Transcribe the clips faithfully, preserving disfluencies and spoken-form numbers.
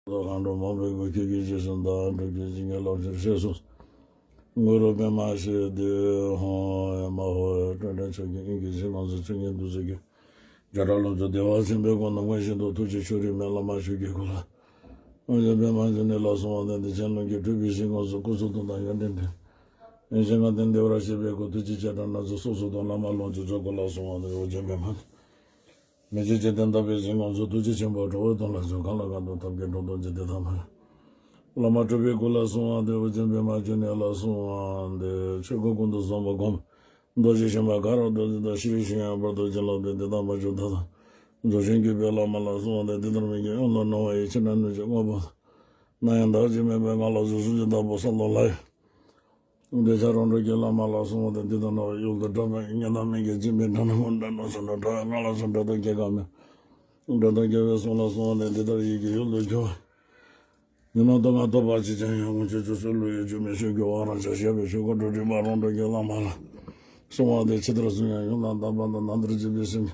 གང་འགྲོ་མང་པོའི་སྒོ་ཁྱེད་ཀྱི་རྗེས་སུ་འདའ། སྒྲུབ་ཀྱི་བྱིན་གྱིས་བརླབ་ཕྱིར་གཤེགས་སུ། གུ་རུ་པདྨ་ཞེས་བཏུད་ཧོ། ཨེ་མ་ཧོ། སྤྲོས་བྲལ་ཆོས་ཀྱི་དབྱིངས་ཀྱི་གཞི་ལྔ་ཚུལ་ཆོས་ཉིད་བདུད་རྩི་གི་བྱེ་བྲག་ལུང་ཚུལ་བདེ་བ་ཆེན་པོའི་སྒོ་ནམ་མཁའི་ཞིང་དུ་ཐུགས་རྗེ་ཆོས་རིན་མེད་བླ་མ་ཆོས་ཀྱི་སྐུ་ལ། ཨོ་རྒྱན་པདྨ་འབྱུང་གནས་ལ་གསོལ་བ་འདེབས། བདེ་ཆེན་ལྷུན་གྱིས་གྲུབ་པའི་གཞི་ལྔ་ཚུལ་སྐུ་གསུང་ཐུགས་དང་ཡོན་ཏན་ལྡན། ཡེ་ཤེས་ལྔ་ལྡན་བདེ་བར་གཤེགས་པའི་སྐུ། ཐུགས་རྗེ་བྱེ་བྲག་སྣ་ཚོགས་སོ་སོ་དང་བླ་མ་ལོངས་སྤྱོད་ཚོགས་སྐུ་ལ་གསོལ་བ་འདེབས། ཨོ་རྒྱན་པདྨ་འབྱུང་གནས། མི་མཇེད་ཇི་ལྟར་བཏབ་པའི་གཞི་ལྔ་ཚུལ། ཐུགས་རྗེ་ཆེན་པོ་གྲོལ་བའི་དོན་ལ་བྱོན། གང་ལ་གང་འདུལ་ཐབས་མཁས་འགྲོ་དོན་ཇི་ལྟར་ཐམས་ཅད། བླ་མ་གྲུབ་པའི་སྐུ་ལ་གསོལ་བ་འདེབས། ཨོ་རྒྱན་པདྨ་འབྱུང་གནས་ལ་གསོལ་བ་འདེབས། ཆོས་སྐུ་ཀུན་ཏུ་བཟང་པོ་བསྒོམ། རྡོ་རྗེ་སེམས་དཔའ་ག་རུ་བདག་འཛིན་དང་། ཤེས་རིག་ཤེས་ཡོན་བར་དུ་བྱིན་རླབས་ཏེ། འདི་དག་མ་བཅོས་ཐབས་དང་། རྫོགས་ཆེན་གུས་པས་བླ་མ་ལ་གསོལ་བ་འདེབས། འདི་ལྟར་མི་བསྐྱོད་ཡུམ་ལ་སྣང་བ་ཡི། ཕྱི་ནས་ནུབ་ཀྱི་དངོས་པོ་དང་། སྣང་ཡང་དག་ཅིང་མེད་པའི་ངང་ལ་གཟུགས་སུ་ཇི་ལྟ་བ་བསམ་དུ་ལྷའི། འདོད་ཆགས་རང་གྲོལ་གྱི་བླ་མ་ལ་གསོལ་བ་འདེབས། འདི་ལྟར་སྣང་བའི་ཡུལ་དུ་གྲགས་པའི་ཉི་ཟླ་མིག་གིས་བཅིངས་པའི་སྒྲ་སྙན་མོ་སྒྲ་སྙན་སུ་འགྲོ། གྲགས་པའི་ངང་ལ་སུ་འགྲོ་དོན་སྐྱེ་འགག་མེད། འགྲོ་དོན་སྐྱེ་བའི་གསུང་ལ་གསོལ་བ་འདེབས། འདི་ལྟར་ཡིད་ཀྱི་ཡུལ་དུ་གྱུར་པའི་ཉོན་མོངས་སྟོབས་ལྔ་རྟོག་པ་གཅིག་ཀྱང་ཡང་། དཀོན་མཆོག་ཆོས་སྲིད་བློ་ཡི་སྒྱུ་མའི་ཆོས་ཀྱི་དབང་རང་ཆགས་ཞེན་པའི་ཆོས་སྐུ་འགྲོ་དྲུག་མ་རང་གྲོལ་གྱི་བླ་མ་ལ་གསོལ་བ་འདེབས། ཇི་ལྟར་གསུངས་ཡང་ཡུམ་ལ་བལྟམས་པ་དང་། ནམ་ལྟར་བྱིས་པའི་སེམས་ཀྱིས།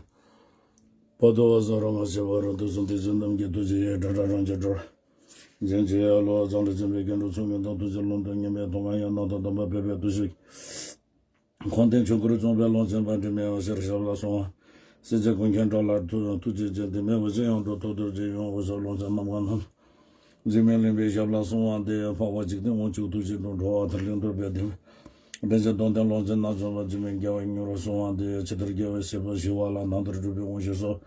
བར་དོ་བ་བཟང་རབ་མ་བྱས་པ་རུ། དུས་གསུམ་དུས་གཅིག་རྣམས་ཀྱི་ཐུགས་རྗེ་ཡིས། སྒྲ་གྲགས་རང་གི་སྒྲར་བརྗོད་བྱ་ཡི། བློ་བཟང་ལ་བྱིན་པའི་སྐྱེ་འགྲོ་ཚུལ་ངེས་དང་། ཐུགས་རྗེ་ལུང་དང་མཉམ་པའི་མཐོང་ང་ཡང་། སྣང་དང་སྟོང་པ་འཕེལ་བའི་འདུ་ཤེས་ཀྱིས། འཁོར་འདས་ཆོས་སྐུར་བཅོམ་པའི་ཀློང་ཆེན་པ། དྲི་མེད་འོད་ཟེར་ཞབས་ལ་གསོལ་བ། སྲིད་རྩེ་ཀུན་མཁྱེན་འགྲོ་ལ་ཐུགས་རྗེ་ཅན། དྲི་མེད་འོད་ཟེར་ཡང་སྒྲོགས། ཐོག་ཐོག་རྗེ་ཡུམ་འོད་ཟེར་ཀློང་ཆེན་རྣམ་ལྔ་རྣམས། འཇིགས་མེད་གླིང་པའི་ཞབས་ལ་གསོལ་བ་འདེབས། འཕགས་པ་འཇིག་རྟེན་དབང་ཕྱུག་ཐུགས་རྗེ་དྲུང་། འགྲོ་བ་མཐར་ཕྱིན་ཐུབ་པའི་བདེན་པ། དྲན་ཅིང་སྟོང་ལྡན་ཀློང་ཆེན་རྣམ་འཇོམས་པ། འཇིགས་མེད་རྒྱལ་བའི་མྱུར་བར་གསོལ་བ་འདེབས། ཇི་ལྟར་རྒྱལ་བའི་སྲས་པོ་ཞི་བ་ལྷ། ནང་ལྟར་སྒྲུབ་པའི་དབང་ཕྱུག་སོགས།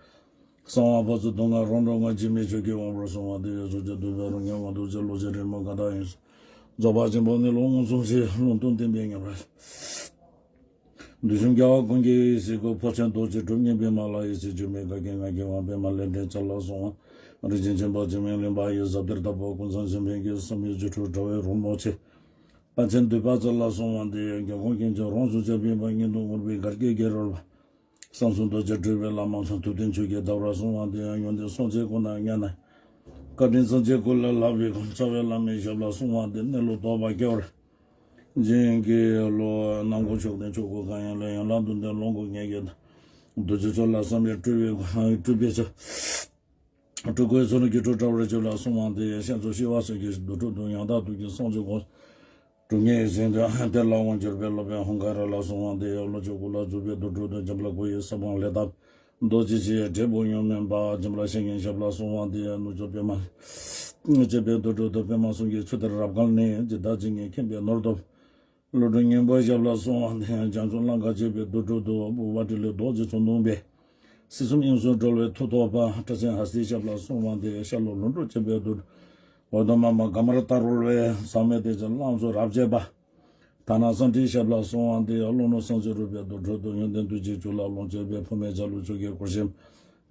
གསང་བ་ཕར་ཕྱིན་སྡུག་བསྔལ་རང་གྲོལ་ངང་། འཇིགས་མེད་ཆོས་ཀྱི་དབང་པོར་གསོལ་བ་འདེབས། ཕྱོགས་བཅུ་འདུས་པའི་རོ་མཉམ་དབང་ཐུགས་རྗེ་བློ་ཆེན་རིག་མ་ག་དྷ་ཡིས། རྫོགས་པ་ཆེན་པོ་ནི་ལོངས་སྐུ་མཚུངས་ཤིང་ལུང་སྟོན་བསྟན་པའི་ངེས་པ། བདུད་འཇོམས་རྒྱལ་བ་ཀུན་གྱི་ཡེ་ཤེས་སྐུ། འཕོ་ཆེན་རྡོ་རྗེ་གྲུབ་བརྙེས་པདྨ་ལྷ་ཡི། ཚེ་སྒྱུ་མའི་བཀའ་བརྒྱད་ངག་གི་དབང་པདྨ་ལས་འདས་ཞབས་ལ་གསོལ་བ། རིན་ཆེན་ཆེན་པོ་འཇིགས་མེད་གླིང་པ་ཡི། ཟབ་གཏེར་བདག་པོ་ཀུན་བཟང་སེམས་དཔའི་དཀྱིལ། བསམ་ཡས་སྒྱུ་འཕྲུལ་དྲྭ་བའི་རོལ་མོ་ཆེ། དཔལ་ཆེན་འདུས་པ་རྩེ་ལ་གསོལ་བ་འདེབས། རྒྱལ་འགོང་གིང་ཆེན་རོང་སུ་ཁྱབ་པའི་དཔལ། གཉན་དུ་ངུར་པའི་གར་གྱིས་བརྒྱན་རོལ་པ། བསམ་གསུམ་རྡོ་རྗེ་སྤྲུལ་པའི་བླ་མ་ཚོ། ཐུབ་བསྟན་ཆོས་ཀྱི་ཟླ་བར་གསོལ་བ་འདེབས། ཡོན་ཏན་སྲོག་རྩའི་སྐུ་ན་མཉམ་ན། བཀའ་དྲིན་སངས་རྒྱས་སྐུ་ལས་ལྷག་པའི་སྐུ། རྩ་བའི་བླ་མའི་ཞབས་ལ་གསོལ་བ་འདེབས། གནས་ལུགས་རྟོགས་པ་སྐྱེ་བར་བྱིན་གྱིས་རློབས། ནང་སྒོ་ཕྱོགས་སྟེང་ཆོས་སྐུ་གང་ཡིན་ལ། ཡན་ལག་བདུན་ལྡན་ལོངས་སྐུ་ངེས་ཀྱི་བདག། རྡོ་རྗེ་ཚོགས་ལ་བསམ་པའི་སྤྲུལ་པའི་སྐུ། སྤྲུལ་པའི་ཚོགས། སྤྲུལ་སྐུའི་ཚོགས་ནི་སྒྱུ་འཕྲུལ་དྲྭ་བར་བརྗོད་ལ་གསོལ་བ་འདེབས། ཤར་ཕྱོགས་ཤི་བ་སོགས་ཀྱི་དུར་ཁྲོད་དུ། ཡང་དག་ཐུགས་ཀྱི་སངས་རྒྱས་དགོངས། གྲུབ་བརྙེས་ཡེ་ཤེས་དོན་དེ་ལ་དབང་བསྒྱུར་བའི། སློབ་དཔོན་ཧཱུྃ་ཀ་ར་ལ་གསོལ་བ་འདེབས། ཀླུ་མཆོག་སྐུ་ལ་བཞུགས་པའི་དུར་ཁྲོད་དུ། འཇམ་དཔལ་སྐུ་ཡི་ས་བོན་ལས་བཏབ། རྡོ་རྗེ་ཆེའི་འབྲས་བུ་ཡོངས་སྨིན་པ། འཇམ་དཔལ་བཤེས་གཉེན་ཞབས་ལ་གསོལ་བ་འདེབས། ནུབ་ཕྱོགས་པདྨ་བཅས་པའི་དུར་ཁྲོད་དུ། པདྨ་གསུང་གི་ཆུ་གཏེར་རབ་བཀང་ནས། ཇི་ལྟ་ཇི་སྙེད་མཁྱེན་པའི་ནོར་ཐོབ། ཀླུ་སྒྲུབ་སྙིང་པོ་ཞབས་ལ་གསོལ་བ་འདེབས། བྱང་ཕྱོགས་ལང་ཀ་བཅས་པའི་དུར་ཁྲོད་དུ། ཨུ་པ་ཏྲ་ལི་རྡོ་རྗེ་མཚོན་བརྡུངས་པས། སྲིད་གསུམ་དབྱིངས་སུ་སྒྲོལ་བའི་མཐུ་ཐོབ་པ། སྐྲ་ཆེན་ཧ་སྟི་ཞབས་ལ་གསོལ་བ་འདེབས། ཤར་ལྷོ་ལྷུན་གྲུབ་བཅས་པའི་དུར་ཁྲོད། འོད་དུ་མ་མ་ག་མར་ཏ་རོལ་པས། ཟག་མེད་བདེ་ཆེན་གླང་ཚོགས་རབ་བཅས་པ། དྷ་ན་སཾ་སྐྲི་ཞབས་ལ་གསོལ་བ་འདེབས། ཀླུ་ནུ་སཾ་སྐྱིད་རོལ་པའི་དུར་ཁྲོད་དུ། ཡོན་ཏན་བདུད་ཀྱི་རྒྱུ་ལ་ལོངས་སྤྱོད་པའི། ཕུབ་མེད་འཇའ་ལུས་ཆོས་ཀྱི་སྐུར་བཞེངས།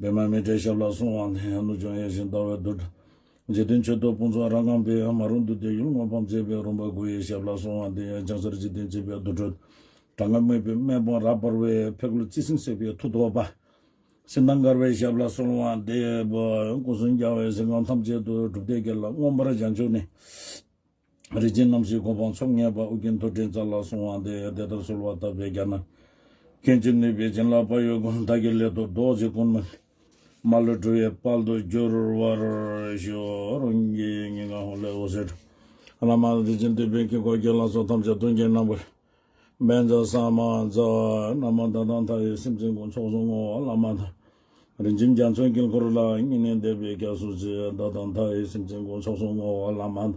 པདྨ་མཻ་ཏྲི་ཞབས་ལ་གསོལ་བ་འདེབས། ནུབ་ཕྱོགས་ཡེ་ཤེས་ཟླ་བའི་དུར་ཁྲོད། འཇིག་རྟེན་མཆོད་དོ་དཔུང་ཚོགས་རབ་བསྐངས་པའི། མ་རུངས་བདུད་སྡེ་ཡུལ་དངོས་ཕམ་བྱས་པའི། རོང་པ་དགུ་ཡི་ཞབས་ལ་གསོལ་བ་འདེབས། ལྗང་གསར་འཇིག་རྟེན་བྱེད་པའི་དུར་ཁྲོད། དྲག་སྔགས་དམོད་པའི་དམག་དཔུང་རབ་འབར་བའི། ཕེབས་འཁོར་རྩིབས་བསྲིངས་བསད་པའི་མཐུ་ཐོབ་པ། ཤིང་རྟ་མགར་བའི་ཞབས་ལ་གསོལ་བ་འདེབས། སྐུ་གསུམ་རྒྱལ་བའི་གཟི་རྐང་ཐམས་ཅད་དུ། སྒྲུབ་སྡེ་དགེ་ལ་མངོན་པར་བྱང་ཆུབ་ནས། རིགས་ཅན་རྣམས་ཀྱི་གོ་འཕང་མཆོག་བརྙེས་པ། ཨོ་རྒྱན་ཐོད་ཕྲེང་རྩལ་ལ་གསོལ་བ་འདེབས། དེ་ལྟར་གསོལ་བ་བཏབ་པས་བརྒྱ་ནི། མཁན་གྱི་ནུས་པས་བྱིན་རླབས་བག་ཡོད་ཀུན། བདག་གི་སླད་དུ་རྡོ་རྗེ་ཀུན་མོ་ནི། མ་ལུས་སྒྲུབ་པའི་དཔལ་དུ་འགྱུར་བར་ཤོག། རང་གི་སྙིང་ག་ཧོ་ལས་འོད་ཟེར་འཕྲོས། བླ་མ་དེ་བཞིན་འདུས་པའི་དཀྱིལ་འཁོར་གྱི་ལྷ་ཚོགས་ཐམས་ཅད་དོན་གྱི་རྣམ་པར། བཛྲ་ས་མ་ཛཿ། ན་མོ་ད་དང་མཐའ་ཡས་སེམས་ཅན་ཀུན། ཚོགས་གསུམ་བསྔོ་བ་བླ་མ་དང་། རིན་ཆེན་རྒྱ་མཚོའི་དཀྱིལ་འཁོར་ལ། བསྙེན་གནས་འདེབས་པའི་སྐྱབས་སུ་མཆི། ད་དང་མཐའ་ཡས་སེམས་ཅན་ཀུན། ཚོགས་གསུམ་བསྔོ་བ་བླ་མ་དང་།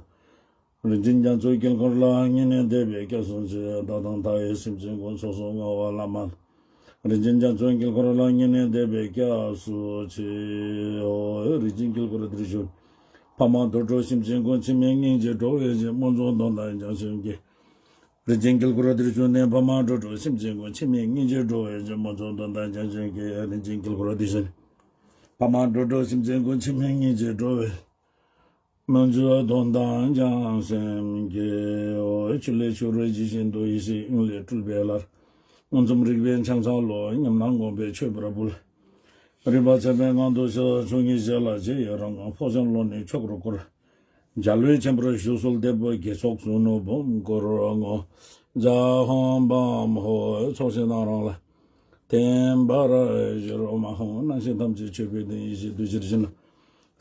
རིན་ཆེན་རྒྱ་མཚོའི་དཀྱིལ་འཁོར་ལ། བསྙེན་གནས་འདེབས་པའི་སྐྱབས་སུ་མཆི། ད་དང་མཐའ་ཡས་སེམས་ཅན་ཀུན། ཚོགས་གསུམ་བསྔོ་བ་བླ་མ་དང་། རིན་ཆེན་རྒྱ་མཚོའི་དཀྱིལ་འཁོར་ལ། བསྙེན་གནས་འདེབས་པའི་སྐྱབས་སུ་མཆི། ཨོ། རིན་ཆེན་དཀྱིལ་འཁོར་དེར་བཞུགས། ཕ་མ་དུད་འགྲོ་སེམས་ཅན་ཀུན། འཆི་མེད་སྙིང་རྗེ་འགྲོ་བའི་གཞི། སྨོན་ལམ་དོན་དང་བྱང་ཆུབ་ཀྱི། རིན་ཆེན་དཀྱིལ་འཁོར་དེར་བཞུགས་ནས། ཕ་མ་དུད་འགྲོ་སེམས་ཅན་ཀུན། འཆི་མེད་སྙིང་རྗེ་འགྲོ་བའི་ཕྱིར། སྨོན་ལམ་དོན་དང་བྱང་ཆུབ་ཀྱི། རིན་ཆེན་དཀྱིལ་འཁོར་དེར་བཞུགས་ནས། ཕ་མ་དུད་འགྲོ་སེམས་ཅན་ཀུན། འཆི་མེད་སྙིང་རྗེ་འགྲོ་བའི་སྨོན་ལམ་དོན་དང་བྱང་སེམས་ཀྱི། ཆུ་ལས་ཆུ་རོལ་ཇི་བཞིན་དུ། ཡེ་ཤེས་དབྱིངས་ལས་སྤྲུལ་པའི་ལྷར། མངོན་སུམ་རིག་པའི་ཕྱག་འཚལ་ལོ། ཉམས་སྣང་སྒོམ་པས་མཆོད་པར་འབུལ། རིག་པ་ཆེན་པོའི་ངང་དུ་ཞུགས། ཆོས་ཉིད་བཞི་ལ་རྗེས་ཡི་རང་། འཕོ་ཆེན་བློ་ནི་ཆོས་སྐུར་བསྐུར། རྒྱལ་བའི་ཆེན་པོར་བཞུགས་གསོལ་འདེབས། དགེ་ཚོགས་གསུམ་ནི་འབུམ་བསྐུར་བསྔོ། ཛཿ་ཧཱུྃ་བཾ་ཧོ། ཚོགས་ཞིང་དང་རང་ལ་བརྟེན་པར་གྱུར། ཨོཾ་ཨཱཿཧཱུྃ། སྣང་ཞིང་ཐམས་ཅད་མཆོད་པའི་དོན། ཡེ་ཤེས་བདུད་རྩིར་བྱིན།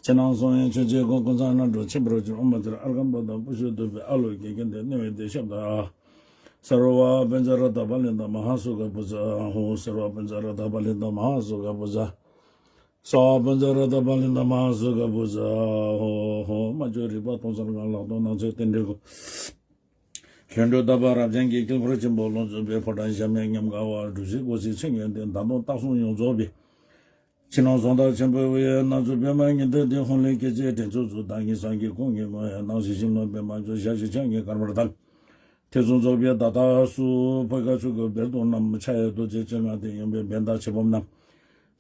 ཕྱི་ནང་གསང་བའི་ཆོས་རྗེ་ཀུན་དཀོན་མཛངས་རྣམ་གྲོལ་ཆེན་པོར་གྱུར། ཨོཾ་ཨ་ཙརྱ་ཨརྒྷཾ་པདྨ་བྷུ་ཥ་དུད་པའི་ཨ་ལོ་གེ་ཀན་ཏེ་གནོན་པའི་དེ་ཤབ་དང་། སརྦ་བྷྱ་ཛ་རཀྟ་པ་ལི་ཏ་མ་ཧཱ་སུ་ཁ་བྷུ་ཛ། ཧོ། སརྦ་བྷྱ་ཛ་རཀྟ་པ་ལི་ཏ་མ་ཧཱ་སུ་ཁ་བྷུ་ཛ། སརྦ་བྷྱ་ཛ་རཀྟ་པ་ལི་ཏ་མ་ཧཱ་སུ་ཁ་བྷུ་ཛ། ཧོ། ཧོ། མ་བཅོས་རིག་པ་སྟོང་གསལ་ངང་། ལྷག་མཐོང་སྣང་མཆེད་རྟེན་འབྲེལ་ཀུན། ལྷུན་གྲུབ་རྟག་པ་རབ་འབྱམས་ཀྱི། དཀྱིལ་འཁོར་ཆེན་པོ་ལོངས་སྤྱོད་པའི། ཕོ་བྲང་གཞལ་མེད་ཉམས་དགའ་བ། སྒྲུབ་བྱེད་སྒོ་གསུམ་མཆོད་ཡོན་ཏན། བརྡ་དོན་རྟགས་གསུམ་ཡོངས་རྫོགས་པའི། ཕྱི་ནང་གསང་བདག་ཆེན་པོའི་དབུས། རྣལ་འབྱོར་པདྨ་ཉི་ཟླ་འདི། ཧཱུྃ་ལས་སྐད་ཅིག་དྲན་ཚུལ་ཚུལ། བདག་ཉིད་སངས་རྒྱས་ཀུན་གྱི་ངོ་བོ། སྣང་སྲིད་ཞིང་ལྷོ་པདྨ་འབྱུང་། ཞལ་བཞི་ཕྱག་གཉིས་དཀར་དམར་དང་། ཐོད་ཚོམ་རྫོགས་པའི་བརྡ་རྟགས་སུ། འཕོ་བ་ཆུ་སྐོར་སྦལ་ཏོག་བསྣམས། ཕྱག་གཡས་རྡོ་རྗེ་ཅན་ལྔ་སྟེ། གཡོན་པས་བན་དང་ཕྱེད་བུམ་བསྣམས།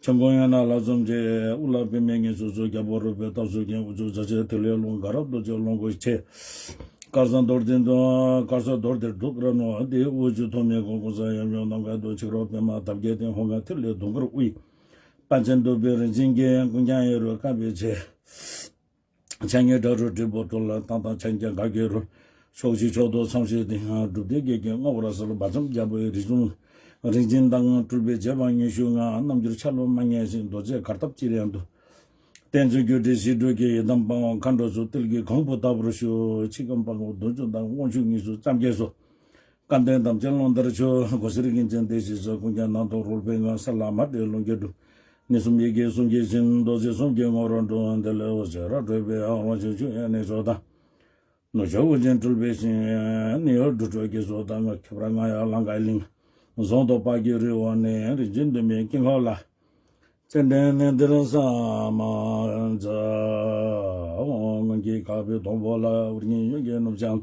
ཆོམ་རྐུན་གཡོན་ན་ལྷ་འཛུམ་ཅན། དབུ་ལ་པདྨའི་ངེས་འབྱུང་གཙོ། རྒྱ་བོད་རོལ་པའི་སྟབས་སུ་བརྒྱན། དབུ་ཚུགས་རྫ་ཆེན་ཐིག་ལེ་ཀློང་། དགའ་རབ་རྡོ་རྗེ་ཀློང་དགུ་ཆེ། དཀར་ཟངས་རྡོར་གདན་དུ། དཀར་ཟངས་རྡོར་གདན་འབྲུག་ར་ནོ། དེའི་དབུ་རྒྱུད་ཐོགས་མེད་ཀུན་དཀོན་མཛངས། ཡབ་ཡུམ་ནམ་མཁའ་རྡོ་རྗེ་ཁྲོ་བོ་པདྨ་འདབ་བརྒྱད་སྟེང་། ཧཱུྃ་ལྔ་ཐིག་ལེ་དུང་དཀར་དབུས། པཎ་ཆེན་འདུས་པའི་རིན་ཆེན་རྒྱན། ཀུན་ཀྱང་ཡེ་རོ་དཀར་པོའི་ཆས། ཕྱག་གཉིས་སྒྲ་རུ་དྲིལ་བུ་འཁྲོལ། རྟ་དང་ཕྱག་རྒྱ་ག་གེ་རུ། ཕྱོགས་བཞི་ཕྱོགས་དུས་མཚམས་བཞི་སྟེང་། སྒྲུབ་སྡེ་བརྒྱད་ཀྱི་རྔ་བོ་ར་གསལ། བར་ཁྱམས་རྒྱལ་པོའི་རིགས་ཆུང་། རིན་ཆེན་མདངས་སྤྲུལ་པའི་རྗེ་འབངས་ཉི་ཤུ་ལྔ། རྣམ་འགྱུར་ཆ་ལུགས་མ་ངེས་ཤིང་། རྡོ་རྗེ་གར་སྟབས་ཅིར་ཡང་འདུ། བསྟན་བཅོས་རྒྱུད་སྡེ་བཞི་སྒྲུབ་ཀྱི། ཡི་དམ་དཔའ་བོ་མཁའ་འགྲོ་ཚུལ། ཏིལ་གྱི་གང་བུ་ལྟ་བུར་བཞུགས། ཆིག་སྐམ་དཔའ་བོ་བདུད་འཇོམས་དང་། དབང་ཕྱུག་ཉི་ཤུ་རྩ་བརྒྱད་སོགས། སྐལ་ལྡན་དམ་ཅན་ཀློང་དར་ཕྱུག། སྒོ་ཕྱིར་གིང་ཆེན་སྡེ་བཞི་སོགས། ཀུན་ཀྱང་སྣང་སྟོང་རོལ་པའི་ངང་། ས་ལ་མ་འདྲེས་ལོངས་སྐུ་སྒྲུབ། གནས་གསུམ་ཡི་གེ་གསུམ་གྱིས་བྱིན། རྡོ་རྗེ་གསུམ་གྱི་ངོ་བོར་འགྲོ། དེ་ལས་འོད་ཟེར་རབ་འཕྲོས་པའི། དབང་ཕྱུག་ཆོས་དབྱིངས་གནས་མཆོག་དང་། ནུབ་ཕྱོགས་དབུ་ཅན་སྤྲུལ་པའི་ཞིང་། ནི་ཡོ་འབྲུ་དྲུག་གི་ཚོགས་དང་། ཁྱད་པར་རྔ་ཡབ་ལང་ཀའི་གླིང་། ཟངས་མདོག་དཔལ་གྱི་རི་བོ་ནས། རིན་ཆེན་འདུས་མའི་དཀྱིལ་འཁོར་ལ། ཙནྡན་ནས་འདིར་ས་མ་ཛ། སྔོན་གྱི་ཁ་བའི་སྡོང་པོ་ལ། འུར་སྙན་ཡུལ་གྱི་ནུབ་བྱང་།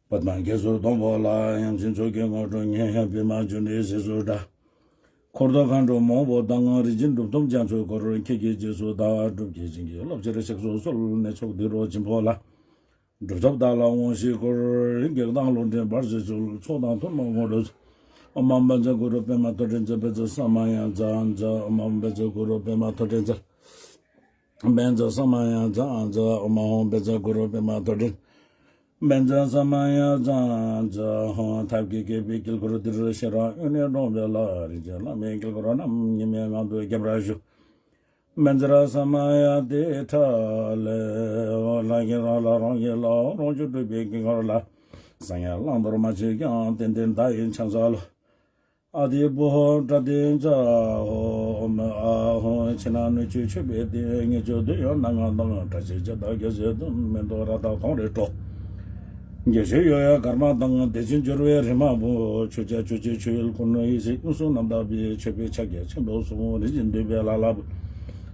པདྨ་གེ་སར་སྡོང་པོ་ལ། དབྱངས་ཅན་མཆོག་གི་ངོ་སྤྲོད་སྙན། པདྨ་འབྱུང་གནས་ཟས་སུ་གྲགས། འཁོར་དང་མཁའ་འགྲོ་མང་པོ་དང་། རིན་ཆེན་གྲུབ་ཐོབ་རྒྱ་མཚོའི་སྐོར། ཁྱེད་ཀྱི་རྗེས་སུ་བདག་སྒྲུབ་ཀྱིས། བྱིན་གྱིས་རློབ་ཕྱིར་གཤེགས་སུ་གསོལ། གནས་མཆོག་འདི་རུ་སྦྱིན་པོ་ལ། སྒྲུབ་ཐབས་བདག་ལ་དབང་ཞིག་སྐུར། བགེགས་དང་ལོག་འདྲེན་བར་ཆད་ཚུལ། ཚོགས་དང་ཐུན་མོང་དངོས་གྲུབ། ཨོཾ་ཨཱཿཧཱུྃ་བཛྲ་གུ་རུ་པདྨ་ཐོད་ཕྲེང་རྩལ། བཛྲ་ས་མ་ཡ་ཛཿཛཿ་ཨོཾ་ཨཱཿཧཱུྃ་བཛྲ་གུ་རུ་པདྨ་ཐོད་ཕྲེང་རྩལ། བཛྲ་ས་མ་ཡ་ཛཿཛཿ་ཨོཾ་ཨཱཿཧཱུྃ་བཛྲ་གུ་རུ་པདྨ་ཐོད་ཕྲེང་། བཛྲ་ས་མ་ཡ་ཛཿཛཿ་ཧཱུྃ། ཐབས་ཀྱིས་བསྐྱེད་པའི་དཀྱིལ་འཁོར་འདིར། ཤེས་རབ་དབྱིངས་ནས་དྲངས་པའི་ལྷ། རིན་ཆེན་བླ་མའི་དཀྱིལ་འཁོར་རྣམས། ཉི་མའི་ངང་དུ་ཁྱབ་པར་ཞུ། བཛྲ་ས་མ་ཡ་ཏིཥྛ་ལས། ལྷ་ཡི་རང་ལྷ་རང་གི་ལྷ། རང་བྱུང་སྤྲུལ་པའི་དཀྱིལ་འཁོར་ལ། གསང་ཡང་བླང་དོར་མ་མཆིས་ཀྱང་། རྟེན་འབྲེལ་བརྡ་ཡི་ཕྱག་འཚལ་ལོ། ཨ་ཏི་བོ་ཧོ་ཏྲ་ཏི་ཙ་ཧོ། ཨོཾ་ཨཱཿཧཱུྃ། ཕྱི་ནང་སྣོད་བཅུད་མཆོད་པའི་རྟེན། ངེས་འབྱུང་བདུད་ཡོན་སྣ་ལྔ་དང་། བཀྲ་ཤིས་འཆི་བདག་རྒྱལ་སྲིད་དང་། མེ་ཏོག་རཀྟ་གང་རེ་སྤྲོ། རྒྱས་བཤད་གཡོ་བའི་སྐར་མ་དང་། བདེ་ཆེན་འབྱོར་བའི་རི་མ་བུ། མཆོད་བྱ་མཆོད་ཅིང་མཆོད་ཡུལ་ཀུན་ནོ། ཡེ་ཤེས་དབྱིངས་སུ་རྣམ་དག་པའི། མཆོད་པའི་ཕྱག་རྒྱ་ཆེན་པོ་གསུམ། རིན་ཆེན་འདུས་པའི་ལྷ་ལྷ་བུ།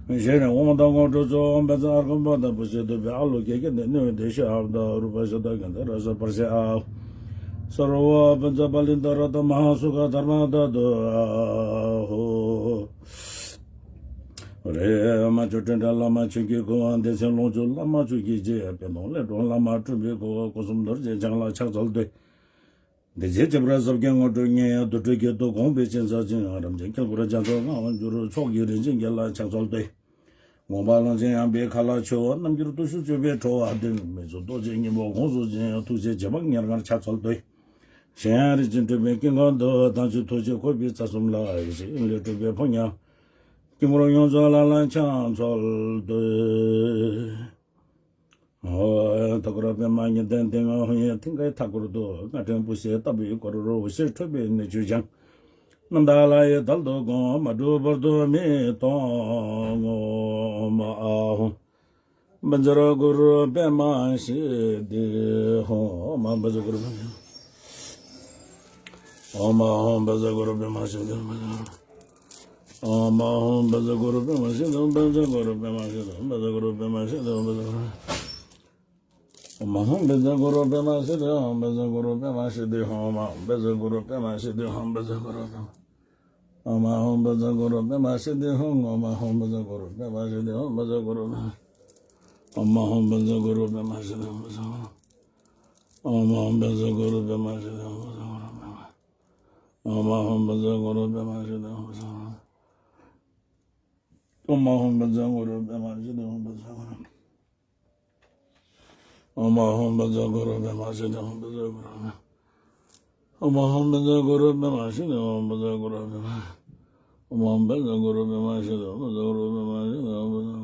གཞན་ནི་དབང་དང་དངོས་གྲུབ་ཚོགས། བཛྲ་ཨརྒྷཾ་པདྨ་བྷུ་ཥ་དུད་པའི་ཨ་ལོ་གེ་ཀན་ཏེ་གནོན་པའི་དེ་ཤབྡ། རཱུ་པ་ཤ་དྷ་གནྡྷེ་རཱ་ཛ་པྲ་ཤ་ཨཱཿཧཱུྃ། སརྦ་བྷྱ་ཛ་པ་ལི་ཏ་རཀྟ་མ་ཧཱ་སུ་ཁ་དྷརྨ་དྷཱ་ཏུ་ཨཱཿཧཱུྃ། རེ་མ་ཅོ་ཏྲེ་འདྲ་བླ་མ་ཆོས་ཀྱི་སྐུ། བདེ་ཆེན་ལོངས་སྤྱོད་བླ་མ་ཆོས་ཀྱི་རྗེ། པད་སྡོང་ལས་འཁྲུངས་བླ་མ་སྤྲུལ་པའི་སྐུ། སྐུ་གསུམ་རྡོ་རྗེ་འཆང་ལ་ཕྱག་འཚལ་བསྟོད། བདེ་བྱེད་ཆེན་པོ་ཟབ་རྒྱས་དངོས་གྲུབ་བརྙེས། རྡོ་གྲུབ་ཀྱི་ཏོག་གོང་བུས་སྤྱན་ཟ་ཞིང་། རབ་འབྱམས་དཀྱིལ་འཁོར་རྒྱ་མཚོ་ལྔ་བར་གྱུར། ཕྱོགས་ཀྱི་རིན་ཆེན་རྒྱན་ལ་ཕྱག་འཚལ་བསྟོད། དགོངས་པ་ཀློང་ཆེན་ཡངས་པའི་མཁའ་ལ་མཆོད། རྣམ་འགྱུར་བརྟུལ་ཞུགས་སྤྱོད་པའི་ཁྲོ་བ་ལྡན། མི་བཟོད་རྡོ་རྗེ་སྙིང་པོ་དགོངས་སུ་འཛིན། ཐུགས་རྗེ་རྗེ་འབངས་ཉེར་ལྔར་ཕྱག་འཚལ་བསྟོད། གཞན་ཡང་རིན་ཆེན་སྤྲུལ་པའི་དཀྱིལ་འཁོར་དུ། དྭངས་བཅུད་ཐུགས་རྗེ་བཀོད་པའི་རྩ་གསུམ་ལ། ཡེ་ཤེས་དབྱིངས་ལས་སྤྲུལ་པའི་ཕོ་ཉ། དཀྱིལ་འཁོར་ཡོངས་རྫོགས་ལ་ལ་ཕྱག་འཚལ་བསྟོད། ཨོ། ཐུགས་ཀར་པདྨ་ཉི་ཟླའི་སྟེང་། ཧཱུྃ་ཡིག་མཐིང་གའི་མཐའ་སྐོར་དུ། རྔ་ཕྲེང་བུ་ཞྭ་ལྟ་བུའི་སྐོར། འོད་ཟེར་འཕྲོས་པས་གནས་བཅུ་སྦྱངས། རྣམ་དག་ལྷ་ཡི་དལ་དུ་བསྒོམ། མ་གྲུབ་བར་དུ་མི་གཏོང་ངོ་། ཨོཾ་ཨཱཿཧཱུྃ། བཛྲ་གུ་རུ་པདྨ་ཞི་བདེ་ཧཱུྃ། ཨོཾ་ཨཱཿཧཱུྃ། བཛྲ་གུ་རུ་པདྨ་ཞི་བདེ་ཧཱུྃ། ཨོཾ་ཨཱཿཧཱུྃ། བཛྲ་གུ་རུ་པདྨ་ཞི་བདེ་ཧཱུྃ། ཨོཾ་ཨཱཿཧཱུྃ། བཛྲ་གུ་རུ་པདྨ་ཞི་བདེ་ཧཱུྃ། བཛྲ་གུ་རུ་པདྨ་ཞི་བདེ་ཧཱུྃ། བཛྲ་གུ་རུ་པདྨ་ཞི་བདེ་ཧཱུྃ། བཛྲ་གུ་རུ། ཨོཾ་ཨཱཿཧཱུྃ། བཛྲ་གུ་རུ་པདྨ་ཞི་བདེ་ཧཱུྃ། བཛྲ་གུ་རུ་པདྨ་ཞི་བདེ་ཧཱུྃ། ཨོཾ་ཨཱཿཧཱུྃ། བཛྲ་གུ་རུ་པདྨ་ཞི་བདེ་ཧཱུྃ། བཛྲ་གུ་རུ་པདྨ། ཨོཾ་ཨཱཿཧཱུྃ། བཛྲ་གུ་རུ་པདྨ་ཞི་བདེ་ཧཱུྃ། ཨོཾ་ཨཱཿཧཱུྃ། བཛྲ་གུ་རུ་པདྨ་ཞི་བདེ་ཧཱུྃ། བཛྲ་གུ་རུ་པདྨ། ཨོཾ་ཨཱཿཧཱུྃ། བཛྲ་གུ་རུ་པདྨ་ཞི་བདེ་ཧཱུྃ། བཛྲ་གུ་རུ། ཨོཾ་ཨཱཿཧཱུྃ། བཛྲ་གུ་རུ་པདྨ་ཞི་བདེ་ཧཱུྃ། བཛྲ་གུ་རུ་པདྨ། ཨོཾ་ཨཱཿཧཱུྃ། བཛྲ་གུ་རུ་པདྨ་ཞི་བདེ་ཧཱུྃ། བཛྲ་གུ་རུ། ཨོཾ་ཨཱཿཧཱུྃ། བཛྲ་གུ་རུ་པདྨ་ཞི་བདེ་ཧཱུྃ། བཛྲ་གུ་རུ། ཨོཾ་ཨཱཿཧཱུྃ། བཛྲ་གུ་རུ་པདྨ་ཞི་བདེ་ཧཱུྃ། བཛྲ་གུ་རུ། ཨོཾ་ཨཱཿཧཱུྃ། བཛྲ་གུ་རུ་པདྨ་ཞི་བདེ་ཧཱུྃ། བཛྲ་གུ་རུ་པདྨ། ཨོཾ་ཨཱཿཧཱུྃ། བཛྲ་གུ་རུ་པདྨ་ཞི་བདེ་ཧཱུྃ། བཛྲ་གུ་རུ་པདྨ་ཞི་བདེ་ཧཱུྃ། བཛྲ་གུ་རུ།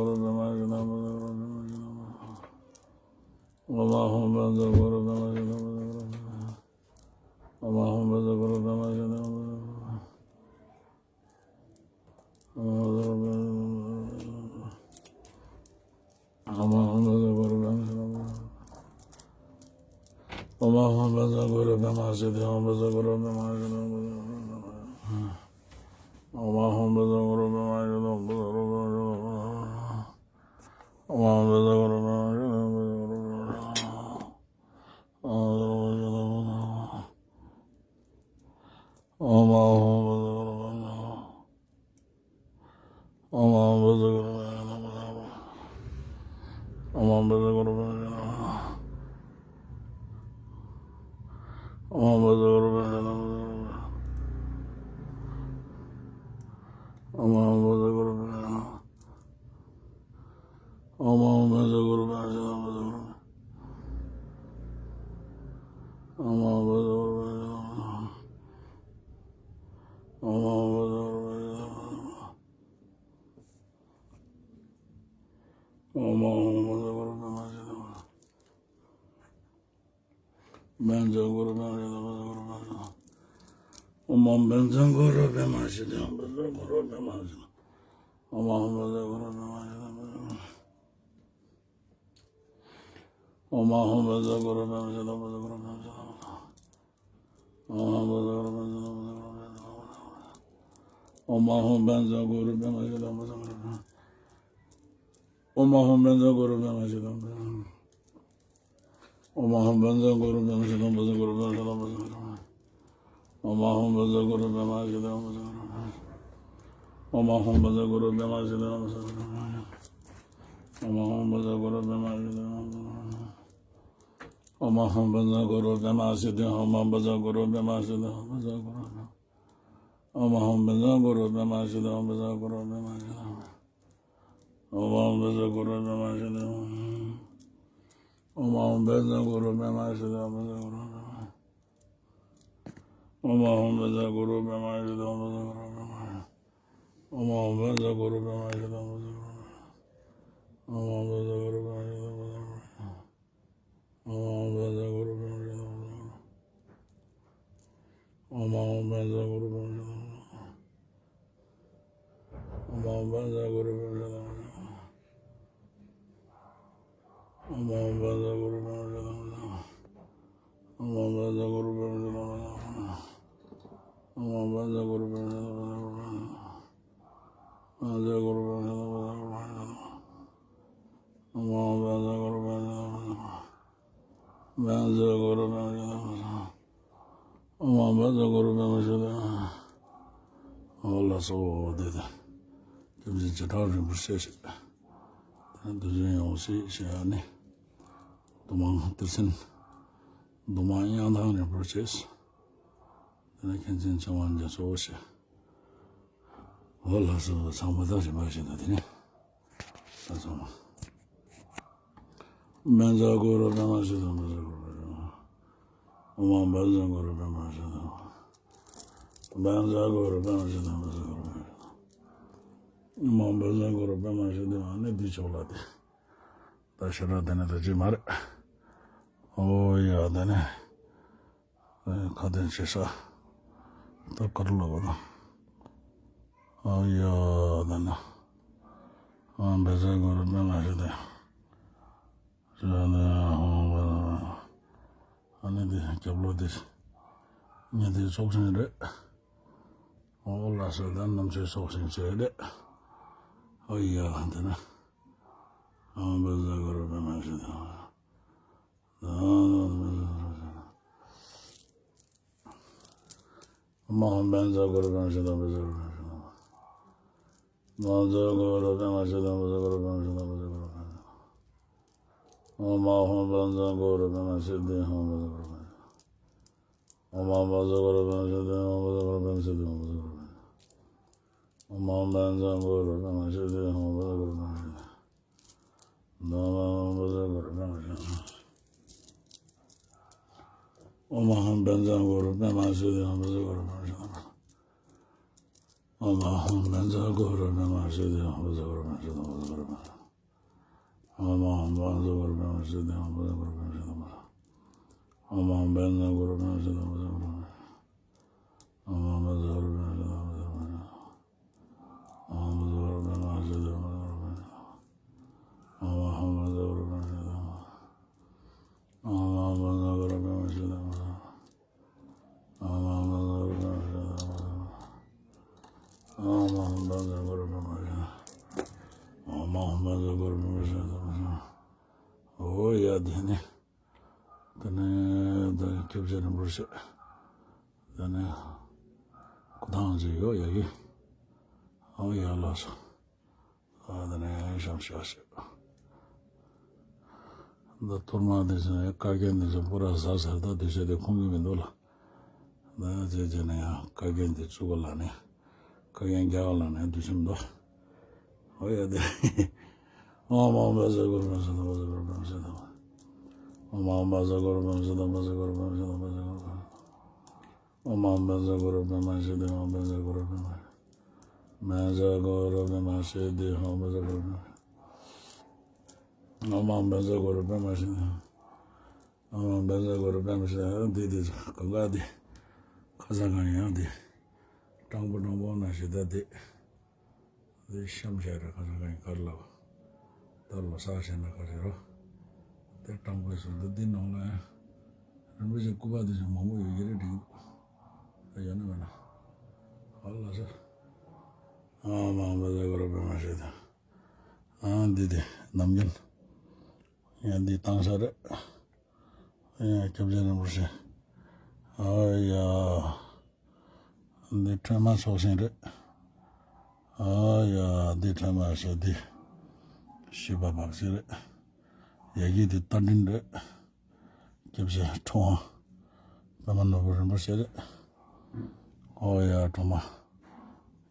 Guru Brahma Vishnu Brahma Guru Brahma Vishnu Brahma. Om Ahum Brahma Guru Brahma Vishnu Brahma. Om Ahum Brahma Guru Brahma Vishnu Brahma. Om Ahum Brahma Guru Brahma Vishnu Brahma. Om Ahum Brahma Guru Brahma Siddhi Om Brahma Guru Brahma Vishnu Brahma. Om Ahum Brahma Guru Brahma Vishnu Brahma. Om Ahum Brahma Guru Brahma Vishnu Brahma. Om Ahum Brahma Guru Brahma. Om Ahum Brahma Guru Brahma. Om Ahum Brahma Guru Brahma. ཨོཾ་བཛྲ་གུ་རུ་པདྨ། ཨོཾ་ཨོཾ་བཛྲ་གུ་རུ་པདྨ། ཨོཾ་ཨོཾ་བཛྲ་གུ་རུ་པདྨ། ཨོཾ་ཨོཾ་བཛྲ་གུ་རུ་པདྨ། ཨོཾ་ཨོཾ་བཛྲ་གུ་རུ་པདྨ། ཨོཾ་ཨོཾ་བཛྲ་གུ་རུ་པདྨ། བཛྲ་གུ་རུ་པདྨ། ཨོཾ་ཨོཾ་བཛྲ་གུ་རུ་པདྨ། ཨོཾ་ཨོཾ་བཛྲ་གུ་རུ་པདྨ། ཨོཾ་ཨོཾ་བཛྲ་གུ་རུ་པདྨ། ཨོཾ་ཨོཾ་བཛྲ་གུ་རུ་པདྨ། ཨོཾ་ཨོཾ་བཛྲ་གུ་རུ་པདྨ། ཨོཾ་ཨོཾ་བཛྲ་གུ་རུ་པདྨ། ཨོཾ་ཨོཾ་བཛྲ་གུ་རུ་པདྨ། ཨོཾ་ཨོཾ་བཛྲ་གུ་རུ་པདྨ། ཨོཾ་ཨོཾ་བཛྲ་གུ་རུ་པདྨ། ཨོཾ་ཨོཾ་བཛྲ་གུ་རུ་པདྨ། ཨོཾ་ཨོཾ་བཛྲ་གུ་རུ་པདྨ། ཨོཾ་ཨོཾ་བཛྲ་གུ་རུ་པདྨ། ཨོཾ་ཨོཾ་བཛྲ་གུ་རུ་པདྨ། ཨོཾ་ཨོཾ་བཛྲ་གུ་རུ་པདྨ། ཨོཾ་ཨོཾ་བཛྲ་གུ་རུ་པདྨ། ཨོཾ་ཨོཾ་བཛྲ་གུ་རུ་པདྨ། ཨོཾ་ཨོཾ་བཛྲ་གུ་རུ་པདྨ། ཨོཾ་ཨོཾ་བཛྲ་གུ་རུ་པདྨ། ཨོཾ་ཨོཾ་བཛྲ་གུ་རུ་པདྨ། ཨོཾ་བཛྲ་གུ་རུ་པདྨ། ཨོཾ་ཨོཾ་བཛྲ་གུ་རུ་པདྨ། ཨོཾ་ཨོཾ་བཛྲ་གུ་རུ་པདྨ། ཨོཾ་བཛྲ་གུ་རུ་པདྨ། ཨོཾ་ཨོཾ་བཛྲ་གུ་རུ་པདྨ། ཨོཾ་བཛྲ་གུ་རུ་པདྨ། ཨོཾ་ཨོཾ་བཛྲ་གུ་རུ་པདྨ། ཨོཾ་ཨོཾ་བཛྲ་གུ་རུ་པདྨ། ཨོཾ་ཨོཾ་བཛྲ་གུ་རུ་པདྨ། ཨོཾ་ཨོཾ་བཛྲ་གུ་རུ་པདྨ། ཨོཾ་ཨོཾ་བཛྲ་གུ་རུ་པདྨ། ཨོཾ་ཨོཾ་བཛྲ་གུ་རུ་པདྨ། ཨོཾ་ཨོཾ་བཛྲ་གུ་རུ་པདྨ། ཨོཾ་ཨོཾ་བཛྲ་གུ་རུ་པདྨ། ཨོཾ་ཨོཾ་བཛྲ་གུ་རུ་པདྨ། བཛྲ་གུ་རུ་པདྨ། ཨོཾ་ཨོཾ་བཛྲ་གུ་རུ་པདྨ། བཛྲ་གུ་རུ་པདྨ། ཨོཾ་ཨོཾ་བཛྲ་གུ་རུ་པདྨ། ཨོ་ལགས་སོ། དེ་དང་། ཐུགས་རྗེ་བྱེ་བྲག་རིན་པོ་ཆེ་ཞེས། དེ་ནས་དུས་རྒྱུན་ཡོངས་སུ་ཞེས་ནི། མདོ་མང་གཏེར་ཆེན། མདོ་མང་གཡང་ཐང་རིན་པོ་ཆེ། དེ་ནས་མཁན་ཆེན་ཚེ་དབང་རྒྱ་མཚོ་ཞེས། ཨོ་ལགས་སོ། ཚང་མ་ད་རིམ་པ་བཞིན་དུ་དེ་ནས། ད་ཚང་མ། བཛྲ་གུ་རུ་པདྨ་ཞེས་དང་། བཛྲ་གུ་རུ་པདྨ། ཨོཾ་ཨོཾ་བཛྲ་གུ་རུ་པདྨ་ཞེས་དང་། བཛྲ་གུ་རུ་པདྨ་ཞེས་དང་། བཛྲ་གུ་རུ་པདྨ། ཨོཾ་ཨོཾ་བཛྲ་གུ་རུ་པདྨ་ཞེས་དང་། ཨ་ནི་འདི་ཆོག་ལ་དེ། ད་ཤ་ར་དེ་ནས་ད་ཅི་མ་རེད། ཨོ་ཡ་དེ་ནས། ཁ་དན་ཆེ་ས། ད་ཀར་ལ་བ་དང་། ཨ་ཡ་ད་ན། ཨ་བཛྲ་གུ་རུ་པདྨ་ཞེས་དང་། ཞེས་དང་། ཨ་ནི་འདི་རྒྱབ་ལོགས་འདི། ཉེ་དེ་ཚོགས་ཞིང་རེད། ཨོ་ལགས་སོ། ད་རྣམ་དཔྱོད་ཚོགས་ཞིང་བྱས་རེད། ཨ་ཡ་ད་ན། ཨ་བཛྲ་གུ་རུ་པདྨ་ཞེས་དང་། ཨོཾ་ཨོཾ་བཛྲ་གུ་རུ་པདྨ་ཞེས་དང་། བཛྲ་གུ་རུ་པདྨ་ཞེས་དང་། བཛྲ་གུ་རུ་པདྨ་ཞེས་དང་། བཛྲ་གུ་རུ་པདྨ་ཞེས་དང་། བཛྲ་གུ་རུ་པདྨ། ཨོཾ་ཨོཾ་བཛྲ་གུ་རུ་པདྨ་ཞེས་དང་། ཨོཾ་བཛྲ་གུ་རུ་པདྨ། ཨོཾ་ཨོཾ་བཛྲ་གུ་རུ་པདྨ་ཞེས་དང་། ཨོཾ་བཛྲ་གུ་རུ་པདྨ་ཞེས་དང་། བཛྲ་གུ་རུ་པདྨ། ཨོཾ་ཨོཾ་བཛྲ་གུ་རུ་པདྨ་ཞེས་དང་། ཨོཾ་བཛྲ་གུ་རུ་པདྨ་ཞེས་དང་། ཨོཾ་ཨོཾ་བཛྲ་གུ་རུ་པདྨ་ཞེས་དང་། ཨོཾ་ཨོཾ་བཛྲ་གུ་རུ་པདྨ་ཞེས་དང་། ཨོཾ་བཛྲ་གུ་རུ་པདྨ་ཞེས་དང་། ཨོཾ་ཨོཾ་བཛྲ་གུ་རུ་པདྨ་ཞེས་དང་། ཨོཾ་བཛྲ་གུ་རུ་པདྨ་ཞེས་དང་། བཛྲ་གུ་རུ་པདྨ། ཨོཾ་ཨོཾ་བཛྲ་གུ་རུ་པདྨ་ཞེས་དང་། ཨོཾ་བཛྲ་གུ་རུ་པདྨ་ཞེས་དང་། ཨོཾ་ཨོཾ་བཛྲ་གུ་རུ་པདྨ་ཞེས་དང་། བཛྲ་གུ་རུ་པདྨ། ཨོཾ་ཨོཾ་བཛྲ་གུ་རུ་པདྨ་ཞེས་དང་། བཛྲ་གུ་རུ་པདྨ། ཨོཾ་ཨོཾ་བཛྲ་གུ་རུ་པདྨ་ཞེས་དང་། བཛྲ་གུ་རུ་པདྨ། ཨོཾ་ཨོཾ་བཛྲ་གུ་རུ་པདྨ་ཞེས་དང་། ཨོཾ་ཨོཾ་བཛྲ་གུ་རུ་པདྨ་ཞེས་དང་། ཨོཾ་ཨོཾ་བཛྲ་གུ་རུ་པདྨ་ཞེས་དང་། ཨོཾ་ཨོཾ་བཛྲ་གུ་རུ་པདྨ་ཞེས་དང་། ཨོཾ་ཨོཾ་བཛྲ་གུ་རུ་པདྨ་ཞེས་དང་། ཨོ་ཡ་དེ་ནི། དེ་ནས་དེ་སྐྱབས་རྗེ་རིན་པོ་ཆེ། དེ་ནས་སྐུ་ཐང་ཅིག་ཡོད་ཡ་གི། ཨོ་ཡ་ལགས་སོ། ཨ་དེ་ནས་ཞབས་ཞབས་ཞབས། འདི་ཐུར་མ་དེ་ཚོ་ཡ་བཀའ་རྒན་དེ་ཚོ་པུ་ར་ཟ་ཟེར། ད་དུས་ཚོད་དེ་ཁོང་གི་མི་འདུག་ལ། ད་ཡང་བྱས་བྱས་ནས་ཡང་བཀའ་བརྒྱད་འདི་བཙུགས་པ་ལ་ནི། བཀའ་བརྒྱད་རྒྱག་པ་ལ་ནི་དུས་ཆེན་པོ། ཨོ་ཡ་དེ། ཨོཾ་ཨཱཿཧཱུྃ་བཛྲ་གུ་རུ་པདྨ་སིདྡྷི་ཧཱུྃ། བཛྲ་གུ་རུ་པདྨ་སིདྡྷི་ཧཱུྃ། ཨོཾ་ཨཱཿཧཱུྃ་བཛྲ་གུ་རུ་པདྨ་སིདྡྷི་ཧཱུྃ། བཛྲ་གུ་རུ་པདྨ་སིདྡྷི་ཧཱུྃ། བཛྲ་གུ་རུ། ཨོཾ་ཨཱཿཧཱུྃ་བཛྲ་གུ་རུ་པདྨ་སིདྡྷི་ཧཱུྃ། བཛྲ་གུ་རུ་པདྨ། བཛྲ་གུ་རུ་པདྨ་སིདྡྷི་ཧཱུྃ། བཛྲ་གུ་རུ་པདྨ། ཨོཾ་ཨཱཿཧཱུྃ་བཛྲ་གུ་རུ་པདྨ་སིདྡྷི་ཧཱུྃ། ཨོཾ་ཨཱཿཧཱུྃ་བཛྲ་གུ་རུ་པདྨ་སིདྡྷི་ཧཱུྃ། འདི་འདི་གང་ག་འདི། ཁ་སང་གང་ཡང་འདི། སྤྲང་པོ་སྤྲང་པོ་ན་ཞེ་ད་འདི། འདི་གཤམ་བཤད་རེད། ཁ་སང་གང་ཡང་གར་ལ། ད་ལོ་གསར་བཤད་ན་ག་རེ་རོ། དེ་སྤྲང་པོའི་ཟུར་དུ་འདི་ནང་ལ་ཡང་། རིན་པོ་ཆེ་སྐུ་པར་འདི་ཚོ་མང་པོ་ཡོད་ཀྱི་རེད་འགྲིག་ད་ཡོད་ན་མེད་ན། ཧ་ལ་ས། ཨོཾ་ཨཱཿཧཱུྃ་བཛྲ་གུ་རུ་པདྨ་སིདྡྷི་ཧཱུྃ། ཨ་འདི་དེ་ནམ་རྒྱུན། ཡང་འདི་བཏང་ས་རེད། ཡང་སྐྱབས་རྗེ་རིན་པོ་ཆེ། ཨ་ཡ། འདི་ཁྲོས་མ་ཚོགས་ཞིང་རེད། ཨ་ཡ་འདི་ཁྲོས་མ་ཟེར་འདི། ཤི་བ་བག་ཚིལ་རེད། ཡ་གི་འདི་རྟ་མགྲིན་རེད། སྐྱབས་རྗེ་ཁྲོ་དབང་། པདྨ་ནོར་བུ་རིན་པོ་ཆེ་རེད། ཨོ་ཡ་གྲོ་མ།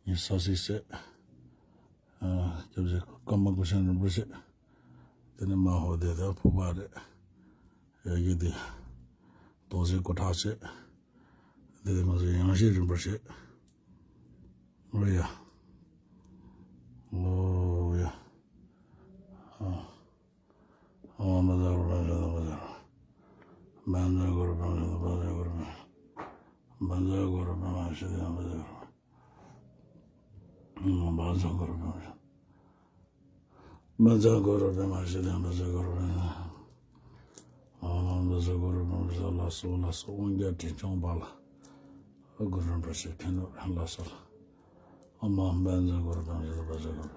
ཡི་སོ་སི་སེ། ཨ་སྐྱབས་རྗེ་ཀརྨ་སྐུ་ཆེན་རིན་པོ་ཆེ། དེ་ནས་མ་ཧོ་དེ་དག་ཕུག་པ་རེད། ཡ་གི་དེ། རྡོ་རྗེ་སྒོ་ཁྲག་ཆེ། དེ་ནས་ང་ཚོ་ཡང་ཤེས་རིན་པོ་ཆེ། ཨོ་ཡ། ཨོ་ཡ། ཨ། ཨོཾ་ཨཱཿཧཱུྃ་བཛྲ་གུ་རུ་པདྨ་སིདྡྷི་ཧཱུྃ། བཛྲ་གུ་རུ་པདྨ་སིདྡྷི་ཧཱུྃ། བཛྲ་གུ་རུ་པདྨ་སིདྡྷི་ཧཱུྃ། བཛྲ་གུ་རུ་པདྨ་སིདྡྷི་ཧཱུྃ། བཛྲ་གུ་རུ། བཛྲ་གུ་རུ་པདྨ་སིདྡྷི་ཧཱུྃ། བཛྲ་གུ་རུ་པདྨ་སིདྡྷི་ཧཱུྃ། བཛྲ་གུ་རུ་པདྨ། ཨོཾ་ཨཱཿཧཱུྃ་བཛྲ་གུ་རུ་པདྨ་སིདྡྷི་ཧཱུྃ། ལགས་སོ་ལགས་སོ། དབང་རྒྱལ་དྲིན་ཆེན་པ་ལ། གུ་རུ་རིན་པོ་ཆེ་ཕན་ནོ་ལགས་སོ། ཨོཾ་ཨཱཿཧཱུྃ་བཛྲ་གུ་རུ་པདྨ་སིདྡྷི་ཧཱུྃ། བཛྲ་གུ་རུ།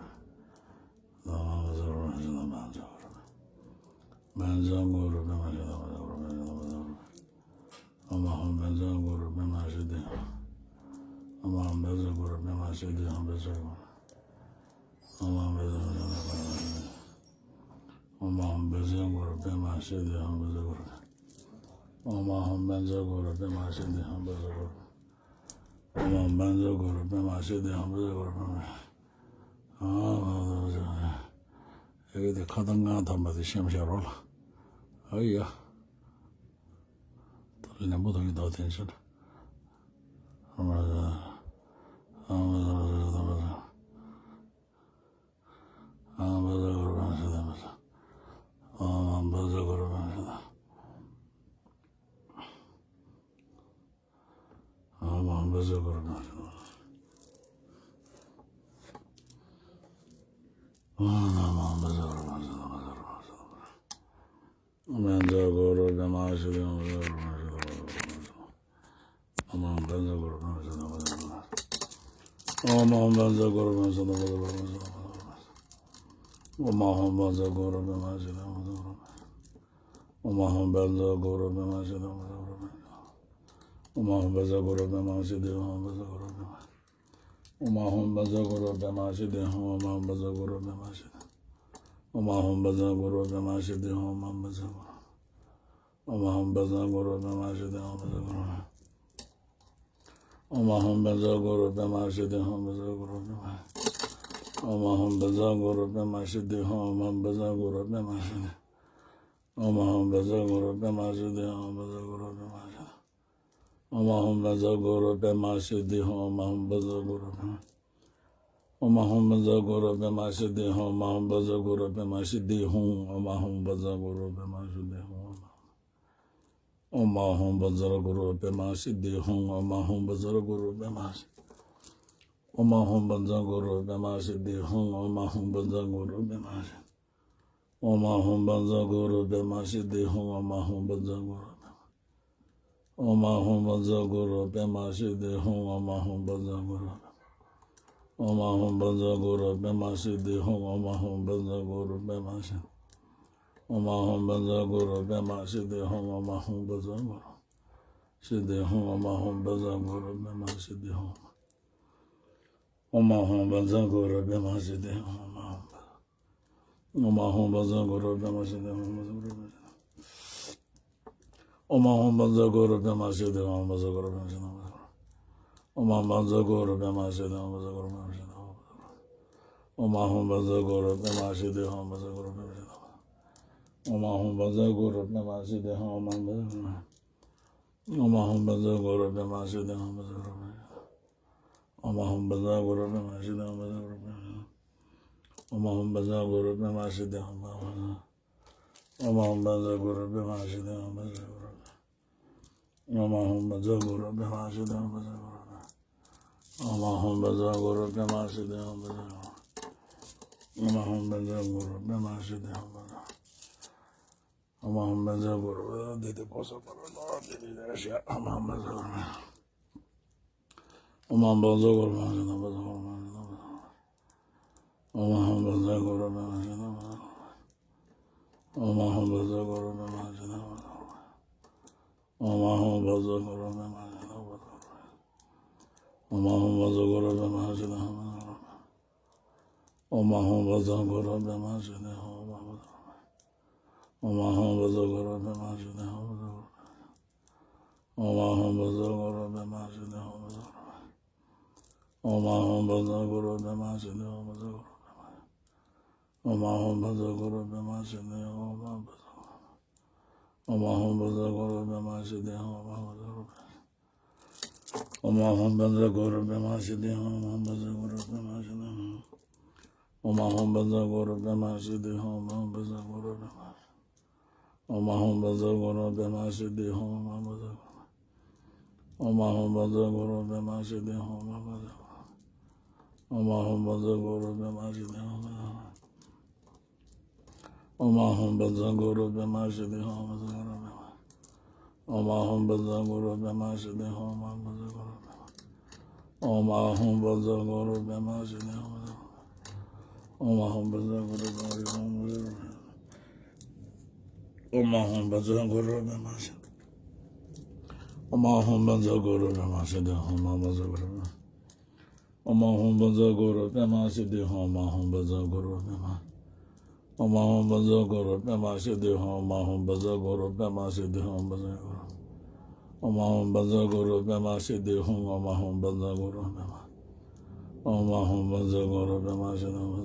ཨོཾ་ཨཱཿཧཱུྃ་བཛྲ་གུ་རུ་པདྨ་སིདྡྷི་ཧཱུྃ། བཛྲ་གུ་རུ། བཛྲ་གུ་རུ་པདྨ་སིདྡྷི་ཧཱུྃ། བཛྲ་གུ་རུ་པདྨ་སིདྡྷི་ཧཱུྃ། བཛྲ་གུ་རུ། ཨོཾ་ཨཱཿཧཱུྃ་བཛྲ་གུ་རུ་པདྨ་སིདྡྷི་ཧཱུྃ། ཨོཾ་ཨཱཿཧཱུྃ་བཛྲ་གུ་རུ་པདྨ་སིདྡྷི་ཧཱུྃ། བཛྲ་གུ་རུ། ཨོཾ་ཨཱཿཧཱུྃ་བཛྲ་གུ་རུ་པདྨ་སིདྡྷི་ཧཱུྃ། ཨོཾ་ཨཱཿཧཱུྃ་བཛྲ་གུ་རུ་པདྨ་སིདྡྷི་ཧཱུྃ། བཛྲ་གུ་རུ། ཨོཾ་ཨཱཿཧཱུྃ་བཛྲ་གུ་རུ་པདྨ་སིདྡྷི་ཧཱུྃ། བཛྲ་གུ་རུ། ཨོཾ་ཨཱཿཧཱུྃ་བཛྲ་གུ་རུ་པདྨ་སིདྡྷི་ཧཱུྃ། བཛྲ་གུ་རུ་པདྨ། ཨ་ཨ་ཨ་ཨ། ཨེ་གི་དེ་ཁ་ཏ་ང་ཐམ་པ་དེ་ཤེས་བྱ་རོགས་ལ། ཨ་ཡ། ད་ལན་པོ་ཐོག་གི་དོ་དེ་ཤོད། ཨ་མ་ཨ་མ། ཨོཾ་ཨཱཿཧཱུྃ་བཛྲ་གུ་རུ་པདྨ་སིདྡྷི་ཧཱུྃ། བཛྲ་གུ་རུ་པདྨ་སིདྡྷི་ཧཱུྃ། ཨོཾ་ཨཱཿཧཱུྃ་བཛྲ་གུ་རུ་པདྨ་སིདྡྷི་ཧཱུྃ། ཨོཾ་ཨཱཿཧཱུྃ་བཛྲ་གུ་རུ་པདྨ་སིདྡྷི་ཧཱུྃ། ཨོཾ་ཨཱཿཧཱུྃ་བཛྲ་གུ་རུ་པདྨ་སིདྡྷི་ཧཱུྃ། བཛྲ་གུ་རུ་པདྨ་སིདྡྷི་ཧཱུྃ། ཨོཾ་ཨཱཿཧཱུྃ་བཛྲ་གུ་རུ་པདྨ་སིདྡྷི་ཧཱུྃ། བཛྲ་གུ་རུ་པདྨ་སིདྡྷི་ཧཱུྃ། ཨོཾ་ཨཱཿཧཱུྃ་བཛྲ་གུ་རུ་པདྨ་སིདྡྷི་ཧཱུྃ། བཛྲ་གུ་རུ། ཨོཾ་ཨཱཿཧཱུྃ་བཛྲ་གུ་རུ་པདྨ་སིདྡྷི་ཧཱུྃ། བཛྲ་གུ་རུ། ཨོཾ་ཨཱཿཧཱུྃ་བཛྲ་གུ་རུ་པདྨ་སིདྡྷི་ཧཱུྃ། བཛྲ་གུ་རུ། ཨོཾ་ཨཱཿཧཱུྃ་བཛྲ་གུ་རུ་པདྨ་སིདྡྷི་ཧཱུྃ། བཛྲ་གུ་རུ། ཨོཾ་ཨཱཿཧཱུྃ་བཛྲ་གུ་རུ་པདྨ་སིདྡྷི་ཧཱུྃ། བཛྲ་གུ་རུ་པདྨ། ཨོཾ་ཨཱཿཧཱུྃ་བཛྲ་གུ་རུ་པདྨ་སིདྡྷི་ཧཱུྃ། ཨོཾ་ཨཱཿཧཱུྃ་བཛྲ་གུ་རུ་པདྨ་སིདྡྷི། ཨོཾ་ཨཱཿཧཱུྃ་བཛྲ་གུ་རུ་པདྨ་སིདྡྷི་ཧཱུྃ། ཨོཾ་ཨཱཿཧཱུྃ་བཛྲ་གུ་རུ་པདྨ་སིདྡྷི་ཧཱུྃ། བཛྲ་གུ་རུ། ཨོཾ་ཨཱཿཧཱུྃ་བཛྲ་གུ་རུ་པདྨ་སིདྡྷི་ཧཱུྃ། བཛྲ་གུ་རུ་པདྨ། ཨོཾ་ཨཱཿཧཱུྃ་བཛྲ་གུ་རུ་པདྨ་སིདྡྷི་ཧཱུྃ། ཨོཾ་ཨཱཿཧཱུྃ་བཛྲ་གུ་རུ་པདྨ་སིདྡྷི། ཨོཾ་ཨཱཿཧཱུྃ་བཛྲ་གུ་རུ་པདྨ་སིདྡྷི་ཧཱུྃ། བཛྲ་གུ་རུ་པདྨ་སིདྡྷི། ཨོཾ་ཨཱཿཧཱུྃ་བཛྲ་གུ་རུ་པདྨ་སིདྡྷི་ཧཱུྃ། ཨོཾ་ཨཱཿཧཱུྃ་བཛྲ་གུ་རུ་པདྨ། ཨོཾ་ཨཱཿཧཱུྃ་བཛྲ་གུ་རུ་པདྨ་སིདྡྷི་ཧཱུྃ། ཨོཾ་ཨཱཿཧཱུྃ་བཛྲ་གུ་རུ་པདྨ་སིདྡྷི་ཧཱུྃ། ཨོཾ་ཨཱཿཧཱུྃ་བཛྲ་གུ་རུ་པདྨ་སིདྡྷི་ཧཱུྃ། ཨོཾ་ཨཱཿཧཱུྃ་བཛྲ་གུ་རུ་པདྨ་སིདྡྷི་ཧཱུྃ། ཨོཾ་ཨཱཿཧཱུྃ་བཛྲ་གུ་རུ་པདྨ་སིདྡྷི། ཨོཾ་ཨཱཿཧཱུྃ་བཛྲ་གུ་རུ་པདྨ་སིདྡྷི་ཧཱུྃ། ཨོཾ་ཨཱཿཧཱུྃ་བཛྲ་གུ་རུ་པདྨ་སིདྡྷི། ཨོཾ་ཨཱཿཧཱུྃ་བཛྲ་གུ་རུ་པདྨ་སིདྡྷི་ཧཱུྃ། ཨོཾ་ཨཱཿཧཱུྃ་བཛྲ་གུ་རུ་པདྨ། ཨོཾ་ཨཱཿཧཱུྃ་བཛྲ་གུ་རུ་པདྨ་སིདྡྷི་ཧཱུྃ། ཨོཾ་ཨཱཿཧཱུྃ་བཛྲ་གུ་རུ། ཨོཾ་ཨཱཿཧཱུྃ་བཛྲ་གུ་རུ་པདྨ་སིདྡྷི་ཧཱུྃ། ཨོཾ་ཨཱཿཧཱུྃ་བཛྲ་གུ་རུ་པདྨ་སིདྡྷི། ཨོཾ་ཨཱཿཧཱུྃ་བཛྲ་གུ་རུ་པདྨ་སིདྡྷི་ཧཱུྃ། ཨོཾ་ཨཱཿཧཱུྃ་བཛྲ་གུ་རུ་སིདྡྷི་ཧཱུྃ། ཨོཾ་ཨཱཿཧཱུྃ་བཛྲ་གུ་རུ་པདྨ་སིདྡྷི་ཧཱུྃ། ཨོཾ་ཨཱཿཧཱུྃ་བཛྲ་གུ་རུ་པདྨ་སིདྡྷི་ཧཱུྃ། ཨོཾ་ཨཱཿཧཱུྃ་བཛྲ་གུ་རུ་པདྨ་སིདྡྷི་ཧཱུྃ། ཨོཾ་ཨཱཿཧཱུྃ་བཛྲ་གུ་རུ་པདྨ་སིདྡྷི་ཧཱུྃ། བཛྲ་གུ་རུ་པདྨ་སིདྡྷི་ཧཱུྃ། ཨོཾ་ཨཱཿཧཱུྃ་བཛྲ་གུ་རུ་པདྨ་སིདྡྷི་ཧཱུྃ། བཛྲ་གུ་རུ་པདྨ་སིདྡྷི་ཧཱུྃ། ཨོཾ་ཨཱཿཧཱུྃ་བཛྲ་གུ་རུ་པདྨ་སིདྡྷི་ཧཱུྃ། བཛྲ་གུ་རུ་པདྨ་སིདྡྷི་ཧཱུྃ། ཨོཾ་ཨཱཿཧཱུྃ་བཛྲ་གུ་རུ་པདྨ་སིདྡྷི་ཧཱུྃ། ཨོཾ་ཨཱཿཧཱུྃ་བཛྲ་གུ་རུ་པདྨ་སིདྡྷི་ཧཱུྃ། བཛྲ་གུ་རུ་པདྨ་སིདྡྷི་ཧཱུྃ། བཛྲ་གུ་རུ་པདྨ་སིདྡྷི་ཧཱུྃ། བཛྲ་གུ་རུ་པདྨ་སིདྡྷི་ཧཱུྃ། ཨོཾ་ཨཱཿཧཱུྃ་བཛྲ་གུ་རུ་པདྨ་སིདྡྷི་ཧཱུྃ། ཨོཾ་ཨཱཿཧཱུྃ་བཛྲ་གུ་རུ་པདྨ་སིདྡྷི་ཧཱུྃ། བཛྲ་གུ་རུ། ཨོཾ་ཨཱཿཧཱུྃ་བཛྲ་གུ་རུ་པདྨ་སིདྡྷི་ཧཱུྃ། བཛྲ་གུ་རུ། ཨོཾ་ཨཱཿཧཱུྃ་བཛྲ་གུ་རུ་པདྨ་སིདྡྷི་ཧཱུྃ། བཛྲ་གུ་རུ། ཨོཾ་ཨཱཿཧཱུྃ་བཛྲ་གུ་རུ་པདྨ་སིདྡྷི་ཧཱུྃ། བཛྲ་གུ་རུ། ཨོཾ་ཨཱཿཧཱུྃ་བཛྲ་གུ་རུ། འདི་དེ་བོ་ས་པ་ར་ན་འདི་དེ་ར་ཤ། ཨོཾ་ཨཱཿཧཱུྃ་བཛྲ་གུ་རུ། ཨོཾ་ཨཱཿཧཱུྃ་བཛྲ་གུ་རུ་པདྨ་སིདྡྷི་ཧཱུྃ། བཛྲ་གུ་རུ་པདྨ་སིདྡྷི་ཧཱུྃ། ཨོཾ་ཨཱཿཧཱུྃ་བཛྲ་གུ་རུ་པདྨ་སིདྡྷི་ཧཱུྃ། ཨོཾ་ཨཱཿཧཱུྃ་བཛྲ་གུ་རུ་པདྨ་སིདྡྷི་ཧཱུྃ། ཨོཾ་ཨཱཿཧཱུྃ་བཛྲ་གུ་རུ་པདྨ་སིདྡྷི་ཧཱུྃ། ཨོཾ་ཨཱཿཧཱུྃ་བཛྲ་གུ་རུ་པདྨ་སིདྡྷི་ཧཱུྃ། ཨོཾ་ཨཱཿཧཱུྃ་བཛྲ་གུ་རུ་པདྨ་སིདྡྷི་ཧཱུྃ། ཨོཾ་ཨཱཿཧཱུྃ་བཛྲ་གུ་རུ་པདྨ་སིདྡྷི་ཧཱུྃ། ཨོཾ་ཨཱཿཧཱུྃ་བཛྲ་གུ་རུ་པདྨ་སིདྡྷི་ཧཱུྃ། ཨོཾ་ཨཱཿཧཱུྃ་བཛྲ་གུ་རུ་པདྨ་སིདྡྷི་ཧཱུྃ། ཨོཾ་ཨཱཿཧཱུྃ་བཛྲ་གུ་རུ་པདྨ་སིདྡྷི་ཧཱུྃ། ཨོཾ་ཨཱཿཧཱུྃ་བཛྲ་གུ་རུ་པདྨ་སིདྡྷི་ཧཱུྃ། ཨོཾ་ཨཱཿཧཱུྃ་བཛྲ་གུ་རུ་པདྨ་སིདྡྷི་ཧཱུྃ། ཨོཾ་ཨཱཿཧཱུྃ་བཛྲ་གུ་རུ་པདྨ་སིདྡྷི་ཧཱུྃ། ཨོཾ་ཨཱཿཧཱུྃ་བཛྲ་གུ་རུ་པདྨ་སིདྡྷི་ཧཱུྃ། ཨོཾ་ཨཱཿཧཱུྃ་བཛྲ་གུ་རུ་པདྨ། ཨོཾ་ཨཱཿཧཱུྃ་བཛྲ་གུ་རུ་པདྨ་སིདྡྷི་ཧཱུྃ། ཨོཾ་ཨཱཿཧཱུྃ་བཛྲ་གུ་རུ། ཨོཾ་ཨཱཿཧཱུྃ་བཛྲ་གུ་རུ་པདྨ་སིདྡྷི་ཧཱུྃ། ཨོཾ་ཨཱཿཧཱུྃ་བཛྲ་གུ་རུ། ཨོཾ་ཨཱཿཧཱུྃ་བཛྲ་གུ་རུ་པདྨ་སིདྡྷི་ཧཱུྃ། ཨོཾ་ཨཱཿཧཱུྃ་བཛྲ་གུ་རུ་པདྨ་སིདྡྷི་ཧཱུྃ། ཨོཾ་ཨཱཿཧཱུྃ་བཛྲ་གུ་རུ་པདྨ་སིདྡྷི་ཧཱུྃ། ཨོཾ་ཨཱཿཧཱུྃ་བཛྲ་གུ་རུ་པདྨ་སིདྡྷི་ཧཱུྃ། ཨོཾ་ཨཱཿཧཱུྃ་བཛྲ་གུ་རུ་པདྨ་སིདྡྷི་ཧཱུྃ། ཨོཾ་ཨཱཿཧཱུྃ་བཛྲ་གུ་རུ་པདྨ་སིདྡྷི་ཧཱུྃ། ཨོཾ་ཨཱཿཧཱུྃ་བཛྲ་གུ་རུ་པདྨ་སིདྡྷི། ཨོཾ་ཨཱཿཧཱུྃ་བཛྲ་གུ་རུ་པདྨ་སིདྡྷི་ཧཱུྃ། ཨོཾ་ཨཱཿཧཱུྃ་བཛྲ་གུ་རུ། ཨོཾ་ཨཱཿཧཱུྃ་བཛྲ་གུ་རུ་པདྨ་སིདྡྷི་ཧཱུྃ། ཨོཾ་ཨཱཿཧཱུྃ་བཛྲ་གུ་རུ་པདྨ། ཨོཾ་ཨཱཿཧཱུྃ་བཛྲ་གུ་རུ་པདྨ་སིདྡྷི་ཧཱུྃ། ཨོཾ་ཨཱཿཧཱུྃ་བཛྲ་གུ་རུ་པདྨ་སིདྡྷི་ཧཱུྃ། བཛྲ་གུ་རུ། ཨོཾ་ཨཱཿཧཱུྃ་བཛྲ་གུ་རུ་པདྨ་སིདྡྷི་ཧཱུྃ། ཨོཾ་ཨཱཿཧཱུྃ་བཛྲ་གུ་རུ་པདྨ། ཨོཾ་ཨཱཿཧཱུྃ་བཛྲ་གུ་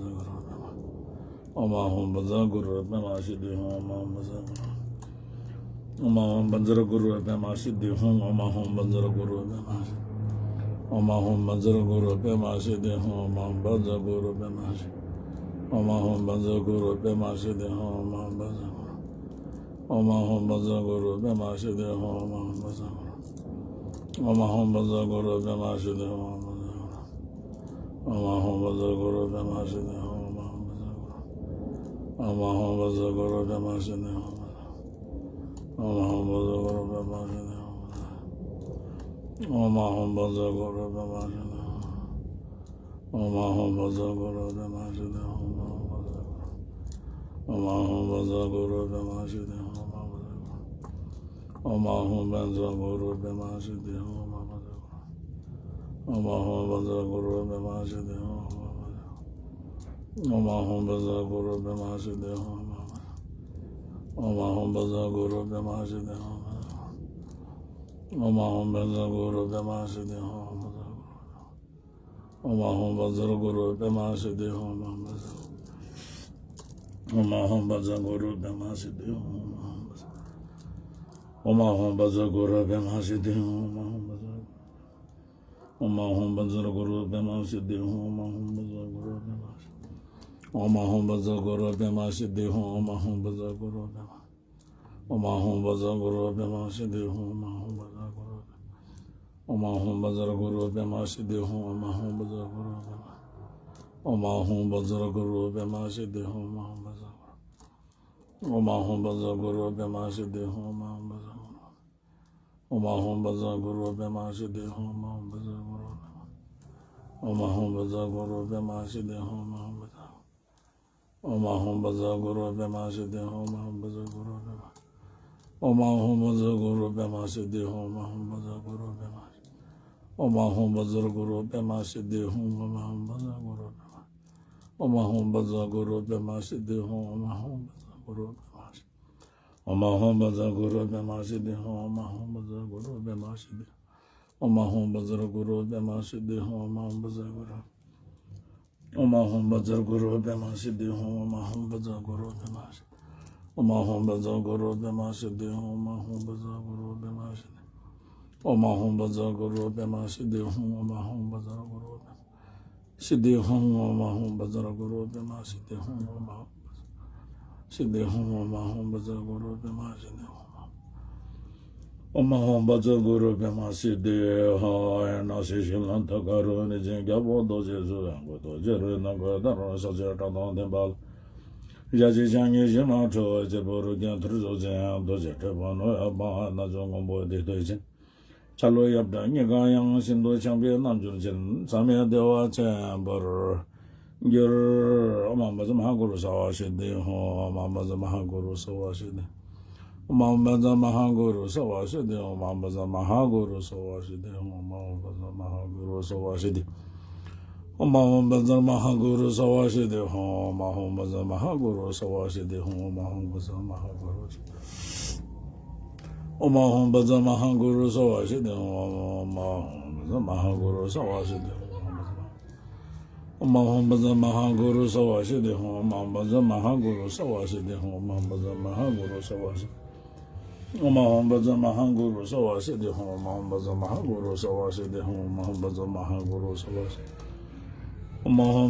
རུ་པདྨ་སིདྡྷི་ཧཱུྃ། བཛྲ་གུ་རུ། ཨོཾ་ཨཱཿཧཱུྃ་བཛྲ་གུ་རུ་པདྨ་སིདྡྷི་ཧཱུྃ། ཨོཾ་ཨཱཿཧཱུྃ་བཛྲ་གུ་རུ། ཨོཾ་ཨཱཿཧཱུྃ་བཛྲ་གུ་རུ་པདྨ་སིདྡྷི་ཧཱུྃ། ཨོཾ་ཨཱཿཧཱུྃ་བཛྲ་གུ་རུ་པདྨ་སིདྡྷི། ཨོཾ་ཨཱཿཧཱུྃ་བཛྲ་གུ་རུ་པདྨ་སིདྡྷི་ཧཱུྃ། ཨོཾ་ཨཱཿཧཱུྃ་བཛྲ་གུ་རུ་པདྨ་སིདྡྷི། ཨོཾ་ཨཱཿཧཱུྃ་བཛྲ་གུ་རུ་པདྨ་སིདྡྷི་ཧཱུྃ། ཨོཾ་ཨཱཿཧཱུྃ་བཛྲ་གུ་རུ། ཨོཾ་ཨཱཿཧཱུྃ་བཛྲ་གུ་རུ་པདྨ་སིདྡྷི་ཧཱུྃ། ཨོཾ་ཨཱཿཧཱུྃ་བཛྲ་གུ་རུ། ཨོཾ་ཨཱཿཧཱུྃ་བཛྲ་གུ་རུ་པདྨ་སིདྡྷི་ཧཱུྃ། ཨོཾ་ཨཱཿཧཱུྃ་བཛྲ་གུ་རུ། ཨོཾ་ཨཱཿཧཱུྃ་བཛྲ་གུ་རུ་པདྨ་སིདྡྷི་ཧཱུྃ། ཨོཾ་ཨཱཿཧཱུྃ་བཛྲ་གུ་རུ། ཨོཾ་ཨཱཿཧཱུྃ་བཛྲ་གུ་རུ་པདྨ་སིདྡྷི་ཧཱུྃ། ཨོཾ་ཨཱཿཧཱུྃ་བཛྲ་གུ་རུ་པདྨ་སིདྡྷི་ཧཱུྃ། ཨོཾ་ཨཱཿཧཱུྃ་བཛྲ་གུ་རུ་པདྨ་སིདྡྷི་ཧཱུྃ། ཨོཾ་ཨཱཿཧཱུྃ་བཛྲ་གུ་རུ་པདྨ་སིདྡྷི་ཧཱུྃ། ཨོཾ་ཨཱཿཧཱུྃ་བཛྲ་གུ་རུ་པདྨ་སིདྡྷི་ཧཱུྃ། ཨོཾ་ཨཱཿཧཱུྃ་བཛྲ་གུ་རུ། ཨོཾ་ཨཱཿཧཱུྃ་བཛྲ་གུ་རུ་པདྨ་སིདྡྷི་ཧཱུྃ། ཨོཾ་ཨཱཿཧཱུྃ་བཛྲ་གུ་རུ་པདྨ་སིདྡྷི་ཧཱུྃ། ཨོཾ་ཨཱཿཧཱུྃ་བཛྲ་གུ་རུ་པདྨ་སིདྡྷི་ཧཱུྃ། ཨོཾ་ཨཱཿཧཱུྃ་བཛྲ་གུ་རུ་པདྨ་སིདྡྷི་ཧཱུྃ། ཨོཾ་ཨཱཿཧཱུྃ་བཛྲ་གུ་རུ་པདྨ་སིདྡྷི་ཧཱུྃ། ཨོཾ་ཨཱཿཧཱུྃ་བཛྲ་གུ་རུ་པདྨ་སིདྡྷི་ཧཱུྃ། ཨོཾ་ཨཱཿཧཱུྃ་བཛྲ་གུ་རུ་པདྨ་སིདྡྷི་ཧཱུྃ། ཨོཾ་ཨཱཿཧཱུྃ་བཛྲ་གུ་རུ་པདྨ་སིདྡྷི་ཧཱུྃ། ཨོཾ་ཨཱཿཧཱུྃ་བཛྲ་གུ་རུ་པདྨ་སིདྡྷི་ཧཱུྃ། ཨོཾ་ཨཱཿཧཱུྃ་བཛྲ་གུ་རུ་པདྨ་སིདྡྷི། ཨོཾ་ཨཱཿཧཱུྃ་བཛྲ་གུ་རུ་པདྨ་སིདྡྷི་ཧཱུྃ། ཨོཾ་ཨཱཿཧཱུྃ་བཛྲ་གུ་རུ་པདྨ། ཨོཾ་ཨཱཿཧཱུྃ་བཛྲ་གུ་རུ་པདྨ་སིདྡྷི་ཧཱུྃ། ཨོཾ་ཨཱཿཧཱུྃ་བཛྲ་གུ་རུ། ཨོཾ་ཨཱཿཧཱུྃ་བཛྲ་གུ་རུ་པདྨ་སིདྡྷི་ཧཱུྃ། ཨོཾ་ཨཱཿཧཱུྃ་བཛྲ་གུ་རུ་པདྨ། ཨོཾ་ཨཱཿཧཱུྃ་བཛྲ་གུ་རུ་པདྨ་སིདྡྷི་ཧཱུྃ། ཨོཾ་ཨཱཿཧཱུྃ་བཛྲ་གུ་རུ། ཨོཾ་ཨཱཿཧཱུྃ་བཛྲ་གུ་རུ་པདྨ་སིདྡྷི་ཧཱུྃ། ཨོཾ་ཨཱཿཧཱུྃ་བཛྲ་གུ་རུ། ཨོཾ་ཨཱཿཧཱུྃ་བཛྲ་གུ་རུ་པདྨ་སིདྡྷི་ཧཱུྃ། ཨོཾ་ཨཱཿཧཱུྃ་བཛྲ་གུ་རུ། ཨོཾ་ཨཱཿཧཱུྃ་བཛྲ་གུ་རུ་པདྨ་སིདྡྷི་ཧཱུྃ། ཨོཾ་ཨཱཿཧཱུྃ་བཛྲ་གུ་རུ། ཨོཾ་ཨཱཿཧཱུྃ་བཛྲ་གུ་རུ་པདྨ་སིདྡྷི་ཧཱུྃ། ཨོཾ་ཨཱཿཧཱུྃ་བཛྲ་གུ་རུ་པདྨ། ཨོཾ་ཨཱཿཧཱུྃ་བཛྲ་གུ་རུ་པདྨ་སིདྡྷི་ཧཱུྃ། ཨོཾ་ཨཱཿཧཱུྃ་བཛྲ་གུ་རུ་པདྨ། ཨོཾ་ཨཱཿཧཱུྃ་བཛྲ་གུ་རུ་པདྨ་སིདྡྷི་ཧཱུྃ། ཨོཾ་ཨཱཿཧཱུྃ་བཛྲ་གུ་རུ་པདྨ། ཨོཾ་ཨཱཿཧཱུྃ་བཛྲ་གུ་རུ་པདྨ་སིདྡྷི་ཧཱུྃ། ཨོཾ་ཨཱཿཧཱུྃ་བཛྲ་གུ་རུ་པདྨ་སིདྡྷི། ཨོཾ་ཨཱཿཧཱུྃ་བཛྲ་གུ་རུ་པདྨ་སིདྡྷི་ཧཱུྃ། ཨོཾ་ཨཱཿཧཱུྃ་བཛྲ་གུ་རུ་པདྨ་སིདྡྷི། ཨོཾ་ཨཱཿཧཱུྃ་བཛྲ་གུ་རུ་པདྨ་སིདྡྷི་ཧཱུྃ། ཨོཾ་ཨཱཿཧཱུྃ་བཛྲ་གུ་རུ། ཨོཾ་ཨཱཿཧཱུྃ་བཛྲ་གུ་རུ་པདྨ་སིདྡྷི་ཧཱུྃ། ཨོཾ་ཨཱཿཧཱུྃ་བཛྲ་གུ་རུ་པདྨ་སིདྡྷི། ཨོཾ་ཨཱཿཧཱུྃ་བཛྲ་གུ་རུ་པདྨ་སིདྡྷི་ཧཱུྃ། ཨོཾ་ཨཱཿཧཱུྃ་བཛྲ་གུ་རུ་པདྨ་སིདྡྷི། ཨོཾ་ཨཱཿཧཱུྃ་བཛྲ་གུ་རུ་པདྨ་སིདྡྷི་ཧཱུྃ། ཨོཾ་ཨཱཿཧཱུྃ་བཛྲ་གུ་རུ་པདྨ་སིདྡྷི་ཧཱུྃ། ཨོཾ་ཨཱཿཧཱུྃ་བཛྲ་གུ་རུ་པདྨ་སིདྡྷི་ཧཱུྃ། ཨོཾ་ཨཱཿཧཱུྃ་སིདྡྷི་ཧཱུྃ། ཨོཾ་ཨཱཿཧཱུྃ་བཛྲ་གུ་རུ་པདྨ་སིདྡྷི་ཧཱུྃ། ཨོཾ་ཨཱཿཧཱུྃ་བཛྲ་གུ་རུ་པདྨ་སིདྡྷི་ཧཱུྃ། ཡ་ན་སི་ཤི་ལ་ཐ་ཀ་རུ་ནི་ཅན་གྱ་བོ་རྡོ་རྗེ་སུ་ཡང་གོ་རྡོ་རྗེ་རུ་ན་གོ་ད་རུ་ས་ཆ་བཀྲག་དང་ལྡན་པ་ལ། ཞལ་གཅིག་ཕྱག་གཉིས་ཞི་མ་ཁྲོ་བོའི་སྤྱི་བོ་རུ་རྒྱན་ཐུར་ཟུག་ཅན། རྡོ་རྗེ་ཁྲོ་བོ་ནོར་ཡང་སྤངས། རྣ་ཅོག་སྔོན་པོ་བདེ་ཐོད་ཅན། ཆ་ལུགས་ཡབ་བྲག་སྙིང་གར་ཡང་། ཤིན་ཏུ་འཆང་བའི་རྣལ་འབྱོར་ཅན། མཚམས་མེད་བདེ་བ་ཆེན་པོར་འགྱུར། ཨོཾ་ཨཱཿཧཱུྃ་བཛྲ་མ་ཧཱ་གུ་རུ་སརྦ་སིདྡྷི་ཧཱུྃ། ཨོཾ་ཨཱཿཧཱུྃ་བཛྲ་མ་ཧཱ་གུ་རུ་སརྦ་སིདྡྷི། ཨོཾ་ཨཱཿཧཱུྃ་བཛྲ་མ་ཧཱ་གུ་རུ་སརྦ་སིདྡྷི་ཧཱུྃ། ཨོཾ་ཨཱཿཧཱུྃ་བཛྲ་མ་ཧཱ་གུ་རུ་སརྦ་སིདྡྷི་ཧཱུྃ། ཨོཾ་ཨཱཿཧཱུྃ་བཛྲ་མ་ཧཱ་གུ་རུ་སརྦ་སིདྡྷི། ཨོཾ་ཨཱཿཧཱུྃ་བཛྲ་མ་ཧཱ་གུ་རུ་སརྦ་སིདྡྷི་ཧཱུྃ། ཨོཾ་ཨཱཿཧཱུྃ་བཛྲ་མ་ཧཱ་གུ་རུ་སརྦ་སིདྡྷི་ཧཱུྃ། ཨོཾ་ཨཱཿཧཱུྃ་བཛྲ་མ་ཧཱ་གུ་རུ། ཨོཾ་ཨཱཿཧཱུྃ་བཛྲ་མ་ཧཱ་གུ་རུ་སརྦ་སིདྡྷི་ཧཱུྃ། ཨོཾ་ཨཱཿཧཱུྃ་བཛྲ་མ་ཧཱ་གུ་རུ་སརྦ་སིདྡྷི་ཧཱུྃ། ཨོཾ་ཨཱཿཧཱུྃ་བཛྲ་མ་ཧཱ་གུ་རུ་སརྦ་སིདྡྷི་ཧཱུྃ། ཨོཾ་ཨཱཿཧཱུྃ་བཛྲ་མ་ཧཱ་གུ་རུ་སརྦ་སིདྡྷི་ཧཱུྃ། ཨོཾ་ཨཱཿཧཱུྃ་བཛྲ་མ་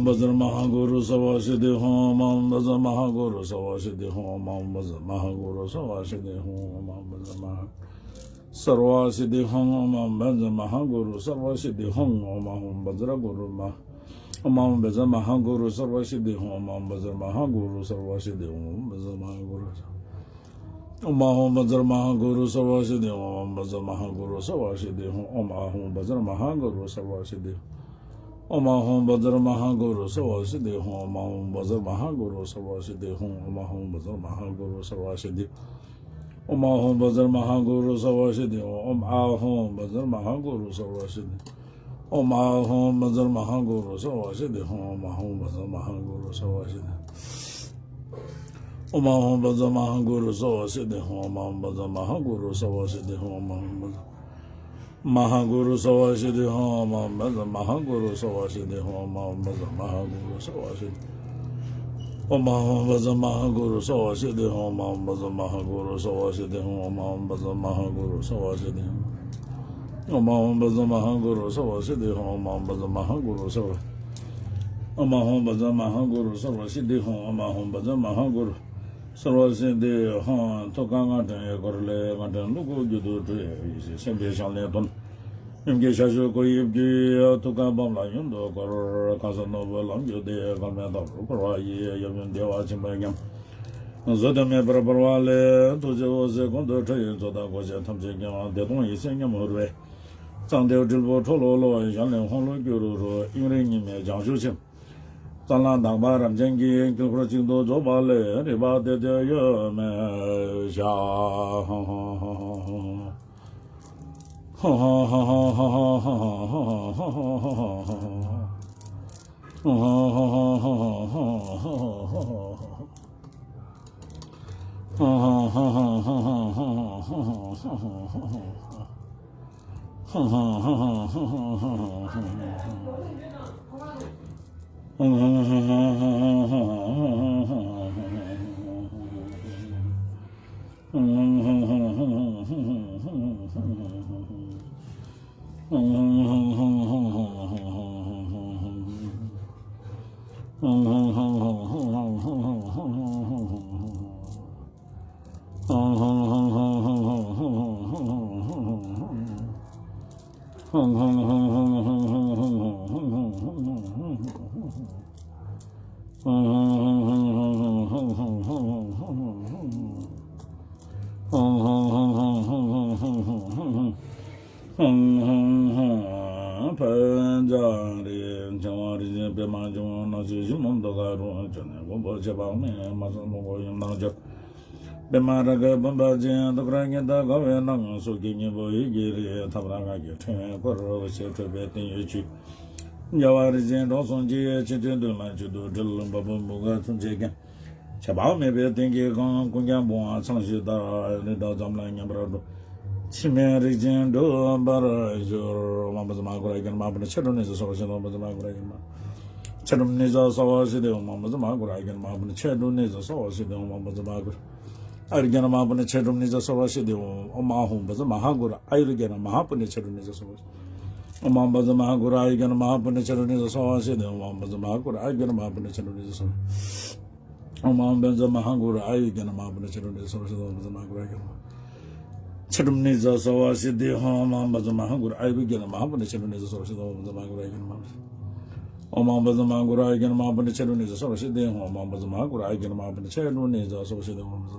ཧཱ་གུ་རུ་སརྦ་སིདྡྷི། ཨོཾ་ཨཱཿཧཱུྃ་བཛྲ་མ་ཧཱ་གུ་རུ་སརྦ་སིདྡྷི་ཧཱུྃ། ཨོཾ་ཨཱཿཧཱུྃ་བཛྲ་མ་ཧཱ་གུ་རུ་སརྦ་སིདྡྷི་ཧཱུྃ། ཨོཾ་ཨཱཿཧཱུྃ་བཛྲ་མ་ཧཱ་གུ་རུ་སརྦ་སིདྡྷི། ཨོཾ་ཨཱཿཧཱུྃ་བཛྲ་མ་ཧཱ་གུ་རུ་སརྦ་སིདྡྷི་ཧཱུྃ། ཨོཾ་ཨཱཿཧཱུྃ་བཛྲ་མ་ཧཱ་གུ་རུ་སརྦ་སིདྡྷི་ཧཱུྃ། ཨོཾ་ཨཱཿཧཱུྃ་བཛྲ་མ་ཧཱ་གུ་རུ་སརྦ་སིདྡྷི་ཧཱུྃ། ཨོཾ་ཨཱཿཧཱུྃ་བཛྲ་མ་ཧཱ་གུ་རུ་སརྦ་སིདྡྷི་ཧཱུྃ། ཨོཾ་ཨཱཿཧཱུྃ་བཛྲ་མ་ཧཱ་གུ་རུ་སརྦ་སིདྡྷི་ཧཱུྃ། ཨོཾ་ཨཱཿཧཱུྃ་བཛྲ་གུ་རུ་མ། ཨོཾ་ཨཱཿཧཱུྃ་བཛྲ་མ་ཧཱ་གུ་རུ་སརྦ་སིདྡྷི་ཧཱུྃ། ཨོཾ་ཨཱཿཧཱུྃ་བཛྲ་མ་ཧཱ་གུ་རུ་སརྦ་སིདྡྷི་ཧཱུྃ། ཨོཾ་ཨཱཿཧཱུྃ་བཛྲ་མ་ཧཱ་གུ་རུ། ཨོཾ་ཨཱཿཧཱུྃ་བཛྲ་མ་ཧཱ་གུ་རུ་སརྦ་སིདྡྷི་ཧཱུྃ། ཨོཾ་ཨཱཿཧཱུྃ་བཛྲ་མ་ཧཱ་གུ་རུ་སརྦ་སིདྡྷི་ཧཱུྃ། ཨོཾ་ཨཱཿཧཱུྃ་བཛྲ་མ་ཧཱ་གུ་རུ་སརྦ་སིདྡྷི། ཨོཾ་ཨཱཿཧཱུྃ་བཛྲ་མ་ཧཱ་གུ་རུ་སརྦ་སིདྡྷི་ཧཱུྃ། ཨོཾ་ཨཱཿཧཱུྃ་བཛྲ་མ་ཧཱ་གུ་རུ་སརྦ་སིདྡྷི་ཧཱུྃ། ཨོཾ་ཨཱཿཧཱུྃ་བཛྲ་མ་ཧཱ་གུ་རུ་སརྦ་སིདྡྷི། ཨོཾ་ཨཱཿཧཱུྃ་བཛྲ་མ་ཧཱ་གུ་རུ་སརྦ་སིདྡྷི་ཧཱུྃ། ཨོཾ་ཨཱཿཧཱུྃ་བཛྲ་མ་ཧཱ་གུ་རུ་སརྦ་སིདྡྷི། ཨོཾ་ཨཱཿཧཱུྃ་བཛྲ་མ་ཧཱ་གུ་རུ་སརྦ་སིདྡྷི་ཧཱུྃ། ཨོཾ་ཨཱཿཧཱུྃ་བཛྲ་མ་ཧཱ་གུ་རུ་སརྦ་སིདྡྷི། ཨོཾ་ཨཱཿཧཱུྃ་བཛྲ་མ་ཧཱ་གུ་རུ་སརྦ་སིདྡྷི་ཧཱུྃ། ཨོཾ་ཨཱཿཧཱུྃ་བཛྲ་མ་ཧཱ་གུ་རུ་སརྦ་སིདྡྷི་ཧཱུྃ། ཨོཾ་ཨཱཿཧཱུྃ་བཛྲ་མ་ཧཱ་གུ་རུ་སརྦ་སིདྡྷི་ཧཱུྃ། ཨོཾ་ཨཱཿཧཱུྃ་བཛྲ་མ་ཧཱ་གུ་རུ་སརྦ་སིདྡྷི་ཧཱུྃ། ཨོཾ་ཨཱཿཧཱུྃ་བཛྲ་མ་ཧཱ་གུ་རུ་སརྦ་སིདྡྷི། ཨོཾ་ཨཱཿཧཱུྃ་བཛྲ་མ་ཧཱ་གུ་རུ་སརྦ་སིདྡྷི་ཧཱུྃ། ཨོཾ་ཨཱཿཧཱུྃ་བཛྲ་མ་ཧཱ་གུ་རུ་སརྦ་སིདྡྷི་ཧཱུྃ། ཨོཾ་ཨཱཿཧཱུྃ་བཛྲ་མ་ཧཱ་གུ་རུ་སརྦ་སིདྡྷི་ཧཱུྃ། ཨོཾ་ཨཱཿཧཱུྃ་བཛྲ་མ་ཧཱ་གུ་རུ་སརྦ་སིདྡྷི་ཧཱུྃ། ཨོཾ་ཨཱཿཧཱུྃ་བཛྲ་མ་ཧཱ་གུ་རུ་སརྦ། ཨོཾ་ཨཱཿཧཱུྃ་བཛྲ་མ་ཧཱ་གུ་རུ་སརྦ་སིདྡྷི་ཧཱུྃ། ཨོཾ་ཨཱཿཧཱུྃ་བཛྲ་མ་ཧཱ་གུ་རུ་སརྦ་སིདྡྷི་ཧཱུྃ། ཐུགས་ཀར་རྔ་སྒྲེང་ཡི་གེར་ལས་རྔ་སྒྲེང་ཀླུ་སྒོ་རྒྱུད་དུ་སྤྲུལ། ཡེ་ཤེས་སེམས་དཔའི་ཕྱག་ལེན་སྟོན། ཡུམ་གྱི་ཞབས་ཞུ་སྐུ་ཡི་བརྒྱུད། ཐུགས་ཀར་འབུམ་ལ་ཡུན་དུ་བསྐོར། ཁ་ཟས་ནོར་བུ་ལམ་གྱུར་ཏེ། བསྐལ་མེ་ལྟ་བུར་འཁོར་བ་ཡི། ཡབ་ཡུམ་བདེ་བ་ཆེན་པོའི་ཉམས། བཟོད་དུ་མེད་པར་བོར་བ་ལས། ཐུགས་རྗེ་འོད་ཟེར་ཀུན་ཏུ་འཕྲོས། མཛོད་དང་སྒོ་ཕྱེ་ཐམས་ཅད་ཀྱང་། བདེ་སྟོང་ཡེ་ཤེས་ཉམས་འུར་བས། གཙང་སྟེ་དྲིལ་བུ་འཁྲོལ་ལོ་ལོ། གཞན་ལས་ཧཱུྃ་ལོ་སྐྱུ་རུ་རུ། དབྱིངས་རིག་གཉིས་མེད་བྱང་ཆུབ་ཕྱིར། རྩ་ལ་དག་པ་རབ་འབྱམས་ཀྱི། དཀྱིལ་འཁོར་གཅིག་ཏུ་རྫོགས་པ་ལས། རིག་པ་དེ་དེ་ཡོད་མེད་བྱ། ཧཱུྃ་ཧཱུྃ་ཧཱུྃ་ཧཱུྃ་ཧཱུྃ་ཧཱུྃ། ཕཊ་ཙྪ་རི། འཆིང་བ་རིགས་ཅན་པདྨ་འབྱུང་གནག་ཕྱིས་ཞི་མོ་མདོག་དཀར་པོ། ཅོ་ནེ་མགོན་པོ་ཆེ་དཔག་མེད། མ་སངས་ལྷུན་པོ་ཡུམ་དང་ཆབ། པདྨ་རཱ་གའི་བུམ་པ་ཅན། ཏུ་ཀྲ་ཉི་ཟླ་དགའ་བའི་ནང་། སོགས་ཀྱི་སྙིང་པོ་ཡི་གེ་རེ། ཐབས་རང་ངར་གྱི་ཕྲེང་བས་བསྐོར། ཞེས་ཐོད་པའི་བརྟན་གཡོའི་ཆུས། རྒྱལ་བ་རིན་ཆེན་གྲོགས་ཚོགས་ཀྱིས། ཆིག་ཁྲིའི་མདུན་ལ་མཆུ་ཏོ་དྲིལ། བ་སྤུའི་བུ་ག་མཚོན་ཆས་བརྒྱན། ཁྱབ་པ་མེད་པའི་སྟེང་གི་ཁང་། ཀུན་ཀྱང་བུང་བ་ཚང་བཞིན་བསྟར། རི་དྭགས་རྫམ་ལ་མཉམ་པར་སྒྲོག། འཆི་མེད་རིགས་ཅན་འགྲུབ་པར་འགྱུར། ཨོཾ་བཛྲ་མ་ཧཱ་གུ་རུ་ཨཱ་ཡུར་གྱི་རྒྱན་མ་ཧཱ་པུ་ཎི་མཆེད་གྲུབ་གནས་སུ་གསོལ་བ་ཞེས་དང་། ཨོཾ་བཛྲ་མ་ཧཱ་གུ་རུ་ཨཱ་ཡུར་གྱི་རྒྱན་མ་ཧཱ་པུ་ཎི་མཆེད་གྲུབ་གནས་སུ་གསོལ་བ་ཞེས་ཏེ། ཨོཾ་བཛྲ་མ་ཧཱ་གུ་རུ་ཨཱ་ཡུར་གྱི་རྒྱན་མ་ཧཱ་པུ་ཎི་མཆེད་གྲུབ་གནས་སུ་གསོལ་བ་ཞེས་ཏེ། ཨོཾ་བཛྲ་མ་ཧཱ་གུ་རུ་ཨཱ་ཡུར་གྱི་རྒྱན་མ་ཧཱ་པུ་ཎི་མཆེད་གྲུབ་གནས་སུ་གསོལ་བ་ཞེས་ཏེ། ཨོཾ་ཨཱཿཧཱུྃ་བཛྲ་མ་ཧཱ་གུ་རུ་ཨཱ་ཡུར་གྱི་རྒྱན་མ་ཧཱ་པུ་ཎི་མཆེད་གྲུབ་གནས་སུ་གསོལ་བ་ཞེས་ཏེ། ཨོཾ་བཛྲ་མ་ཧཱ་གུ་རུ་ཨཱ་ཡུར་གྱི་རྒྱན་མ་ཧཱ་པུ་ཎི་མཆེད་གྲུབ་གནས་སུ་གསོལ་བ་ཞེས་ཏེ། ཨོཾ་བཛྲ་མ་ཧཱ་གུ་རུ་ཨཱ་ཡུར་གྱི་རྒྱན་མ་ཧཱ་པུ་ཎི་མཆེད་གྲུབ་གནས་སུ་གསོལ་བ། ཨོཾ་བཛྲ་མ་ཧཱ་གུ་རུ་ཨཱ་ཡུར་གྱི་རྒྱན་མ་ཧཱ་པུ་ཎི་མཆེད་གྲུབ་གནས་སུ་གསོལ་བ་ཞེས་ཏེ། ཨོཾ་བཛྲ་མ་ཧཱ་གུ་རུ་ཨཱ་ཡུར་གྱི་རྒྱན་མ་མཆེད་གྲུབ་གནས་སུ་གསོལ་བ་ཞེས་ཏེ། ཨོཾ་བཛྲ་མ་ཧཱ་གུ་རུ་ཨཱ་ཡུར་གྱི་རྒྱན་མ་ཧཱ་པུ་ཎི་མཆེད་གྲུབ་གནས་སུ་གསོལ་བ་ཞེས་ཏེ། ཨོཾ་བཛྲ་མ་ཧཱ་གུ་རུ་ཨཱ་ཡུར་གྱི་རྒྱན་མ་ཧཱ་པུ་ཎི་མཆེད་གྲུབ་གནས་སུ་གསོལ་བ་ཞེས་ཏེ། ཨོཾ་བཛྲ་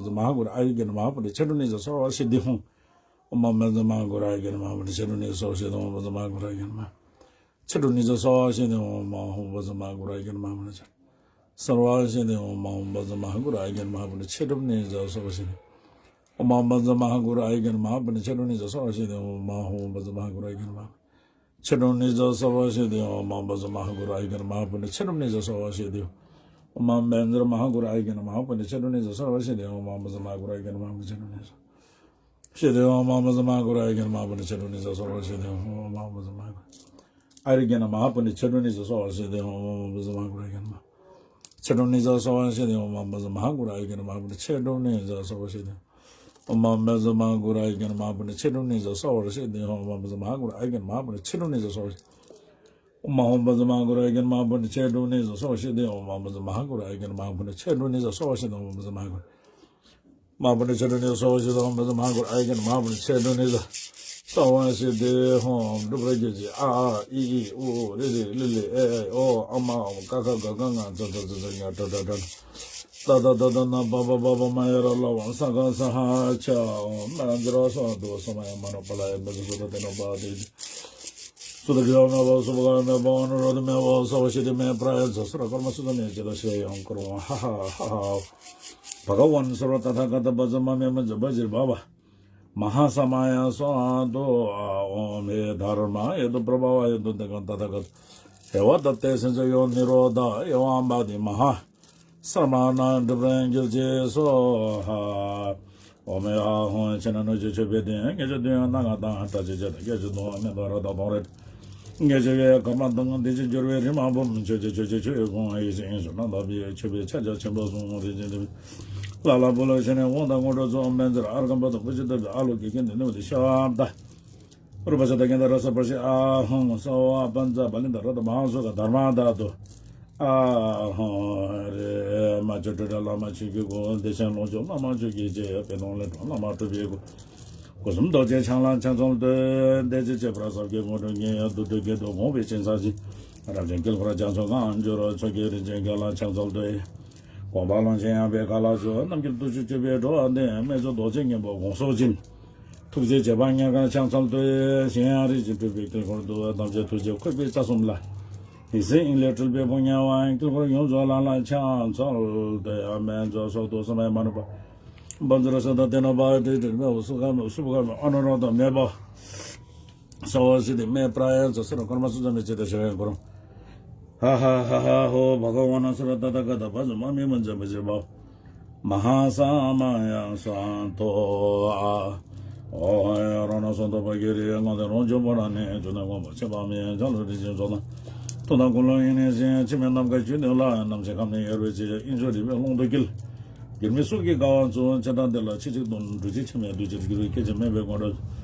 མ་ཧཱ་གུ་རུ་ཨཱ་ཡུར་གྱི་རྒྱན་མ་ཧཱ་པུ་ཎི་མཆེད་གྲུབ་གནས་སུ་གསོལ་བ་ཞེས་ཏེ། ཨོཾ་བཛྲ་མ་ཧཱ་གུ་རུ་ཨཱ་ཡུར་གྱི་རྒྱན་མ་ཧཱ་པུ་ཎི་མཆེད་གྲུབ་གནས་སུ་གསོལ་བ་ཞེས་ཏེ། ཨོཾ་བཛྲ་མ་ཧཱ་གུ་རུ་ཨཱ་ཡུར་གྱི་རྒྱན་མ་ཧཱ་པུ་ཎི་མཆེད་ཨོཾ་ཨཱཿཧཱུྃ་བཛྲ་མ་ཧཱ་གུ་རུ་ཨཱ་ཡུར་གྱི་རྒྱན་མ་ཧཱ་པུ་ཎི་མཆེད་གྲུབ་གནས་སུ་གསོལ་བ་ཞེས་ཏེ། ཨོཾ་ཨཱཿཧཱུྃ་བཛྲ་མ་ཧཱ་གུ་རུ་ཨཱ་ཡུར་གྱི་རྒྱན་མ་ཧཱ་པུ་ཎི་མཆེད་གྲུབ་གནས་སུ་གསོལ་བ་ཞེས་ཏེ། ཨོཾ་ཨཱཿཧཱུྃ་བཛྲ་མ་ཧཱ་གུ་རུ་ཨཱ་ཡུར་གྱི་རྒྱན་མ་ཧཱ་པུ་ཎི་མཆེད་གྲུབ་གནས་སུ་གསོལ་བ་ཞེས་ཏེ། ཨོཾ་ཨཱཿཧཱུྃ་བཛྲ་མ་ཧཱ་གུ་རུ་ཨཱ་ཡུར་གྱི་རྒྱན་མ་ཧཱ་པུ་ཎི་མཆེད་གྲུབ་གནས་སུ་གསོལ་བ་ཞེས་ཏེ། ཨོཾ་ཨཱཿཧཱུྃ་བཛྲ་མ་ཧཱ་གུ་རུ་ཨཱ་ཡུར་གྱི་རྒྱན་མ་ཧཱ་པུ་ཎི་མཆེད་གསོལ་བ་ཞེས་ཏེ། ཨོཾ་ཨཱཿཧཱུྃ་བཛྲ་མ་ཧཱ་གུ་རུ་ཨཱ་ཡུར་གྱི་རྒྱན་མ་ཧཱ་པུ་ཎི་མཆེད་གྲུབ་གནས་སུ་གསོལ་བ་ཞེས་ཏེ། ཨོཾ་ཨཱཿཧཱུྃ་བཛྲ་མ་ཧཱ་གུ་རུ་ཨཱ་ཡུར་གྱི་རྒྱན་མ་ཧཱ་པུ་ཎི་མཆེད་གྲུབ་གནས་སུ་གསོལ་བ་ཞེས་ཏེ། ཨོཾ་ཨཱཿཧཱུྃ་བཛྲ་མ་ཧཱ་གུ་རུ་ཨཱ་ཡུར་གྱི་རྒྱན་མ་ཧཱ་པུ་ཎི་མཆེད་གྲུབ་གནས་སུ་གསོལ་བ་ཞེས་ཏེ། ཨོཾ་ཨཱཿཧཱུྃ་བཛྲ་མ་ཧཱ་གུ་རུ་ཨཱ་ཡུར་གྱི་རྒྱན་མ་ཧཱ་པུ་ཎི་མཆེད་གྲུབ་གནས་སུ་གསོལ་བ་ཞེས་ཏེ། ཨོཾ་ཨཱཿཧཱུྃ་བཛྲ་མ་ཧཱ་གུ་རུ་ཨཱ་ཡུར་གྱི་རྒྱན་མ་ཧཱ་པུ་ཎི་མཆེད་གྲུབ་གནས་སུ་གསོལ་བ་ཞེས་ཏེ། ཨོཾ་ཨཱཿཧཱུྃ་བཛྲ་མ་ཧཱ་གུ་རུ་ཨཱ་ཡུར་གྱི་རྒྱན་མ་ཧཱ་པུ་ཎི་མཆེད་གྲུབ་གནས་སུ་ཞེས་ཏེ། ཨོཾ་ཨཱཿཧཱུྃ་བཛྲ་མ་ཧཱ་གུ་རུ་ཨཱ་ཡུར་གྱི་རྒྱན་མ་ཧཱ་པུ་ཎི་མཆེད་གྲུབ་གནས་སུ་གསོལ་བ་ཞེས་ཏེ། ཨོཾ་ཨཱཿཧཱུྃ་བཛྲ་མ་ཧཱ་གུ་རུ་ཨཱ་ཡུར་གྱི་རྒྱན་མ་ཧཱ་པུ་ཎི་མཆེད་གྲུབ་གནས་སུ་གསོལ་བ་ཞེས་ཏེ། ཨོཾ་ཨཱཿཧཱུྃ་བཛྲ་མ་ཧཱ་གུ་རུ་ཨཱ་ཡུར་གྱི་རྒྱན་མ་མཆེད་གྲུབ་གནས་སུ་གསོལ་བ་ཞེས་ཏེ། ཨོཾ་ཨཱཿཧཱུྃ་བཛྲ་མ་ཧཱ་གུ་རུ་ཨཱ་ཡུར་གྱི་རྒྱན་མ་ཧཱ་པུ་ཎི་མཆེད་གྲུབ་གནས་སུ་གསོལ་བ་ཞེས་ཏེ། ཨོཾ་ཨཱཿཧཱུྃ་བཛྲ་མ་ཧཱ་གུ་རུ་ཨཱ་ཡུར་གྱི་རྒྱན་མ་ཧཱ་པུ་ཎི་མཆེད་གྲུབ་གནས་སུ་གསོལ་བ་ཞེས་ཏེ། ཨོཾ་ཨཱཿཧཱུྃ་བཛྲ་མ་ཧཱ་གུ་རུ་ཨཱ་ཡུར་གྱི་རྒྱན་མ་ཧཱ་པུ་ཎི་མཆེད་གྲུབ་གནས་སུ་གསོལ་བ་ཞེས་ཏེ། ཨོཾ་ཨཱཿཧཱུྃ་བཛྲ་མ་ཧཱ་གུ་རུ་ཨཱ་ཡུར་གྱི་རྒྱན་མ་ཧཱ་པུ་ཎི་མཆེད་གྲུབ་གནས་སུ་གསོལ་བ་ཞེས་ཏེ། ཨོཾ་ཨཱཿཧཱུྃ་བཛྲ་མ་ཧཱ་གུ་རུ་ཨཱ་ཡུར་གྱི་རྒྱན་མ་ཧཱ་པུ་ཎི་མཆེད་གྲུབ་གནས་སུ་གསོལ་བ་ཞེས་ཏེ། ཨོཾ་ཨཱཿཧཱུྃ་བཛྲ་མ་ཧཱ་གུ་རུ་མ་ཧཱ་པུ་ཎི་མཆེད་གྲུབ་གནས་སུ་གསོལ་བ་ཞེས་ཏེ། ཨོཾ་ཨཱཿཧཱུྃ་བཛྲ་མ་ཧཱ་གུ་རུ་ཨཱ་ཡུར་གྱི་རྒྱན་མ་ཧཱ་པུ་ཎི་མཆེད་གྲུབ་གནས་སུ་གསོལ་བ་ཞེས་ཏེ། ཧཱུྃ་འབྲུག་པར་གྱུར་ཅིག་ཨ་ཨ་ཨི་ཨི་ཨུ་ཨུ་རེ་རེ་ལེ་ལེ་ཨེ་ཨེ་ཨོ། ཨ་མ་ཨ་མོ་ཀ་ཁ་ག་ག་ང་ཚ་ཚ་ཛ་ཛ་ཉ་ཊ་ཊ་ཊ། ཏ་ཏ་ཏ་ཏ་ན་པ་པ་པ་པ་མ་ཡ་ར་ལ་བ་ས་ག་ས་ཧ་ཆ། ཨོཾ་མ་ཛ་ར་སྭ་དྷུ་སྭ་མ་ཡ་མ་ནོ་པ་ལ་ཡ་མ་ཛ་སུ་ཏ་ཏེ་ནོ་པ་ཏེ། སུ་ཏ་གི་ཡ་མ་བ་སུ་བ་ག་མེ་བ་ཨ་ནུ་རོ་དྷ་མེ་བ་སྭ་བ་ཤི་ཏི་མེ་པྲ་ཡ་ཛ་སུ་ར་ཀརྨ་སུ་ཛ་མེ་ཅི་ལ་ཤྲེ་ཡང་ཀུ་རུ་ཧ་ཧ་ཧ་ཧ། བྷ་ག་ཝན་སརྦ་ཏ་ཐཱ་ག་ཏ་བཛྲ་མ་མེ་མ་ཛ་བཛྲ་བྷ་བ། མ་ཧཱ་ས་མ་ཡ་སྭ་དྷུ། ཨོཾ་ཧེ་དྷརྨ་ཧེ་ཏུ་པྲ་བྷ་ཝ་ཧེ་ཏུ་ཏེ་ཀ་ཏ་ཐཱ་ག་ཏ་ཧེ་ཝ་ཏ་ཏེ་སིན་ཙ་ཡོ་ནི་རོ་དྷ་ཨེ་ཝ་བྷ་དྷི་མ་ཧཱ། སརྦ་ནཱ་འབྲུག་པར་གྱུར་ཅིག་སྭཱ་ཧཱ། ཨོཾ་ཨཱཿཧཱུྃ། ཕྱི་ནང་སྣོད་བཅུད་མཆོད་པའི་གདེང་། སྔས་མཆོད་བདུད་དབྱུང་སྣ་ལྔ་དང་། སྐྲ་བཅུ་བཅུ་དང་། སྐེ་བཅུ་གདུང་། སྨད་དང་རྭ་དང་དོང་རི། སྔས་མཆོད་པའི་གར་མ་དང་། དེ་བཞིན་སྦྱོར་བའི་རིག་མ་སྦོམ། མཆོད་ཅིང་མཆོད་ཅིང་མཆོད་ཡོན་ཀུན། ཡིད་བཞིན་དབྱིངས་སུ་རྣམ་དག་པའི། མཆོད་པའི་ཕྱག་རྒྱ་ཆེན་པོ་གསུམ། རིན་ཆེན་ཏིལ་ལ་ལ་སྤོས་ལ་ཕྱི་ནས་དབང་དང་སྔོན་འགྲོ་གཙོ། སྨན་རྩིར་ཨརྒྷ་པ་དང་བུ་ཅི་ཏ་བི། ཨ་ལོ་ཀེ་ཀནྡྷེ་ནི་བ་ཏི་ཤ་བ་དྷ། རུ་པ་ཤ་ཏ་གན་དྷ་ར་ས་པར་ཤི། ཨཱཿཧཱུྃ་སྭཱ་ཧཱ་པཉྩ་པཱ་ལི་ཏ་རཀྟ་མ་ཧཱ་སུ་ཁ་དྷརྨ་དྷཱ་ཏུ། ཨཱཿཧཱུྃ་རེ་མ་ཆོས་སྒྲོན་བླ་མ་ཆོས་ཀྱི་སྐུ། བདེ་ཆེན་ལོངས་སྤྱོད་བླ་མ་ཆོས་ཀྱི་རྗེ། པད་སྡོང་ལས་འཁྲུངས་བླ་མ་སྤྲུལ་པའི་སྐུ། སྐུ་གསུམ་རྡོ་རྗེ་འཆང་ལ་ཕྱག་འཚལ་བསྟོད། འདས་ཕྱིན་གྱི་བྱས་པ་ཟབ་རྒྱས་དངོས་གྲུབ་བརྙེས། བདུད་འདུལ་དགེ་ལྡན་དགོངས་པའི་ཞིང་ས་ཆེན། རབ་འབྱམས་དཀྱིལ་འཁོར་རྒྱ་མཚོ་སྒང་། སྦྱོར་བ་མཆོག་གི་རིན་ཆེན་རྒྱན་ལ་ཕྱག་འཚལ་བསྟོད། དགོངས་པ་ཀློང་ཆེན་ཡངས་པའི་མཁའ་ལ་སྤྱོད། རྣམ་མཁྱེན་བརྟུལ་ཞུགས་སྤྱོད་པའི་འགྲོ་བ་འདི། རྨད་བྱུང་རྡོ་རྗེ་སྙིང་པོ་དགོངས་སུ་བྱིན། ཐུགས་རྗེ་བྱེ་བ་ལྔའི་གར་ཕྱག་འཚལ་བསྟོད། གཞན་ཡང་རིན་ཆེན་སྤྲུལ་པའི་དཀྱིལ་འཁོར་དུ། ཐམས་ཅད་ཐུགས་རྗེ་འཁོར་བའི་རྩ་གསུམ་ལ། ཡིད་བཞིན་དབྱིངས་ལས་སྤྲུལ་པའི་ཕོ་ཉ་བ། དཀྱིལ་འཁོར་ཡོངས་རྫོགས་ལ་ལ་ཕྱག་འཚལ་བསྟོད། མེ་ཛ་སོ་དོ་སོ་མེ་མ་ནུ་པ། བཛྲ་སྭ་དྷུ་ཏེ་ནོ་པ་ཏེ་ཏེ་མེ་བ་སུ་ཁ་མེ་སུ་བ་ཁ་མེ་ཨ་ནུ་རོ་དྷ་མེ་བ། སྭ་བ་ཤི་ཏི་མེ་པྲ་ཡ་ཛ་སུ་ར་ཀརྨ་སུ་ཛ་མེ་ཅི་ཏ་ཤྲེ་ཡང་ཀུ་རུ། ཧ་ཧ་ཧ་ཧ་ཧོ། བྷ་ག་ཝ་ན་སརྦ་ཏ་ཐཱ་ག་ཏ་བཛྲ་མ་མེ་མ་ཛ་བཛྲ་བྷ་བ། མ་ཧཱ་ས་མ་ཡ་སྭཱ་དྷུ། ཨོ་ཧོ། རང་སྣང་སུམ་མདོ་ཕ་གི་རི། ངང་དུ་རང་བྱུང་ཕོ་བྲང་ནས། བྱུང་ནས་ངོ་བོ་ཆེ་བ་མེ། ལྗང་གུ་རིན་ཆེན་མཚོ་དང་། ཐུགས་དམ་ཀུན་ལ་དབྱིངས་ནས་བཞེངས། འཆི་མེད་ནམ་མཁའི་སྤྱོད་འདི་ལ། རྣམ་མཁྱེན་ཁམས་ནི་ཡལ་བའི་ཚེ། དབྱིངས་སུ་རིག་པའི་ཀློང་དུ་འཁྱིལ། འགྱུར་མེད་གཟུགས་ཀྱི་ཀ་བ་བཙུགས། འཆི་བདག་འདི་ལ་ཕྱི་གཅིག་ཏུ། འགྲོ་ཕྱིར་འཆི་མེད་གདུལ་ཕྱིར་འགྱུར། སྐྱེ་འཆི་མེད་པའི་ངོ་སྤྲོད།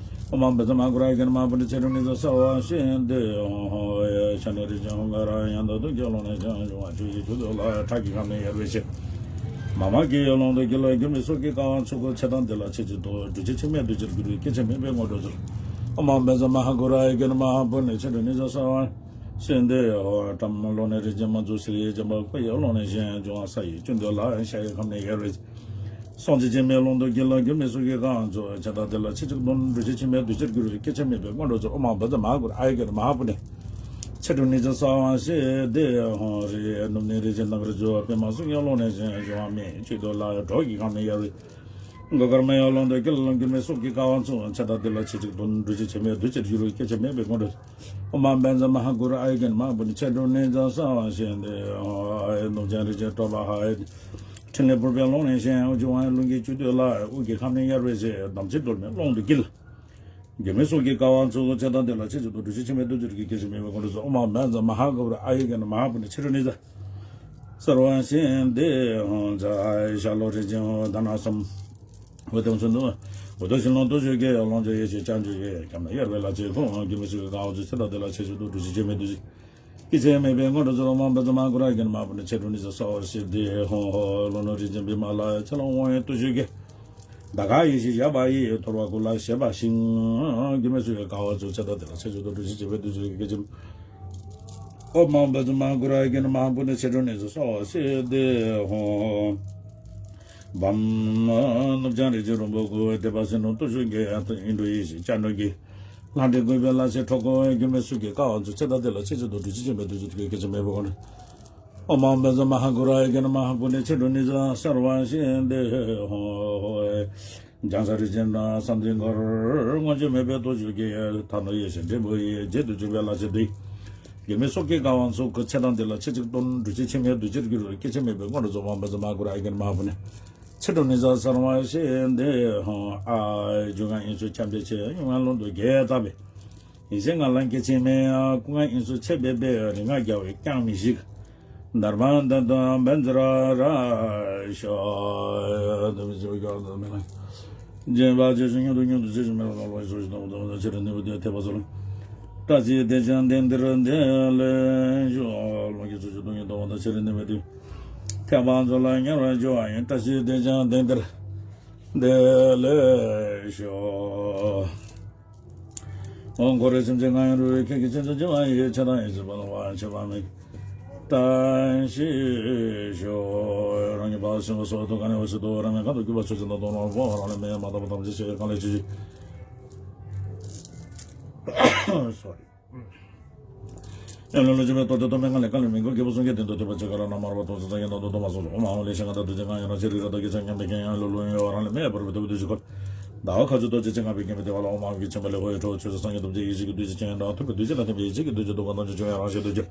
ཨོཾ་ཨཱཿཧཱུྃ་བཛྲ་མ་ཧཱ་གུ་རུ་ཨཱཿཧཱུྃ་གི་རྒྱན་མ་ཧཱ་པུ་ཎི་མཆེད་གྲུབ་གནས་སུ་གསོལ་བ་ཞེས་ཏེ། ཨོ་ཧོ། ཕྱག་ནི་རིན་ཆེན་ཧཱུྃ་ཀ་ར་ཡང་དག་ཐུགས་ཀྱི་ཀློང་ནས་བཞེངས། འབྱུང་བ་ཆོས་ཀྱི་ཆུ་འདི་ལ། ཁྲག་གི་ཁམས་ནི་ཡལ་བའི་ཕྱིར། མཱ་མ་ཀཱི་ཡའི་ཀློང་དུ་འཁྱིལ། འགྱུར་མེད་གཟུགས་ཀྱི་ཀ་བ་ཚུགས། འཆི་བདག་འདི་ལ་ཕྱི་གཅིག་ཏུ། འགྲོ་ཕྱིར་འཆི་མེད་གདུལ་ཕྱིར་འགྱུར། སྐྱེ་འཆི་མེད་པའི་ངོ་སྤྲོད་ཚུལ། ཨོཾ་ཨཱཿཧཱུྃ་བཛྲ་མ་ཧཱ་གུ་རུ་ཨཱཿཧཱུྃ་གི་རྒྱན་མ་ཧཱ་པུ་ཎི་མཆེད་གྲུབ་གནས་སུ་གསོལ་བ་ཞེས་ཏེ། ཨོ་ཏམ་ཀློང་ནས་རིན་ཆེན་མ་ཚུགས་ཟེར་བའི་བྱམས་པ་ཁོ་ཡི་ཀློང་ནས་བཞེངས། འབྱུང་བ་ས་ཡི་ཆུ་འདི་ལ། ཤ་ཡི་ཁམས་ནི་ཡལ་བའི་ཕྱིར། སྲོག་འཆད་འཆི་མེད་ཀློང་དུ་འཁྱིལ། འགྱུར་མེད་གཟུགས་ཀྱི་ཀ་བ་ཚུགས། འཆི་བདག་འདི་ལ་ཕྱི་གཅིག་ཏུ། འགྲོ་ཕྱིར་འཆི་མེད་གདུལ་ཕྱིར་འགྱུར། སྐྱེ་འཆི་མེད་པའི་ངོ་སྤྲོད་ཚུལ། ཨོཾ་ཨཱཿཧཱུྃ་བཛྲ་མ་ཧཱ་གུ་རུ་ཨཱཿཧཱུྃ་གི་རྒྱན་མ་ཧཱ་པུ་ཎི་མཆེད་གྲུབ་གནས་སུ་གསོལ་བ་ཞེས་ཏེ། ཧོ་རེ་ནུབ་ནས་རིན་ཆེན་ནཱ་རོ་ཙུ། པདྨ་གཟུགས་ཀྱི་ཀློང་ནས་བཞེངས། འབྱུང་བ་མེ་ཡི་ཆུ་འདི་ལ། འོག་གི་ཁམས་ནི་ཡལ་བའི། གུར་དཀར་མེ་ཡི་ཀློང་དུ་འཁྱིལ། འགྱུར་མེད་གཟུགས་ཀྱི་ཀ་བ་ཚུགས། འཆི་བདག་འདི་ལ་ཕྱི་གཅིག་ཏུ། འགྲོ་ཕྱིར་འཆི་མེད་གདུལ་ཕྱིར་འགྱུར། སྐྱེ་འཆི་མེད་པའི་ངོ་སྤྲོད། ཨོཾ་ཨཱཿཧཱུྃ་བཛྲ་མ་ཧཱ་གུ་རུ་ཨཱཿཧཱུྃ་གི་རྒྱན་མ་ཧཱ་པུ་ཎི་མཆེད་གྲུབ་གནས་སུ་གསོལ་བ་ཞེས་ཏེ། ཨོ་ཨཱཿཧཱུྃ་ནུབ་བྱང་རིན་ཆེན་ཊཱུ་པ་ཧཱ་ཡ། ཕྲིན་ལས་ཕུར་པའི་ཀློང་ནས་བཞེངས། དབུ་ཕྱུག་དབང་ཡོད་རླུང་གི་བཅུད་བསྡུས་ལ། དབུ་གི་ཁམས་ནི་གཡར་བའི་ཚེ། དམ་ཚིག་གདོད་མའི་ཀློང་དུ་བསྐྱིལ། མགོན་མེད་སོགས་ཀྱི་དཀའ་བ་ཚུགས། ཚེ་དང་དེ་ལ་ཆེད་བཅུག་ཏུ། འགྲོ་ཆོས་འཆི་མེད་བདུད་རྩི་རིགས་ཀྱི། སྐྱེ་འཆི་མེད་པའི་ངང་དུ་སོང་། ཨོཾ་ཨཱཿཧཱུྃ་བཛྲ་མ་ཧཱ་གུ་རུ་ཨཱ་ཡེ་གྷི་ཎ་མ་ཧཱ་པུ་ཎེ་ཚེ་རབས་ནི་ཛ། སརྦ་ཤི་ཏེ་ཧཱུྃ། ཛཿ། ཤ་ལོ་རི་ཅན་ཧོ་དྷ་ན་སཾ། འོད་དུ་ཚུན་དུ། འོད་དུ་ཤིང་ལོང་དུ་ཆུ་སྐྱེས། ཀློང་ཆེན་ཡེ་ཤེས་ལྕགས་ཀྱུ་ཡི། ཁམས་ནི་གཡར་བའི་ལ་ཕྱིར་ལྷུང་། མགོན་མེད་སོགས་ཀྱི་དཀའ་བ་ཚུགས། ཚེ་དང་དེ་ལ་ཆེད་བཅུག་ཏུ། འགྲོ་ཆོས་འཆི་མེད་བདུད་རྩི། སྐྱེ་འཆི་མེད་པའི་ངང་དུ་སོང་། ཨོཾ་ཨཱཿཧཱུྃ་བཛྲ་མ་ཧཱ་གུ་རུ་ཨཱ་ཡེ་གྷི་ཎ་མ་ཧཱ་པུ་ཎེ་ཚེ་རབས་ནི་ཛ། སརྦ་ཤི་ཏེ་ཧཱུྃ། ཧོ་ཀླུ་ནོར་རིན་ཆེན་བི་མ་ལ། ཚེ་ལོ་དབང་ཡོད་དུ་ཆུ་སྐྱེས། དར་དཀར་ཡེ་ཤེས་བཞད་པ་ཡིས། ཐོར་བ་ཀུན་ལ་བཞད་པ་ཞིག། མགོན་མེད་སོགས་ཀྱི་དཀའ་བ་ཚུགས། ཚེ་དང་དེ་ལ་ཆེད་བཅུག་ཏུ། འགྲོ་ཆོས་འཆི་མེད་བདུད་རྩི་རིགས་ཀྱི། སྐྱེ་འཆི་ཨོཾ་ཨཱཿཧཱུྃ་བཛྲ་མ་ཧཱ་གུ་རུ་ཨཱ་ཡེ་གྷི་ཎ་མ་ཧཱ་པུ་ཎེ་ཚེ་རབས་ནི་ཛ། སརྦ་ཤི་ཏེ་ཧཱུྃ། བཱཾ། ནུབ་བྱང་རི་བྱི་རོང་པོ་ཀུན། ཐེག་པ་སྲིན་མོ་སྟོབས་ཤུགས་ཀྱིས། ཨིནྡྲ་ཡེ་ཤེས་ལྕགས་ནག་གི། ལྷ་འདྲེ་བཀོད་པའི་ལ་ཕྱིར་འཕྲོ་བརྐོ། མགོན་མེད་སོགས་ཀྱི་དཀའ་བ་ཚུགས། ཚེ་དང་དེ་ལ་ཆེད་བཅུག་ཏུ། འགྲོ་ཆོས་འཆི་མེད་བདུད་རྩི་རིགས་ཀྱི། སྐྱེ་འཆི་མེད་པའི་ངང་དུ། ཨོཾ་ཨཱཿཧཱུྃ་བཛྲ་མ་ཧཱ་གུ་རུ་ཨཱ་ཡེ་གྷི་ཎ་མ་ཧཱ་པུ་ཎེ་ཚེ་རབས་ནི་ཛ། སརྦ་ཤི་ཏེ་ཧཱུྃ། ལྗང་ས་རི་ཅན་ས་འདི་གར། མངོན་སྤྱོད་མེད་པའི་སྟོབས་ཤུགས་ཀྱིས། ཐ་ན་ཡེ་ཤེས་འབྲས་བུ་ཡི། བརྗེད་དུ་བཅུག་པའི་ལ་ཕྱིར་འདུས། མགོན་མེད་སོགས་ཀྱི་དཀའ་བ་ཚུགས། ཚེ་དང་དེ་ལ་ཆེད་བཅུག་ཏུ། འགྲོ་ཆོས་འཆི་མེད་བདུད་རྩིར་གྱུར། སྐྱེ་འཆི་མེད་པའི་ངང་དུ་སོང་། ཨོཾ་ཨཱཿཧཱུྃ་བཛྲ་མ་ཧཱ་གུ་རུ་ཨཱ་ཡེ་གྷི་ཎ་མ་ཧཱ་པུ་ཎེ་ཚེ་རབས་ནི་ཛ། སརྦ་ཤི་ཏེ་ཧཱུྃ། ཨཱཿ། རྒྱུ་ལྔ་དབྱིངས་སུ་ཁྱབ་བརྡལ་ཕྱིར། ཡུལ་ལྔ་ཀློང་དུ་རྒྱས་བཏབ་པའི། ཡེ་ཤེས་ལྔ་ལ་སྐྱེ་འཆི་མེད། སྐུ་ལྔ་དབྱིངས་སུ་ཆད་པའི་དཔེ། རིགས་ལྔ་རྒྱལ་བས་ཀྱང་མི་ཤིགས། དྷརྨ་དྷཱུ་ཏ་བཛྲ་རཀྵ་ཤྭ། སྦྱིན་པ་ཆེ་ཞིང་མྱུར་དུ་མྱུར་དུ་ཆེ་ཞིང་མེད་པ་ལ་ལོ་ཞེས་སོགས་ཀྱི་སྟོང་ཐོབ་པ་ཆེ་རུ་ནུས་པའི་མཐུས་ཐེག་པ་སོགས་ལ། བཀྲ་ཤིས་དེས་ཀྱང་དེང་འདིར་བདེ་ལེགས་ཤོག། ལོངས་སྤྱོད་ཚུལ་བཞིན་སྟོང་ཉིད་རྟོགས་པ་དང་ཆེ་རུ་ནུས་པའི་མཐུས་ཐེག་པ་མཆོག་ལ་ཉེ་བར་སྦྱོར་བ་ཡིན། བཀྲ་ཤིས་དེས་ཀྱང་དེང་འདིར་བདེ་ལེགས་ཤོག། འཁོར་བའི་སེམས་ཅན་ང་ཡང་རུང་བའི། ཁྱེད་ཀྱི་སྤྱན་ཚོགས་འཇིགས་པ་ཡི། ཆགས་སྡང་ཡི་ཟིལ་པ་ལ་བར་ཆད་པ་མེད། བཀྲ་ཤིས་ཤོག། རང་ཉིད་ཕར་ཕྱིན་པ་སོགས་ཐུགས་ཁ་ནས་འོད་ཟེར་འཕྲོ་བ་རང་མེད་ཁ་དོག་བསྒྱུར་བ་ཆོས་ཅན། དང་དོན་རང་བོ་རང་ལས་མེད་མ་དག་པ་ཐམས་ཅད་ཤེས་པའི་གང་ལས་ཆེ་ཞིང་། སོ་རི། ཨེ་ལོ་ལོ་ཅི་མེད་ཏོ་ཏེ་ཏོ་མེད་ང་ལས་ཀ་ལས་མི་འགུལ་རྒྱལ་པོ་གསུང་གི་དོན་དུ་ཐོས་པ་ཅི་ག་ར་ན་མར་བ་ཏོ་ཚོ་ཚ་ཡན་དང་དུ་དོ་མ་སོ་སོ་མ་འོ་ལེ་ཤ་ང་དང་དུ་ཅི་ང་ཡང་ར་ཅི་རི་ར་དོ་གི་ཆ་མཉམ་པའི་ཁྱེད་ཡང་ལོ་ལོ་ཡོད་རང་ལས་མེད་པར་བུ་ཏོ་བུ་ཏོ་ཅི་ག་ཟླ་བ་ཁ་ཚུ་ཏོ་ཅི་ཅི་ང་པའི་ཁྱེད་མི་དེ་བ་ལ་འོ་མ་གི་ཆེན་པ་ལས་ཧོ་ཡི་ཁྲོ་ཆོས་སུ་སངས་རྒྱས་ཐམས་ཅད་ཡེ་ཤེས་ཀྱི་བདུད་ཀྱི་ཆེན་དང་ཐུབ་པའི་བདུད་ཀྱི་ལ་ཐིམ་པའི་ཡེ་ཤེས་ཀྱི་བདུད་ཀྱི་སྟོབས་ཀྱིས་ཐམས་ཅད་བྱུང་ཡང་རང་བཞིན་དུ་གྱུར།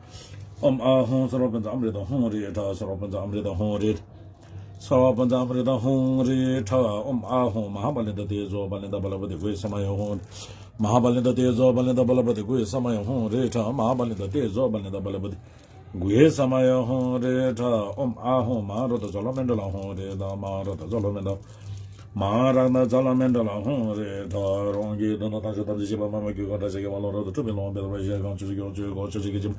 ཨོཾ་ཨཱཿཧཱུྃ་སརྦ་པཉྩ་ཨ་མྲྀ་ཏ་ཧཱུྃ་རེ་ཏྲ། སརྦ་པཉྩ་ཨ་མྲྀ་ཏ་ཧཱུྃ་རེ་ཏྲ། སརྦ་པཉྩ་ཨ་མྲྀ་ཏ་ཧཱུྃ་རེ་ཏྲ། ཨོཾ་ཨཱཿཧཱུྃ་མ་ཧཱ་པཱ་ལི་ཏ་ཏེ་ཛོ་པཱ་ལི་ཏ་པཱ་ལ་བ་ཏི་གུ་ཧེ་ས་མ་ཡ་ཧཱུྃ། མ་ཧཱ་པཱ་ལི་ཏ་ཏེ་ཛོ་པཱ་ལི་ཏ་པཱ་ལ་བ་ཏི་གུ་ཧེ་ས་མ་ཡ་ཧཱུྃ་རེ་ཏྲ། མ་ཧཱ་པཱ་ལི་ཏ་ཏེ་ཛོ་པཱ་ལི་ཏ་པཱ་ལ་བ་ཏི་གུ་ཧེ་ས་མ་ཡ་ཧཱུྃ་རེ་ཏྲ། ཨོཾ་ཨཱཿཧཱུྃ་མ་ཧཱ་ར་ཏ་ཛྭ་ལ་མཎྜ་ལ་ཧཱུྃ་རེ་ཏྲ། མ་ཧཱ་ར་ཏ་ཛྭ་ལ་མཎྜ། མ་ཧཱ་ར་ཏ་ཛྭ་ལ་མཎྜ་ལ་ཧཱུྃ་རེ་ཏྲ། རང་གི་དོན་དང་ཐམས་ཅད་ཐམས་ཅད་ཤེས་པ་མ་མ་གུས་གང་དྲག་ཤེས་ཀྱི་བ་ལོ་རབ་ཏུ་གྲུབ་པའི་ལོངས་པའི་ཐོབ་པ་ཞེས་གང་ཆོས་ཀྱི་ཡོངས་ཆོས་ཀྱི་སྒོ་ཆོས་ཀྱི་ཁྱིམ།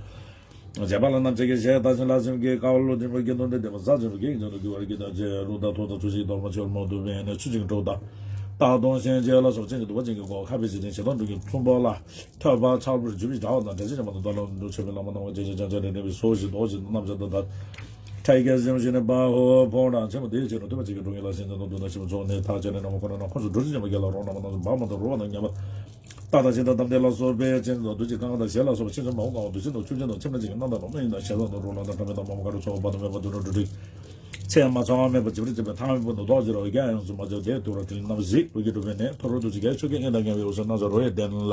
བྱས་པ་ལ་རྣམ་ཅན་གྱི་ཞལ་ལྟ་ཞིང་ལག་ཟིན་གྱི་དཀའ་བ་བློ་ལྡན་པ་དགེ་འདུན་འདྲེན་པ་ཟག་ཟིན་པ་དགེ་བའི་ཆེད་དུ་དགེ་བར་སྐྱེ་དང་བཅས་རུ་དང་ཐོག་དང་ཚུལ་བཞིན་གཏོར་མ་མཆོད་མོ་བདུག་པའི་ནས་ཚུལ་བཞིན་དྲུག་དང་། རྟ་གདོང་གཤིན་རྗེ་ལ་སོགས་ཅན་གྱི་གདུག་པ་ཅན་གྱི་སྒོ་ཁ་བའི་འཇིག་རྟེན་ཞེ་སྡང་གདོན་གྱི་ཕུང་པོ་ལ་ཐོད་པ་ཕྱག་ཕུར་འཇུ་བྱེད་དྲ་བ་དང་དྲ་ཕྱེད་ཅན་པ་དང་རྡོར་ལ་འདུ་མཆོད་པའི་ལྷ་མོ་རྣམས་ཀྱི་ཞལ་ལྕམ་ཅན་རེ་འདྲེན་པའི་ཚོགས་བཞིན་རྡོ་རྗེ་རྣམ་བཞག་དང་ལྡན། ཕྲ་རྒྱས་སེམས་ཤིང་ནས་པ་ཧོ་ཕོ་བྲང་ཆེན་པོ་དེའི་ཕྱི་རུ་ཐོད་པ་ཅན་གྱི་གྲོང་ཁྱེར་ལ་གཤིན་རྗེ་དང་མདུན་དང་ཕྱི་མ་ཚོགས་ནས་ཐག་བཅད་ནས་ན་མོ་ཁོ་ན་ན་ཁོངས་སུ་འགྲོ་ཚུལ་ཅན་པ་དགེ་ལ་རོགས་རྣམ་པ་རྣམས་སུ་འབག་མ་དང་རུ་བ་དང་ཉམས་པ། རྟ་དང་གཤིན་དང་འདམ་དེ་ལ་སོགས་པའི་ཅན་དང་བདུད་ཀྱི་ཁ་ང་དང་ཞལ་ལ་སོགས་པ་ཆེ་ཆུང་མང་པོ་གང་བ་བདུད་ཅན་དང་ཆུ་ཅན་དང་ཁྱིམ་ན་ཅན་གྱི་རྣམ་དག་པ་མ་ཡིན་དང་ཞལ་བཟང་དང་རོ་ལངས་དང་ཕྲ་མེན་དང་མ་མོ་དཀར་རོ་ཚོགས་པ་དང་མེད་པ་དུད་འགྲོ་འགྲོ་དྲུག་ཚད་མ་ཚང་བ་མེད་པ་བྱེ་བྲག་ཅན་པའི་ཐ་མལ་པོ་དང་ལྡོག་ཕྱིར་རོ་རྒྱ་ཡོངས་སུ་མ་ཆགས་དེ་དུ་ར་ཏིལ་རྣམ་བཞི་རུ་གྱི་གྲུབ་པའི་ནས་ཐོ་རོ་དུ་ཅི་གའི་ཆུ་སྐྱེས་ཨེ་དང་ཉེ་བའི་འོད་ཟེར་རྣམ་ཚོགས་རོ་ཡི་ལྡན་ལ།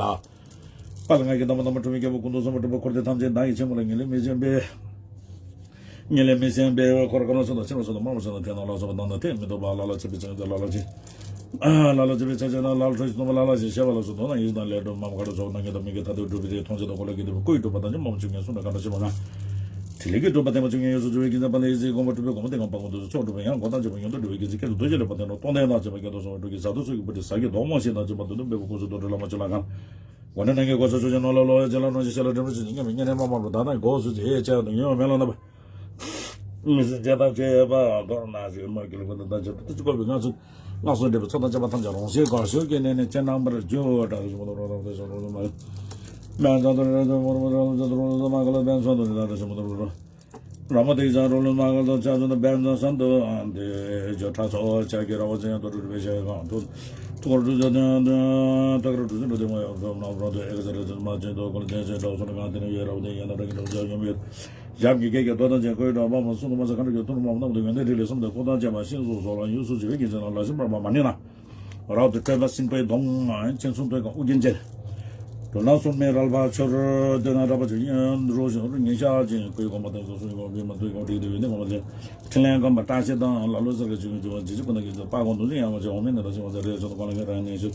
དཔལ་ལྔ་གི་དམ་པ་དམ་པ་འཁྲུལ་མེད་རྒྱལ་པོ་ཀུན་ཏུ་བཟང་པོ་སྤྲུལ་པ་འཁོར་འདས་ཐམས་ཅད་མདངས་ཀྱི་ཆེན་པོ་ལ་ངེས་ལེགས་མི་ཤེས་པའི། ངེས་ལེགས་མི་ཤེས་པའི་འཁོར་དཀར་ནག་སུ་དང་ཕྱི་མ་སུ་དང་དམར་པོ་སུ་དང་དེ་ནང་ལ་སོགས་པ་དང་ནི་དེ་མི་ཐུབ་པ་ལ་ལ་ཆེ་བའི་ཆེན་པོ་ལ་ལ་ཆེ། ལ་ལ་ཆེ་བའི་ཆེ་ཆེ་ན་ལ་ལ་ཁྲོ་ཞིང་སྟོང་པ་ལ་ལ་ཞེས་བྱ་བ་ལ་སོགས་དོན་དང་ཡིད་བཞིན་དང་ལས་གྲུབ་མ་མོ་དཀར་རོ་ཚོགས་རྣམས་ཀྱི་དང་མིག་གི་མཐའ་ཐུག་གྲུབ་པའི་དེ་མཐོང་བྱེད་དང་འཁོར་ལོ་གི་འདུས་པའི་སྐུ་ཡི་གྲུབ་པ་དང་ནི་མ་མོ་བཅུ་ངན་གསུང་ནས་གང་འདྲ་ཞེས་པ་ལྔ། ཐིག་ལེ་གི་གྲུབ་པ་བརྟན་པ་བཅུ་གཉིས་ཡོངས་སུ་རྫོགས་པའི་ཀུན་མཁྱེན་དཔལ་ལྡན་ཡེ་ཤེས་ཀྱི་དགོངས་པ་སྤྲུལ་པའི་དགོངས་པ་བརྟན་པ་སྤངས་པ་ཀུན་ཏུ་ཚོགས་གྲུབ་པའི་ཡང་སྒོ་དང་བཅས་པ་ཡོངས་སུ་གྲུབ་པའི་རྒྱལ་སྲས་སྐད་དུ་རྡོ་རྗེ་ལས་དཔལ་ལྡན་ནོ་སྟོང་ལྡན་དང་བཅས་པ་སྐད་དུ་གསུང་བའི་འགྲོ་ཀྱི་ཟ་འཐུང་ཚོགས་ཀྱི་སྤུ་གྲི་ཟ་གི་མདོག་མོ་ཞིག་དང་བཅས་པ་འདོད་དོན་འབེལ་པོ་ཀུན་སོགས་རྡོར་དྲིལ་ལ་མ་བཅོལ་ལ་གང་། དགོན་གནས་ནང་གི་སྒོ་ཟོག་ཆུ་ཆེན་ནོར་ལ་ལོ་ཡ་རྗེ་ལ་གནོད་བྱེད་ཞལ་ལ་འདྲེན་པ་ཞིག་ཉེས་མེད་ཉེ་གནས་མ་མང་པོ་ད་ལྟ་ཡི་སྒོ་ཟོག་ཅེས་བྱ་དང་ཡོད་མེད་ལ་ནབ། མི་སེར་བྱེད་དང་བྱེད་པ་མདོར་ན་ཞིག་མ་གི་ལ་ཀུན་དང་བཅས་པ་ཏུ་ཅི་དགོས་པའི་ངང་ཚུལ་སྔགས་སུ་འདྲེས་པའི་ཚོགས་དང་བཅས་པ་ཐམས་ཅད་རང་བཞིན་གང་ཞུགས་ཀྱི་གནས་ནས་སྤྱན་སྣང་བར་གྱུར། དྲག་ཏུ་ཞིག་མ་དོ་རོ་རང་དང་ཞིག་མ་དོ་རོ་མ་མན་ཚང་དུ་རེ་དོ་མོར་མོ་རང་དུ་ཅ་དུ་རོ་ལ་མ་ག་ལ་བན་སོང་དུ་རེ་དང་ཞིག་མ་དོ་རོ་རང་མོ་དེ་ཅང་རོ་ལ་མ་ག་ལ་དོ་ཅ་ཚོ་ན་བན་ཚང་སམ་དུ་ཨན་དེ་ཇོ་ཁྲ་ཚོ་ཆ་གི་ར་བ་ཅན་དུ་རུ་བེ་ཤ་གང་དུ་ཐུག་རུ་ཚོ་དུ་དུ་ཐག་རུ་ཚོ་དུ་དེ་མ་ཡོང་ཚོ་ན་རོ་དུ་ཨེ་ག་ས་རེ་དུ་མ་ཅན་དུ་གོ་ལ་ཅན་ཅན་དུ་སོ་ན་གང་དེ་ནི་ཡེ་ར་བ་དེ་ཡ་ན་ར་གི་དུ་ཅ་ཡོང་བེ། ཞབས་ཀྱི་སྐད་ཀྱི་རྡོ་དང་བཅས་ཀོའི་སྒྲ་འབར་མ་གསུང་དུ་མ་ཟ་མཁའ་འགྲོ་ཀྱི་ཐུན་མོང་མ་རྣམས་དང་ཡོན་ཏན་ཐིག་ལེ་གསུམ་དང་སྐུ་དང་བཅས་པ་ཤིང་བཟོ་སོགས་ལ་ཡུལ་སུ་བྱེད་པའི་གི་ཟེར་ན་ལ་ཞིག་འབར་བ་མ་ནི་ན། རབ་ཏུ་སྤྲོས་པ་སྲིན་པོའི་གདོང་ངམ་སྤྱན་ཟུང་སྟོན་གང་ཨུ་རྒྱན་ཅན། འགྲོ་ན་སོར་མོའི་རལ་པ་འཕྱོར། སྡོད་ན་རལ་པ་འཕྱོར། ཡིན་རོ་ཞིང་རུ་ཉིན་ཞག་ཅིག་སྐུའི་དགོངས་པ་དེ་ཚོ་གསུང་གི་བི་མ་ཐུག་གོ་བྲིས་ཏེ་ཡོད་ནི་གོ་མ་ཚེ། ཕྲིན་ལས་སྒོམ་པ་བཀྲ་ཤིས་དང་ལ་ལོ་ཟེར་ག་ཅིག་ཅིག་ཅིག་ཅིག་ཅིག་ཁོ་ན་གི་ཚོ་པ་གོང་དུ་ཅིག་ཡང་བ་ཅིག་འོང་མིན་ནི་ད་ཅིག་བ་ཚེ་རེ་ཚོ་དུ་གོ་ལ་གི་རང་ནས་ཤུ།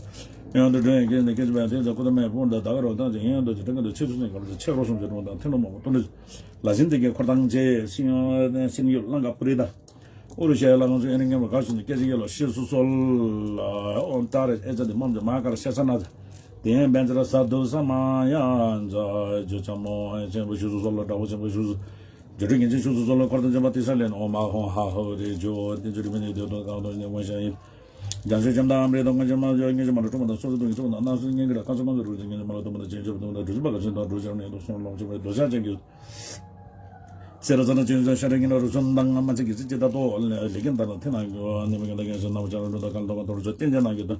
ཡང་དུ་སྒྲོན་ཡང་སྐྱེས་ནས་སྐད་ཅིག་པའི་དེ་ཚོ་ཁོ་ད་མེད་ཕུང་འདི་ད་ག་རོ་ད་ཅིག་ཡང་དུ་ཅིག་ཏན་ག་དུ་ཆེ་ཆུ་སེང་ག་རོ་ཅིག་ཆེ་རོ་སོང་ཅིག་རོང་དང་ཐེ་ལོ་མ་བ་ཏུ་ནི། ལ་ཟིན་དེ་གའི་འཁོར་དང་བཅས་སིན་སིན་ཡུལ་གླང་ག་པུ་རི་དང་། ཨུ་རུ་ཤའི་ལ་ང་ཚོ་ཨེ་རིང་ངན་པ་ག་ཞིག་ནས་སྐད་ཅིག་ཡེ་ལོ་ཤེས་སུ་གསོལ། ཨོ་ཏཱ་རེ་ཨེ་ཙ་དེ་མམ་ཅ་མ་ཀར་ཤེ་ས་ན་ཙ། དེ་ཡན་བན་ཙ་ར་ས་དུ་ས་མ་ཡ་ཛ་ཇོ་ཆ་མོ་ཨེ་ཆེན་པོ་ཤུ་སུ་གསོལ་ལོ་དྲག་པོ་ཆེན་པོ་ཤུ་སུ། ཇོ་ཏྲི་ངན་ཆེན་ཤུ་སུ་གསོལ་ལོ་འཁོར་དང་འཇམ་པ་ཏི་ས་ལེན་ཨོ་མ་ཧོ་ཧ་ཧོ་རེ་ཇོ་ཏི་ཇོ་ཏི་མི་ནི་དེ་དོ་གང་དོ་ནི་མོ་ཤ་ཡིན། རྒྱང་ཤོད་འཇམ་དང་ཨམ་རི་དང་ངོ་ཆེན་མ་ཇོ་ངན་ཆེན་མ་ལ་ཁྲོ་མ་དང་སོ་སོ་དུ་ངན་ཆེན་མ་དང་སྣང་སྲིད་ངན་གི་ལ་ཁ་སོ་མ་གི་རུ་ཅན་ངན་ཆེན་མ་ལ་དུ་མ་དང་ཅན་ཆབ་དུ་མ་དང་གྲུ་ཆུ་པ་ག་ཆེན་དང་གྲུ་ཆེན་ནས་དུ་སོང་ལོང་ཆེན་པའི་དོ་ཤ་ཅན་གྱི། སེ་ར་ས་ན་ཅུན་ས་ཤ་ར་ཉིན་ལ་རུ་སུན་དང་མ་ཚིག་གི་ཚིག་ཅི་ད་ཏོ་ལེ་ཀིན་ད་ན་ཐི་ན་གི་ནི་མི་གི་ད་གན་སུ་ན་བ་ཅ་ར་ལུ་ད་ག་ལ་ད་ག་ཏོ་རུ་ཅོ་ཏེན་ཅ་ན་གི་ད་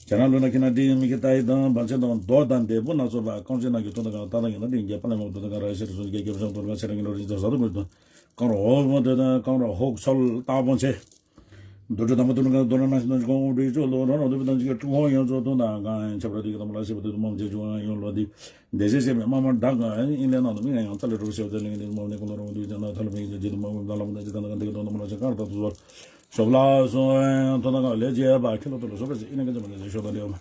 ཅ་ན་ལུ་ན་ཁི་ན་ཏི་མི་གི་ད་ཡི་དང་བ་ཅ་དང་རྡོ་དང་འདེ་པུ་ན་ཚོ་བ་ཀོང་ཅི་ན་གི་ཏོ་ད་ག་ད་ད་གི་ན་ཏི་གི་པ་ལ་མོ་ཏོ་ད་ག་ར་ཤ་རུ་སུན་གི་གི་བ་ཅ་ཏོ་ག་ཤ་ར་ཉིན་ལ་རུ་ཅི་ད་ས་ཏོ་གུ་ཏོ་ཀང་རོ་ཧོ་མོ་ཏོ་ད་ཀང་རོ་ཧོ་ཆོལ་ཏ་པོ་ཆེ། རྡོ་གྲུབ་དམ་པ་ཏུ་ནུ་ཀ་རྡོ་ར་ན་ཤི་ནོ་ཅི་ཀོང་འུ་ཏྲི་ཅོ་ལོ་རོ་རོ་དུ་པི་དང་ཅི་ཀ་ཀྲུང་ཧོ་ཡོན་ཙོ་ཏུ་ན་གང་ཡང་ཆབ་ར་དུ་ཀ་དམ་པ་ལ་ཤི་པ་དུ་དུ་མོ་མཇེ་ཅུ་ཡོན་ལོ་དི་དེ་ཤེ་ཤེ་མེ་མ་མ་བྲག་ག་ཨིན་ལེ་ན་དུ་མི་ང་ཡང་ཙ་ལེ་རོ་ཤེ་བ་ཙ་ལེ་ངི་དི་མོ་ནི་ཀུ་ལོ་རོ་དུ་ཅི་ན་ཐ་ལ་མི་ཅི་དི་མ་མ་ལ་མ་ད་ཅི་ད་ན་ག་དི་ཀ་དོ་ན་མ་ལ་ཅི་ཀ་ར་ད་དུ་ཟོ་ཤོབ་ལ་སོ་ཐོ་ན་ག་ལེ་ཅེ་བ་ཁི་ལོ་དུ་ལོ་ཤོབ་ལ་ཅི་ཨིན་ན་ག་ཅི་མ་ནི་ཤོ་ད་ལེ་མ་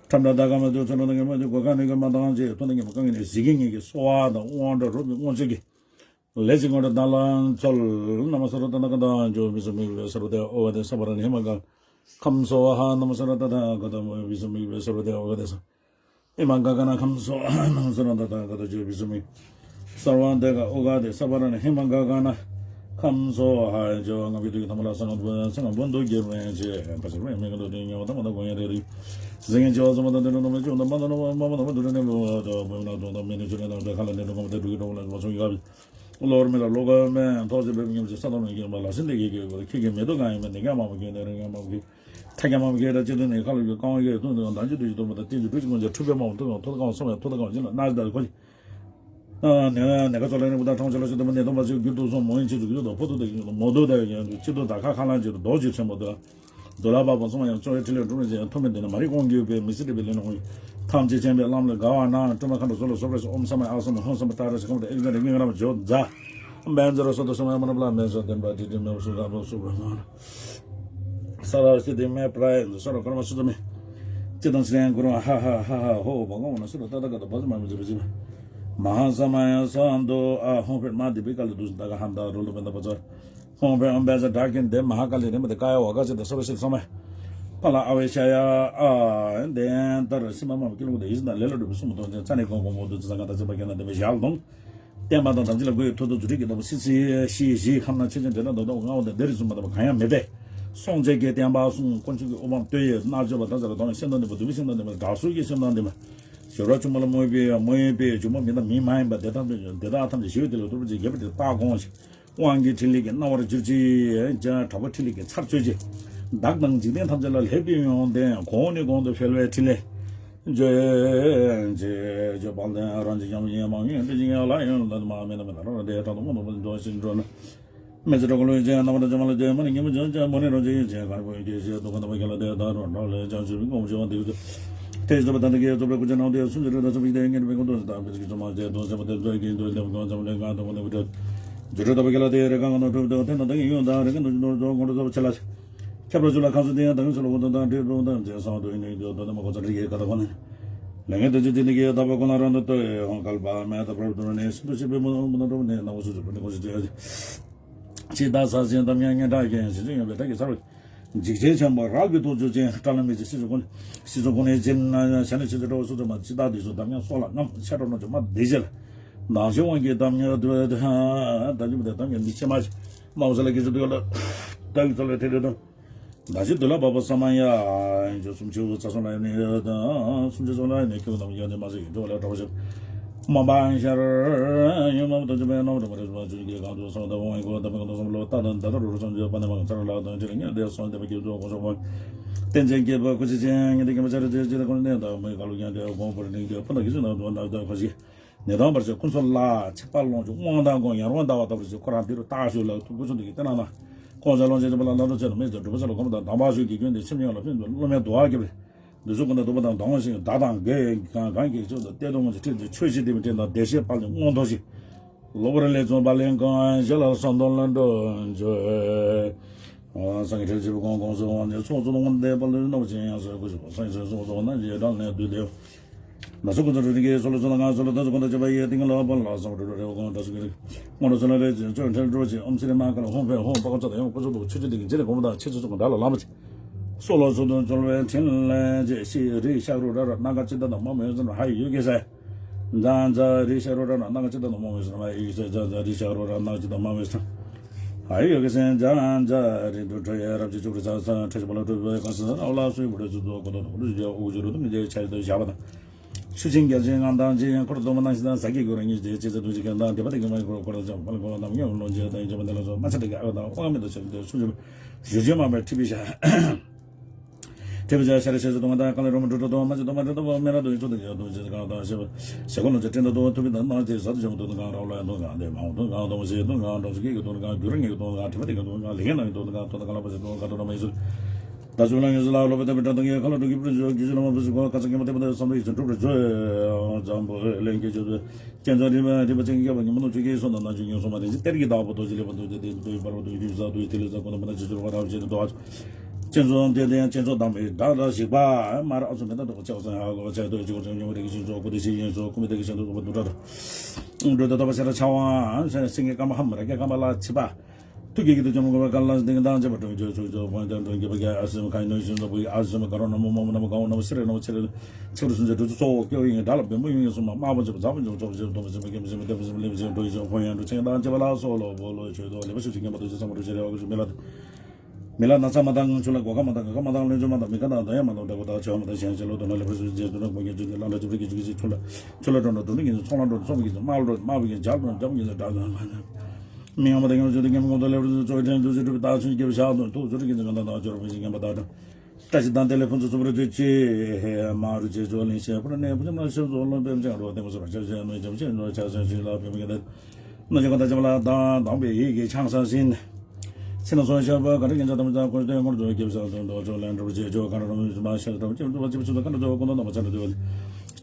ཁྲམ་ད་ད་ག་མ་དུ་ཚོ་ན་ག་མ་དུ་གོ་ཀ་ནི་ག་མ་དང་ཅི་ཐོ་ན་ག་མ་ཀ་ངི་ནི་ཟི་གི་ངི་གི་སོ་བ་དང་དབང་དྲ་རོ་མི་དབང་ཅི་གི། ལས་ཀྱི་ངོ་ར་དང་ལ་འཚོལ། ན་མ་ས་ར་ཏ་ན་ཀ་དང་ཇོ་བི་སུ་མི་བེ་ས་ར་ཏེ་ཨོ་བ་ཏེ་ས་བ་ར་ནི་ཧི་མ་ག་ཁམས་སོ་ཧ། ན་མ་ས་ར་ཏ་ཏ་ཀ་ཏ་བི་སུ་མི་བེ་ས་ར་ཏེ་ཨོ་བ་ཏེ་ས་ཧི་མ་ག་ག་ན་ཁམས་སོ་ན་མ་ས་ར་ཏ་ཏ་ཀ་ཏ་ཇོ་བི་སུ་མི་ས་བ་ཏེ་ཀ་ཨོ་ག་ཏེ་ས་བ་ར་ནི་ཧི་མ་ག་ག་ན་ཁམས་སོ་ཧ། ཇོ་ང་བི་དུ་གི་ཐ་མ་ལ་ས་ང་བུ་ས་ང་བུ་འདུ་གེ་མེ་ཅེ་པ་ཅེ་རེ་མེ་ག་དོ་ཏེ་ཉོ་ཐ་མ་ད་གོ་ཡ་རེ་རི་ཟི་ངེ་ཅེ་བ་ས་མ་ད་ཏེ་ར་ན་མ་ཅོ་ན་མ་ད་ན་མ་མ་ད་མ་དུ་ར་ནེ་བུ་ད་བུ་ན་དོ་ད་མེ་ནེ་ཅོ་ནེ་ན་ད་ཁ་ལ་ནེ་ར་ག་མ་ད་དུ་གི་དོ་ལ་མ་ཅོ་ཡ་བི། གློ་བུར་མི་ལ་བློ་ཁོག་མེད། ཐོག་ཆེ་བོད་མི་ཉམས་ཀྱི་ས་དང་མི་རྒན་པ་ལ་སེམས་དེ་ཡི་གེ་དགོས་ཁྱེད་ཀྱི་མེ་ཏོག་གང་ཡིན་མིན་ནི་ཀ་མ་མ་གྱོན་ནི་རིང་ཡང་མ་མ་གྱོན། ཐ་ཀྱང་མ་མ་གྱོན་ར་ཅི་དོན་ནི་ཁ་ལོ་ཡོད་ཀང་ཡོད་དོན་དུ་ཡང་དང་ཅི་དུ་ཞིག་དོན་མ་དང་ཏིན་ཅི་དུ་ཅི་ཀུན་ཅི་འཁྲུལ་པའི་མ་མ་ཐུབ་ཡང་ཐོག་ཀང་སོང་ཡང་ཐོག་ཀང་ཅི་ལ་ན་ཟླ་ཁོ་ནི་ནེ་ཀ་ཙོ་ལ་ནི་བུ་དང་ཁྲོང་ཆེ་ལ་ཤི་དུ་མ་ནི་དོན་པ་ཅི་གྱུར་དུ་སོང་མོ་ཡིན་ཅི་དུ་གྱུར་དུ་ཕོ་དུ་དུ་གྱུར་དུ་མོ་དུ་དུ་ཡང་ཅི་དུ་ད་ཁ་ཁ་ལང་ཅི་དུ་རྡོ་ཅི་ཆེན་མོ་དུ། འདོད་ལ་བབ་པ་སོང་བ་ཡང་གཙོ་བོའི་ཕྲིན་ལས་འགྲུབ་ནས་ཅན་ཐོག་མེད་འདི་ན་མ་རིག་དབང་གྱུར་པའི་མི་སྲིད་སྒྲིབ་པའི་ལས་ནི་དབང་ཐམས་ཅད་མཁྱེན་པའི་ལམ་ལ་དགའ་བ་ན་སྤྲོ་མ་མཁའ་འགྲོ་ཚོགས་ལ་སོགས་པ་ཨོཾ་ས་མ་ཨ་སམ་ཧོཾ་སམ་ཏཱ་ར་སི་ཁམ་ཏ་ཨེ་ཀ་ར་ཉིང་ར་མ་ཇོ་ཛ། བན་ཛ་ར་སོ་ཏ་སོ་མ་ཡ་མ་ན་པ་ལ་མེ་ས་བདེན་པ་དྲི་དྲི་མེ་བ་སུ་ག་པ་སུ་བ་མ་ས་ར་སི་ཏི་མེ་པྲ་ཡ་ས་ར་ཀར་མ་སུ་ཏ་མེ། ཅི་དང་སི་ལན་གུ་རུ་ཧ་ཧ་ཧ་ཧ་ཧོ་བ་ག་འོ་ན་སུ་ར་ཏ་ཏ་ཀ་ཏ་བ་ཛ་མ་མི་ཛ་བི་ཛི་མ། མ་ཧ་ས་མ་ཡ་ས་འདོ་ཨ་ཧོ་ཕེར་མ་དི་བི་ཀ་ལ་དུ་ཟི་ད་ག་ཧ་མ་ད་རུ་ལུ་བན་ད་པ་ཛ། ཧོང་ཕེ་ཨམ་བེ་ས་དྲག་གིན་དེ་མ་ཧ་ཀ་ལི་རེ་མ་དེ་ཀ་ཡ་བ་ཀ་ཅི་དེ་སོ་ར་ཤི་སོ་མེ། པ་ལ་ཨ་བེ་ཤ་ཡ་ཨ་དེ་ཏ་ར་སི་མ་མ་མ་ཀི་ལུ་དེ་ཡིས་ན་ལེ་ལ་འགྲུབ་པའི་སུ་མ་ཐོན་ཅན་ཙ་ནི་གོང་གོང་མོ་དུ་ཙི་ཙ་ང་ད་ཙི་པ་ཀེ་ན་དེ་བེ་ཞལ་དོང་། བསྟན་པ་དང་དམ་ཚིག་ལ་གུས་ཐུགས་དང་རྫུ་འཕྲུལ་གྱི་ལྟ་བུ་སི་སི་ཤི་ཤི་ཁམ་ན་ཆེ་ཆེན་དེ་ན་དོ་དོ་ང་བ་དེ་དེ་རི་སུ་མ་དེ་བ་གང་ཡང་མེད་པས། སོང་ཅེ་གེ་བསྟན་པ་སུང་དཀོན་མཆོག་གི་དབུ་འཕང་བསྟོད་ཡས་མནར་གཅོད་པ་ད་ཙ་ར་དོང་ཡས་སེམས་དང་ལྡན་པ་དུ་བའི་སེམས་དང་ལྡན་པ་དྲག་སུ་ཡི་སེམས་དང་ལྡན་པ། ཞོ་ར་ཆུང་མ་ལ་མོས་པའི་མོས་པའི་ཇོ་མོ་མི་དང་མི་མ་ཡིན་པ་དེ་དག་དེ་དག་ཐམས་ཅད་ཞི་བའི་དེ་ལ་ཐུག་པ་ཅིག་རྒྱལ་པོ་དེ་དཔའ་དགོངས་ཤིག་དབང་གི་ཕྲིན་ལས་ཀྱིས་སྣང་བར་གྱུར་ཅིག་དྲག་པོའི་ཕྲིན་ལས་ཀྱིས་ཚར་གཅོད་ཅིག་བདག་དང་འཇིག་རྟེན་ཐམས་ཅད་ལ་ལྷའི་དཔལ་ཡོན་ཏན་གོང་ནས་གོང་དུ་འཕེལ་བའི་ཕྲིན་ལས་བརྗོད་ཅིག་བག་ལྡན་རང་གི་ཡམ་ཡིན་མང་ཡིན་འདྲི་ཞིང་ཡང་ལ་ཡང་ལ་མ་མེད་ན་མེད་ན་རང་རང་དེ་དང་དུ་མ་དུ་མ་འགྲོ་ཞིང་འགྲོ་ན། མི་ཚེ་གྲོགས་ལུས་ཅན་རྣམ་པར་འཇོམས་ལ་དེ་མ་ནི་ཉིན་མོ་འཇོམས་ཅན་མོ་ནི་རང་བཞིན་ཡིན་ཅན་གར་པོའི་སྐྱེ་ཤེས་དུ་ཁ་ནམ་པའི་ཁྱེད་ལ་དེ་དག་རོ་འགྲོ་ལས་ཅང་ཞུ་བའི་ངོ་བོ་ཅན་དེ་ཚོ་དེ་ཚོ་བ་དང་དེ་གའི་ཚོ་བའི་སྐུ་ཅན་ནང་དེ་སུམ་ཅུ་རེ་དང་སུམ་ཅུ་དེ་ངེས་པའི་ཀུན་ཏུ་དང་པའི་ཚིག་ཚོ་མ་བྱེད་དོ་ཟེར་བ་དེ་ཚོའི་ཀྱི་འདོད་ལྡན་ཀུན་ཙམ་ལས་ང་དང་པོ་ནི་བུ་ཏྲ་ཇུ་ཏྲ་དང་པའི་ཁྱེད་ལ་དེ་རེ་ཁ་ང་དང་ཐུབ་དེ་བ་ཐེ་ན་དང་གི་ཡོང་དང་རེ་ཁ་འདུ་འདོར་ཚོ་ཁོང་ཁྲོ་ཚོ་བ་ཆེ་ལ་ཁྱབ་ར་ཆུ་ལ་ཁ་སུ་དེ་ཡང་དང་ཚོ་ལ་བུ་དང་དང་འདྲེས་པོ་དང་མཛད་སང་དུ་ཡིན་ནས་འདོད་དོ་དེ་མ་གོ་ཚ་འདྲི་ཡེ་ཁ་ད་ཁོ་ནི་ལས་ངན་དུ་ཅི་དེ་ནི་གི་ད་པ་ཁོ་ན་རང་དུ་ལྟོས་ཧོང་སྐལ་པ་མེ་ད་པར་དུ་ནས་སུ་དུ་ཤི་པའི་མུ་མུ་ན་འགྲོ་ནས་ན་བ་སུ་ཚོ་བུ་ནི་ཁོ་ཞི་དེ། ཅི་ད་ས་སེང་དམ་ཉ་ཉ་དྲག་གིན་ཞི་ཅི་ཡོད་པའི་ད་གི་ཚར་བ། འཇིགས་བྱེད་ཆེན་པོ་རལ་པའི་ཐོག་ཆུ་ཅན་བཀྲ་ལ་མི་ཚེ་སྲིད་གསུམ་ཀུན། སྲིད་གསུམ་ཀུན་ནས་སྦྱིན་ན་ཞལ་ནས་ཆེ་ཆེ་འགྲོ་བ་སུ་ཚོ་མ་ཅི་ད་དུས་སུ་དམ་ཉ་སོགས་ལ་རྔམ་ཆེ་འགྲོ་ན་ཅུ་མ་བདེ་བྱེད་ལ། ནང་ཞེ་དབང་གི་དམ་ཉ་དུ་ད་ཅུ་མ་དེ་དམ་ཉ་མི་ཆེ་མ་ཆེ། མ་འོ་ས་ལ་གི་ཆུ་དུ་ལ་ད་གི་ཚོ་ལ་ཐེ་རེ་དང་། ད་ཅི་དུ་ལ་བབ་པ་ས་མ་ཡ། ཅུ་སུམ་ཅུ་ཚ་སོང་ལ་ནི་དང་སུམ་ཅུ་སོང་ལ་ནི་ཁྱོད་དམ་ཉ་ནི་མ་ཟེར་གི་འགྲོ་ལ་གྲོགས་ཤིག་མ་པ་ཤར་ཡོད་མ་བུ་དང་ཅི་མེད་ནོ་བུ་དང་མ་རེ་སུ་བ་ཅུ་གི་གང་དུ་སོང་ད་འོང་གོ་ད་མི་གང་དུ་སོང་ལོ་ད་དང་ད་ད་རུ་རུ་སོང་ཇོ་པ་ནི་མ་གང་ཚར་ལ་དང་ཅི་ལ་ཉ་དེ་སོང་དེ་མ་ཁྱེད་དུ་གོ་སོང་བ། བསྟན་ཅན་སྐྱེས་པ་སྐུ་ཚེ་ཅན་ངེད་དེ་སྐྱེས་པ་ཆ་རེ་ཅི་ཅི་ད་ཁོང་ནས་ད་མི་ག་ལུ་ཉ་དེ་གོང་བུར་ནི་དེ་ཕུ་ན་གི་ཟིན་ན་དུ་ན་ད་ཁོ་ཞིག་ནི་དང་བར་ཆད་ཀུན་སོལ་ལ་ཆགས་པ་ལོངས་སྤྱོད་དབང་དང་དགོངས་ཡར་དབང་ཟླ་བ་ལྟ་བུར་ཞིག་ཁོ་རང་དེ་རུ་ལྟ་ཞུ་ལ་ཐུགས་ཁུ་ཚུ་འདི་གི་བསྟན་ན་ན་ཁོང་ཚ་ལོངས་སྤྱོད་ཅན་པ་ལ་ལ་དོ་ཆེ་ན་མི་ཚེ་སྒྲུབ་པ་ས་ལ་གོམ་དང་དམ་པ་ཞུ་གི་རྒྱུན་དེ་ཆེམ་ཉོ་ལ་ཕན་ཚུན་བློ་མེད་དུ་བ་སྐྱེ་བས། འདི་ཚོ་ཀུན་ཏུ་སྡུག་པ་དང་སྡང་བ་ཞིག་བདག་དང་རྒྱལ་གང་གང་གིས་ཆོས་དང་བསྟན་དུ་ངོ་ཆེ་ཁྲིད་དེ་ཆོས་ཤིག་དེ་མི་དྲན་དང་བདེ་གཤེགས་དཔལ་ལྡན་མངོན་རྟོགས་ཤིག་གློ་བུར་ལས་བྱུང་བ་ལེན་གང་ཞེ་ལ་བསམ་དོན་ལ་འགྲོ་འཇོ། སངས་རྒྱས་ཁྲི་ཆེན་གོང་གོང་སུ་དབང་ཆེན་ཚོགས་གཙོ་དབང་ལྡན་དཔལ་ལྡན་རྣམ་པ་ཅན་ཡང་སོས་སྐུ་ཞབས་སངས་རྒྱས་ཚོགས་གཙོ་རྣམ་རྒྱལ་གྲངས་ལས་བསྡུས་ཏེ། ན་སོ་ཀུན་སོ་རུ་ཏིང་གི་སོ་ལོ་སོ་ན་ང་སོ་ལོ་ཏོ་སོ་ཀུན་ཏོ་ཅོ་བ་ཡེ་ཏིང་ལོ་པ་ལ་སོ་རུ་རེ་གོང་ཏོ་སོ་ཀུན་རེ་ངོ་ལོ་སོ་ལ་རེ་ཅོ་ཁྲེལ་འགྲོ་ཅི་ཨོམ་སི་རེ་མ་ཀ་ལ་ཧོང་ཕེ་ཧོང་པ་ཀོ་ཙོ་ད་ཡོང་ཀོ་ཙོ་དོ་ཆུ་ཆུ་ཏིང་ཅེ་རེ་གོང་ད་ཆེ་ཆུ་ཙོ་ག་ད་ལ་ལ་མ་ཅི་སོ་ལོ་སོ་དོ་ཅོ་བའི་ཁྲིན་ལེ་ཅེ་ཤི་རི་ཤ་རུ་ར་ར་ན་ག་ཅི་ད་ད་མ་མེ་ཟ་ན་ཧ་ཡུ་གེ་སེ། ཛ་ཛ་རི་ཤ་རུ་ར་ན་ན་ག་ཅི་ད་ད་མ་མེ་ཟ་ན་ཧ་ཡུ་གེ་སེ། ཛ་ཛ་རི་ཤ་རུ་ར་ན་ག་ཅི་ད་མ་མེ་ཟ་ཧ་ཡུ་གེ་སེ། ཛ་ཛ་རི་དུ་ཁྲོ་ཡ་རབ་ཅི་ཅུག་རི་ཚ་ཚ་ཁྲ་ཤ་པ་ལ་ཁྲོ་བའི་ཁ་སེ་ཨ་ལ་སུ་ཡུ་བུ་རི་ཚུ་དོ་ཀོ་དོ་དོ་རུ་ཇི་ཨུ་ཇི་རུ་དུ་མི་ཇེ་ཆ་ཡི་དོ་ཞ་བ་དང་། ཆུ་ཆེན་རྒྱ་ཆེན་ངང་དང་ཆེན་འཁོར་སྡོམ་པ་ནང་བཞིན་ཟ་གི་གུ་ར་ཉིད་ཅེས་ཅེས་ཚ་དུ་ཅི་ཁན་དང་དེ་པ་དེ་གི་མ་འཁོར་འཁོར་དང་འཁོར་ལམ་ཡང་ལོ་ཇེ་དང་ཇེ་མ་དེ་ལ་སོ་མ་ཆ་དེ་གི་ཨ་དང་དབང་མེད་དུ་ཆ་དེ་སུ་ཇེ་ཞུ་ཇེ་མ་པའི་ཁྲི་པི་ཤ་ཁྲི་པི་ཤ་ཤ་རེ་ཤེས་སུ་དུང་དང་ཀ་ལ་རོ་མ་དུ་དུ་དུ་མ་ཅི་དུ་མ་དུ་དུ་མེ་ར་དུ་ཡི་ཚུ་དུ་ཡ་དུ་ཇེ་གང་དང་ཤེས་པ་ཤེས་གོ་ལོ་ཇེ་ཏྲེན་དུ་དུ་ཐུ་པི་དང་མ་ཅེ་ཟ་དུ་ཇེ་མ་དུ་དུ་གང་ར་ལ་ཡ་དུ་གང་དེ་མ་དུ་གང་དུ་ཤེས་དུ་གང་དུ་ཤེས་གི་དུ་གང་གུ་ར་ངེ་གི་དུ་གང་ཁྲི་པ་དེ་གི་དུ་གང་ལེ་གེ་ན་ཡི་དུ་གང་དུ་གང་ལ་པ་ཤེས་དུ་གང་དུ་ར་མ་ཡི་ཚུ། ད་ཚུ་ལ་ངེས་སུ་ལ་སློབ་པ་བསྟན་པའི་སྒྲ་དང་ངེས་ཁ་ལ་འགྲོ་གི་པུ་རི་ཇོ་རྒྱུ་ཞུ་ལ་མ་བུ་སུ་གོ་ཀ་ཚ་ངེས་པ་བསྟན་པ་དང་བསམ་བློ་ཡིད་ཚུ་འགྲུབ་པར་བྱོས། འཛམ་བུ་ལེན་གྱི་ཇོ་བུ་སྤྱན་ཚོགས་རིམ་པ་རིམ་པ་ཅན་གྱི་རྒྱལ་བ་ཉི་མ་ནུབ་ཕྱོགས་ཀྱི་སོ་ན་ན་ཆུ་ཡོན་སོ་མ་དེ་ཅི་གཏེར་གྱི་བདག་པོ་རྡོ་རྗེ་ལེགས་པ་རྡོ་རྗེ་དེ་རྡོ་ཡི་བར་པ་རྡོ་རྗེ་རིགས་བཟང་རྡོ་ཡི་ཐིག་ལེ་བཟང་ཀུན་ཏུ་མ་དང་ཅི་ཚུལ་བ་རབ་བྱེད་དུ་དོ་བ་སྤྱན་ཚོགས་དེ་དེ་སྤྱན་ཚོགས་དམ་པའི་སྒྲ་ལ་ཞིག་པ་མ་ར་ཨ་ཚོ་མེ་ཏ་དོ་ཆག་སང་ཧ་གོ་ཆག་དོ་ཅི་གོ་ཅང་ཉོ་རེ་གི་ཤིན་ཚོགས་ཀུ་དེ་ཤི་ཡིན་སོ་ཀུ་མེ་དེ་གི་ཤིན་དུ་ཚོགས་པ་དུ་ཏྲ་དོ་འགྲོ་དོ་དོ་བ་ཤ་ར་ཆ་བ་སེང་གེ་ཀ་མ་ཧམ་ར་གེ་ཀ་མ་ལ་ཆི་པ། ཐུགས་ཀྱི་དུས་ཀྱང་མགོན་པོ་ཀ་ལ་སྡིངས་དང་བཅས་པ་དྲུང་ཆོས་ཚོགས་ཚོགས་དཔོན་ཏེ་འགྲོ་མཁས་པ་རྒྱལ་ཨ་སེམས་ཁ་ནོན་ཤིང་ཚོགས་པའི་ཨ་སེམས་ཀ་རོ་ན་མོ་མོ་མོ་ན་མོ་ག་འོ་ན་མོ་སི་རེ་ན་མོ་ཆི་རེ་ཆི་རུ་སུན་ཚེ་དྲུག་ཅུ་སོ་སྐྱོ་ཡིན་དགྲ་ལ་བེམ་པོ་ཡོང་ཡིན་སོ་མ་དམག་པོ་ཚོ་ཛ་པོ་འཇོག་ཚོགས་ཚེ་སྡོམ་པ་སེམས་པ་སྐྱེམས་སེམས་པ་ལྡེམ་པ་སེམས་པ་ལེམ་སེམས་འགྲོ་ཡིན་སོ་ཕོ་ཡང་འགྲོ་ཆེན་དང་བཅས་པ་ལ་སོགས་ལོ་བོ་ལོ་ཆོས་དོ་ལེ་པ་ཤུ་ཅི་མཁན་པ་དུ་ཅི་ཚང་མ་འགྲོ་ཆེ་རེ་བ་ཀུ་ཤུ་མི་ལ། མི་ལ་ན་ཚ་མ་དང་ཆུ་ལ་སྒོ་ཁ་མ་དང་ག་ཁ་མ་དང་ལོན་ཆུ་མ་དང་མི་ཁ་དང་དང་ཡ་མ་དང་འདྲ་པོ་དང་ཆོས་མ་དང་ཞན་ཆེ་ལོ་དོ་ན་ལེ་པ་སུ་ཇེ་དུ་ན་མོ་ཉེ་ཆུ་ལ་འདྲ་ཅི་པ་གི་ཆུ་གི་ཆུ་ཆུ་ལ་ཆུ་ལ་འགྲོ་འགྲོ་དུ་ནི་གི་ཚོང་ལ་འགྲོ་ཚོང་གི་དམག་ལ་འགྲོ་དམག་གི་ཇག་འགྲོ་ཇག་གི་འདྲ་དང་མ་ན་མི་ཡང་མ་དང་ཡང་ཆུ་དུ་ཉམས་གོང་དུ་ལེ་པ་སུ་ཚོ་ཁྲེན་དུ་ཆུ་གྲུབ་པའི་ད་ཆུ་གི་བ་ཤ་དུ་ཐུག་ཆུ་རི་གི་ཚོ་ག་ད་དང་ཆུ་ར་པ་ཞིག་ཉམས་པ་ད་དང་བཀྲ་ཤིས་དང་དེ་ལས་ཕུན་སུམ་ཚོགས་པར་མཛོད་ཅིག་མ་རུ་ཆེ་ཚོ་ལིང་ཤེ་པུ་ར་ནེ་པུ་ཆམ་ན་ཤེ་ཚོ་ལོ་པེམ་ཅང་རོ་དེ་མོ་སུ་ར་ཆ་ཤེ་ནོ་ཆ་ཤེ་ནོ་ཆ་ཤེ་ཤེ་ལ་པེམ་གི་ད། རྣམ་དཔྱོད་གང་དག་བྱེད་པ་ལ་བདག་དང་པའི་ཡིད་ཀྱིས་ཕྱག་འཚལ་ཞིང་། ཕྱི་ནང་གསང་བ་ཤར་བ་གང་དྲི་ངན་ཇག་དམ་ཅག་ཀུན་སྟོན་ངོར་འཛུལ་སྐྱེ་བ་སྲ་བརྟན་རྡོ་ཚོགས་ལས་འགྲོ་བ་བྱེད་ཆོག་གང་རུང་རིམ་པ་ཤར་དམ་ཅིག་འགྲོ་བ་བྱེད་ཆོག་གང་རུང་འགྲོ་བ་ཀུན་སྟོན་དམ་པ་ཆ་འགྲོ་འདུལ་བ་ལས།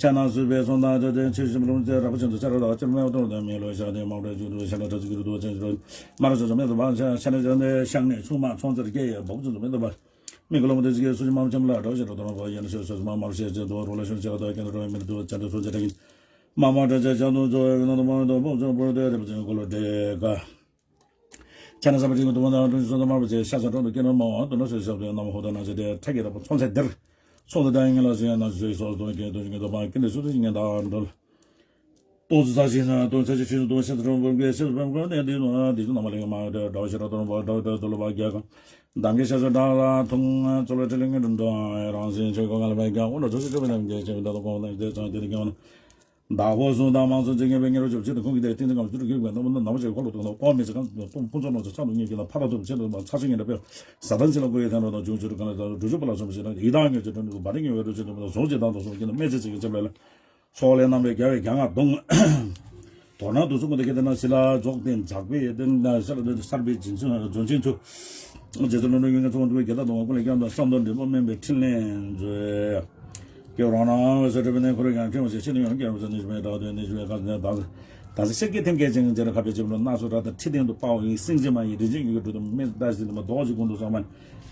ཕྱག་ན་བསུ་བའི་གསུང་དང་བཅས་ཏེ་ཆོས་བཞིན་པ་ལུང་བཅས་རབ་ཆེན་དུ་ཆ་ར་དང་སྤྱིར་མེད་པ་དོར་དང་མི་ལོ་ཤ་དེ་མང་པོ་ཆུ་དུ་ཤ་ན་གྲ་ཚིག་གི་རུ་དུ་བ་ཅན་ཅི་རོ་མ་ར་ཆོ་ཆོ་མེད་དུ་བ་ཤ་ཤ་ན་ཅན་དེ་ཤ་ནས་ཆུང་མ་ཚོང་ཚར་སྐྱེ་ཡི་བ་བུ་ཚུ་མེད་དུ་བ། མི་གི་ལོ་མ་དེ་ཚིག་གི་སུ་ཅི་མ་བྱམས་ལ་གྲོགས་ཤེས་རོ་དོ་རོ་བ་ཡན་ཤོ་ཤོ་མ་མ་ར་ཤེས་ཅན་དུ་རོ་ལ་ཤོ་ཆ་དོ་ཀན་དུ་རོ་མེད་དུ་བ་ཅན་དུ་ཚོ་ཅི་ར་གིན། མ་མ་དྲག་ཆ་ཆ་དུ་ཚོ་ཡོད་ན་དུ་མ་ཡོད་དུ་བོ་ཚོ་བོ་དེ་རེ་བ་ཅན་གོ་ལོ་དྲེ་ག་ཆ་ན་ས་བ་ཅིག་དུ་བ་དང་དུ་སོ་དུ་མ་བ་ཅེ་ཤ་ས་དྲོ་དུ་ཀེ་ནོ་མ་བ་དུ་ནོ་སོ་ཤ་དུ་ན་མ་ཧོ་དུ་ན་ཅེ་དེ་ཐ་གེ་ར་པོ་ཚོང་ཚེ་དེར་ཚོང་དུ་ད་ཡིན་ལ་ཟེར་ན་ཟེར་སོ་དུ་ཀེ་དུ་ཅིག་དུ་བ་ཀེ་ནི་སུ་དུ་ཅིག་ངན་ད་འདོལ། ཏོག་ཙི་ཚ་ཞིང་ན་ཏོག་ཙི་ཆེ་ཆུང་ཏོག་ཤ་ཚ་དྲོ་བོ་ཀེ་ཤ་ཚ་བོ་ཀེ་ནེ་དེ་ནོ་དེ་ཚོ་ན་མ་ལེ་མ་དྲ་དྲ་ཤ་དྲོ་དུ་བ་དྲ་དྲ་དུ་ལོ་བ་རྒྱ་གང་། མདང་གི་ཤ་ཚ་དྲ་ལ་ཐུང་ཚོ་ལ་ཁྲི་ལེ་ངན་དུ་འདོ་རང་སེམས་ཆོས་གོ་ང་ལ་བ་རྒྱ་འོ་ན་ཚོ་ཤ་ཚ་བ་ནམ་རྒྱ་ཆེ་བ་ད་དུ་གོང་ན་དེ་ཚང་དེ་དུ་ཀེ་བ་ན། བདག་པོ་གསུམ་དང་མང་གཙོ་བྱེད་མཁན་པའི་ངེད་རོ་ཆོས་བྱེད་དུ་ཁོང་གིས་དེ་ཏིང་འཛིན་ཁམས་སུ་རུ་གྱུར་པའི་རྣམ་པ་རྣམ་པ་ཆེ་ཁོ་ལ་ཐུག་ན་ལྐོག་མི་ཚེ་གང་དུ་ཕུང་ཚོགས་ནང་དུ་ཚ་དུ་ཉེ་གི་ན་ཕ་ར་ཐུབ་བྱེད་དུ་མ་ཚ་ཆུ་ཉེ་འདྲ་པས་ས་དང་ཆེ་ལ་ཀུ་ཡེ་ཐན་རོ་དང་འབྱུང་ཆུ་རུ་ག་ལ་དང་འགྲུ་ཆུ་པ་ལ་སོམ་བྱེད་ན་ཡི་དྭགས་ངེས་ཀྱི་དོན་དུ་བ་རི་ངེས་པའི་རོ་ཆོས་དུ་མ་ཟོང་བྱེད་དང་དུ་སོང་གི་ན་སྨད་ཚེ་ཚིག་གི་ཚེ་ལ་ལ་ཚོགས་ལས་རྣམ་པའི་རྒྱལ་བའི་རྒྱ་སྔགས་གདོང་། དོ་སྣང་དུ་གསུང་གི་འདུག་གི་དེ་ན་ཞི་ལ་རྫོགས་ལྡན་ཛག་པའི་ཡེ་ཏན་ན་ཤ་ལ་དོན་དུ་སར་པའི་སྦྱིན་ཆུ་རྫོང་ཆེན་ཚུ། རྗེ་བཙུན་ལྷུན་གྲུབ་ཡོན་ཏན་ཚོགས་འདུ་བའི་དགེ་རྩ་དང་ཀུན་ལས་སྐྱོང་དང་བསམ་དོན་འབྲས་བུ་སྨིན་པའི་ཕྲིན་ལས་མཛོད། སྐྱེ་བ་རང་སྣང་འོད་གསལ་གྲུབ་པའི་གནས་འཁོར་ཡང་ཕྲེང་བ་ཞིག་ཕྱི་ནས་ཡང་སྐྱེ་བ་ཚ་ནི་ཞུ་མེད་དག་དོན་ནི་ཞུ་བའི་བཀའ་ཟེར་དང་། དང་ས་ཤར་གྱི་ཐེམ་སྐས་ཅན་གྱི་རྗེ་ར་ཁ་བའི་སྤྱི་བོ་སྣ་ཚོགས་ར་དང་ཁྲི་སྟེང་དུ་དཔའ་བོ་ཡི་སེང་ཆེན་མ་ཡི་རིན་ཆེན་ཡུལ་གྱི་གྲུ་དུ་མེ་ཟླ་ཞིག་དུ་མ་རྡོ་ཞིག་ཀུན་ཏུ་བསམ་མ་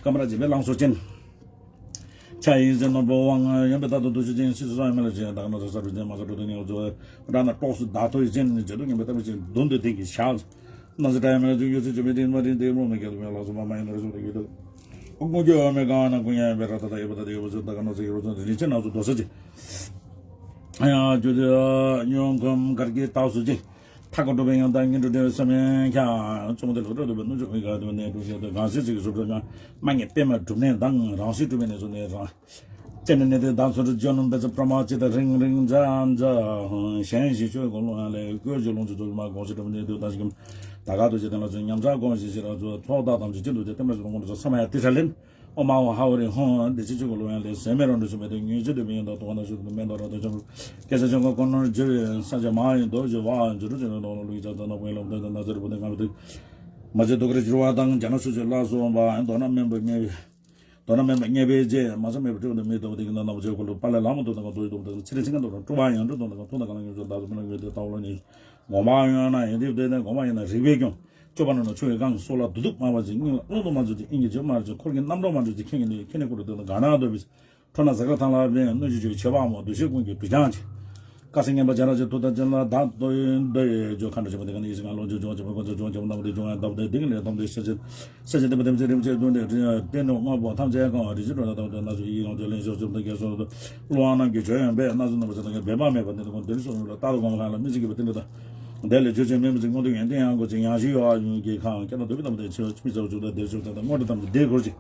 ཀམ་ར་འཇིགས་པའི་ལང་ཚོ་ཅན། ཕྱག་ཡིན་ཟེར་ནོར་བུ་དབང་ཡོན་པའི་རྟག་ཏུ་འདུ་ཤེས་ཅན་སྲིད་སུ་སོང་ཡང་མི་ལ་ཅན་དག་ན་ཚ་སར་བུ་ཅན་མ་ཚ་འགྲོ་དུ་ཉེ་བ་ཚོ་ར་ན་གྲོགས་སུ་བདག་ཐོ་ཡི་ཅན་ནི་བྱེད་དུ་ངན་པའི་ལྟ་བུ་ཅན་མདུན་དུ་དེ་གི་ཞག་ན་ཚ་དྲ་ཡ་མི་ལ་ཅུང་ཡོད་ཚུལ་བྱུང་བའི་དེ་མ་རིང་དེ་མོ་མི་སྐྱེ་དུ་མེད་ལ་སོ་མ་མ་ཡིན་ནོ་རེ་སོང་དུ་ཡོད་དུ་ཀུན་གྱི་འོ་མའི་གང་ན་ཀུན་ཡང་ཡོད་པའི་ར་ད་ད་ཡོད་པ་ད་དེ་ཡོད་པ་ཚོ་ད་ག་ན་ཚ་ཡོད་པ་ཚོ་དེ་རིན་ཆེན་ནགས་སུ་རྡོ་ས་ཅི་ཡང་རྒྱུ་དེ་ཡོང་ཁམས་གར་གྱི་རྟགས་སུ་ཅི། མཐའ་འཁོབ་གྲུབ་པའི་ཡང་དག་སྙིང་རུས་འདྲེན་བསམ་ཡང་ཁྱབ། བཙུན་མོ་དེ་ལུགས་སྤྲོད་འདོད་པའི་སྣུམ་ཆུ་ཁུའི་ག་དུ་ནས་འགྲུབ་བྱེད་དུ་གང་སྲིད་ཚིག་གི་སུ་འགྲོ་ཀྱང་མ་ངེས་པད་མ་གྲུབ་གནས་དང་རང་སྲིད་གྲུབ་པའི་གནས་སུ་གནས་རང་། ཅེ་ནི་ནི་དེ་དང་སུ་རུ་ཇོ་ནུམ་པེ་ཚ་པྲ་མ་ཅི་ད་རིང་རིང་འཛའ་འཛའ་གཞན་ཞིག་ཆོས་གོ་ལོང་ཡང་ལས་བཀོད་ཀྱི་ལོང་ཚུ་ཚོ་མ་དགོངས་ཤིག་གྲུབ་ནས་དུ་ད་ཞིག་གམ་ད་ག་དུ་ཅི་དེ་ལ་ཚུ་ཉམས་ཆག་དགོངས་ཤིག་ཤི་ར་ཚུ་ཚོགས་བདག་དམ་ཅི་ཅི་འདུག་ཅེ་ཏེ་མ་ཞིག་ལོང་ཚུ་ཚ་མ་ཡ་ཏི་ཧྲ་ལེན། ཨོ་མ་ཧོ་ཧ་ཧོ་རི་ཧོ་འདི་ཕྱི་ཆོས་ཀྱི་ལོ་ཡང་ལས་ཟད་མེད་རང་གྲོལ་ཆུ་མེད་དུ་ཉུལ་ཆུ་དུ་མི་ཡོང་དུ་དུ་བ་ན་ཤུ་དུ་མེ་མདོ་ར་དུ་ཆུ་སྐད་ཆ་ཆུང་ཀ་ཀོ་ནོར་བརྗེ་བའི་ས་ཆ་མ་ཡིན་དོ་བརྗེ་བ་འཇུ་རུ་ཆེ་ནོ་ནོ་ལུག་ཡི་ཆ་ཚ་ན་བོད་ལམ་དུ་ན་ཚ་རུ་བུ་དུ་ང་ལ་དུ་མ་ཆེ་དུ་ཀ་རི་འཇུ་བ་དང་རྒྱ་ན་སུ་ཆུ་ལ་སོ་བ་མདོ་ན་མེན་པ་མེ་བའི་ མདོར་ན་མེད་པ་མཉེས་པའི་རྗེས། མ་ཚང་མེད་པའི་སྤྲུལ་པ་དང་མི་ལྟ་བུ་དེ་གི་ནང་རྣམ་པ་ཚོའི་འཁོར་ལོ་དཔལ་ལས་ལྷ་མོ་དུ་དང་གང་ཚོགས་ཡོད་དུ་དང་ཚེ་རིང་ཚེ་སྐལ་དུ་དང་སྤྲུལ་པ་ཡང་སྤྲུལ་དུ་དང་ཐུགས་དང་གང་ལ་ཡོད་ཚོད་བདག་ཚོ་མི་ལ་ཡོད་དེ་ལྟ་བུ་ལ་ནི། དགོངས་པ་ཡོད་ན་ཡོད་དེ་བསྟན་ནས་དགོངས་པ་ཡིན་ན་རིག་པས་སྐྱོང་། སྤྱོད་པ་ནང་ན་ཆུ་ཡི་གང་སོགས་ལ་བདུད་དུག་མར་བ་ཅན། སྙིང་ལ་རླུང་དུ་མ་འཇུག་ཅིང་། དབྱིངས་ཀྱི་ཆོས་མ་རེག་ཅིང་། འཁོར་གྱི་རྣམ་གྲངས་མ་འགྲུབ་ཅིང་། ཁེངས་ཀྱི་ནུས་ཁེངས་ནས་ཀུན་ཏུ་དུག་ནི་ག་ན་འདོད་པའི། འཕྲོ་ན་ཟ་ཁར་ཐང་ལ་བས་སྣོད་ཆུ་ཆུ་བྱེད་པ་མོ་འདུ་ཤེས་ཀུན་གྱི་དུག་ཀྱང་ཆེ། དཀར་སེར་ངན་པ་བྱ་ར་ཅན་དུག་དང་ཅན་ལ་བདག་ཏུ་འདོད་ཡོད་ཁ་འདྲ་བྱེད་པ་དེ་ག་ནི་ཡིད་བཞིན་ལོངས་སྤྱོད་འབྱུང་བ་བྱེད་པ་ཀུན་ཚོགས་འབྱུང་བ་བྱེད་པ་རྣམ་པ་དེ་འབྱུང་བ་ལྟ་བུ་དེ་དེ་ག་ནི་ལས་ལྡན་དེ་ཤ་ཆེན་ཤ་ཆེན་ལྡན་པ་དེ་ཚེ་རིམ་གྱིས་བསྡུས་ཏེ་བསྟན་ནས་དངོས་པོ་ཐམས་ཅད་གང་བ་རིགས་ཀྱི་འགྲོ་ལ་ལྟ་བུ་དེ་སྣ་ཚོགས་ཡིད་ཡོང་དེ་ལན་ཤོར་བྱེད་པ་དང་རྒྱལ་སོགས་ལ་ཀླུ་དབང་རྣམས་ཀྱི་ཇོ་ཡོན་པས་སྣ་ཚོགས་རྣམ་པ་ཆ་དང་འབད་པ་མེད་པ་དེ་དག་དེ་ལ་ཇོ་ཆེན་མིན་པ་ཅིག་སྔོན་དུ་ཡོན་ཏན་ཡང་གོ་ཅིང་ཡང་ཞིག་ཡོད་ཡོན་གྱི་ཁང་སྐྱེ་ན་འདོད་པའི་དམ་དེ་ཆེ་བ་ཆུ་མི་ཚ་བ་བཅུ་དང་དེ་ཆུ་དང་དངོས་གྲུབ་ཐམས་ཅད་དེ་འཁོར་ཅིང་།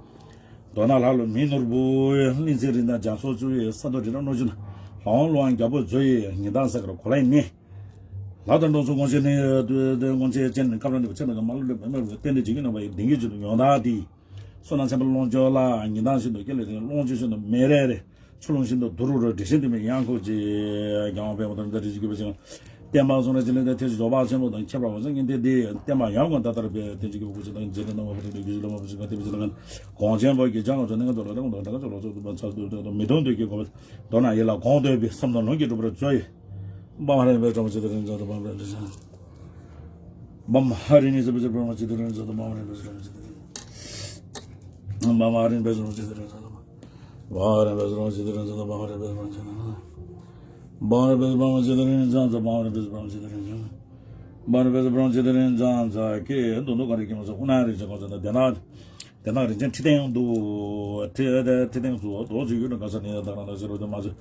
མདོར་ན་ལྷ་ཀླུ་མི་ནོར་བུ། གླིང་ཚན་རིགས་དང་རྒྱ་མཚོ་བཅུ་ཡི་ས་རྡོ་རི་རབ་རྣོ་ཆུ་ན། ལྷ་དབང་ཀླུ་དབང་རྒྱལ་པོ་མཛོད་ཡི་ཉི་ཟླ་ས་གར་གོ་ལའི་ནི། ལྷ་དང་འགྲོ་ཚོགས་སྔོན་ཆད་ནི་སྔོན་ཆད་ཅན་སྐབས་རང་འདི་བ་ཆེ་ན་ག་མ་ལུ་ལུ་མེ་མེ་རུ་རྟེན་འབྲེལ་བྱེད་ཀྱི་ནོ་བ་ཡི་ལྡིང་གི་བཅུད་དུ་ཡོང་ད་དེ། བསོད་ནམས་ཆེན་པོ་ལོངས་སྤྱོད་ལ་ཉི་ཟླ་བཞིན་དུ་སྐྱེ་ལས་ཏེ་ཀློང་ཆེན་བཞིན་དུ་མེ་རེ་རེ། ཆུ་ཀླུང་བཞིན་དུ་དུ་རུ་རུ་དྲི་ཞིམ་ལྡན་པའི་གཡང་འཁོར་གྱི་རྒྱལ་དབང་དཔལ་མོ་དང་འདྲ་རིགས་ཀྱི་བུ་ཆེན། བསྟན་པ་སྲུང་རེ་ཅི་ལེན་ཏེ་ཐེག་ཆེན་རྫོགས་པ་ཆེན་པོ་དང་ཁྱད་པར་འོད་གསལ་གཉིས་ལྡན་འདི་བསྟན་པ་ཡང་དགོངས་ད་ལྟར་སྦས་ཏེ་འཇིགས་ཀྱི་བུ་ཆེན་དང་འཇིགས་རེ་སྣང་བ་བུ་ཆེན་དང་རྒྱུད་ཀྱི་བླ་མ་བུ་ཆེན་དང་ཏེ་བུ་ཆེན་དང་གོང་ཆེན་པོ་གི་བྱང་ང་ཚོ་གནས་ང་ཚོ་ལ་རེ་ངོ་དང་ད་ག་ཚོ་ལ་ཚོགས་འདུ་པ་ཚ་འདུ་དང་མི་མཐོང་འདོད་ཀྱི་གོ་བ་མདོར་ན་ཡིད་ལ་གོང་འདོད་པའི་བསམ་དོན་ལོངས་སྤྱོད་འགྲུབ་པར་སྩོལ་ཡི། བམ་ཧ་རི་ནི་སྦེ་ཀྲོང་ཅི་ཏི་རི་ཛ་ཏི་བམ་ཧ་རི་ནི་སྦེ་ཀྲོང་ཅི་ཏི་རི་ཛ་ཏི་བམ་ཧ་རི་ནི་སྦེ་ཀྲོང་ཅི་ཏི་རི། བམ་ཧ་རི་ནི་སྦེ་ཀྲོང་ཅི་ཏི་རི་ཛ་ཏི་བམ་ཧ་རི་ནི་སྦེ་ཀྲོང་ཅི་ཏི་རི་ཛ་ཏི་བམ་ཧ་རི་ནི་སྦེ་ཀྲོང་ཅི་ཏི་རི་ཛ་ཏི་བམ་ཧ་རི་ནི་སྦེ་ཀྲོང་ཅི་ཏི་རི་ཛ་ཏི་བམ་ཧ་རི་ནི་སྦེ་ཀྲོང་ཅི་ཏི་རི་ཛ་ཏི་བམ་ཧ་རི་ནི་སྦེ་ཀྲོང་ཅི་ཏི་རི་ཛ་ཛ་ཀེ་འདུ་འདུ་ག་རི་ཀེ་མ་ས་ཨུ་ན་རི་ཅེ་གོ་ས་ན་དེ་ན། དེ་དག་རིན་ཆེན་ཁྲི་སྟེང་དུ། ཁྲི་ཁྲི་སྟེང་དུ་རྡོ་རྗེ་གཡུ་ལ་ག་ས་ནི་ཡང་དག་རང་དང་ཤེས་རབ་ཏུ་མ་ཆུ།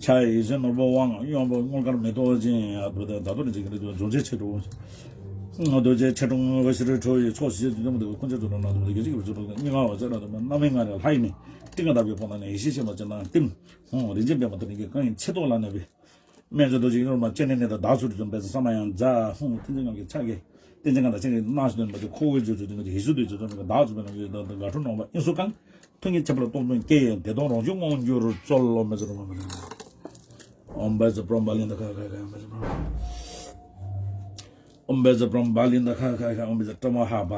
ཕྱག་ཡིད་བཞིན་ནོར་བུ་དབང་གཡོ་འབུལ་དངུལ་དཀར་མེ་ཏོག་ཅན། ཨ་བུ་དེ་ད་དུ་རིན་ཆེན་གྱི་རིགས་འཛོམས་ཆེ་ཆེ་དྲུག་རྡོ་རྗེ་ཆེ་དྲུང་ཤེས་རབ་ཁྲོ་ཡི་ཕྱོགས་བཞི་དུ་འཛོམས་དེ་ཁོང་ཆེ་ཚོ་ལ་ན་དུ་དེ་གི་ཅིག་གི་བུ་ཚོ་ལ་གཉིས་ཀ་བ་ཟེར་ན་དུ་མ་རྣམ་སྨིན་ལྔ་ནི་ལྷ་ཡི་ནི། ཏིང་ངེ་འཛིན་དཔལ་ཕོངས་ནི་ཡེ་ཤེས་ཞེས་པ་ཅན་དང་ཏིང་། ཧོ་རིན་ཆེན་པདྨ་དེ་ནི་གི་གང་ཡིན་ཆེ་ཏོག་ལ་ནི་བི། སྨན་མཛོད་རྡོ་རྗེ་གཡུ་མ་སྤྱན་ནི་ནི་དང་བདག་སུ་རི་འཛོམས་པས་ས་མ་ཡང་མཛའ་ཧུང་ཏིང་འཛིན་ངང་གི་ཕྱག་གི། ཏིང་འཛིན་ངང་དང་སྤྱན་གྱི་སྣང་ཞིང་འདོན་པ་དེ་ཁོ་བོའི་རྗེས་སུ་འཛིན་པ་དེ་ཡིད་སུ་འདོད་ཅིང་འཛོམས་པའི་བདག་སུ་པའི་ནང་གི་དགའ་སྤྲོ་ནོངས་པ་དབྱིངས་སུ་གང་། ཐུགས་ཉིད་ཁྱབ་པ་ལ་རྟོག་པའི་སྐད་ཡིན་བདེ་སྟོང་རང་བཞིན་མངོན་གྱུར་སྩོལ་ལོ། མེ་ཙོ་རོ་མ་རེ། ཨོམ་བཛྲ་བྷྲ་མ་བ་ལི་ནྡྷ་ཁ་ཁ་ཁ་ཨོམ་བཛྲ་བྷྲ་མ། ཨོམ་བཛྲ་བྷྲ་མ་བ་ལི་ནྡྷ་ཁ་ཁ་ཁ་ཨོམ་བཛྲ་བྷྲ་མ་ཧ་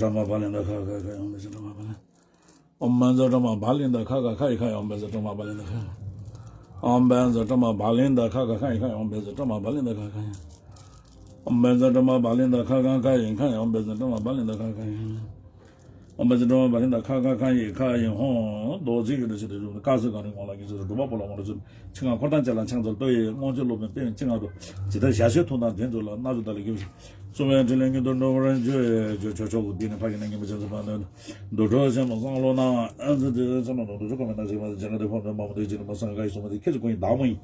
བ་ལི་ནྡྷ་ཁ་ཁ་ཁ་ཨོམ་བཛྲ་བྷྲ་མ་བ་ལི་ནྡྷ་ཁ་ཁ་ཁ་ཨོམ་བཛྲ་བྷྲ་མ་བ་ལི། ཨོམ་བཛྲ་བྷྲ་མ་བ་ལི་ནྡྷ་ཁ་ཁ་ཁ་ཡི་ཁ་ཡི་ཨོམ་བཛྲ་བྷྲ་མ་བ་ལི་ནྡྷ་ཁ་ཁ་ཡི། ཨོམ་བཛྲ་བྷྲ་མ་བ་ལི་ནྡྷ་ཁ་ཁ་ཁ་ཡི་ཁ་ཡི་ཨོམ་བཛྲ་བྷྲ་མ་བ་ལི་ནྡྷ་ཁ་ཁ་ཡི། ཨོམ་བཛྲ་བྷྲ་མ་བ་ལི་ནྡྷ་ཁ་ཁ་ཁ་ཡི་ཁ་ཡི་ཨོམ་བཛྲ་བྷྲ་མ་བ་ལི་ནྡྷ་ཁ་ཁ་ཡི། ཨོམ་བཛྲ་བྷྲ་མ་བ་ལི་ནྡྷ་ཁ་ཁ་ཁ་ཡི་ཁ་ཡི་ཧོ། རྡོ་རྗེ་གི་འདྲ་ཞིག་ཏུ་བཞུགས་ཀ་སི་ག་རི་ངོ་ལ་གི་ཚེ་སྒྲུབ་པ་པོ་ལ་ངོ་ར་ཚུལ། ཕྱི་ང་འཁོར་དང་བཅས་ལ་ཕྱག་འཚལ་ལྟོ་ཡི་དབང་ཕྱུག་སློབ་དཔོན་པད་ཅི་ང་དུ། ཇི་ལྟར་ཞལ་བཞེས་ཐུགས་དམ་དྲན་ཚུལ་ལ་སྣ་ཚོགས་བདག་ལ་དགྱེས་ཤིང་། སྲུང་བའི་ཕྲིན་ལས་སྙིང་དུ་འགྲོ་བར་འགྱུར། ཇོ་ཆོག་ཆོག་འདི་ནི་ཕ་གི་ན་ཉིན་མོ་ཅན་ཚོ་བ་ནོན། དུར་ཁྲོད་ཆེན་མོ་གསང་སློབ་ན། ཨ་ཙི་ཙི་ཚ་ན་ནོ་དུ་ཆོ་ག་མེ་ན་ཞིག་མ་ཟི་ཇ་ན་དེ་ཕོ་མེ་མ་མོ་དེ་ཅི་ནི་མ་སང་ག་ཡི་སོ་མ་དེ་ཁྱེད་ཀྱི་ཀུན་ཡིན་བདག་མོ་ཡིན།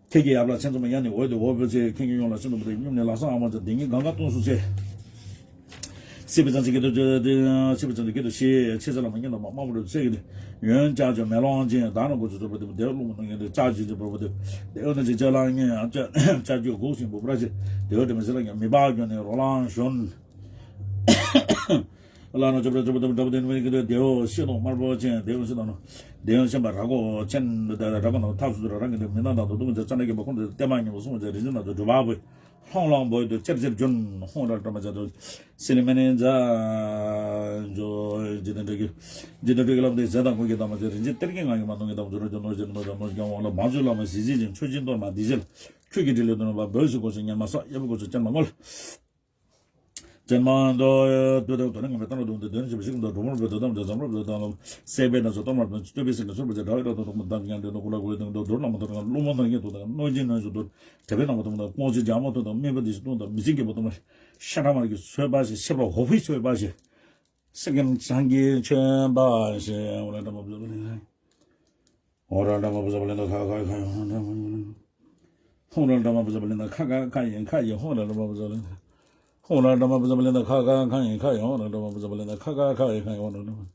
ཁྱེད་ཀྱི་ཡབ་ལ་ཆེན་ཚོ་མ་ཡ་ནི་འོད་དུ་འོད་བོད་ཚེ་ཁྱེད་ཀྱི་ཡོང་ལ་ཆེན་ཚོ་མ་དེ་སྙོམས་ནས་ལ་སང་ཨ་མ་ཅན་དེ་ཉིད་གང་ག་སྟོང་སུ་ཆེ། སྲིད་པའི་གཙང་ཆེན་སྐད་དུ་བརྗོད་དེ། སྲིད་པའི་གཙང་ཆེན་སྐད་དུ་ཞེས་ཆེ་ཚེ་བླ་མ་སྙིང་དང་མ་དམར་པོ་རུ་ཚེ་གི་ཡོན་ལྕགས་ཀྱུ་མེ་ལོང་ཅན་བདག་ནི་འགོ་ཚུལ་ཚོགས་པ་དེ་མོ་དེ་བླུགས་མ་གནང་མཁན་དེ་ལྕགས་ཀྱུ་ཅན་བོར་བ་དེ་དེ་འོ་ན་ཅིག་ལྕགས་ལང་ངེ་ལྕགས་ཀྱུ་འགུགས་ཤིང་བུ་པྲ་ཆེ་དེ་འོ་དེ་མི་ཟེར་ལ་ངེ་མི་པག་གྱོན་ནས་རོ་ལངས་ཞོན། བླ་ན་མཆོད་པའི་སྤྲུལ་པ་དེ་འདྲ་པོ་དེ་ནི་མི་གི་དེ་འོ་ཤེས་དང་དམར་པོ་ཅན་དེ་འོ་ཤེས་དང་ནོ་དེ་འོ་ཤེས་པ་ར་གོ་ཅན་དེ་ར་གོ་ནོ་ཐག་སུ་དུ་ར་རང་གི་དེ་མི་སྣང་དང་དུ་དུ་མི་ཚེ་ཙ་ན་གི་པ་ཁོང་དེ་བསྟན་མ་ཉིན་པ་སོང་བ་ཅན་རིན་ཆེན་ན་དུ་སྒྲུབ་པ་བོ། ལྷོང་ལྷོང་བོད་དུ་ཅེར་ཅེར་རྒྱུན་ཧོང་ར་འདྲ་མ་བྱ་དུ། སི་ལི་མེ་ནི་ཛ་འཇོ་འཇིག་རྟེན་འབྲེལ་གྱི། འཇིག་རྟེན་འབྲེལ་གྱི་ལམ་དེ་ཟས་དང་གོས་ཀྱི་དམ་པ་ཚེ་རིན་ཆེན་གཏེར་གྱི་ངང་གིས་མ་གཏོང་གི་དམ་ཚུ་རོ་ཅོ་ནོར་ཅན་ནོར་ཅན་ནོར་ཀྱང་འོང་ལ་བང་ཚུལ་བླ་མ་གཟི་བརྗིད་ཅན་མཆོད་སྦྱིན་གཏོར་མ་འདི་བཞེས་ལ་ཁྱོད་ཀྱི་དྲིན་ལས་དོན་པ་འབོལ་ཞིག་གོ་ཞིག་ཉན་མ་ས་གཡབ་གོ་ཚུལ་ཅན་མ་ངོ་ལ། ཅན་མ་དོ་ཡོད་དོ་དོ་དོ་ནི་ང་མི་ལྟ་ན་དོ་འདི་དོན་ཞིབ་ཞིབ་དང་སྒྲོལ་མོར་བོད་དོ་དམ་དོ་འཛམ་རོག་བོད་དོ་དམ་སེ་པའི་ན་སོ་གཏོར་མར་བོད་སྟོད་པའི་སེང་གེ་སོར་བ་ཅན་དྲ་བའི་ར་དོ་དོ་མོ་དམ་ཉན་དོ་དོ་ཀུ་ལ་ཀུ་ལ་དང་དོ་དོར་ལ་མོ་དོ་དང་གླུ་མོ་དང་ཡེ་དོ་དང་གནོད་སྦྱིན་གནོད་སྦྱིན་དོ། དེ་བས་ནང་པ་དུ་མ་དང་དབང་ཆེན་རྒྱ་མོ་དུ་དང་སྨན་པ་འདི་ཞིག་དུ་དང་མི་ཅན་གྱི་པོ་དུ་མ་ཤ་ཁྲ་མར་གྱི་ཚོས་པ་ཞིག་ཤེས་པ་ཧོ་ཕི་ཚོས་པ་ཞིག་སེ་གེམ་ཚང་གི་ཆོས་པ་ཞིག་འོ་ལ་འདྲ་མ་བཟོ་བ་ལེན་ཧོ་ར་འདྲ་མ་བཟོ་བ་ལེན་ད་ཁ་ཁ་ཁ་ཡོང་འདྲ་མ་ཡོང་ཧོ་ར་འདྲ་མ་བཟོ་བ་ལེན་ད་ཁ་ཁ་ཁ་ཡིན་ཁ་ཡིན་ཧོ་ར་འདྲ་མ་བཟོ་ལེན་ཧོ་ར་འདྲ་མ་བཟོ་བ་ལེན་ད་ཁ་ཁ་ཁ་ཡིན་ཁ་ཡིན་ཧོ་ར་འདྲ་མ་བཟོ་བ་ལེན་ད་ཁ་ཁ་ཁ་ཡིན་ཁ་ཡིན་ཧོ་ར་འདྲ་མ།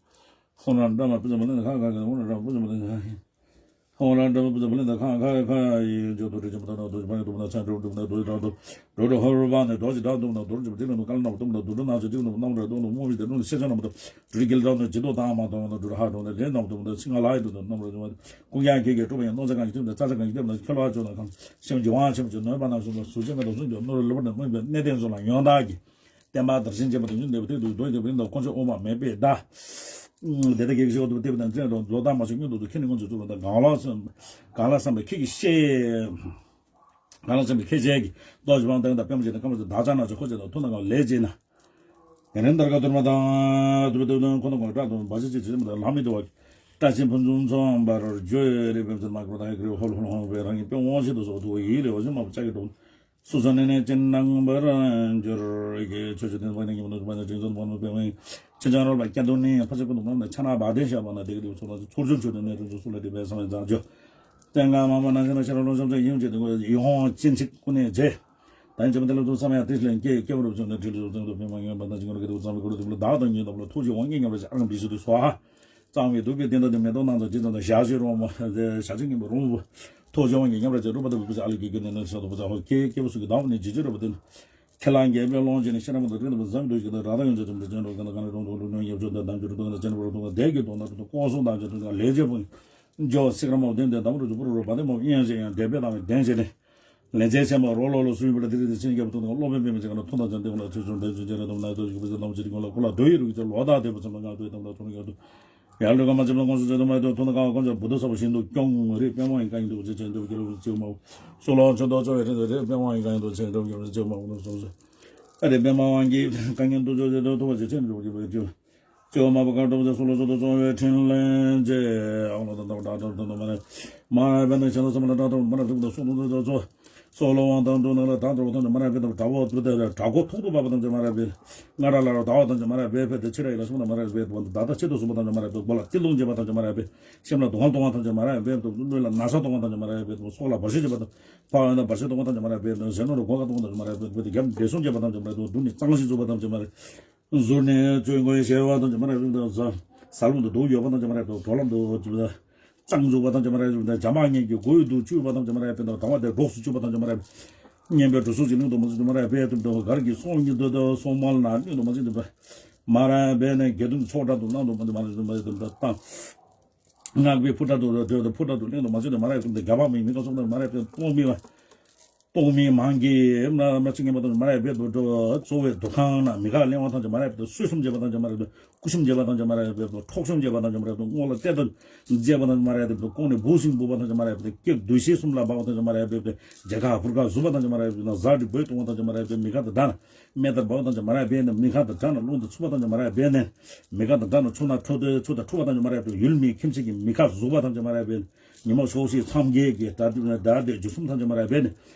ཧོ་ན་འདྲ་མ་པུ་ཛ་མ་ལེན་ད་ཁ་ཁ་ཁ་ཧོ་ན་འདྲ་མ་པུ་ཛ་མ་ལེན་ད་ཁ་ཁ་ཧོ་ན་འདྲ་མ་པུ་ཛ་མ་ལེན་ད་ཁ་ཁ་ཁ་ཡི་ཇོ་དུ་རི་ཇོ་མ་ད་ན་དུ་ཕ་ཡི་དུ་མ་ན་ཚན་དྲུག་དུ་མ་ན་དུ་དང་དུ་རོ་དུ་ཧོ་རུ་བ་ནི་དོ་ཅི་ད་དུ་མ་ན་དུ་རུ་ཇི་མ་ཏི་ན་དུ་ཀ་ལ་ན་དུ་མ་ན་དུ་རུ་ན་ཚོ་ཅི་དུ་མ་ན་ར་དུ་མ་མོ་བི་དེ་རུ་ཤེ་ཆ་ན་མ་དུ་དུ་རི་གི་ལ་ན་ཇི་དུ་ད་མ་དུ་མ་ན་དུ་ར་ཧ་དུ་ན་ལེ་ན་དུ་མ་ན་ཚི་ང་ལ་ཡི་དུ་དུ་ན་མ་ར་ཇི་མ་ཀུ་ཡ་ཁེ་ཁེ་གྲུབ་ཡ་ནོ་ཚ་གང་ཅི་དུ་ན་ཚ་ཚ་གང་ཅི་དུ་ན་ཁྱོ་ལ་ཅོ་ན་གང་ཤེ་མ་ཇི་ཝང་ཤེ་མ་ཇི་ནོ་བ་ན་སུ་ན་སུ་ཅི་མ་དུ་སུ་ཇོ་ནོ་ར་ལུ་བ་ན་མོ་བི་ནེ་དེ་ན་སུ་ལ་ཡོང་ད་གི། བསྟན་པ་དར་ཞིང་རྒྱས་པ་དང་། ཉིན་འདས་པ་དེ་དུ་རྡོ་ཡི་དེ་བ་རིང་དང་དཀོན་མཆོག་དབུ་མ་མེད་པའི་བརྡ། དེ་ལྟར་གེགས་ཞི་བ་དུ་བལྟས་པ་དང་། བཙན་དུ་ལོ་ལྟར་མ་བྱུང་སྔོན་དུ་ཁྱེད་ནི་སྔོན་དུ་ཚུར་ལ་དང་། གང་ལ་བསམ་གང་ལ་བསམ་པའི་ཁྱེད་ཀྱི་ཤེས། གང་ལ་བསམ་པའི་ཁྱེད་ཅག་གིས་རྡོ་རྗེ་འབངས་བསྟན་དང་པདྨ་ཅན་དང་ཀ་མ་ཅན་བདག་ཅག་ན་ཆོག་ཁོ་ཅན་དང་ཐུགས་ན་གང་ལས་བྱེད་ན། དེ་ནས་འདར་ཁ་དུར་མ་དང་དུ་བལྟས་དང་། ཁོ་ན་གང་བཀྲག་དང་བ་ཅི་ཅི་ཅི་མ་དང་ལྷག་མི་དུ་བ། བཀྲ་ཤིས་ཕུན་སུམ་ཚོགས་པར་སྤྱོད་རེ། པད་མཚན་མ་གུར་དང་ཡི་གེ་ཧོ་ལོ་ཧོ་ལོ་ཧོ་བའི་རང་ཉིད་པད་འོག་ཆེད་དུ་སོགས་ཐུགས་ཡིད་ལ་བ་ཅན་མ་བུ་ཅག་གི་གྲོགས། སོ་སོ་ནས་ནས་ཅི་སྣང་བར་འགྱུར་གྱི། ཆོས་ཀྱི་དོན་དུ་ནི་ཉིན་མོ་དུ་བ་ནས་ཅིང་ཚོ་དུ་བ་ནས་པད་མའི་ཅི་ཅང་རོལ་པ་སྐྱ་དུ་ནི་ཕ་ཆེ་ཀུན་ཏུ་ངམ་ནས་ཆ་ན་བ་དན་ཞབས་པ་ན་དེ་གི་དུ་ཚོ་ལ་ཚོར་ཆུང་ཆོས་དུ་ནས་དུ་སུ་ལ་དེ་བས་སམ་ཡང་བཟང་ཆོས་བསྟན་གང་མང་པོ་ན་ཤེས་ན་ཤེས་རབ་ལོ་ཤོབ་ཚོ་ཡིན་གྱི་དུ་ཡི་ཧོང་ཅན་ཆིག་ཀུན་ནས་རྗེ། ད་ཡིན་ཅི་མ་དེ་ལ་དུ་བསམ་ཡང་དེ་ལས་སྐྱེ་སྐྱེ་བོ་རུ་བྱུང་ནས་དྲིལ་དུ་བཙོང་དུ་པད་མ་ཡོན་པ་དང་ཅི་ཀུན་ལ་གི་དུ་བསམ་པའི་ཀུན་ལ་དུ་ལ་བདག་དང་ཉིད་དང་ལ་ཐུགས་རྗེ་དབང་ངེས་ཉམས་ར་ཅི་ཨང་བི་སུ་དུ་སོ་ཧ། གཙང་བའི་གདུག་པའི་སྟན་ད་དུ་མེ་ཏོག་ནང་དུ་ཇི་ཙམ་དུ་ཞག་ཤི་རོང་མོ་ཞག་ཤི་ངན་པ་རོང་བུ། ཐོག་ཆུང་བ་ངན་ཉམས་ར་ཅེ་རུ་པ་དུ་བུ་ཅ་ཨ་ལི་གི་གི་ནི་ནི་ཤ་དུ་བུ་ཅ་ཧོ་ཀེ་ཀེ་བུ་སུ་གི་དང་བུ་ནི་ཇི་ཇི་རུ་པ་དུ་ནི། ཁེ་ལང་རྒྱལ་པོའི་ཀློང་ཆེན་ནི་ཤེས་རབ་མ་དུ་རིན་དུ་བུ་ཟམ་དུ་ཞིག་དུ་ར་ད་ཡོང་ཅེ་ཙམ་དུ་ཅན་རུ་ག་ན་ག་ན་རོང་དུ་ལུ་ནོན་ཡབ་ཆུ་དུ་དམ་ཆུ་རུ་དུ་ན་ཅན་རུ་རུ་དུ་ན་དེ་གི་དོ་ན་རུ་དུ་ཀོ་སུ་དང་ཅེ་དུ་ན་ལེ་ཇེ་བུ་ཇོ་སིག་ར་མོ་དེ་འདི་དམ་རུ་ཇུ་པུ་རུ་རུ་བ་དེ་མོ་ཡན་ཞེ་ཡང་དེ་པེ་དང་བའི་དན་ཞེ་ནི། ལན་ཚན་ཆེན་པོ་རོ་ལོ་ལོ་སུ་ཡིན་པ་ལ་དེ་རིང་དེ་ཆེན་རྒྱལ་པོ་ཐུགས་དང་སློབ་དཔོན་པད་མ་ཅན་ག་ན་ཐུགས་དང་ཅན་དེ་ཀུན་ལ་ཐོས་བྱུང་དེ་བྱུང་ཅན་རེ་དམ་ན་ཐོས་ཀྱི་བུ་ཅན་དམ་ཅན་དེ་ཀུན་ལ་ཀུ་ལ་དོ་ཡི་རུ་ཅན་ལོ་དག་དེ་བུ་ཅན་ལ་ང་དོ་དམ་ལ་ཐོག་ཡོད་དུ། ཡར་ལུས་ཀ་མ་ཅན་ལ་ཀོང་སུ་ཅན་དུ་མ་ཡི་དོ་ཐུགས་དང་ཀ་བ་ཀོང་ཅན་བུ་དོ་ས་བ་ཤིན་ཏུ་སྐྱོང་རེ་པད་མ་ཡིན་ཀ་ཡིན་དུ་བུ་ཅན་ཅན་དུ་ཀྱི་རུ་ཅེ་མ་བུ་སུ་ལོ་ཆོ་དོ་ཆོ་ཡི་རེ་རེ་པད་མ་ཡིན་ཀ་ཡིན་དུ་ཅན་དུ་ཀྱི་རུ་ཅེ་མ་བུ་ནུ་སོང་སུ། ཨ་རེ་པད་མ་དབང་གིས་བཀའ་ཉན་དུ་ཆོ་ཅན་དུ་ཐུགས་བ་ཅན་ཅན་དུ་ཀྱི་བུ་ཅན། ཅེའོ་མ་བུ་གར་འགྲོ་བ་སོ་ལོ་སོ་དོ་ཚོ་བའི་ཕྲིན་ལས་ཀྱི་ཨོ་ལོ་དང་དང་དང་དང་དང་མ་རེ། མ་རེ་བས་ན་ཆ་ལ་སོ་མ་ལ་དྲག་དང་མ་རེ་དྲག་དང་སོ་དོ་དོ་ཚོ། སོ་ལོ་དབང་དང་དུ་ནང་ལ་དང་དྲག་ཐམས་ཅད་མ་རེ་བས་དང་དྲག་པོ་དུ་དེ་དྲག་གོ་ཐོག་ཏུ་བབ་པ་ཐམས་ཅད་མ་རེ་བས། ང་ར་ལ་ར་དག་པ་ཐམས་ཅད་མ་རེ་བས་ཕེ་དེ་ཕྱི་ར་ཡི་ལ་སོ་མ་མ་རེ་བས་དང་ད་ལྟ་ཆེད་དུ་སོ་མ་ཐམས་ཅད་མ་རེ་བས་གོ་ལ་ཏི་ལོང་བྱེད་པ་ཐམས་ཅད་མ་རེ་བས། སེམས་ལ་སྡུག་བསྔལ་གཏོང་བ་ཐམས་ཅད་མ་རེ་བས་དང་ལུས་ལ་ན་ཚ་གཏོང་བ་ཐམས་ཅད་མ་རེ་བས་དང་སྲོག་ལ་བར་ཆད་བྱེད་པ་དང་ཕ་ཡོན་ན་བར་ཆད་གཏོང་བ་ཐམས་ཅད་མ་རེ་བས་དང་ཟས་ནོར་ལ་གོ་ཁ་གཏོང་བ་ཐམས་ཅད་མ་རེ་བས་དང་དེ་རྒྱབ་འདྲེ་སྲུང་བྱེད་པ་ཐམས་ཅད་མ་རེ་བས་དང་སྡུག་ནི་གཙང་ཞིང་འཛུགས་པ་ཐམས་ཅད་མ་རེ། ཟུར་ནས་བཅོས་དགོས་ཞེས་པ་དང་ཅི་མ་རེད་པ། ཟ་ལུང་དུ་དུག་ཡོད་པ་དང་ཅི་མ་རེད་པ། གྲོ་ལམ་དུ་ཅི་མ་རེད། གཙང་འཛུགས་པ་དང་ཅི་མ་རེད་པ། བྱ་མ་ངན་གྱི་གོས་དུ་བཅུས་པ་དང་ཅི་མ་རེད་པ། དང་དང་བ་དེ་གྲོགས་སུ་བཅུག་པ་དང་ཅི་མ་རེད་པ། སྙན་པའི་གྲོ་སུ་ཅི་ལུང་དུ་མ་ཅི་མ་རེད་པ། དུ་དུ་གར་གྱི་སོང་ཉིད་དུ་དུ་སོང་མ་ལ་ནི་དུ་མ་ཅི་དུ་མ་རེད་པ། ནས་དགེ་འདུན་ཚོགས་གྲལ་དུ་སྣང་དུ་མ་ཅི་མ་རེད་པ། དུ་དང་། སྔགས་པའི་ཕུ་གྲལ་དུ་དོད་དུ་ཕུ་གྲལ་དུ་གླིང་དུ་མ་ཅི་དུ་མ་རེད་པ། དུ་དུ་རྒྱ་བ་མི་མི་ག་སོང་དུ་མ་རེད་པ། ཏོང་མི་བ། གཏོང་མི་མང་གིས་མ་ཅི་ངན་པ་དང་མ་རེད་པས་དུ་འགྲོ། གཙོ་བོའི་འདུ་ཁང་ན་མི་ཁ་གླེང་བ་དང་ཅི་མ་རེད་པས་དུ་གསོད་གསུམ་བྱེད་པ་དང་ཅི་མ་རེད་པས་དུ་སྐུ་ཤུམ་བྱེད་པ་དང་ཅི་མ་རེད་པས་དུ་འཕྲོག་གཤོམ་བྱེད་པ་དང་ཅི་མ་རེད་པས་དུ་སྔོན་ལ་གཏད་དོན་བྱེད་པ་དང་ཅི་མ་རེད་པས་དུ་ལྐོག་ནས་འབུ་སྲིན་འབུ་བ་དང་ཅི་མ་རེད་པས་དུ་སྐྱེ་བདུད་བཞི་གསུམ་ལ་འབག་པ་དང་ཅི་མ་རེད་པས་དུ་རྒྱལ་ཁ་ཕུར་ཁ་ཟུག་པ་དང་ཅི་མ་རེད་པས་དུ་གཟའ་སྒྲིག་བོད་གཏོང་བ་དང་ཅི་མ་རེད་པས་མི་ཁ་དང་འདྲ་ན་མེ་ལྟར་འབར་བ་དང་ཅི་མ་རེད་པས་ནི་མི་ཁ་དང་འདྲ་ན་རླུང་དང་འཚུབ་པ་དང་ཅི་མ་རེད་པས་ནི་མི་ཁ་དང་འདྲ་ན་ཆུ་ན་འཁྲུ་དེ་ཆུ་དང་འཁྲུ་བ་དང་ཅི་མ་རེད་པས་ཡུལ་མི་ཁྱིམ་མཚེས་ཀྱི་མི་ཁ་ཟུག་པ་དང་ཅི་མ་རེད་པས། ཉིན་མོ་ཕྱོགས་བཞི་མཚམས་བརྒྱད་ཀྱི་དགྲ་དགྲ་སྡེ་བཅུ་གསུམ་ཐམས་ཅད་མ་རེད་པས་ནི།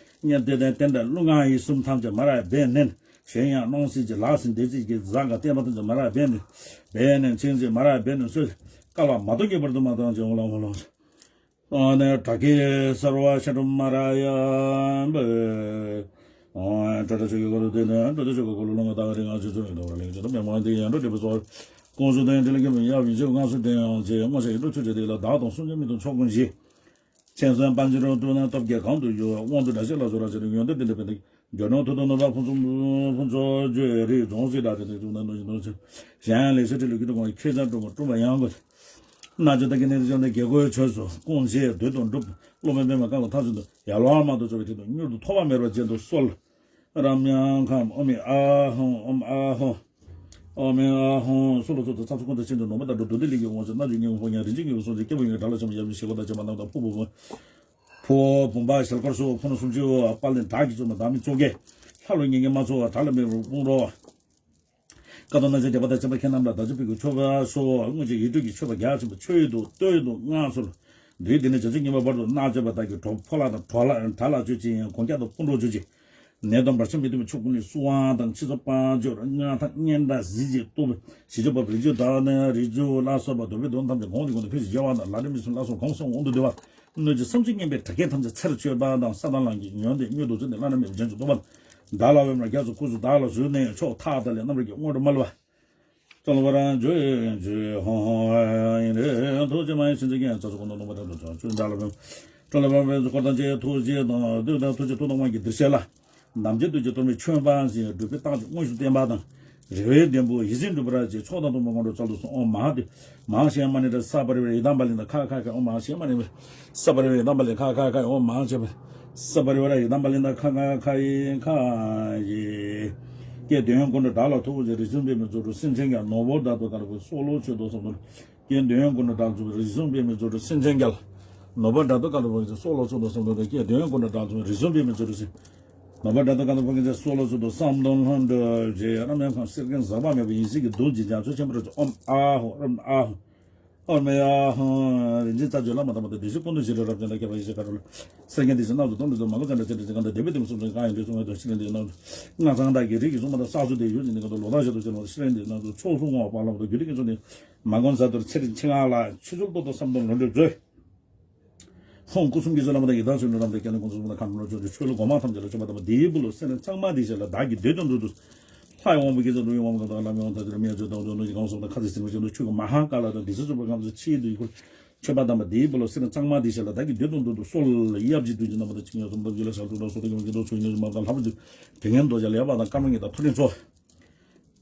གཉེན་སྡེ་ལྡན་བསྟན་དགྲ་ཀླུ་ལྔ་ཡིད་གསུམ་ཐམས་ཅད་མ་རེད་པས་ནི། གཞན་ཡང་སྣང་སྲིད་ཀྱི་ལག་ཟིན་སྡེ་སྲིད་ཀྱི་བཟའ་དགའ་བསྟན་པ་ཐམས་ཅད་མ་རེད་པས་ནི། པས་ནི་མཚན་རྩིས་མ་རེད་པས་ནི་སོས་བསྐལ་པ་མ་གཏོགས་ངེས་པར་དུ་མ་བཏང་ཅིང་འོང་ལ་འོང་ལ། ཨ་ནི་དགྲ་བགེགས་སེལ་བ་ཤ་ཁྲག་མ་ར་ཡ་འབད། ཨོ་ཏྲ་ཏྲ་ཆོས་ཀྱི་འཁོར་ལོ་དེ་ནི་ཏྲ་ཏྲ་ཆོས་ཀྱི་འཁོར་ལོ་ལུང་གི་ལྟ་བ་རིགས་ལྔ་ཆོས་ཚུལ་ལ་འདུ་བ་ལེགས་བྱས་དང་མེད་མ་དེ་ཡང་འགྲོ་འདྲེན་པའི་ཚོགས། ཀུན་གསུང་རྟེན་འབྲེལ་ལ་མཁས་པའི་ཡབ་ཡིན་ཕྱིར་སྔགས་སུ་བསྟེན་ཡང་ཆེ་སྔོན་ཆད་ཡིན་འགྲོ་ཆོས་ཀྱི་རིགས་ལ་བདག་དང་སྲུང་བྱ་མི་དང་ཕྱོགས་ཀུན་ཞི། མཚན་གསོལ་པཎ་ཆེན་རོ་སྟོན་ན་སྟོབས་བརྒྱད་གང་དུ་འགྱུར། དབང་དུ་དགྲ་གཤེད་ལ་སོགས་རབ་བྱེད་ཡོན་ཏན་ལྡན་པའི་ཕན་བདེ། འཇོན་ནོ་མཐུ་སྟོབས་ནོར་བ་ཕུན་སུམ་ཕུན་ཚོགས་བརྗོད་རིགས་གྲོང་གསེབ་དག་དེ་དེ་བྱུང་ན་ནོར་ཞིང་ནོར་ཆེན། གཞན་ཡང་ལེགས་བཤད་ཁྲིད་ལུགས་ཀྱི་ཐུགས་དགོངས་ཁྱེད་ཅག་སྒྲུབ་པ་སྒྲུབ་པ་ཡང་དགོས། སྣང་ཆེན་བདག་གི་གནས་སུ་བྱོན་ནས་དགེ་བསྐོས་ཆོས་སུ་དཀོན་ཞེས་འདོད་དང་འགྲུབ། སློབ་དཔོན་པདྨ་བཀའ་ལ་མཐའ་གསུམ་དུ་ཡལ་བར་མ་དུ་སྦྱོར་བའི་དུས་དང་མྱུར་དུ་ཐོགས་པ་མེད་པར་བྱེད་དུ་གསོལ། རབ་སྙན་ཁམས་ཨོམ་ཨ་ཧོ་ཨོམ་ཨ་ཧོ། ཨོམ་ཨ་ཧོ། སུ་ལ་སོགས་དང་ཚ་ཚུ་ཀུན་ཏུ་ཆེན་དུ་ནོར་བུ་ལྟར་འགྲོ་འདུག་སྟེ་ལས་ཀྱི་དབང་ཕྱུག་རྣལ་འབྱོར་དངོས་པོ་ཕོ་ཉ་རིན་ཆེན་དངོས་པོ་སོགས་ཀྱི་སྐྱེས་བུ་ཡོངས་དགྲ་ལ་འཆམ་ཡབ་ཡུམ་ཞི་བ་དང་བཅས་པ་རྣམས་དང་ཕུ་བོ་ཕུ་བོ་བུམ་པ་ཞལ་དཀར་སོགས་ཕུ་ནུ་སུམ་ཅུ་པ་དཔལ་ལྡན་བྲག་གི་མཚོ་མ་བདག་མེད་གཙུག་གི་ལྷ་ཀླུ་གཉན་གྱིས་མ་ཚོར་བ་བྲག་ལ་མེ་འབར་དཔུང་རོགས། ཀ་དོ་ན་ཆ་རྒྱ་པ་དང་བཅས་པ་ཁྱེད་རྣམས་ལ་བདག་ཅག་ཕུལ་གྱི་མཆོད་པ་སོགས་སྔོན་གྱི་ཡིག་འབྲུ་གི་མཆོད་པ་རྒྱ་ཆེན་པོ་མཆོད་ཡོན་དུ་བསྟོད་ཡོན་དུ་མངའ་གསོལ། དུས་འདི་ནས་བྱ་ཚིག་ཉི་མ་བར་དུ་སྣང་བྱེད་པ་དག་གི་གྲོགས་ཕོ་ལྷ་དང་གྲོགས་ལྷ་དགྲ་ལྷ་གཅོད་ཅིང་གོང་ཁྱད་དང་སྤུན་གྲོགས་གཅོད་ཅིང་། ནད་དང་བར་ཆད་མི་མཐུན་པའི་ཕྱོགས་ཀུན་ནས་བསུ་བ་དང་ཕྱི་སོ་དཔལ་འབྱོར་མངའ་ཐང་སྙན་གྲགས་གཟི་བརྗིད་སྟོབས་ཞི་ཆོག་པ་རིགས་རྒྱུད་དག་ནས་རིགས་རྒྱུད་ལ་སོགས་པ་འདོད་པའི་དོན་ཐམས་ཅད་གོང་དུ་ཕུལ་ཞིང་རྒྱལ་བ་དང་ལྷ་འདྲེ་མི་གསུམ་ལ་སོགས་གང་སོང་དབང་དུ་བསྡུ་བ། སྣོད་ཀྱི་བསམ་བརྗོད་སྙན་པའི་སྒྲ་སྐད་ཐམས་ཅད་ཚར་གཅོད་པ་དང་ས་དང་ལམ་གྱི་ཡོན་ཏན་མྱུར་དུ་བརྩམས་ཏེ་བླ་ན་མེད་པའི་བྱང་ཆུབ་ཏུ་བདག་ལ་འོས་མ་རྒྱ་མཚོ་ཁུ་ཚུར་བདག་ལ་གཟུར་ནས་ཕྱོགས་མཐའ་དག་ལས་རྣམ་རྒྱལ་གྱི་དངོས་གྲུབ་མ་ལུས་པ། ཅོ་ལ་བ་རང་ཇོ་ཡེ་ཇོ་ཧོ་ཧོ་ཡིན་རེ་ཐུགས་རྗེ་མ་ཡིན་ཕྱིན་ཅི་ཀྱང་ཚ་སུ་ཁོ་ན་ནོ་མ་དང་དུ་ཚོ་ཆུ་འདྲ་ལ་བོན། ཅོ་ལ་བ་བོན་སྐོར་དང་བཅས་ཐུགས་རྗེ་དང་བསྟོད་དང་ཐུགས་རྗེ་ཐུགས་དང་དབང་གི་གདུལ་བྱ་ལ། ནམ་མཁའི་སྟོབས་ཀྱིས་གཏོར་མའི་མཆོད་པ་ཞིང་སྒྲུབ་པའི་རྟགས་ཀྱི་དངོས་སུ་བསྟན་པ་དང་། རེ་བའི་ལྡེམ་པོ་ཡིད་བཞིན་འགྲུབ་པར་བྱེད་མཆོག་དང་ཐུན་མོང་དངོས་གྲུབ་སྩལ་དུ་གསོལ། ཨོཾ་མ་ཧཱ་དེ། མ་ཧཱ་ཤྲཱི་ཡ་མ་ཎི་ཏྲ་ས་པ་རི་ཝཱ་ར་ཡི་དམ་པ་ལི་ན་ཁ་ཁ་ཁ། ཨོཾ་མ་ཧཱ་ཤྲཱི་ཡ་མ་ཎི་ས་པ་རི་ཝཱ་ར་ཡི་དམ་པ་ལི་ཁ་ཁ་ཁ། ཨོཾ་མ་ཧཱ་ཤྲཱི་ས་པ་རི་ཝཱ་ར་ཡི་དམ་པ་ལི་ན་ཁ་ཁ་ཁ་ཡི་ཁ་ཡི། ཀྱེ་འདོད་ཡོན་ཀུན་གྲོལ་བདག་ལ་ཐུགས་རྗེ་རིགས་གསུམ་པད་མའི་རྩ་དྲུག་སེམས་ཅན་རྒྱལ། ནོར་བུ་དག་ཏུ་དཀར་པོའི་སྲོག་ལོ་མཆོད་དོ་བསམ་དོན། ཀྱེ་འདོད་ཡོན་ཀུན་གྲོལ་བདག་ལ་ཐུགས་རྗེ་རིགས་གསུམ་པད་མའི་རྩ་དྲུག་སེམས་ཅན་རྒྱལ། ནོར་བུ་དག་ཏུ་དཀར་པོའི་སྲོག་ལོ་མཆོད་དོ་བསམ་དོན། ཀྱེ་འདོད་ཡོན་ཀུན་གྲོལ་བདག་ལ་ཐུགས་རྗེ་རིགས་གསུམ་པད་མའི་རྩ་དྲུག་སེམས། ནོར་བུ་དག་ཏུ་དཀར་པོའི་སྲོག་ལོ་མཆོད་དོ་བསམ་དོན་ལྷུན་གྲུབ་རྗེ། རབ་གནས་ཁང་གསེར་སྐྱེམས་ཟག་པ་མེད་པ་ཡེ་ཤེས་ཀྱི་རྡུལ་གྱིས་བརྒྱ་མཚོ་ཆེན་པོར་བརྗོད། ཨོཾ་ཨཱཿཧཱུྃ་རོཾ་ཨཱཿཧཱུྃ། ཨོཾ་ཨཱཿཧཱུྃ། རིན་ཆེན་རྩ་བརྒྱད་བླ་མ་དམ་པ་དང་བདེ་གཤེགས་ཀུན་འདུས་རྗེ་རབ་འབྱམས་དང་ཁྱད་པར་ཡེ་ཤེས་མཁའ་འགྲོ་ལ། སངས་རྒྱས་སྡེ་བཞི་སྣ་ཚོགས་སྟོང་གྲོགས་དང་། མ་གོ་ཙཱ་ན་ཙཱ་ན་ཙི་ག་ད་དེ་བའི་དེ་མ་སུམ་ཚོགས་གང་ཡང་འདུས་གསུང་བའི་དོན་ཤེས་ལེན་འདི་ནང་། སྔགས་འཆང་བདག་གིས་རིགས་ཀྱི་སྲུང་མ་དང་ས་སྲུང་དེ་ཡོད་ཅིང་དེ་ཀ་ཏུ་ལོ་ཟླ་ཞག་ཏུ་ཕྱེ་ལོང་ཤེས་ལེན་འདི་ནང་དུ་ཕྱོགས་སུ་བསྔོ་བ་པ་ལ་མ་དང་རྒྱུད་སྡེ་ཀུན་ཚོགས་ནི་མ་གོ་ཙཱ་དུར་ཚེ་རིང་ཆེ་ང་ལ་ཆོས་ཚུལ་ཏོག་ཏོ་བསམ་དོན་ལོངས་སྤྱོད་མཛོད། ཧཱུྃ་སྐུ་གསུམ་གྱི་ཚུལ་བླ་མ་དང་ཡི་དམ་ཆོས་ཀྱི་བླ་མ་དང་སྐྱབས་གནས་ཀུན་གསུམ་དང་མཁའ་འགྲོ་ལོངས་སྤྱོད་ཀྱི་ཆོས་ལུགས་གོང་མ་ཐམས་ཅད་ལ་མཆོད་པ་དམ་པ་འདིའི་སྦུག་ལ་སེར་སྣ་གཙང་མ་འདི་བཞེས་ལ། བདག་གི་འདོད་དོན་མདུན་དུ། ལྷ་ཡི་དབང་པོ་དགེ་ཚུལ་སྒྲུབ་པའི་དབང་པོ་གང་དག་བླ་མའི་དབང་ཐམས་ཅད་རིམ་གྱིས་སྤྱན་དྲངས། ཆོས་ཀྱི་མ་ཧཱ་ཀཱ་ལ་དང་བདེ་གཤེགས་སྔགས་ཀ་ལ་དང་བདེ་གཤེགས་སྤྱོད་པ་གང་དག་ཆོས་ཀྱི་འདུ་ཡི་འཁོར། མཆོད་པ་དམ་པ་འདིའི་སྦུག་ལ་སེར་སྣ་གཙང་མ་འདི་བཞེས་ལ། བདག་གི་འདོད་དོན་མདུན་དུ་གསོལ། ཡབ་རྗེ་བདུད་ཀྱི་རྣམ་པ་དང་། ཆེ་ངེས་གསུམ་དང་རྒྱུད་ལ་ཞབས་དྲུང་དང་། སོ་ཏ་ཀྱི་མ་གི་རྡོ་ཆོས་ཉིད་མ་དང་། ལྷ་པོ་དེ་དེ་ངན་རྡོ་རྗེ་ལས་པ་དང་། ཀརྨ་ཉིད་དང་ཐོ་རེངས་མཚོ།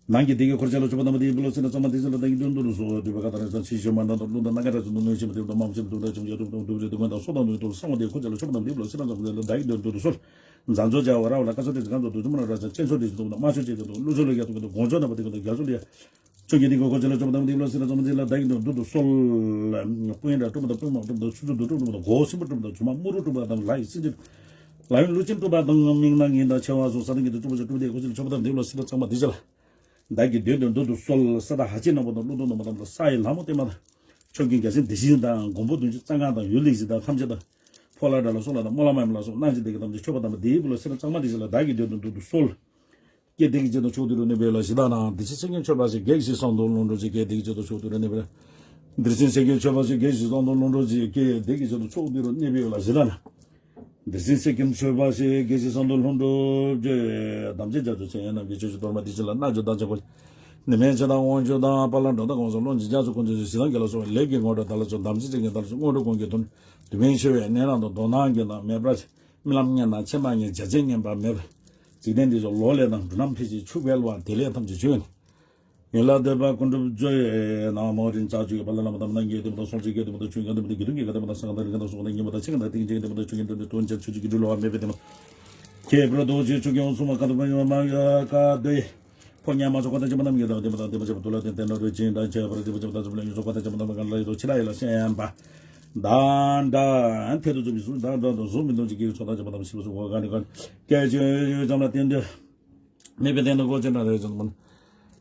ནང་གི་བདེ་དགེ་འཁོར་བཅས་ལ་མཆོད་པ་དམ་པ་འདིའི་སྦུག་ལ་སེར་སྣ་གཙང་མ་འདི་བཞེས་ལ། བདག་གི་འདོད་དོན་མདུན་དུ་གསོལ། འདུས་པའི་ཁ་དང་རེག་དང་ཕྱི་ཤོད་མ་དང་དང་། རླུང་དང་སྣ་ཁ་དྲག་ཅིང་དུག་ནོན་ཞིང་མ་བདེ་དང་། མ་མོ་ཆེན་དུག་དང་ཅུང་ཡང་དུག་དང་། དུག་ཅན་དུག་མ་དང་། སྲོག་དང་དུག་གི་དུག་ལ་གསང་བ་འདིའི་འཁོར་བཅས་ལ་མཆོད་པ་དམ་པ་འདིའི་སྦུག་ལ་སེར་སྣ་གཙང་མ་འདི་བཞེས་ལ། བདག་གི་འདོད་དོན་མདུན་དུ་གསོལ། ཛཿཛོ་ཛྱ་ཝ་ར་ཝ་ལ་ཀ་ཙོ་ཏྲི་ཙི་གང་ཙོ་དུ་ཙུ་མ་ན་ར་ཙ་ཅན་ཙོ་ཏྲི་ཙི་དུ་མ་ཤོ་ཅེ་ཙི་དུ་དམར་ཤོ་ལ་ཡ་དུ་གི་དུ་གོང་ཅོ་ན་པ་དི་གི་དུ་རྒྱ་ཟུ་ལ་ཡ། ཆོས་ཀྱི་དེ་ཀོ་ཁོ་ཅི་ལ་ཆོ་པ་དམ་དེ་ལ་སེ་ར་ཙམ་དེ་ལ་བདག་གི་འདོད་དོན་དུ་གསོལ། སྤུན་ཡ་འདྲ་སྤྲུལ་པ་དང་སྤུན་མ་སྤྲུལ་པ་དང་ཆུ་ཚོད་དུ་སྤྲུལ་པ་དང་གོ་སྲིན་པོ་སྤྲུལ་པ་དང་ཇོ་མ་དམུ་རུ་སྤྲུལ་པ་དང་ལ་ཡི་སྲིན་རྗེ། ལ་ཡི་ཀླུ་ཆེན་སྤྲུལ་པ་དང་མིག་ནག་ཉི་ཟླ་ཆེ་བ་སོགས་ས་སྟེང་གི་དུ་སྤྲུལ་པ་ཞིག་སྤྲུལ་པ་དེ་ཀོ་ཅི་ལ་ཆོ་པ་དམ་དེ་ལ་སེ་ར་ཙམ་དེ་ལ་བདག་གི་འདོད་དོན་མདུན་དུ་གསོལ། ས་དང་ལྷ་ཆེན་རྣམ་པ་དང་ཀླུ་གདོན་རྣམ་པ་དང་ས་ཡི་ལྷ་མོ་བརྟན་མ་དང་། ཆོས་ཀྱི་རྒྱལ་མཚན་བདེ་ཆེན་དང་མགོན་པོ་བདུན་ཅུ་རྩ་ལྔ་དང་ཡུལ་ལས་གཞི་བདག་ཐམས་ཅད་དང་། ཕོ་ལྷ་དགྲ་ལ་སོགས་ལ་དང་སྨོན་ལམ་མ་ཡིན་ལ་སོགས་སྣང་ཞིང་བདེ་གི་ཐམས་ཅད་མཆོད་པ་དམ་པ་འདིའི་སྦུག་ལ་སེ་ར་ཙམ་དེ་ལ་བདག་གི་འདོད་དོན་མདུན་དུ་གསོལ། ཀྱེ་བདེ་གཤེགས་སྤྱན་དང་མཆོག་ཏུ་རེག་ནས་འབུལ་ལ་གཞི་བདག་ནང་། བདེ་གཤེགས་སེང་གེ་མཆོད་པ་བཞེས། བགེགས་ཞི་བསང་དུ་ལོངས་སྤྱོད་བྱེད། ཀྱེ་བདེ་གཤེགས་སྤྱན་དང་མཆོག་ཏུ་རེག་ནས་འབུལ། བདེ་གཤེགས་སེང་གེ་མཆོད་པ་བཞེས། བགེགས་ཞི་བསང་དུ་ལོངས་སྤྱོད་བྱེད། ཀྱེ་བདེ་གཤེགས་སྤྱན་དང་མཆོག་ཏུ་རེག་ནས་འབུལ་ལ་གཞི་བདག་ནང་། བདེ་གཤེགས་སེང་གེ་མཆོད་པ་བཞེས། བགེགས་ཞི་བསང་དུ་ལོངས་སྤྱོད་བྱེད། དམ་ཅན་རྒྱ་མཚོ་ཆེ་ཡང་རྣམས་ཀྱི། ཆོས་ཀྱི་གཏོར་མ་འདི་བཞེས་ལ། རྣལ་འབྱོར་དམ་ཅན་ཀུན། ནད་མེད་ཚེ་དང་དབང་ཕྱུག་དང་། དཔལ་ལྷ་འགྲོ་དང་གོང་ས་ལྷུན་གྱིས་རྒྱ་མཚོ་ཀུན་ཏུ་ཞི་དང་དགེ་ལ་སོགས་པའི་ལས་ཀྱི་དངོས་གྲུབ་དམ་ལ་སྤྱོད། དམ་ཚིག་ཅན་གྱི་དམ་ལ་སྤྱོད། དམ་ཚིག་ཅན་གྱི་དམ་ལ་སྤྱོད། དངོས་གྲུབ་ཀུན་གྱི་དོན། དུ་མའི་ཆེ་བའི་ནད་རྣམས་དང་། དོན་དང་འགལ་དང་མེད་པར་བྱེད། རྨི་ལམ་ངན་དང་ཕྱི་མ་ངན། བྱ་བྱེད་ངན་པ་མེད་པར། འཇིག་རྟེན་འདི་སོགས་ལོག་ལས་དང་། འགྲོ་རྣམས་ཕལ་ཆེར་ཕྱུག་འཕེལ་བ། བདེ་ལེགས་ཐམས་ཅད་ཆོས་ཡིན། ཡན་ལག་བསྟོད་པ་ཀུན་གྲུབ་མཛོད། ན་མོ་རིན་ཙ་ཆུ་ཡི་དཔལ་ལ་མ་དམ་ན་ངེས་བསྟོད་པ་དང་སོགས་ཀྱི་བསྟོད་པ་དང་ཆོས་ཀྱི་བསྟོད་པ་དང་དགེ་འདུན་གྱི་བསྟོད་པ་དང་སངས་རྒྱས་དང་རིག་འཛིན་དང་སོགས་དང་ཉན་པ་དང་ཕྱིར་གང་དང་དེ་ཉིད་ཀྱི་བསྟོད་པ་དང་སངས་རྒྱས་དང་རིག་འཛིན་དང་ཆོས་ཀྱི་འདུལ་བ་མེད་པའི་བསྟོད་པ། ཁྱེད་པར་རྡོ་རྗེ་ཆོས་ཀྱི་དབང་གསུང་བ་ཀ་དུ་པ་ཡོ་མ་ཡ་ཀ་དེ། ཕོ་ཉ་མ་ཚོགས་ཀ་དང་བཅས་པ་རྣམས་ཀྱི་དང་བདེན་པ་དང་བདེན་པ་ཆེ་བ་དུ་ལ་བརྟེན་བརྟེན་ན་རོལ་ཅིང་དང་བཅས་པར་བདེན་པ་ཆེ་བ་དང་ཆེ་བ་ལ་ཡོངས་སུ་བཀའ་དང་བཅས་པ་རྣམས་ཀྱི་ལ་ཡོངས་སུ་ཕྱི་ལ་ཡི་ལ་ཤན་པ། དང་འདྲ་ཐད་དུ་བཙུགས་པའི་གཟུགས་དང་འདྲ་དང་གཟུགས་མི་མཐུན་ཅིང་སྐྱེ་བོའི་ཚོགས་དང་བཅས་པ་རྣམས་ཤི་བ་སོགས་འོ་ག་ནི་ག་སྐད་ཅིག་ཡོད་ཙམ་ལ་བརྟེན་ཏེ། མེད་པའི་སྟེང་དུ་འཁོར་ཕྱིར་འབྲང་རེ་ཅན་མོ།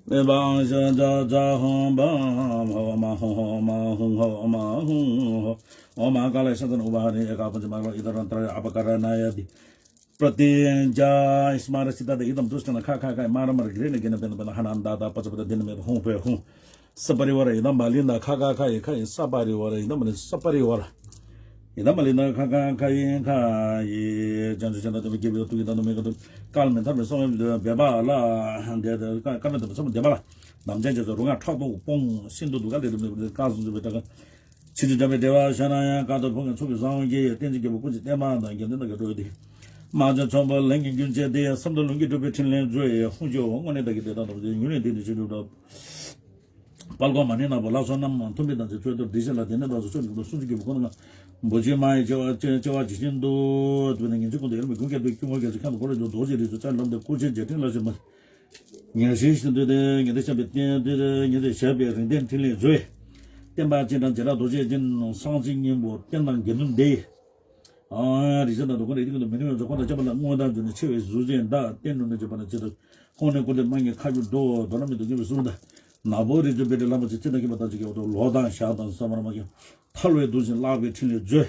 མེད་པའང་ཤ་ཇ་ཇ་ཧོ་བ་ཧོ་མ་ཧོ་ཧོ་མ་ཧུང་ཧོ་མ་ཧུང་ཧོ། ཨོ་མ་ཀ་ལ་ཤ་ཙ་ན་ཨུ་བ་ཧ་རི་ཨེ་ཀ་པུ་ཅི་མ་ལོ་ཨི་ད་ར་ཏ་ར་ཨ་པ་ཀ་ར་ན་ཡ་དི། པྲ་ཏི་ཇ་ཨིས་མ་ར་སི་ཏ་དི་ཨི་དམ་དུ་སྟ་ན་ཁ་ཁ་ཁ་ཨི་མ་ར་མ་ར་གི་རེ་ན་གི་ན་པེ་ན་པེ་ན་ཧ་ན་ད་ད་པ་ཙ་པ་ད་དི་ན་མེ་ཧུང་པེ་ཧུང་། ས་པ་རི་ཝ་ར་ཡི་དམ་མ་ལི་ན་ཁ་ཁ་ཁ་ཡི་ཁ་ཡི་ས་པ་རི་ཝ་ར་ཡི་དམ་མ་ལི་ས་པ་རི་ཝ་ར། ཡི་དམ་མ་ལི་ན་ཁ་ཁ་ཁ་ཡི་ཁ་ཡི་ཅང་ཅུ་ཅང་ད་དུ་གི་བི་དུ་གི་ད་དུ་མེ་ག་དུ་ཀལ་མེ་ཐར་མེ་སོང་བེ་བེ་བ་ལ་དེ་དེ་ཀ་ཀ་མེ་དུ་སོང་བེ་བ་ལ་ནམ་ཅན་ཅེ་སོ་རུ་ང་ཁྲག་ཏུ་པོང་སིན་དུ་དུ་ཀ་ལེ་དུ་མེ་ཀ་སུ་ཟུ་བེ་ད་ཀ་ཆི་ཆི་འཇམ་པའི་བདེ་བ་ཤ་ན་ཡང་ཀ་དུ་ཕུང་གི་ཚུགས་ཀྱི་བཟང་བོ་གི་བསྟན་ཅིང་རྒྱལ་པོ་ཀུན་གྱི་བསྟན་པ་དང་རྒྱལ་བསྟན་དང་རྒྱལ་སྲས་དེ། མ་ཅན་ཚོང་པ་ལྷན་གྱི་རྒྱུན་བཅད་དེ་བསམ་དུ་ལུང་གིས་གྲུབ་པའི་ཕྲིན་ལས་མཛོད་ཡས་ཧུང་ཅོ་དངོས་གནས་བདག་གི་བདེ་དང་དམ་པའི་ཡུན་རིང་བདེ་ནས་ཆོས་སྒྲུབ་དཔལ་གོང་མ་ཎི་ནག་པོ་ལ་སོགས་རྣམས་མཐུན་པའི་དང་ཚེ་འཕྲོད་དུ་བདེ་གཤེགས་ལ་དེ་ནས་བདག་སོགས་ཆོས་ཀྱི་སྐུ་སུམ་ཅུ་གི་བུ་ཁོ་ན་འབོ་ཆུའི་མ་ཡི་བྱེ་བ་བྱེ་བ་ཇི་བཞིན་དུ་དུ་ནས་ཉིན་གཅིག་ཀུན་ཏུ་ཡར་མི་ཀུན་སྐད་དུ་སྐྱོ་མོ་རྒྱ་ཆེ་ཁྱམས་སུ་འཁོར་ལོ་རྡོ་རྗེ་རིགས་སུ་ཆ་ལམ་དུ་སྐུ་ཆེན་རྗེ་ཕྲིན་ལ་ཞེན་པ། ཉེར་ཞི་ཞིང་དུ་སྟེ་ཉེར་ཐེ་ཤ་བའི་རྟེན་དུ་ཉེར་ཐེ་བཞག་པའི་རིང་བསྟན་ཕྲིན་ལས་མཛོད། བསྟན་པ་སྤྱན་དྲངས་རྗེ་ར་རྡོ་རྗེ་ཅན། གསང་ཆེན་སྙིང་པོ་བསྟན་དང་དགེ་འདུན་སྡེ། རིགས་ཆེན་དང་འདུ་ཁང་རིགས་ཀུན་ཏུ་མི་མཐུན་པའི་ཚོགས་ཁོང་དང་བཅས་པ་ལ་བསྔོ་བ་དང་འབྱོར་ནས་ཆེ་བའི་གཟུགས་ཅན་བདག་བསྟན་འགྲོ་ནས་བྱོན་པ་ན་ཇི་ལྟར་ཁོང་ནས་ཀུན་ཏུ་མ་ངེས་ཁ་བསྒྱུར་འགྲོ་མདོར་ན་མི་འདུག་སྙམ་པའི་གཟུགས་དང་ནག་པོ་རིགས་ཀྱི་བེ་ཏྲི་ལམ་པ་ཅིག་ཅི་དང་ཁྱད་པར་དང་ཅི་ཁྱད་པར་དུ་ལོ་དང་ཞག་དང་ས་མར་མ་ཁྱབ་ཐལ་བའི་དུག་ཅན་བརླག་པའི་ཕྲིན་ལས་མཛོད།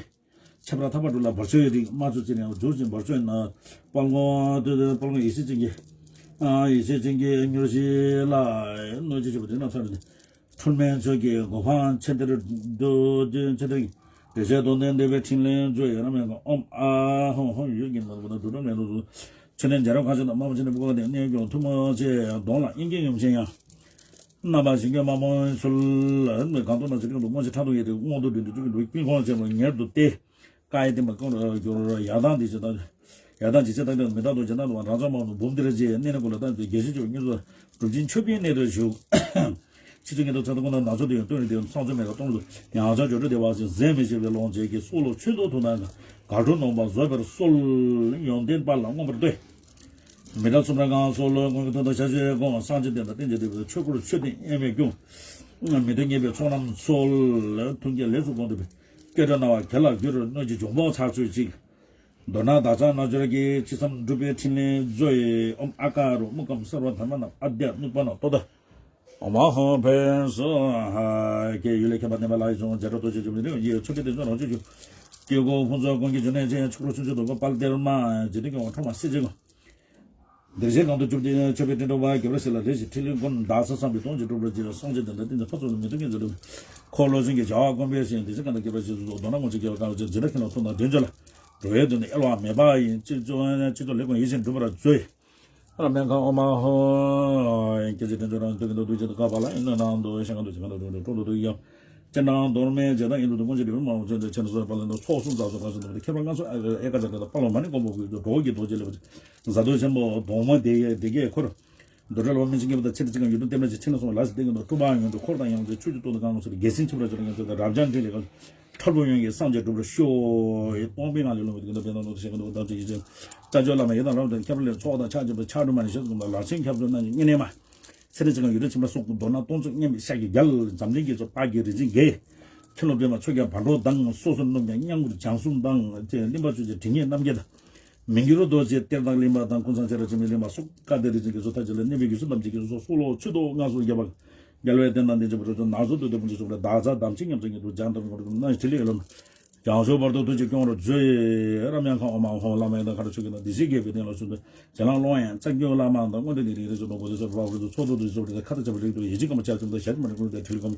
ཆབ་ར་ཐག་པ་འགྲོ་ལ་བར་ཆད་རིགས་དམར་ཆུ་ཅན་ཡང་འཇུག་ཅིང་བར་ཆད་ན་དཔལ་མགོན་དཔལ་མགོན་ཡེ་ཤེས་ཅན་གྱི་ཡེ་ཤེས་ཅན་གྱི་མྱུར་ཞི་ལ་གནོད་བྱེད་ཆེ་བ་དེ་ན་ཚར་ནས། འཁྲུལ་མེད་ཆོས་ཀྱི་གོ་འཕང་ཆེན་ཏེ་རུ་འགྲོ་དུས་ཆེན་ཏེ་རུ་དེ་ཆེན་དོན་ལྡན་འདས་པའི་ཕྲིན་ལས་མཛོད་ཡ་ར་མེ་ག་ཨོཾ་ཨཱཿཧཱུྃ་ཧཱུྃ་ཡུལ་གྱི་ནང་དུ་འགྲོ་གྲོལ་མེད་དུ་ཆེན་ནས་རྒྱལ་རབས་ཁ་ཆེ་དང་དམག་མི་ཆེན་ནས་བུ་ག་དེ་གནས་སྐྱོང་ཐུན་མོང་ཆེ་གདོང་ལ་དབྱིན་སྐད་ཡུམ་ཆེན་ཡང་རྣམ་པ་ཞིང་སྐྱོང་དམག་མོའི་ཚུལ་གང་དུ་ན་ཆེ་ཀུན་ཏུ་དབང་ཆེ་ཕྲག་དོག་ཡེ་དེ་དབང་དུ་འདྲེན་དུ་བཅུག་གི་འདུག་ཀུན་ཁོང་ཆེན་མོ་ཉེར་དུ་སྟེ། བཀའ་ཡི་བསྟན་པ་བསྐོར་གྱུར་ཡར་ལྡང་འདི་ཇི་ལྟར་ཡར་ལྡང་ཇི་ཆེ་བཏང་སྟེ་མི་རྟག་ཏུ་ཇི་ལྟར་འདུ་བ་རང་ཚོགས་མང་དུ་འབུམ་སྡེར་རྗེ་གནས་ནས་ཀུན་ལ་བཏང་སྟེ་རྒྱལ་སྲས་ཆོས་དངོས་སུ་གྲུབ་ཅིང་མཆོད་པའི་གནས་སུ་བཞུགས། ཕྱི་ཚུལ་ཉིད་དུ་ཚ་དང་ཀུན་ཏུ་ནག་ཚོགས་དུ་ཡང་སྟོན་རིགས་དེ་ཚོགས་ཚོད་མེད་ཀ་སྟོང་དུ་ཡང་ཆ་འཇོག་སྒྲུབ་བདེ་བ་ཞིང་ཟད་མི་ཤེས་པའི་ལོངས་སྤྱོད་ཀྱི་སྲོག་ལོ་མཆོད་དོ་ཐུགས་ནང་དགའ་སྤྲོ་ནོངས་པ་བཟོད་པར་གསོལ། ཡོན་ཏན་དཔལ་ལ་མངོན་པར་བསྟོད། མི་ཏྲ་ཚུ་པྲ་གང་སོགས་ལོ་ཀུན་གྱི་དོན་དང་ཞལ་བཞེས་དགོངས། སངས་རྒྱས་བསྟན་དང་བསྟན་བཅས་འདུས་པའི་ཆོས་སྐུར་ཆོས་དབྱིངས་དབྱེར་མེད་སྐྱོང་། མི་མཐུན་ཉེས་པའི་ཚོགས་རྣམས་སོལ། མཐུན་རྐྱེན་ལེགས་སུ་གོང་དུ་འཕེལ། སྐད་གྲགས་རྣ་བ་གྱེར་ལ་གྱུར། སྣོད་ཀྱི་འབྱུང་པོ་ཚར་གཅོད་ཅིག་མདོར་ན་བདག་ཅག་རྣལ་འབྱོར་གྱི་ཅི་བསམ་འགྲུབ་པའི་ཕྲིན་ལས་མཛོད། ཨོཾ་ཨ་ཀ་རོ་མུ་ཀམ་སརྦ་དྷརྨ་ནང་ཨ་དྱ་ནུ་པ་ན་ཏོ་ཏ། ཨོཾ་ཨ་ཧོ་ཕེ་སྭཱ་ཧཱ། ཀྱེ་ཡུལ་ལས་ཁྱད་པར་ལྡན་པ་ལ་ཡི་བྱུང་རྗེ་དྲག་ཏུ་ཆེ་ཆུབ་མི་འདྲ་ཡི་མཆོད་པའི་དེ་ཚོ་རང་ཆོས་ཀྱི་སྐྱེ་སྒོ་ཕུན་ཚོགས་ཀུན་གྱི་འབྱུང་གནས་ཅན། ཆོ་འཕྲུལ་ཆུང་ཆུང་དུ་དཔལ་སྟེར་མ་འཇིག་རྟེན་སྐྱོང་བ་ཁྲོ་མ་སྲས་བཅས་ཀུན། བདེར་གཤེགས་གང་དུ་བཅུག་སྟེ་མཆོད་པའི་སྤྲིན་བསྒྲོན་པ། གེགས་བསལ་ལ་རེ་ཞིག་ཕྲིན་ལས་ཀུན། བདག་ས་བསམ་པའི་དོན་གྱིས་འགྲུབ་པར་བགྱི། སངས་རྒྱས་བསྟན་དང་བསྟན་འཛིན་འཕགས་ཚོགས་ལ། མི་མཐུན་ཉེས་ཚོགས་འགྲིབ་འཁོར་ལོ་ཆེན་གྱི་བྱ་བ་སྐོང་བའི་ཞིང་། བདེ་གཤེགས་གང་དག་བསྐལ་པ་བཞི་སོགས་མདོར་ན་ངོ་མཚར་སྐྱེ་བ་གང་བྱེད་འཛིན་གྲྭ་ཁྱེད་ལ་སོགས་དང་དོན་ཆེན་ལ། འགྲོ་བའི་དོན་དུ་གཡེལ་བ་མེད་པ་ཡིན། སྤྱི་ཚོགས་སྤྱི་ཚོགས་ལས་ཀུན་ཡིད་བཞིན་འགྲུབ་པར་མཛོད། ཨ་ར་སྨན་ཁང་ཨོ་མ་ཧོ། སྐད་ཅིག་དྲན་ཚོད་རང་སྟོད་ཀྱི་མདོག་དུས་ཆེན་དུ་ཁ་བ་ལ་ཡིན་ནོ་ནང་དུ་ཤ་ཁང་དུ་ཇི་ཁང་དུ་འགྲོ་འགྲོ་འགྲོ་འགྲོ་འདུག་ཡང་། སྤྱན་དྲངས་མདོར་སྨད་བྱེ་བྲག་ཡིན་དུ་དུ་ཀུན་གྱི་རིག་པ་མང་བོ་ཚོན་ཚོད་ཆེན་སོགས་པ་ལ་ནི་ཚོགས་གསུམ་རྫ་སོགས་གང་ཞིག་འདུག་སྟེ། ཁྱད་པར་ལྔ་སོགས་ཨེ་ཀ་ཨེ་ཀ་བྱ་དེ་དང་དཔལ་ལོ་མ་ཎི་མགོན་པོ་གུས་འདུད་འགྲོ་བོ་གི་རྡོ་རྗེ་ལེགས་པ་ཅན། གཟའ་བདུད་ཆེན་པོ་གདོང་མོ་སྡེ་སྡེ་བརྒྱད་འཁོར། འདུལ་བའི་བླ་མ་མན་ཆད་མཁྱེན་པ་དང་ཕྱི་ནས་ཅི་གང་ཡོད་དོ་ལྟད་མོ་ཆེ་ཆེན་ལ་སོང་བ་ལ་སི་ལྡན་གྱི་འདུག་སྤྲུལ་པ་ཡོངས་འདུ་འཁོར་དང་ཡང་རྩེ་ཆོས་ཀྱི་སྟོབས་དང་གང་ངོ་སོར་རྒྱལ་སྲིད་འཆི་བར་བྱ་ལ་ཡང་རྩེ་དང་རབ་འབྱམས་འཕྲིན་ལས་གང་ཐར་པ་ཡོན་གྱི་སངས་རྒྱས་འགྲུབ་པར་ཤོག་སྟོང་པའི་ངང་ལས་ལོངས་པའི་དགེ་འདུན་ཕན་དང་ནོར་དུ་ཞེན་གྱི་འདུག་དམ་ཚིག་ཡིད་ཅན། ལྕགས་ཀྱོག་བླ་མ་ཡི་དམ་རབ་དང་ཁྱབ་ལས་ཚོགས་དང་ཕྱག་བྱེད་པ་ཕྱག་སྒྲུབ་མ་ནི་ཞབས་ཀྱི་ལ་ལག་ཆེན་ཁྱབ་བརྗོད་རྣམས་ཀྱི་བསྙེན་གནས་མ། ཚེ་རིང་ཅི་གང་ཡོད་དོ་ཕྱིན་པ་སོགས་མདོར་ན་སྟོང་ཚོ་སྙན་པའི་ཤར་གྱི་རྒྱལ། འཛམ་གླིང་གི་ཚོགས་དཔལ་གྱི་རིན་ཆེན་རྒྱལ། མཁན་སློབ་སྒྲོལ་མ་མཚོ་རྒྱལ་བར་འགྲོ་དང་། སོ་སོར་སྣུབ་ཀྱང་སྙན་ངག་བྱང་སུམ་དང་། གླིང་པ་ཆོས་ཀྱི་དྲི་ངད་རྣམ་རྒྱལ་དང་། མི་འགྱུར་རྡོ་རྗེ་གཏེར་དང་གླིང་པ་དང་། ཀུན་བཟང་ཤེས་རབ་འཆི་མེད་གླིང་པ་སོགས། བཀའ་གདམས་རིག་འཛིན་རྒྱ་མཚོ་མཐའ་ཡས་ལ། གནས་པའི་རྒྱུ་སྲིད་ལམ་གྱི་རྒྱུ་སོགས་སོགས་ལོ་ཆུ་ཏོག་ལྔ་སོགས་རྒྱབ་པ། རྒྱལ་བའི་བསྟན་དང་ལྡན་ཅིང་བུ་ཕྲུག་ཚོ་ནག་ཚོ་སྟོད་དུ་ཕུན་ཚོགས་ཕྱུག་པར། བདག་ཅག་དམ་ཆོས་ཉམས་ཆག་ཉེ་དུ་སྦྱང་དང་ངོ་རུ་ན་ཞི་ལི་ཡ་ལོ། བྱང་ཕྱོགས་བར་དུ་རྡོ་རྗེ་སྐྱོང་བར་མཛོད། རབ་ཡང་ཁང་ཨོ་མ་ཧོ་བླ་མ་ཡི་དམ་མཁའ་འགྲོ་ཆོས་སྐྱོང་དང་བདེ་གཤེགས་རྒྱལ་པོའི་བསྟན་ལ་སོགས་པའི་རྗེ་ལང་ཀློང་ཡང་རྩ་རྒྱུད་བླ་མ་དང་མངོན་མཐོ་ནས་རིག་རིག་ཚོགས་དང་དུ་ཚོགས་རིག་ཚོགས་དུ་ཚོགས་རིག་ཚོགས་ཁ་ཏ་བྱ་བ་རིག་ཏུ་ཡེ་ཅི་ཀ་མ་ཆ་ཚུམ་དང་ཞལ་མ་རིག་ཀུན་དུ་ཁྲིད་ལུགས་ཀམ།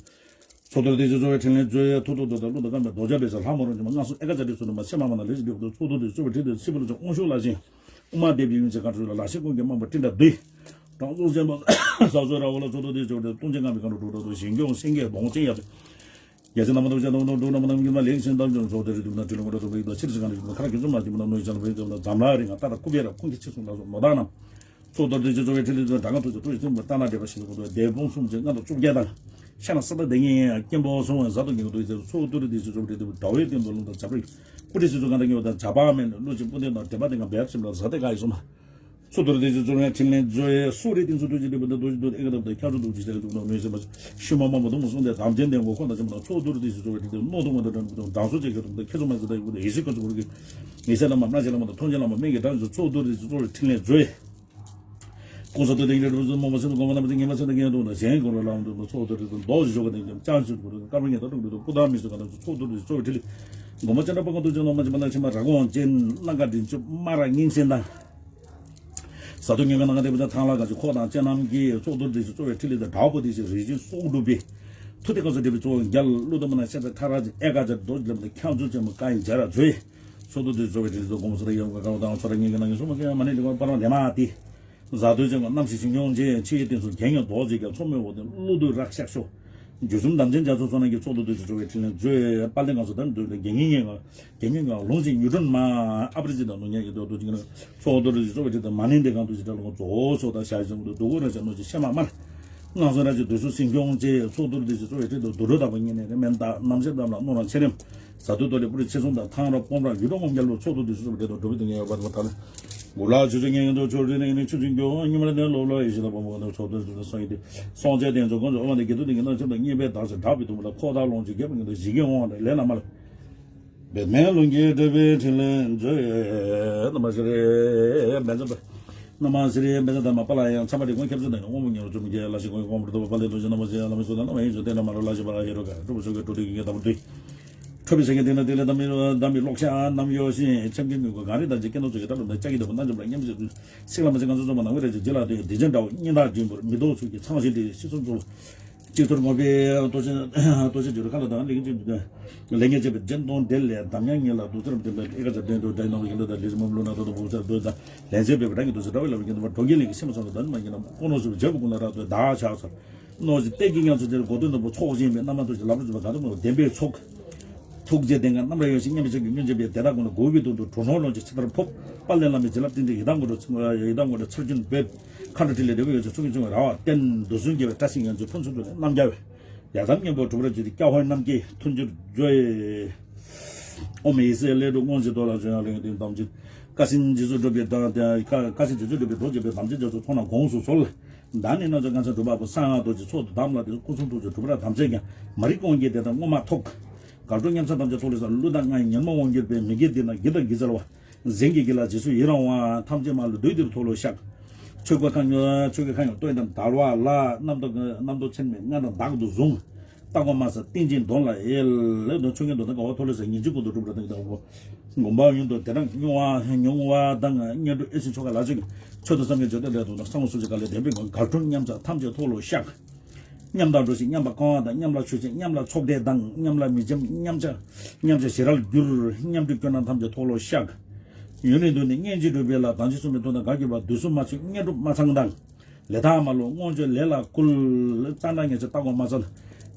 ཚོགས་གཏོར་དེ་ཚོ་གཙོ་བའི་ཕྲིན་ལས་མཛོད། ཐུགས་ཐུགས་རྡོ་དང་ཀླུ་དང་རྐང་པའི་རྡོ་རྗེ་འབེབས་ས་ལྷ་མོ་རང་བྱུང་མ་ལྔ་སོགས་ཨེ་ཀ་ཙ་དྲི་ཚོ་ནུ་མ་ཚེ་མ་མ་ན་ལས་ཀྱི་ལེགས་པོ་ཚོགས་གཏོར་དེ་གཙོ་བའི་ཁྲིད་དེ་སྲིད་པ་ལུ་ཆོག་དབང་ཤུགས་ལ་ཞིང་། དབུ་མ་འདེབས་ཀྱི་ཡུན་ཚད་གང་དྲུག་ལ་ལ་ཤི་ཀུན་གྱི་དམངས་པ་སྤྲིན་དང་བསྡུས། དྲང་སྲོང་ཆེན་པོ་ས་སོ་ར་བ་ལ་ཚོགས་གཏོར་དེ་གཙོ་བའི་སྟོང་ཆེན་ངང་པའི་གང་དྲུག་དྲུག་དྲུག་ཞིང་སྐྱོང་སེང་གེ་གདོང་ཅན་ཡབ། རྒྱལ་སྲས་རྣམ་པ་ཐམས་ཅད་དང་དུ་འགྲོ་རྣམ་པ་རྣམས་ཀྱི་མ་ལེགས་ཤིང་དམ་ཆོས་ཚོགས་དེ་རིགས་དུ་ན་ཏྲི་ལོ་མགོ་དང་ཕྲུ་གུ་ཡིད་དང་ཕྱིར་ཞིག་གང་དྲུག་ཁ་ར་གི་ཚོད་མ་དེ་མ་ན་ནོ་ཡི་ཅང་ལ་བའི་ཚོད་མ་འཛམ་ལ་རིང་ང་ཏ་དང་ཀུ་བེ་ར་ཁོང་གི་ཆེ་སོང་ལ་སོགས་ནོ་ད་རྣམས། ཚོགས་གཏོར་དེ་ཚོ་གཙོ་བའི་ཕྲིན་ལས་དང་དྲག་སྔགས་ཐུགས་རྗེ་སྟོབས་ཆེན་པོ་ཏཱ་ལ་བགྲེས་པ་ཞིག་ལ་གོ་དོ་སྡེ་དཔུང་སུམ་ཅུ་མངའ་བདག་བཅོ་བརྒྱད་དང་། ཤ་ན་ས་ད་སྡེ་ངེས་སྐྱེན་པོ་སོང་བའི་ཟ་ཏོ་ངེས་ཀྱི་དུས་ཚོད་ཚོགས་གཏོར་དེ་ཚོ་གཙོ་བའི་ཕྲིན་ལས་དགྲ་བོའི་སྟེང་དུ་རླུང་དང་བྱ་བྲལ་སྐུ་ཁྲི་སྲིད་ཚོགས་གང་དང་ངེས་པ་དང་བྱ་བ་མེད་ལ་ཀླུ་ཆེན་སྤུན་ཟླ་དང་འདྲེན་པ་དེ་གང་བེབ་ཞིམ་ལ་ཟ་སྟེ་ག་ཡི་སོང་མ། ཚོགས་གཏོར་དེ་ཚོ་གཙོ་བའི་ཕྲིན་ལས་མཛོད། སོགས་རིགས་སྟེང་གསུམ་ཐུགས་རྗེ་ལེགས་པ་དང་རྡོ་རྗེ་རྡོ་ཨེ་ཀ་དབ་དང་ཁྱབ་བྱེད་ཐུགས་རྗེ་ལེགས་ཐུགས་དང་མོས་སེམས་པ་ཤུལ་མ་མ་མོ་དུ་མོ་གསུམ་ལྡན་དམ་ཅན་ལྡན་གོ་ཁོ་དང་ཆེན་པོ་དང་ཚོགས་གཏོར་དེ་ཚོ་གཙོ་བའི་ཕྲིན་ལས་སྣོད་དུ་མ་དང་དྲན་པ་དང་དང་སོ་བཅས་ཀྱི་དུམ་དང་ཁྱེད་ཚོ་མ་ཟེར་ད་ཡོད་ཡེ་ཤེས་ཀུན་གྱི་གུ་རུ་གི་ཡེ་ཤེས་བླ་མ་སྨྲ་ཤེས་བླ་མ་དང་མཐོང་ཆེན་བླ་མ་སྨན་གྱི་དགྲ་ཚོ་ཚོགས་གཏོར་དེ་ཚོ་གཙོ་བའི་ཕྲིན་ལས་མཛོད། ཀུན་ས་ཏོ་དེ་ཉིད་རིག་པ་ཚོ་མོ་མ་སེམས་དགོངས་པ་རྣམ་པ་ཚོ་ཉི་མ་སེམས་དང་ངན་དུ་དང་གཞན་གོ་ར་ལའང་དུ་དང་ཚོགས་གཏོར་དེ་ཚོ་མདོ་ཞིག་ཞོག་ག་དེ་ཉིད་ཅང་ཞིག་གུ་རུ་དཀར་པོ་ཉེ་དང་དྲུག་དྲུག་དང་སྐུ་དང་མི་སུ་ག་དང་ཚོ་ཚོགས་གཏོར་དེ་ཚོ་གཙོ་བའི་ཕྲིན་ལས། མགོན་པོ་སྤྱན་རས་པད་དཀར་ཐུགས་རྗེ་ནོར་མ་ཆེན་པོ་ལ་ཆེན་པ་ར་གོང་ཅན་གླང་དཀར་མགྲིན་བཅུ་སྨ་ར་སྙིང་ཆེན་དང་། ས་རྡོ་ཉེ་ག་ནང་ག་དེ་བུ་དང་ཐང་ལ་ག་ཅི་ཁོག་དང་ཅན་ནམ་གྱི་ཚོགས་གཏོར་དེ་ཚོ་གཙོ་བའི་ཕྲིན་ལས་དང་དྲག་པོ་དེ་ཚོ་རིགས་ཅན་སྲོག་སྒྲུབ་པའི། ཐུགས་དེ་ཀ་སོ་འདྲེ་བའི་གཙོ་བོ་རྒྱལ་ཀླུ་དམ་མ་ན་ཤ་ཚ་ཐ་ར་ཅི་ཨེ་ཀ་ཅར་རྡོ་རྗེ་ལམ་དང་ཁྱབ་མཚོ་ཆེན་མོ་ཀ་ཡི་འཇའ་ར་ཚོས། ཚོགས་གཏོར་དེ་ཚོ་གཙོ་བའི་ཕྲིན་ལས་དང་དགོངས་པ་ཚོ་ལ་ཡོད་ག་ག་དང་ཚོ་ར་ཉེ་ག་ནང་གི་སོ་མ་ཀ་མ་ནི་ལི་ཀ་པ་ར་ལེ་མ་ཏི། གཟའ་བདུད་ཅན་གྱི་རྣམ་ཤེས་ཞིང་སྐྱོང་ཅན་ཆེ་ཡི་སྟེང་སུ་རྒྱལ་མཉམ་རྡོ་རྗེ་རྒྱལ་མཚོ་མོའི་འོག་ཏུ་ཀླུ་བདུད་རཀ་ཤ་ཤོ། རྒྱུ་གསུམ་དམ་ཅན་རྒྱ་མཚོ་སོགས་རྣམས་ཀྱི་ཚོགས་གཏོར་དེ་ཚོ་གཙོ་བའི་ཕྲིན་ལས་མཛོད། དཔལ་ལྡན་ངང་ཚོ་དམ་དུ་དགེ་བསྙེན་ངེས་ངང་དགེ་བསྙེན་ངང་ལུང་ཞིག་མྱུར་སྒྲོན་མ་ཨ་པྲ་ཇི་དང་ལུང་ཉག་གི་རྡོ་རྡོ་ཅིག་ན་ཚོགས་གཏོར་དེ་ཚོ་གཙོ་བའི་ཕྲིན་ལས་མ་ནིང་དེ་གང་དུ་ཅི་དྲག་ལུང་རྫོགས་སོགས་དང་ཞལ་གསུམ་དུ་སྡུག་གུ་ར་ཅན་ནོ་ཅི་ཤ་མ་མར། ངང་ཚོ་ར་ཅི་དུས་སུ་སེང་སྐྱོང་ཅེས་ཚོགས་གཏོར་དེ་ཚོ་གཙོ་བའི་ཕྲིན་ལས་དུ་འགྲོ་དག་པ་ཉེ་ནས་རེ་མན་ད་རྣམ་ཤེས་དམ་ལ་རྣོ་རང་ཆེ་རིམ། ས་དུ་ཏོ་ལེ་པུ་རི་ཆེ་སོང་དང་ཐང་ར་སྤོམ་ར་ཡུལ་གྲོང་ངོམ་རྒྱལ་ལོ་ཚོགས་གཏོར་དེ་ཚོ་གཙོ་བའི་ཕྲིན་ལས་དུ་འགྲོ་བའི་དུ་ངེས་ཡོད་པ་དང་ཐ་ལ། འགུ་ལ་ཆུ་ཆུ་ངེས་ངེས་འགྲོ་ཆོག་རི་ནས་ནི་ཆུ་ཆུ་འགྱོ་ཉི་མ་ལ་ནས་ལོ་ལོ་ཡེ་ཤེས་ལ་བ་མོ་ག་ནས་ཚོགས་གཏོར་དེ་ཚོ་སོང་ཡི་དེ་སངས་རྒྱས་བསྟན་ཚོགས་ཀུན་ཚོགས་དབང་དང་དགེ་ཐུགས་དེ་ངེས་རྣམ་ཚོགས་དང་བསྙེན་པའི་དག་ས་དག་པའི་དུ་མ་ལ་ཁོག་དང་ལོངས་སྤྱོད་རྒྱལ་པོ་ངེས་དང་ཞི་རྒྱས་དབང་དང་ལས་རྣམ་པ་ལ། འབད་མེད་ལུང་གིས་སྤྲུལ་པའི་ཕྲིན་ལས་མཛོད། ན་མ་ཤི་རེ་འབད་མཛད་པ། ན་མ་ཤི་རེ་འབད་མཛད་ཐ་མ་པ་ལ་ཡང་ཚ་མ་རིག་ཀུན་ཁྱབ་ཚུལ་དང་ཡང་དབང་པོ་ཉེ་རུ་བཅོམ་གྱི་ལ་ཞིག་ཀུན་དབང་པོ་རུ་ཐོབ་པ་ལས་དོན་ཅན་ན་མ་ཤི་ཡང་ལ་མི་སུ་དང་ལ་མ་ཡིན་ཞུ་སྟེ་ན་མ་རུ་ལ་ཞི་བ་ལ་ཡེ་རུ་ག་གྲུབ་པ་ཆོས་ཀྱི་གྲུབ་སྟེ་ཀྱི་དམ་པོ་དུས། ཁྲོ་བའི་སེང་གེ་དེ་ན་དེ་ལས་བསྡམས་པའི་བསྡམས་པའི་གློག་ཞགས་རྣམ་གཡོ་ཞིང་འཆམ་མཁན་མི་དགོས་གངས་རི་དང་རྗེ་སྐད་ནོར་ཚོ་ཡི་ཐབས་ལམ་དང་ལྕགས་ཀྱི་དུམ་བུ་རྣམ་འཇོམས་ལ་སྙན་པོ་ཞིག་ཏུ། སྲིད་ལ་མ་ཆེན་ང་ཚོ་ཚང་མ་ནང་བའི་རེ་ཅིག་རྗེ་ལ་ལྟོས་རྗེ་འདྲ་བོ་གཉིས་དག་འབྲིང་པོར་མི་ལྡོག་ཚུལ་གྱིས་ཚངས་ཞིང་དེ་ཤི་གསོན་གཙོ་བོ། གཅིག་ཐུར་ངོ་པའི་ལྟོ་ཆེན་ལྟོ་ཆེན་འཇུ་རུ་ཁ་ལ་དང་ལེགས་ཀྱི་ལེགས་ཉེས་བྱེད་པའི་སྦྱིན་གཏོང་འདི་ལས་འདམ་ཡང་ཉེ་ལ་དུ་ཚར་བདེན་པའི་ཨེ་ཀ་ཚར་བདེན་དུ་བདེན་ནོ་ཡིན་ལ་དང་ལེགས་མོ་བློ་ན་ཐོ་དང་བུ་ཚར་བདོས་དང་ལན་ཚེ་བས་པ་རང་གི་དུ་ཚར་དྲ་བའི་ལ་བའི་གྱེན་དུ་བ་གྲོང་ཁྱེར་ལས་ཀྱི་སེམས་སོང་ལ་དང་མ་ཉེ་ན་ཀོ་ནོ་སུ་བྱེད་པོ་ཀུན་ལ་རག་དུ་བདག་ཆགས་ཚར། གནོད་བྱེད་གཏད་ཀྱི་ངང་ཚུལ་དེར་གོ་དོན་དུ་བུ་ཚོགས་བཞིན་པའི་རྣམ་པ་ཐུགས་ཀྱི་ལབ་རུ་ཚུ་བ་ག་དུ་མོ་བདེན་པའི་ཚོགས། ཐུགས་རྗེ་ལྡན་ཁ་རྣམ་ར་ཡོད་ཞིང་སྙན་པའི་ཆོས་ཀྱི་སྙན་འཇེབས་པའི་དེ་དག་ཀུན་ལ་མགོ་བོའི་དོན་དུ་གྲུ་སྣོག་ལོངས་ཀྱི་ཕྱི་ལྟར་ཕོབ། དཔལ་ལྡན་བླ་མའི་བྱིན་རླབས་སྤྲིན་འདི་ཡི་དམ་དགོན་དུ་ཡི་དམ་དགོན་དུ་ཚར་གྱོན་འབེབས། མཁའ་འགྲོ་ཕྲིན་ལས་འབྲས་བུ་ཡོད་ཚད་ཚོགས་ཀྱི་འབྱུང་བའི་ར་བ་བརྟན་འདུ་གསུམ་རྒྱལ་བའི་བཀྲ་ཤིས་ཡོན་ཚུལ་ཕུན་སུམ་ཚོགས་ཏེ་རྣམ་རྒྱལ་བའི་ཡ་དམ་གཉན་པོ་གྲུབ་པར་བརྗོད་དེ་སྐྱ་ཧོའི་རྣམ་རྒྱལ་མཐུན་འགྱུར་མཛོད། ཨོཾ་ཡེ་སྲས་ལས་གྲུབ་དངོས་གཞི་རྡོ་ལ་བྱོན་ཡང་ལེགས་ལྡན་དམ་ཅན། བཀའ་བཞིན་རྗེས་སུ་སྒྲུབ་པའི་བཀའ་བཀའ་བཞིན་རྗེས་སུ་སྒྲུབ་པའི་རྡོ་རྗེ་བོས་དམ་ཅན་རྒྱ་མཚོའི་ཚོགས་རྣམས་དགོངས་སུ་གསོལ། བདག་ནི་རྣམ་ཅན་སྔགས་འཆང་གྲུབ་པ་པོ། གསང་སྔགས་རྡོ་རྗེ་ཚོགས་དུ་དམ་ལ་འདུད། སྐུ་གསུང་ཐུགས་ཀྱི་གྲུབ་པ་ཐམས་ཅད་ཀྱང་། མ་རིག་ཀུན་གྱི་བདེ་ཐབས་དངོས་མ་ཐོབ། དགའ་སྤྲོ་མཉམ་ཚང་ཐམས་ཅད་མཐོལ་ལོ་བཤགས། ཀླུ་དང་རྔ་ཡི་ཉོན་མོངས་དབང་གྱུར་པའི། མི་དགེ་སྡིག་ལྟར་བགེགས་དང་བགེགས་ཚལ་བ། གཟན་གྱི་བགེགས་ལ་རྗེས་སུ་ཡི་རང་བ། ཐམས་ཅད་མ་ལུས་བདུད་འདིར་མཐོལ་ལོ་བཤགས། ཆོས་སྐུ་ཁ་ཆོས་ཀྱི་ཁ་ཡང་སྟོད་དང་དར་བ་ལ། རྣམ་རྟོག་རྣམ་རྟོག་ཚད་མེད་རྔ་དང་མདའ་ཀུན་ཏུ་བཟུང་། ལྟ་སྒོ་མ་ཟད་ཏིང་འཛིན་གདོན་ལ་ཡལ། ལེགས་དང་ཆོས་ཉིད་དོན་དམ་དགའ་བ་མཐོལ་ལོ་བཤགས། ཉིན་གཅིག་ཀུན་ཏུ་གྲུབ་པར་ཐལ། དགོངས་པ་ཡུན་དུ་བདེ་དྲག་མྱོང་བ་མྱོང་བ་དང་། བསྙེན་སྒྲུབ་ཨེ་ཤེས་ཆོ་ག་ལ་སོགས་ཀྱི། ཆོས་དང་སངས་རྒྱས་བརྗོད་བདེ་ལས་དང་། གསང་བ་སུ་ཞིག་ག་ལས་བདེན་པའི་མགོན། དགའ་སྤྲོ་མཉམ་ཚང་ཐམས་ཅད་མཐོལ་ལོ་བཤགས། མཉམ་དུ་འགྲོ་ཞིང་མཉམ་པར་གང་བ་དང་། མཉམ་ལ་ཆོས་བཤད་མཉམ་ལ་ཚོགས་གྲལ་དང་། མཉམ་ལ་མི་འཆམ་མཉམ་བྱ་མཉམ་བྱ་ཞི་རལ་འགྱུར། མཉམ་འབྲེལ་སྐྱོན་རྣམས་ཐམས་ཅད་མཐོལ་ལོ་བཤགས། ཡུན་རིང་དུ་ནི་བསྙེན་ཅིང་སྒྲུབ་པའི་ལྷ། དམ་ཆོས་སྲུང་བའི་མཐུ་དང་དགའ་གྱུར་པ། དུས་གསུམ་མ་ཆོད་བསྙེན་སྒྲུབ་མ་ཚང་དང་། ལས་དག་མ་ལུས་དངོས་སྤྱོད་ལས་ལ་བསྐུལ། གཙང་སྦྲ་ཉེར་འཚོའི་ལྟ་སྒོ་མ་ཚང་།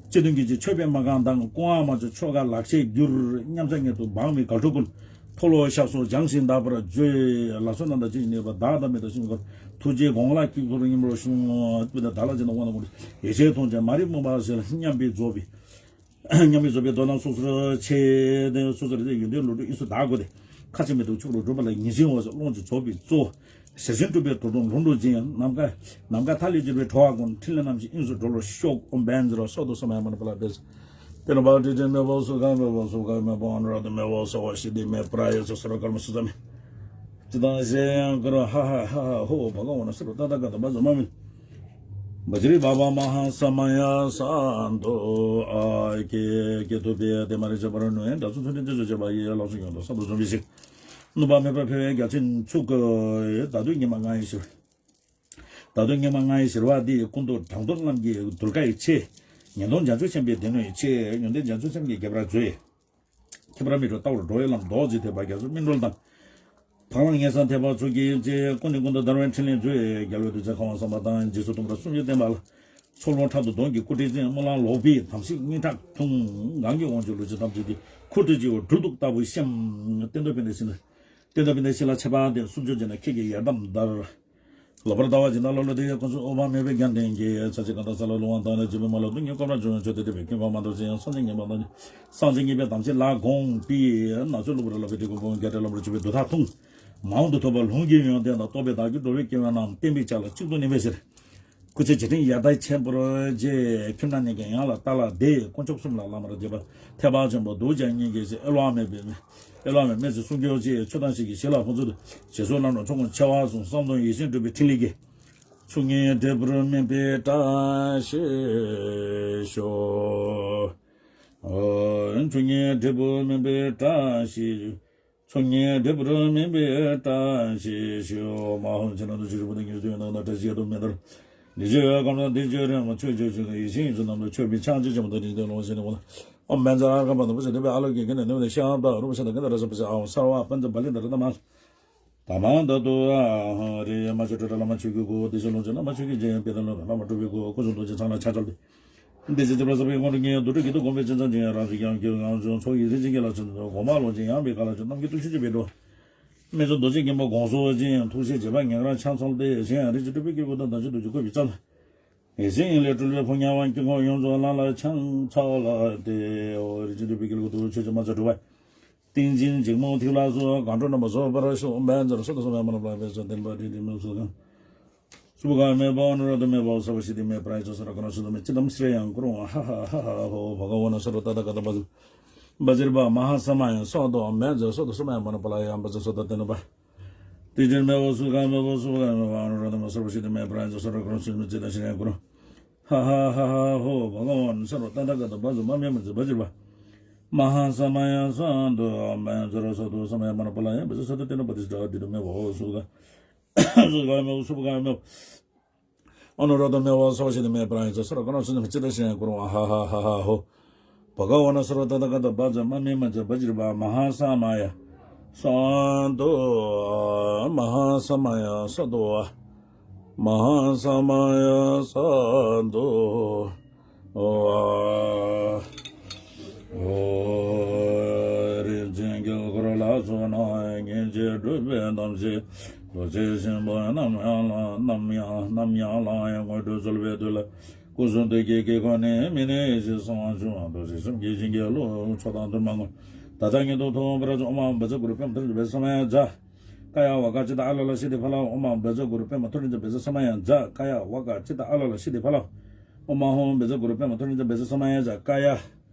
སྤྱི་མཐུན་གྱི་ཆོས་པའི་མ་གང་དང་། སྐུ་དབང་མ་ཆོད་ཆོ་ག་ལག་ཤེས་བསྒྱུར། མཉམ་བྱ་མཉམ་དུ་འབངས་མི་དགའ་སྤྲོ་ཀུན། མཐོལ་ལོ་བཤགས་སོ་སྦྱངས་ཤིང་དག་པར་བརྗོད། ལ་སོགས་རྣམས་དང་ཅི་ཞིག་ནུས་པ། བདག་དང་མི་དང་ཤིང་ཀུན། ཐུགས་རྗེའི་དགོངས་ལ་དཀྱིལ་འཁོར་སྙོམས་པར་ཞུགས། སྤུ་ལྡན་བདག་ལ་སྦྱིན་དང་དབང་དང་དགོངས་ཡེ་ཤེས་མཐོང་བྱེད་མ་རིག་མུན་པ་སེལ། མཉམ་པའི་རྫོགས་པའི་མཉམ་པའི་རྫོགས་པའི་མདོ་རྣམས་སོ་སོར་ཕྱེ་སྟེ། སོ་སོར་ཡོན་ཏན་ལུས་གྲུབ་དབྱིངས་སུ་བདག་བཀོད་དེ། ཁ་ཅིག་མི་སྡུག་ཕྱོགས་རིས་གྲུབ་པ་ལ་ཡིད་བཞིན་འོད་གསལ་ཀློང་གཅིག་རྫོགས་པའི་གཙོ། ཞལ་ཆེམས་གྲུབ་པའི་དོ་སྒྲུབ་ལྷུན་གྲུབ་ཅན། ནམ་མཁའ་ནམ་མཁའ་མཐའ་ལས་གྱུར་པའི་འགྲོ་བ་ཀུན། ཕྲིན་ལས་རྣམ་བཞིའི་དབྱིངས་སུ་གྲོལ་བར་ཤོག། ཨོཾ་བཛྲ་སཏྭ་སོ་ཏྭ་སོ་མ་ཡ་མ་ན་པཱ་ལ་བཛྲ། ཏེ་ནོ་པ་ཏི་ཏི་མེ་བོ་སུ་ཁ་མེ་བོ་སུ་ཁ་མེ་བོ་ཨ་ནུ་ར་ཏ་མེ་བོ་སོ་བ་ཤི་ཏི་མེ་པྲ་ཡེ་སོ་སོ་ར་ཀར་མ་སུ་ཙ་མེ། ཅི་དང་ཞེས་ཡང་ཀུ་རུ་ཧ་ཧ་ཧ་ཧ་ཧོ་བྷ་ག་ཝ་ན་སརྦ་ཏ་ཐཱ་ག་ཏ་བཛྲ་མ་མེ། བཛྲ་བྷ་བ་མ་ཧཱ་ས་མ་ཡ་སཱ་ཏོ། ཨ་ཀྱེ་ཀྱེ་ཐུབ་པའི་ཏེ་མ་རེ་བྱ་བ་རུ་ནུས་དྲག་སུ་ཚུལ་ཁྲིམས་བསྟན་བཅོས་བྱེད་པ་ཡི་ལག་སོ་ཡོངས་སུ་གསར་དུ་འཛོམས་པའི་ཞིང་། ནུབ་པ་མེད་པར་འཕེལ་བའི་རྒྱ་ཆེན་ཚུགས། ད་དུང་ཉི་མ་ལྔ་ཡི་ཞི་བ། ད་དུང་ཉི་མ་ལྔ་ཡི་ཞི་བ་འདི་ཡི་ཀུན་ཏུ་བགྲང་དོར་རྣམས་ཀྱི་གདུལ་དཀའ་ཡི་ཆེད། ཉེན་སྟོང་འཇམ་ཕྱུག་ཆེན་པོའི་སྡེ་སྣོད་ཡི་ཆེད། ཡོན་ཏན་འཇམ་ཕྱུག་ཆེན་པོའི་རྒྱས་པར་མཛོད། ཁྱད་པར་མི་འཕྲོག་ལྟ་བར་འགྲོ་བའི་ལམ་རྡོ་རྗེ་ཐེག་པ་རྒྱ་མཚོའི་སྨིན་གྲོལ་དང་། བག་ལང་ངེས་གསང་ཐེག་པ་མཚོ་སྐྱེས་རྗེ། ཀུན་ནས་ཀུན་ཏུ་བརྡལ་བའི་ཕྲིན་ལས་མཛོད། རྒྱལ་བའི་གདུལ་བྱ་གང་བ་བསམ་པ་དང་། རྗེས་སུ་མཐུན་པར་སྲུང་བརྩི་བསྟན་པ་ལ། ཚོགས་ལོངས་ཕྲག་དོག་གདོན་གྱི་སྐུ་དྲིན་ཅན། སྨོན་ལམ་ལོག་པའི་དམ་སྲི་སྙིང་ཁྲག་འཐུང་། གང་གི་དབང་ཕྱུག་ལུས་ཅན་ཐམས་ཅད་ཀྱི། འཁོར་དུ་སྤྱི་བོར་སྒྲུབ་གཏུགས་ལྟ་བུའི་སེམས། གཏན་དུ་ཕན་བདེ་ཕྱིར། གཏན་དུ་ཕན་བདེ་ཕྱིར་ལ་ཆེ་བ་དེ། སུམ་ཅུ་རྗེས་ནས་ཁྱེད་ཀྱི་ཡར་དམ་བདར། ལོག་པར་ལྟ་བ་ཇི་ལྟར་ལོག་ལ། དེ་ཡི་ཀུན་སེམས་འོད་དཔག་མེད་པའི་རྒྱན་ལྡན་གྱི། ཚར་གཅིག་གང་དག་ས་ལ་ལྷུང་བ་དང་ནི། འཇིགས་པའི་མ་ལུས་སྡུག་བསྔལ་སྐོམ་ར་འཇོམས། མཆོད་དེ་དེ་བས་ཀུན་དཔག་མ་དོར་ཅིང་། སངས་རྒྱས་ཉིད་པ་དང་། སངས་རྒྱས་ཉིད་པའི་དམ་ཚིག་ལ་དགོངས་པའི། ནག་ཚོའི་གློ་བུར་ལག་པའི་གྲི་གུག་ཕུང་། རྒྱ་གྲལ་ལམ་རུ་ཆུད་པའི་དུག་ཐག་འཐུང་། མ་འོངས་དུ་ཐོབ་པའི་ལྷུན་གྱིས་ཡོན་ཏན་དང་། རྟོགས་པའི་བདག་རྒྱུད་འགྲོ་བའི་སྐྱེ་བོ་རྣམས། བསྟན་པའི་ཕྱག་ལ་གཅིག་ཏུ་ནུས་པའི་ཕྱིར། སྐུ་ཚེ་རྗེས་དྲན་ཡར་ལྟའི་ཆེན་པོར་བཅས། ཁྱིམ་ན་གནས་མཁན་ཡང་ལ་བལྟ་ལ་བདེ། དཀོན་མཆོག་གསུམ་ལ་བླ་མར་བརྗོད་པ། ཐེག་པ་ཆེན་པོ་གདུལ་བྱ་སྙིང་གའི་ཞིང་། དབྱེ་བ་མེད་པའི་དབྱེ་བ་མེད་མེད་ཅིང་སྲུང་སྐྱོབ་ཅིང་། ཆོས་དང་ཞིང་གི་ཞིང་ལ་ཕུན་ཚོགས་དང་། ཞེས་སོགས་ལམ་འགྲོ་ཕྱོགས་ཀུན་ཆེ་བར་གསུངས། བསམ་དོན་ཡིད་བཞིན་འགྲུབ་པའི་ཕྲིན་ལས་ཀྱིས། ཆོས་ཉིད་འབྲས་བུར་སྨིན་པའི་བཀྲ་ཤིས་ཤོག། ཆོས་ཉིད་འབྲས་བུར་སྨིན་པའི་བཀྲ་ཤིས། ཆོས་ཉིད་འབྲས་བུར་སྨིན་པའི་བཀྲ་ཤིས་ཤོག། མ་ཧོ་ཕྱི་ནང་དུ་ཆོས་ཀྱི་བུ་དང་ཉེར་སྤྱོད་ཡོད་ན་བཀྲ་ཤིས་ཡ་དུ་མེ་ལྟར། འདི་ཕྱི་ཡོད་གང་དང་འདི་ཕྱི་རིང་མ་ཆོས་ཕྱོགས་ཆོས་ཀྱི་ཡིད་བཞིན་ཡིད་ཚོ་རྣམས་དང་ཆོས་པའི་ཕྱག་རྒྱ་ཆེན་པོ་དང་ཉིད་དུ་ལོངས་ཤིག་ནས་གོ། ཨོཾ་བཛྲ་ཨ་ག་པ་དང་པུ་ཤ་དེ་བའི་ཨ་ལོ་ཀེ་ཀེ་ནས་ནུ་ནས་ཤ་ཨ་པ་རུ་པ་ཤ་དང་ཀ་ད་ར་ས་པ་ཤ་ཨ་ཧོ་སར་བ་པན་ཙ་བ་ལི་ད་ར་ད་མ། ད་མ་ད་དུ་ཨ་ཧོ་རེ་མ་ཆོས་སྤྲོས་བྲལ་བླ་མ་ཆོས་ཀྱི་སྐུ། དེ་ཕྱིར་ལོངས་སྤྱོད་བླ་མ་ཆོས་ཀྱི་རྗེ། དཔལ་ལྡན་ལྷ་དང་བླ་མ་གྲུབ་པའི་སྐུ། སྐུ་གསུང་ཐུགས་རྗེ་ཚང་ལ་ཕྱག་འཚལ་ཏེ། འདི་ཕྱི་བྱིས་པ་ཟབ་པའི་དངོས་གྲུབ་བརྙེས། དུར་ཁྲོད་སྐྱིད་སྡུག་བསྒོམས་པའི་ཕྱིར་མཚམས་སྦྱིན། རང་གཞན་གཡང་འཁྱུད་ངང་བྱུང་ཚོགས་ཀྱི་རིན་ཆེན་གྱི་ལྷ་ཆེན་དུ། གོང་མ་ལོངས་སྤྱོད་ཡངས་པའི་མཁའ་ལ་སྤྱོད། གནམ་གྱི་བརྟུལ་ཞུགས་ཆེ་བའི་འགྲོ་བ། སྨན་མཆོག་རྡོ་རྗེ་མགོན་པོ་དགོངས་སུ་བཞེས། ཐུགས་རྗེ་བྱེ་བ་ཉེར་ལྔ་ཕྱག་འཚལ་ཏེ། གཞན་ཡང་རིགས་ཀྱི་སྤྲུལ་པའི་སྐྱེས་བུ་དང་། དམ་ཆོས་རྡོ་རྗེ་བཀོད་པའི་སྤྱན། ཡིད་བཞིན་ཡིད་ལས་སྤྲུལ་པའི་ཕོ་ཉ་དབང་སྐྱེས་འཁོར་ཡོངས་རྫོགས་ལ་ལ་ཕྱག་འཚལ་ཏེ། འོ་རིགས་ཀྱི་སྤྲུལ་པའི་སྐྱེས་བུ་དུ་ཆོས་ཀྱི་མ་ཚད་གྲུབ་པ། ཏིང་འཛིན་འཇིགས་མོ་ཐིག་ལ་སོགས་གང་འགྲོ་རྣམ་པར་རྫོགས་པར་ཤོག། བཛྲ་སཏྭ་སོ་མ་ཡ་མ་ན་པཱ་ལ་བཛྲ། ཏེ་ནོ་པ་ཏི་ཏི་མེ་བོ་སུ་ཁ་མེ་བོ་ཨ་ནུ་ར་ཏ་མེ་བོ་སརྦ་ཤི་ཏི་མེ་པྲ་ཡེ་ཙོ་སརྦ་ཀ་ར་སུ་ཏ་མེ། ཅི་དམ་སྲི་ཡང་ཀུ་རུ་ཧ་ཧ་ཧ་ཧ་ཧོ་བྷ་ག་ཝ་ན་སརྦ་ཏ་ཐཱ་ག་ཏ་བཛྲ། བཛྲ་བྷ་མ་ཧཱ་ས་མ་ཡ་སྭ་ཏོ། བཛྲ་སཏྭ་སོ་མ་ཡ་མ་ན་པཱ་ལ་ཡ། བཛྲ་སཏྭ་ཏེ་ནོ་པ་ཏི་ཏི་མེ་བོ་སུ་ཁ་མེ་བོ་སུ་ཁ་མེ་བོ་ཨ་ནུ་ར་ཏ་མེ་སརྦ་ཤི་ཏི་མེ་པྲ་ཡེ་ཙོ་སརྦ་ཀ་ར་སུ་ཏ་མེ། ཅི་དམ་སྲི་ཡང་ཀུ་རུ་ཧ་ཧ་ཧ་ཧ་ཧོ་བྷ་ག་ཝ་ན་སརྦ་ཏ་ཐཱ་ག་ཏ་བཛྲ་མ་མེ་མ་ཛ་བཛྲ་བྷ་མ་ཧཱ་ས་མ་ཡ་སྭ་ཏོ། བཛྲ་སཏྭ་སོ་མ་ཡ་མ་ན་པཱ་ལ་ཡ། བཛྲ་སཏྭ་ཏེ་ནོ་པ་ཏི་ཏི་མེ་བོ་སུ་ཁ་སུ་ཁ་མེ་བོ་སུ་ཁ་མེ་བོ་ཨ་ནུ་ར་ཏ་མེ་བོ་སརྦ་ཤི་ཏི་མེ་པྲ་ཡེ་ཙོ་སརྦ་ཀ་ར་སུ་ཏ་མེ། ཅི་དམ་སྲི་ཡང་ཀུ་རུ་ཧ་ཧ་ཧ་ཧ་ཧོ་བྷ་ག་ཝ་ན་སརྦ་ཏ་ཐཱ་ག་ཏ་བཛྲ་མ་མེ་མ་ཛ་བཛྲ་བྷ་མ་ཧཱ་ས་མ་ཡ་སྭ་ཏོ། མ་ཧཱ་ས་མ་ཡ་སྭ་ཏོ། མ་ཧཱ་ས་མ་ཡ་སྭ་ཏོ། ཨོ། ཨོ། རིན་ཆེན་དཀྱིལ་འཁོར་ལ་སོགས་ན། སྙིང་རྗེ་སྒྲུབ་པའི་དམ་ཚིག་རྡོ་རྗེ་སེམས་དཔའ་རྣམ་ཡང་ལ་རྣམ་ཡང་རྣམ་ཡང་ལ་ཡང་ངོ་སྤྲོད་གསོལ་བའི་དུས་ལ། སྐུ་གསུང་ཐུགས་ཀྱི་དཀྱིལ་འཁོར་ནས་མི་གནས་ཡེ་ཤེས་གསང་བ་བྱུང་བ། རྡོ་རྗེ་སེམས་ཀྱི་ཞིང་གི་ཀླུ་མཆོག་དང་ཐུན་མོང་མ་ད་ལྟ་ཉིད་དུ་ཐོབ་པར་བྱ། ཨོཾ་ཨཱཿཧཱུྃ་བཛྲ་གུ་རུ་པདྨ་དྲི་མེད་ས་མ་ཡ་བཛྲ། ཀ་ཡ་ཝ་ག་ཙི་ཏ་ཨ་ལ་ལ་ཤི་ཏི་ཕ་ལ། ཨོ་མ་བཛྲ་གུ་རུ་པདྨ་ཐོ་རེ་ཛ་བཛྲ་ས་མ་ཡ་ཛ། ཀ་ཡ་ཝ་ག་ཙི་ཏ་ཨ་ལ་ལ་ཤི་ཏི་ཕ་ལ། ཨོ་མ་ཧོ་བཛྲ་གུ་རུ་པདྨ་ཐོ་རེ་ཛ་བཛྲ་ས་མ་ཡ་ཛ། ཀ་ཡ།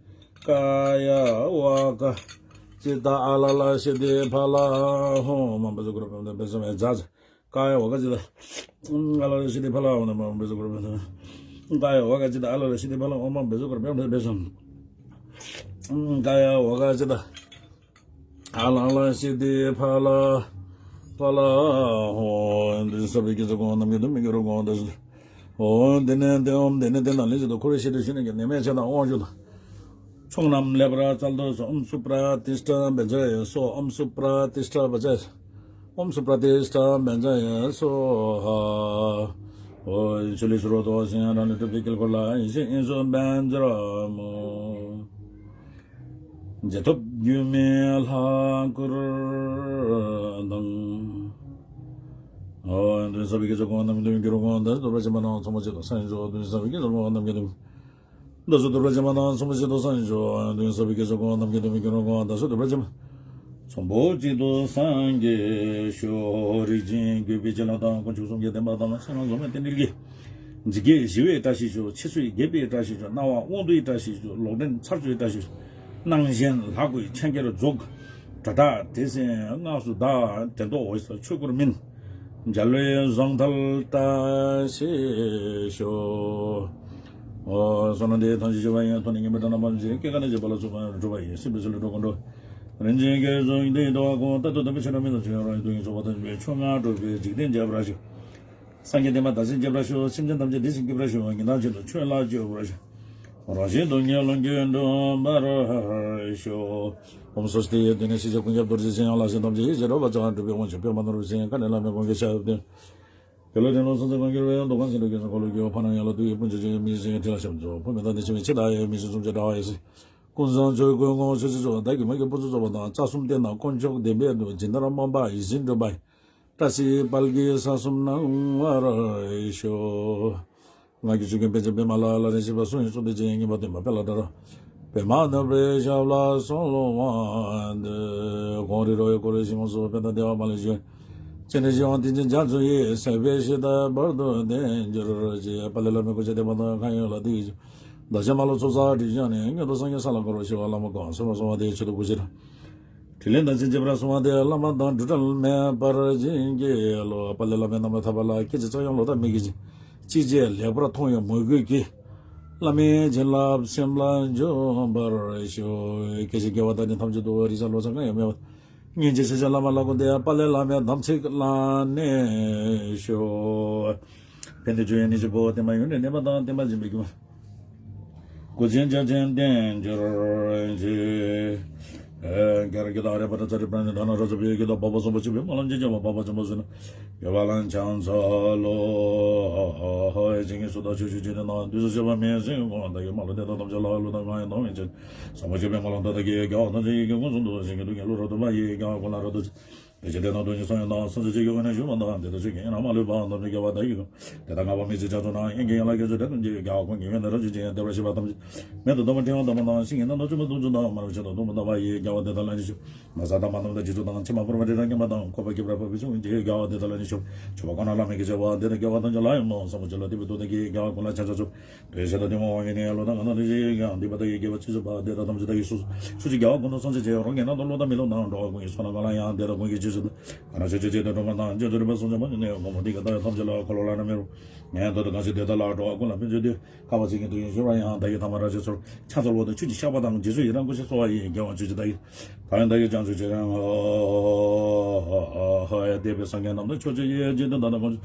ཀ་ཡ་ཝ་ག་ཙི་ཏ་ཨ་ལ་ལ་ཤི་ཏི་ཕ་ལ། ཧོ་མ་བཛྲ་གུ་རུ་པདྨ་བཛྲ་ས་མ་ཡ་ཛ་ཛ། ཀ་ཡ་ཝ་ག་ཙི་ཏ་ཨ་ལ་ལ་ཤི་ཏི་ཕ་ལ། ཧོ་མ་བཛྲ་གུ་རུ་པདྨ། ཀ་ཡ་ཝ་ག་ཙི་ཏ་ཨ་ལ་ལ་ཤི་ཏི་ཕ་ལ། ཧོ་མ་བཛྲ་གུ་རུ་པདྨ་བཛྲ་ས། ཀ་ཡ་ཝ་ག་ཙི་ཏ། ཨ་ལ་ལ་ཤི་ཏི་ཕ་ལ། ཕ་ལ། ཧོ། འདི་ས་བི་ཀི་ཙ་གོང་རྣམས་ཀྱི་དུ་མི་འགྱུར་གོང་དུ། ཧོ། འདི་ནས་འདི་འོམ་འདི་ནས་འདི་ན་ལས་ཀྱི་དུ་འཁོར་བའི་ཤི་དུ་ཤི་ནས་ཀྱི་ནད་མེད་ཆེ་དང་དབང་ཕྱུག་དང་། ཕྱོགས་རྣམས་ལེགས་པར་སྩལ་དུ་གསོལ། ཨོཾ་སུ་པྲ་ཏིཥྛ་བཛྲ་ཡེ་སྭཱ་ཧཱ། ཨོཾ་སུ་པྲ་ཏིཥྛ་བཛྲ་ཡེ། ཨོཾ་སུ་པྲ་ཏིཥྛ་བཛྲ་ཡེ་སྭཱ་ཧཱ། ཨོ། ཆུ་ལས་སུ་རོ་ཏོ་ཞིང་རང་ལས་གྲུབ་པའི་དཀྱིལ་འཁོར་ལ་ཡེ་ཤེས་དབྱིངས་སུ་བཛྲ་མུ། རྗེས་ཐོབ་སྒྱུ་མའི་ལྷ་སྐུར་ལྡང་། ཨོ། འདི་ནས་ས་བི་ཀི་ཙ་གོང་རྣམས་ཀྱི་དུ་མི་འགྱུར་གོང་དུ། དུར་བ་ཆེན་པོ་རྣམས་ཚོགས་མ་ཆེན་དུ་སངས་རྒྱས་སོ། འདི་ནས་ས་བི་ཀི་ཙ་གོང་རྣམས་ཀྱི་དུ་མི། འདི་ནས་དུར་བ་ཆེན་པོ་རྣམས་ཚོགས་མ་ཆེན་དུ་སངས་རྒྱས་སོ། འདི་ནས་ས་བི་ཀི་ཙ་གོང་རྣམས་ཀྱི་དུ་མི་འགྱུར་གོང་དུ། དུར་བ་ཆེན་པོ་ཚོམ་བུ་གཅིག་ཏུ་སངས་རྒྱས་ཤོག། རིགས་ཅན་བརྒྱུད་པའི་བྱིན་རླབས་དང་། དཀོན་མཆོག་གསུམ་གྱི་བསྟན་པ་དང་། བསོད་ནམས་འཛོམས་པའི་རྟེན་འབྲེལ་གྱིས། འཇིགས་བརྒྱད་ཞི་བའི་བཀྲ་ཤིས་ཤོག། འཆི་གསོས་རྒྱས་པའི་བཀྲ་ཤིས་ཤོག། སྣང་བ་དབང་སྡུད་བཀྲ་ཤིས་ཤོག། ལོག་འདྲེན་ཚར་གཅོད་བཀྲ་ཤིས་ཤོག། སྣང་ཞེན་ལྷག་བསྡུས་འཆིང་རྒྱུར་རྫོགས། དགྲ་སྒྲ་དྲི་ཟའི་སྔགས་སུ་བདག། དྲན་རྟོག་འོད་གསལ་ཆོས་སྐུར་སྨིན། འཇའ་ལུས་ཟང་ཐལ་བཀྲ་ཤིས་ཤོག། ཨོ། བསོད་ནམས་འདི་ཡིས་ཐམས་ཅད་གཞོམ་པ་ཡིན། ཐོབ་ནས་ཉེས་པའི་དགྲ་རྣམས་ཕམ་བྱས། སྐྱེ་རྒ་ན་འཆིའི་རྦ་ཀློང་འཁྲུགས་པ་ཡིན། སྲིད་པའི་ཚེ་ལས་འགྲོ་ཀུན་འགྲོ། རིན་ཆེན་གྱི་གཟུགས་འདི་ཡི་དུ་བ་ཀུན། རྟག་ཏུ་བདེ་བའི་ཕྱིར་ར་མི་ལ་སྤྱོད་རོགས། ཡིད་དུ་འོང་ཚོགས་པ་ཐམས་ཅད་ཆོས་རྔ་སྒྲུབ་པའི་འཇིག་རྟེན་མཇལ་བར་ཤོག། སངས་རྒྱས་བསྟན་པ་དར་ཞིང་རྒྱས་པར་ཤོག། སེམས་ཅན་ཐམས་ཅད་བདེ་ཞིང་སྐྱིད་པར་ཤོག། ཉན་ཐོས་ཆོས་ལ་སྤྱོད་པར་ཤོག། རང་གཞན་དོན་གཉིས་ལོངས་སྐུ་འགྲུབ་པར་ཤོག། ཨོཾ་སྭ་སྟི། དེ་ནས་ཤེས་བྱ་ཀུན་ཁྱབ་རྡོ་རྗེ་འཆང་ཡང་ལག་ཤེས་ཐམས་ཅད་ཡིད་བྱེད་རོལ་པ་ཅན་གྲུབ་པའི་དབང་ཕྱུག་པདྨ་ནོར་བུའི་ཚལ། མཁའ་ནས་བླ་མའི་དགོངས་ཀྱི་ཞབས་བརྟན། དགེ་སློང་འདྲེ་ལ་སོགས་ཚེ་གང་གི་རོལ་དབྱངས་འདོད་ཁམས་སེམས་དྲུག་གི་སྲུང་འཁོར་ལོ་བརྒྱུད། ཕ་རྣམས་ཡན་ལག་དུ་ཡི་སྤུན་མཆེད་ཅན། མི་ཡི་སེང་གེ་ཁྲི་ལ་ཞབས་འཇོག། བུ་མེད་དང་ནད་ཆེ་བའི་འཆི་བདག་ཡི། མི་ཤི་གསུམ་གྱི་དགྲ་བོ་ཡི་སྲས། ཀུན་བཟང་ཆོས་སྐུའི་ངོ་བོ་ཆོས་ཀྱི་མཆོག། བདག་གི་མ་གི་ཕུན་སུམ་ཚོགས་པ་དང་། རྩ་གསུམ་རྟེན་དང་དཀོན་མཆོག་བདེན་པའི་མཐུ། སྦྱིན་བདག་སྨོན་པ་ཡིད་བཞིན་འགྲུབ་པ་ཡི། བཀྲ་ཤིས་དཔལ་གྱིས་ས་གསུམ་སྣང་བར་ཤོག། ངག་གི་ཆུ་རྒྱུན་པད་ཚལ་པདྨ་ལ། ལག་ལེན་བྱེད་པ་གསུང་བའི་ཚོགས་འདུས་ཅན། སྙན་པ་བསྟན་པ་དཔལ་ལ་གྲགས་པདྨ་ནོར་བུའི་ཞབས་ལ་གསོལ་བ་འདེབས། གངས་རི་ར་བས་བསྐོར་བའི་ཞིང་ཁམས་སུ། དཔལ་དང་བདེ་བ་མ་ལུས་འབྱུང་། སྤྱན་རས་གཟིགས་དབང་ལྡན་ཅིང་རྒྱ་མཚོ་ཡི། སྲིད་པའི་ཞི་བདེ་བར་དུ་བརྟན་གྱུར་ཅིག། དཔལ་ལྡན་བླ་མའི་སྐུ་ཚེ་བརྟན་པ་དང་། ཁ་ཡོད་ལ་བདེ་སྐྱིད་འབྱུང་། བདག་ཅག་མ་ལུས་ཚོགས་བསགས་སྒྲིབ་སྦྱངས་ནས། མངོན་མཐོ་སངས་རྒྱས་ས་ལ་འཁོར་བར་ཤོག། བླ་མ་གང་གསོལ་བ་གསོལ་བ་དེའི་མཆོག་ཏུ་གུས་ཕྱིར། དྲིན་ལན་དང་བྱིན་གྱིས་བརླབ་གསོལ་བ་འདེབས། བླ་མ་དང་འགྲོ་འགྲུལ་མེད་པར་བྱིན་གྱིས་རློབས། དཔལ་ལྡན་བླ་མའི་རྣམ་པར་ཐར་པ་ལ། སྐད་ཅིག་ཙམ་ཡང་ལོག་ལྟ་མེད་གྱུར་ཅིག། ཅི་བྱེད་ལེགས་པར་མཐོང་བའི་མོས་གུས་ཀྱིས། བླ་མའི་བྱིན་རླབས་སེམས་ལ་འཇུག་པར་ཤོག། སྐྱེ་ཤི་རྒ་བ་དང་ནི་ཐམས་ཅད་དུ། རེག་བྱ་ལོག་བྱ་གང་ཡང་མེད་པར། སྙིང་རྗེ་ཆེ་ཞིང་བླ་མ་ལ་བཀུར་ཏེ། དཔལ་ལྡན་བླ་མའི་དམ་ཚིག་བླངས་ནས་ཤོག། ཕན་བདེ་སྤྱོད་ཡུལ་ནི་གཅིག་པུ། བརྟན་པ་ཡུན་རིང་གནས་པ་དང་། བརྟན་པར་བྱིན་པའི་དགེ་བ། སྐུ་ཚེ་རྒྱ་ཆེར་བརྟན་གྱུར་ཅིག། ཨེ། ག་ར་གི་དང་རེ་བ་དང་ཚ་རེ་པྲ་ནི་དྷ་ན་ར་ཚ་བི་གི་དང་བ་བ་སོ་བ་ཆུ་བི་མ་ལམ་ཅི་ཅི་བ་བ་བ་ཆུ་མ་སུ་ན་གི་བ་ལམ་ཆང་ཚ་ལོ། ཨེ་ཅི་གི་སུ་དང་ཆུ་ཆུ་ཅི་ནི་ན་དུས་སུ་ཤེས་པ་མེད་སེང་གོང་དག་གི་མ་ལོ་དེ་དག་ཐམས་ཅད་ལ་ལུ་དང་ང་ཡང་དང་བའི་ཆེན་ས་མ་ཆུ་བི་མ་ལམ་དག་གི་ག་བ་དང་ཅི་གི་ཀུན་སུ་འདུ་ཞིང་གི་དུ་གི་ལུ་ར་དུ་བ་ཡི་ག་བ་ཀུན་ལ་ར་དུ་ཅི། བདེ་ཆེན་བདེ་སྟོང་ཐུགས་ཀྱི་སངས་རྒྱས་དང་། སངས་རྒྱས་ཆོས་ཀྱི་དབུས་ན་བཞུགས་པ་དང་། བདེ་སྟོང་ཆོས་ཀྱི་དབྱིངས་ན་མ་ལུས་པ། འདམ་གྱི་དགེ་བ་དག་གིས་ཀུན། དེ་དག་བསྔགས་པ་མི་ཚེ་ཕྱག་རྫོགས་ན། ཡོན་གྱི་ཡན་ལག་བརྒྱད་ཅུ་དེ་ཀུན་གྱིས། རྒྱལ་བ་ཀུན་གྱི་ཡོན་ཏན་རབ་ཏུ་འབྱེད། བདེ་བར་གཤེགས་པ་ཐམས་ཅད། མེ་ཏོག་བདུག་སྤོས་ཕྲེང་བ་དམ་པ་དང་། ཤིང་གི་རྣམ་ཐར་བཅུ་པ་དུག་མཆོག་དང་། མ་རུངས་ཆོས་དང་ལྡན་པ་དམ་པ་ཡིས། རྒྱལ་བ་དེ་དག་ལ་ནི་ཕྱུག། ན་བཟའ་དང་མ་དམ་དང་རྗེས་སུ་འབྲང་། ཕྱེ་མ་ཕུལ་བ་དྲི་དང་མཉམ་པ་དང་། ཁོག་པ་སྐེད་པར་བབས་པའི་ཕྱུག་པོ་ཡིན་གྱི། རྒྱལ་བ་དེ་དག་ལ་ནི་ཕྱུག། མཆོད་པ་ཁོ་ན་བླ་མེད་ཀྱི་བྱ་བ། དེ་དག་རྒྱལ་བ་ཐམས་ཅད་ལ་ཡང་མོས། ཟབ་མོ་ཆོས་ལ་འདུད་པའི་མཐུ་དག་གིས། རྒྱལ་བ་ཀུན་ལ་ཕྱག་འཚལ་ཚུགས། དེ་བཞིན་དུ་དེ་མ་འོངས་པའི་ནད་ཡམས་ལོག་ལྟ་ངན་སོང་དུག་གཞི་ཡི་གེ་འདུས་པ་དག་གིས། རྒྱལ་བ་ཇི་སྲིད་བར་དེ་དག་ཐམས་ཅད་བདག་གིས་གསོ། ཕྱོགས་བཅུའི་རྒྱལ་བ་ཀུན་ཏུ་སངས་རྒྱས་ཀྱི། རོ་མཉན་ནམ་དུ་ཀླུ་དང་མི་ཀླུ་དང་། འགྲོ་བ་ཀུན་གྱི་བསོད་ནམས་གང་ལ་ཡང་། དེ་དག་ཀུན་གྱི་རྗེས་སུ་བདག་ག་ན་ཆོས་ཅན། དེ་སྒྲོལ་མ་དང་རྗེ་བཙུན་རིག་པ་སོགས་ཀྱང་མ་གྱུར་ནས། གོང་མ་དེ་ཡི་བདག་ཐམས་ཅད་ལ་འཁོར་ལོ་བླ་ན་མེད་རུ་ངས་ཐོག་ཏུ་གང་ཞིག་དེ་དག་ལ། འགྲོ་བ་ཀུན་ལ་ཕན་ཕྱིར་དུ། ཁ་བ་ཅན་གྱི་དུག་ཡིན་ཞུ་བ་ཡང་། བདག་གིས་ཐ་མ་ར་ཅི་ཚོར། ཕྱག་འཚལ་ལོ་དང་ཆུ་ཀྱི་ཤ་པ་དང་། རྗེས་སུ་ཡི་རང་སྐུ་ཞབས་གསོལ་བ་ཡིས། རྒྱལ་བ་ཇི་བཞིན་བདག་གིས། ད་ཡང་བདག་གིས་བྱང་ཆུབ་ཕྱིར་འདེབས་པའི་སངས་རྒྱས་རྣམས་དང་། ཕྱོགས་བཅུ་ཡི་འཇིག་རྟེན་དག་དང་ཀུན།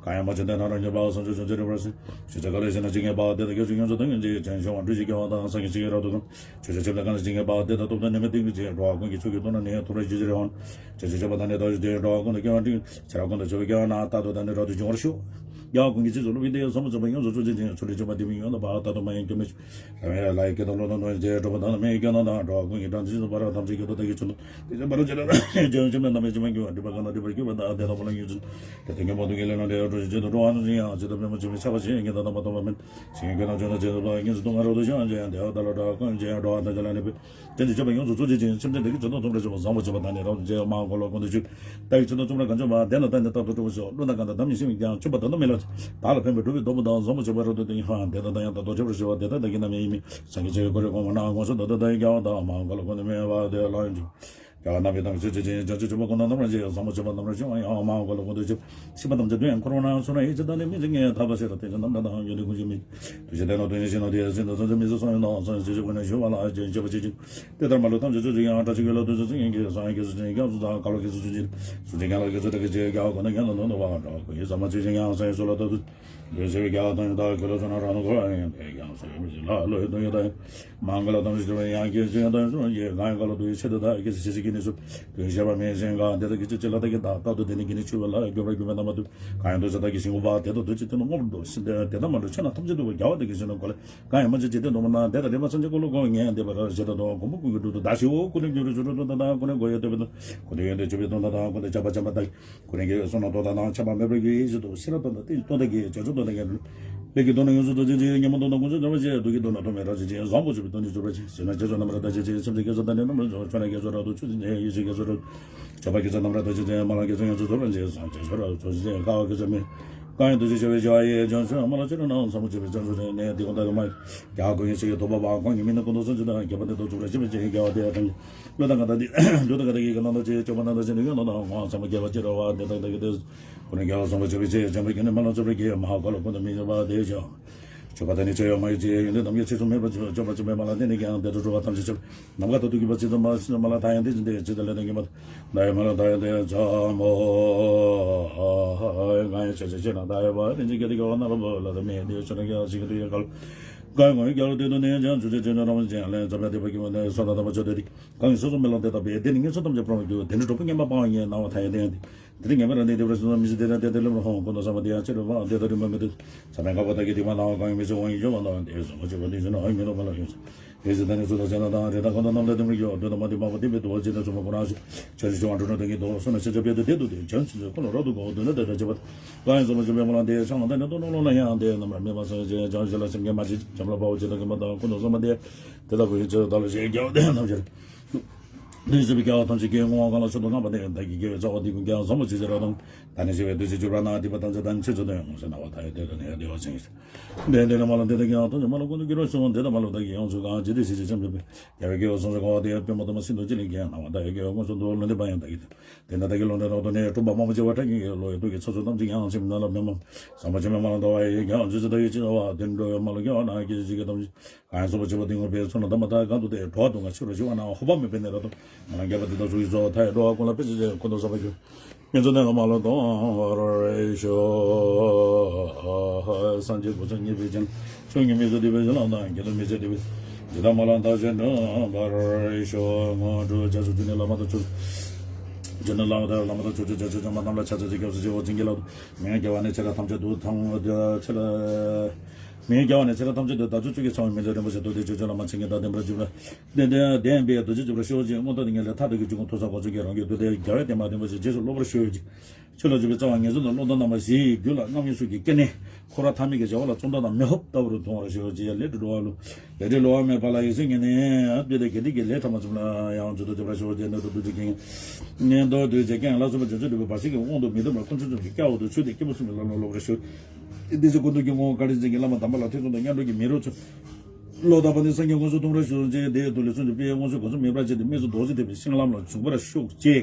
གང་ཡང་མ་བྱོན་དེ་རྣམས་རང་ཉིད་པ། བྱང་ཆུབ་བྱང་ཆུབ་རིག་པར་གསལ། ཕྱོགས་བཅུའི་ཁམས་ལ་གཤེགས་ན་ཇི་སྙེད་པ། དེ་དག་རྒྱ་མཚོའི་ཡོངས་སུ་གཏམས་ཀྱི་ཚུལ། བྱང་ཆུབ་སེམས་དཔའ་འགྲུབ་ཀྱི་དགེ་བ་དང་། སངས་རྒྱས་ཆོས་ཀྱི་རབ་ཏུ་དགའ། ཕྱོགས་བཅུའི་ཁམས་ལ་གཤེགས་ན་ཇི་སྙེད་པ། དེ་དག་སྟོབས་དང་ནུས་མེད་གཏིང་གི་ཕྱིར། འགྲོ་བ་ཀུན་གྱི་ཕྱོགས་ཀྱི་སྟོབས་རྣམས་ནི། ཐུབ་པར་ཇི་སྲིད་འོང་། བྱང་ཆུབ་སེམས་དཔའ་དང་ནི་བདག་གཞན་ཏེ། འགྲོ་བ་ཀུན་ལ་སྐྱེ་བ་འདི་ཡི། ཚེ་རབས་ཀུན་ཏུ་མཆོད་པའི་དགེ་བ་རྣམས། རྟག་ཏུ་བདག་ནི་རབ་ཏུ་འབྱུང་བར་ཤོག། རྒྱལ་བ་ཀུན་གྱི་རྗེས་སུ་སློབ་པའི་དེ་ཡང་བཟང་པོ་བྱུང་བ་ཡོངས་སུ་གྲུབ་ཅིང་ཆོས་ལས་བྱུང་བ་དེ་མིན་ཡོད་ན་པ་ད་དུ་མ་ཡིན་སྐྱོན་མེད་ཆོས་རང་ཡང་ལ་ཡི་སྐད་དང་བློ་དང་དོན་བྱེད་སྒྲུབ་པ་དང་མི་ཡི་སྐད་དང་དང་འགྲོ་བ་ཀུན་གྱི་སྒྲ་འདི་བཞིན་དུ་བར་ཐམས་ཅད་སྐད་དུ་བདག་གིས་ཆོས་དང་དེ་བཞིན་བར་དུ་བྱེད་ལ་ཇི་ཡང་ཆོས་མེད་རྣམ་པའི་ཕྱི་མ་གྱུར་པ་སྒྲིབ་པ་གང་དང་སྒྲིབ་པར་གྱུར་པ་དག་དེ་དག་པོ་ལ་ངེས་འབྱུང་དེ་ལྟར་མཁན་པོ་དུ་གི་ལས་ལ་འབྲས་བུ་གྲོལ་ཕྱིར་ཆེད་དུ་འགྲོ་བ་རྣམས་ཀྱང་ཡང་ཇི་ལྟར་ཕན་པ་ཆོས་མིན་ཆགས་པ་ཆེ་ངེས་དང་དམ་པ་ཐོབ་པ་མིན། ཞིང་ཁྱོད་རྣམས་ཆོས་དང་བྱེད་དུ་ལ་ངེས་སུ་དུ་ང་རབ་ཏུ་བྱུང་ཅན་དེ་བ་ད་ལ་འགྲོ་ཀུན་གྱི་འགྲོ་བ་ཐམས་ཅད་ལ་ནི་ཕན། ཅན་གྱི་སྤྱོད་པ་ཡོངས་སུ་རྫོགས་བྱེད་ཅིང་སེམས་ཅན་དེ་གའི་ཆོས་དང་མཐུན་པར་བྱེད་པ་བཟང་པོ་བྱེད་པ་དང་ནི་རབ་ཏུ་བྱེད་པ་མ་འོངས་པ་ལ་ཀུན་ཏུ་སྤྱོད། བདག་གིས་ཆོས་དང་བཅོམ་པར་གང་བྱ་བ་དེ་ལ་བརྟེན་ནས་རྟག་ཏུ་གྲོལ་བར་ཤོག་བློ་དང་གང་དང་དམ་ཉིད་ཤེས་པས་ཀྱང་ཆོས་པ་དང་དམ་མི་ལ་བདག་ལ་ཕན་པའི་སྒྲུབ་པའི་སྡོམ་པ་དང་བཟང་པོ་བྱེད་པ་རབ་ཏུ་བསྟན་ཡང་དེ་དག་དང་ཡང་དག་ཏུ་འཕྲད་པར་ཤོག་དེ་དག་བདག་གིས་རྣམ་གཡེང་མེད་སངས་རྒྱས་ཆོས་ཀྱི་གོ་རིམ་གོང་མ་ནང་དགོངས་ཤོག་ད་ལྟ་བདག་གིས་རྒྱལ་བ་དང་མ་འོངས་པ་ལ་ཀུན་ཏུ་སྨོན་པ་དེ་ལ་ཡང་འཇུག་རྒྱལ་བ་རྣམ་པའི་ཐམས་ཅད་ཆོས་ཅན། བྱང་ཆུབ་སྤྱོད་པ་ཀུན་ཏུ་རྣམ་པར་འབྱེད། བཟང་པོ་སྤྱོད་པ་རྣམ་པར་ཤེས་པ་ཡང་མ་འོངས་པ་ལ་ཀུན་ཏུ་སྤྱད། སྲིད་པ་ཐམས་ཅད་དུ་ཡང་འཁོར་བ་ན་བསོད་ནམས་ཡིད་ཀྱིས་བདག་ནི་མི་མཇེད་ངས་ཐར་པ་ཤེས་རབ་ཐེག་ཆེན་རྣམས་དང་ཡོན་ཏན་ཀུན་གྱི་མིག་ཏུ་ཞིག་བསྟན་ནོ་དོན་ཡིན་ཞིང་ནོ་དེ་ཡང་སྲིད་དུ་ཚང་ཚིང་མི་ཚེ་སོང་ཡོད་ནོ་སངས་རྒྱས་ཀུན་ནས་ཞུ་བ་ལ་ཨ་ཅེ་བྱེད་པ་བྱེད་ཅིང་། དེ་ལྟར་མ་ལུས་ཐམས་ཅད་ཆོས་ཅན་ཡང་བཀྲ་ཤིས་ཀྱི་ལོ་དུས་སུ་ཚིག་ངན་གྱི་སངས་རྒྱས་སུ་ཅན་སྐྱབས་སུ་མཆི། ཁ་ལོ་ཁྱེད་ཚོ་ཅན་སྐྱབས་སུ་མཆི། ཁ་ལོ་ཁྱེད་ཚོ་ཏྲ་གི་ཅེས་རྒྱལ་བ་ཀུན་ཏུ་ཡང་ལ་ནོ་ནོ་བ་འགྲོ་ཁོ་ཡི་ཟ་མ་ཆོས་ཅན་ཡང་སངས་རྒྱས་སུ་ལ་ཏུ། འདོད་ཆེ་བའི་རྒྱལ་བ་དང་ཡང་དག་གི་ལོ་ཚོ་ན་རང་དུ་འཁོར་བ་ཡང་དེ་ཀྱང་སོ་ཡོད་མི་ཞིག་ལ་བློ་ཡི་དོན་ཡོད་དང་། མ་འགལ་ལ་དམ་ཞིག་ཏུ་ཡང་སྐྱེ་ཅན་དང་སོང་ཡེ་གང་ཡང་ག་ལ་དུ་ཡི་ཆེད་དུ་དག་གི་སི་སི་ཀི་ནི་སུ་དུ་ཡི་ཤེས་པ་མེད་ཅན་གང་དེ་དག་གི་ཆོས་ཅན་ལ་དག་གི་བདག་རྟག་ཏུ་དེ་ནི་གི་ནི་ཆུ་བ་ལ་འགྱུར་བར་གྱུར་པའི་རྣམ་པ་དུ་གང་ཡང་དུ་ཆ་དག་གི་ཞིང་པ་དེ་དག་དུ་ཅི་དེ་ནི་མངོན་པར་འདུ་ཞིང་དེ་དག་མ་འདུ་ཆ་ན་ཐམས་ཅད་དུ་བ་རྒྱལ་བ་དེ་གི་ཞིང་ན་གོ་ལ་གང་ཡང་མ་ཅི་ཅི་དེ་དུ་མ་ན་དེ་དག་རེ་མ་ཚང་ཅི་གོ་ལ་གོ་ངེས་དེ་བ་ར་ཞེ་ད་དོ་མགོན་པོ་ཀུན་གྱི་སྒྲུབ་ཏུ་བདག་ཞི་བོ་ཀུན་ནས་འགྱུར་རུ་ཆུ་རུ་དོན་དང་ཀུན་ནས་གོ་ཡོད་དེ་བ་དོ་ཀུན་ནས་ཡོད་དེ་ཆུ་བའི་དོན་དང་ཀུན་ནས་བྱ་བ་བྱམས་པ་དག་ཀུན་ནས་གསུང་ནོ་དོན་དང་ཁྱད་པར་མེད་པར་རྒྱུ་ཡིད་བཞིན་དུ་ཤེས་རབ་དོན་དང་དེ་ཡི་དོན་དག་གི་བྱ་སྤྱོད་དོན་དང་ངེས་ལེགས་ཀྱི་དོན་ལ་ཡོངས་སུ་རྫོགས་ཅན་གྱི་ཉོན་མོངས་དོན་དང་ཀུན་སེལ་བྱ་བ་ཞེས་སྡུག་གི་དོན་ལ་ཐོགས་མེད་རབ་བྱེད་ཅིང་བཟང་པོ་སྤྱོད་པའི་དོན་ནི་སྤྱོད་པར་བྱེད་ཟེར་ན་རྗེས་སུ་རྣམ་པར་དག་བྱེད་ཅིང་སེམས་ཅན་སྐྱེ་སོགས་དང་ནི་རྣམ་པར་ཚོགས་ཆོས་ལ་སྐྱེ་སོགས་རབ་ཏུ་ཆོས་ཅན་ཡིད་ཆེས་སྐྱེ་སོགས་རབ་ཏུ་བྱ་བ་སྐྱེ་སོགས་རྣམ་པར་དག་བྱེད་ཅིང་མ་ལ་སྐྱེ་སོགས་ཡོངས་སུ་རྫོགས་པར་བྱེད་སངས་རྒྱས་སོགས་རབ་ཏུ་ཚོགས་ཅན་དཀའ་བ་སྐྱེ་སོགས་མེད། གང་ཡང་དུ་ཞིག་བྱ་བའི་བྱ་བ་ཡི་བྱང་ཆུབ་མ་ལ་ཕྱི་རོལ་ན་བཟང་པོ་སྤྱོད་པའི་བྱང་ཆུབ་ནས་དེ་ཀུན་བདག་གི་མ་ཡིན། རྒྱ་ཀུན་ཡིད་ཆེས་ཀྱི་དོགས་པ་བ་ཁོང་གི་མིང་ནི་ཀུན་ཏུ་སངས་རྒྱས་དང་རྒྱལ་པོ་དེ་དག་ཚུགས་ར་ཞེས་པའི་ཆེད་རྒྱལ་བ་དེ་ཡང་ཐམས་ཅད་ལུས་དང་ངག་དང་ལུས་དང་ངག་དང་ཡིད་ཀྱི་རྣམ་དག་ཅེས་སྤྱོད་པ་རྣམ་དག་ཅེས་ནི་ཡོད་ནོ་དང་ངོ་བོ་ཚང་མ་རྒྱལ་བ་ཅེས་ར་བ་དེ་དག་དག་གི་དེ། ཀུན་ནས་རྒྱལ་བ་བཟང་པོ་སྤྱོད་པའི་ཆེད་བྱམས་པའི་རྒྱུ་ནི་མ་ལ་སྤྱོད་པའི་རྒྱུ་མ་ཧ་གོ་ལ་ཀུན་ཏུ་མི་སྤྱོད་པ་དེ་ཡང་། སྤྱོད་པ་དང་ནི་སྤྱོད་ཡོད་མ་ཡོད་ཅེས་ཡོན་ཏན་དམ་ཡོད་ཆེས་སུ་མེད་པར་སྤྱོད་པ་སྤྱོད་པའི་མ་ལ་བརྟེན་ནས་ཀྱང་དེ་དུ་འགྲོ་བ་ཐམས་ཅད་སྤྱོད། ནམ་མཁའ་ལྟ་བུ་གུས་པ་ཅི་ཙམ་མ་ཞིག་མ་ལ་ཐ་ཡང་དེ་བཞིན་ཏེ་ཇི་ལྟར་ལས་དང་གུས་པ་ལྟ་ཡང་མ་ལ་ཐ་ཡང་དེ་ཙམ་མོ། གང་ཡང་ཆོས་ཅན་ཆོས་རྣམས་ལྟ་ཡང་བ་རིན་ཆེན་སྐད་དེ་སྐྱེ་བ་ན་རབ་ལ་དམ་མེད་དེ་ཆོས་རྣམས་ཀྱང་ཞིག་གི་དུས་ཡང་གལ། གང་ཡང་ངོ་བོའི་རྒྱལ་ལ་དེ་དུ་ནས་ཀྱང་ཆོས་ཅན་ཆོས་རྣམས་རང་བཞིན་ཅན་ལས་འཛམ་བུའི་སྡེ་པ་ཀུན་ནས་སོ་ན་དམ་པ་ཆོས་དེ་དེ་གང་ཡིན་སོ་སོ་མེ་ལོང་དེ་ལྟ་བས་དེ་ནི་ངན་སོང་ཐམས་ཅད་སྤོང་བར་འགྱུར་དེ་ནི་གྲོགས་པོ་ངན་པ་སྤང་བ་ཡིན་སྣང་བ་ཐ་ཡང་དེ་ཡང་དེ། དེ་ནི་ངན་པ་རང་དེ་དེ་བར་སོང་མི་ཚེ་དེ་དང་དེ་དེ་ལམ་རང་ཧོང་ཀུན་ཏུ་བསམ་པ་དེ་ཡང་ཆེ་རུ་བ་དེ་དང་རིམ་པ་མི་འདུག་ཚ་མའི་ཁ་བ་དག་གི་དེ་མ་ནང་གང་ཡིན་མི་ཚེ་དབང་ཡིན་འཇོམས་པ་དང་དེ་བཟང་པོ་ཆེ་བ་དེ་བཞིན་ཨ་ཡིན་མི་ལོག་པ་ལ་ཡོད། དེ་ཚེ་ད་ནི་ཚུལ་དང་བྱ་ན་དང་རེ་དང་ཁོང་དང་རྣམས་ལ་དེ་མི་སྐྱོ་འདོད་དང་མ་དེ་མ་པ་དེ་མི་དུ་བ་ཇི་ལྟར་བྱུང་བ་ཁོ་རང་ཞིག་ཆ་ཤས་ཆུང་བ་འགྲོ་ན་དོན་གྱི་དོ་སོ་ན་ཤ་ཆ་བེད་དུ་དེ་དུ་དེ་བྱང་ཆུབ་ཀུན་ལ་རབ་ཏུ་གོ་འདོད་ན་དེ་ལྟར་བྱེད་པ་གང་ཡིན་བཟང་པོ་ཆེ་བའི་མ་ལ་དེ་ཆང་ལ་ད་ནི་དོ་ནོ་ལོ་ན་ཡང་དེ་རྣམ་པར་སྨིན་པ་སངས་རྒྱས་བྱང་ཆུབ་ལ་སེམས་བསྐྱེད་མ་བྱེད་བྱམས་ལ་དཔའ་བོ་ཇི་ལྟར་གིན་པ་དང་ཀུན་ཏུ་བཟང་པ་དེ་དེ་ལ་གུས་ཞིང་ཆེ་བ་བདག་ལ་ཞེས་རྒྱལ་བ་དེ་རྣམས་ཀྱིས། དུས་གསུམ་པའི་རྒྱལ་བ་ཐམས་ཅད་ཀྱི་ངོ་བོ་གང་ལ་མཆོག་ཏུ་བསྔགས་པ་དེ་བདག་གི་དགེ་བའི་རྩ་བ་འདི་ཀུན་ཀྱང་བཟང་པོ་ཇི་ལྟར་དང་། ད་ནི་ཞི་བའི་བདུད་རྩི་བཅུ་པ་ན་སྡིག་པ་ཐམས་ཅད་དང་ཆོས་ཚུལ་དང་ཡོངས་སུ་སྣང་བ་མཐའ་ཡས་དེ་དང་ནི་བདེ་བ་ཅན། དེ་འདི་ནི་མ་ལ་དེ་དག་ཀྱང་ཐམས་ཅད་མ་ལ་ཀུན་ཏུ་འགྱུར་བར་ཤོག་དེ་དག་མ་ལ་བདག་གིས་ཡོངས་སུ་གང་ཇི་སྲིད་ཞི་བྱེད་བྱམས་ཆོས་པའི་རྒྱལ་བའི་དགེ་བ་སོ་སོ་གང་བ་དེ་ཡང་པདྨོ་དང་མ་སྲིན་དུ་ཅི་ལས་ཀྱང་སྣང་བ་མཐའ་ཡས་དགེ་བ་མངོན་སུམ་དུ་ལུས་འདི་པ་ཡང་བདག་གིས་དེ་ནི་བདག་གི་ལུས་འདི་རབ་ཏུ་ནི་སྒྲུབ་པ་མང་པོ་བྱེད་པ་ཕྲ་རྒྱས་ཀྱི་བློ་ཡི་དུས་ཀྱི་ཚ་ཚུ་ཐམས་ཅད་ཀྱང་ཕྱིན་ན་ལ་མི་མང་བཟང་པོ་ཆེ་མེད་མ་ལ་འདོར་བ་ཡི་ཀྱང་ཇི་ཙམ་བདག་ཡིད་ཆེས་བ་དེ་འགྲོ་བའི་མ་ལ་སྐྱེ་བ་ན་སྐྱེ་ཞིག་གི་ཐམས་ཅད། གང་ཡང་བཟང་པོ་བྱེད་པ་དེ་ངོ་སྤེལ་ཚུལ་ལ་དམ་པ་དག་གང་དུ་སྟེ་འགྲོ་བ་དུ་ང་ཕྱི་རུ་ཞི་བ་ན་ཧོ་བ་མེད་པའི་གནས་རབ་ཏུ་མ་ལ་འགེབས་པ་དེ་དག་ཚུགས་ཀྱི་གཙོ་བོ་མཐའ་ཡས་འགྲོ་བ་ཀུན་ལ་ཕན་ཕྱིར་ཅན་ཀུན་ཏུ་བཟང་པོ་གྱུར། ངེས་འབྱུང་ནི་ལ་མ་ལ་གཏོང་བར་ཤོག་སངས་རྒྱས་གོ་ཆ་ཉེས་པའི་ཕྱིར་ཆོས་ཉིད་མི་བཟོད་བདེ་བའི་བྱིན་རླབས་དང་། དགེ་འདུན་མི་བྱེད་བདེ་བའི་ཇི་ལྟར་མ་ལ་བདག་གཞན་འདྲེན་པར་ཤོག་ངོ་སྤྲོད་བྱ་ཕྱོགས་བཅུ་ནི་བླ་མ་དང་ཕྱོགས་བཅུ་ནི་བླ་མ་དང་བླ་མ་དང་ཕྱོགས་བཅུ་བྱ་ཕྱོགས་བཅུ་མ་རྣམས་ལ་ཕྱག་འཚལ་ཞིང་སྐྱབས་སུ་མཆིའོ། བྱིན་གྱིས་བརླབ་ཏུ་མི་དབང་རྒྱལ་བ་ནི་ཆེ་ལ་ཐམས་ཅད་དུ་ཐང་ཆེ་ལ། མི་དབང་རྒྱལ་བ་ནི་ཆེ་ལ་ཐམས་ཅད་དུ་བདག་ཚོགས་བཅུ་གི་ཚང་བའི་མི་ལུས་རིན་པོ་ཆེ་བདུད་སྡེ་ཆོས་སྐྱོང་ལ་མ་བྱིན་གྱིས་བདག་བརྟན་པར་བཅུག་ལ། བདེན་བདེན་བདེན་པའི་རྡོ་རྗེ་འཇིགས་པར་ཤོག་ཅིག་མངོན་རྟོགས་ཏིང་ངེ་ལས་ཐར་ཐུག་གི་འཇུག་ངོགས་ཐོབ་ས་གོ་ཆོད་ཀྱི་རང་རྒྱུད་བདུད་སྡེ་རྒྱལ་བའི་བསྟན་པ་རིན་པོ་ཆེ་རྗེས་སུ་སློབ་པར་ཤོག་ཅིག་ཆོས་ལ་འཇུག་པའི་རྩ་བ་ངེས་འཛིན་དང་བློ་ལྡན་རྣམ་པ་བཞིའི་རྒྱུད་ལ་རྣམ་གཡེང་ཚུགས་ཀྱི་སྐྱེ་གནས་འཁོར་བ་མཐའ་མེད་ཀྱི་བྱ་བ་ལ་བཙོན་དོང་དང་མེ་ཧོབ་ལྟ་བུར་མཐོང་བར་ཤོག་ཅིག་ལས་འབྲས་འགྲོ་བ་ལུ་ལས་འབྲས་འགྲོ་བ་མེད་པ་ལ་ཡིད་སེམས་ངེས་ནས་བདུད་སྡེ་དགེ་སྡིག་གི་ལས་ཕྲ་མ་ཙམ་ལ་ཡང་འཇུག་ཏུ་འཇུག་པར་ཤོག་ཅིག་གནོད་དུ་བདུད་ཀྱི་ངན་དུ་བདུད་ཀྱི་རྐྱེན་ལ་སོགས་པ་བྱང་ཆུབ་སྒྲུབ་པའི་བར་ཆད་ཀྱི་དབང་དུ་མི་འདུ་བར་ཀུན་ཆུབ་ཀྱི་སྐྱབས་འོག་ཏུ་ཚུད་དེ་སྐྱེས་བུ་གསུམ་གྱི་ལམ་ལ་སློབ་པར་ཤོག་སྡེ་སྲིད་ཀུན་ཏུ་སྐྱོང་ངོ་བཀའ་དྲིན་ཅན་གྱི་བླ་མ་དམ་པ་ལ་ཐེ་ཚོམ་དང་མཉམ་འགྲོགས་ཀྱི་མི་རོ་ཚུ། བློ་དམ་པ་ནི་སངས་རྒྱས་དངོས་སུ་མཐོང་བར་ཤོག་ཅིག་དེའི་མདུན་ལས་བརྩོན་འགྲུས་དཔེའི་དབང་ཕྱུག་གོ་མཚོན་མེད་པར་བྱས་ཏེ་དམིགས་སུ་རྡོ་རྗེ་ཐེག་པའི་བཤེས་གཉེན་ལམ་ལ་འཇུག་པར་ཤོག་ཅིག་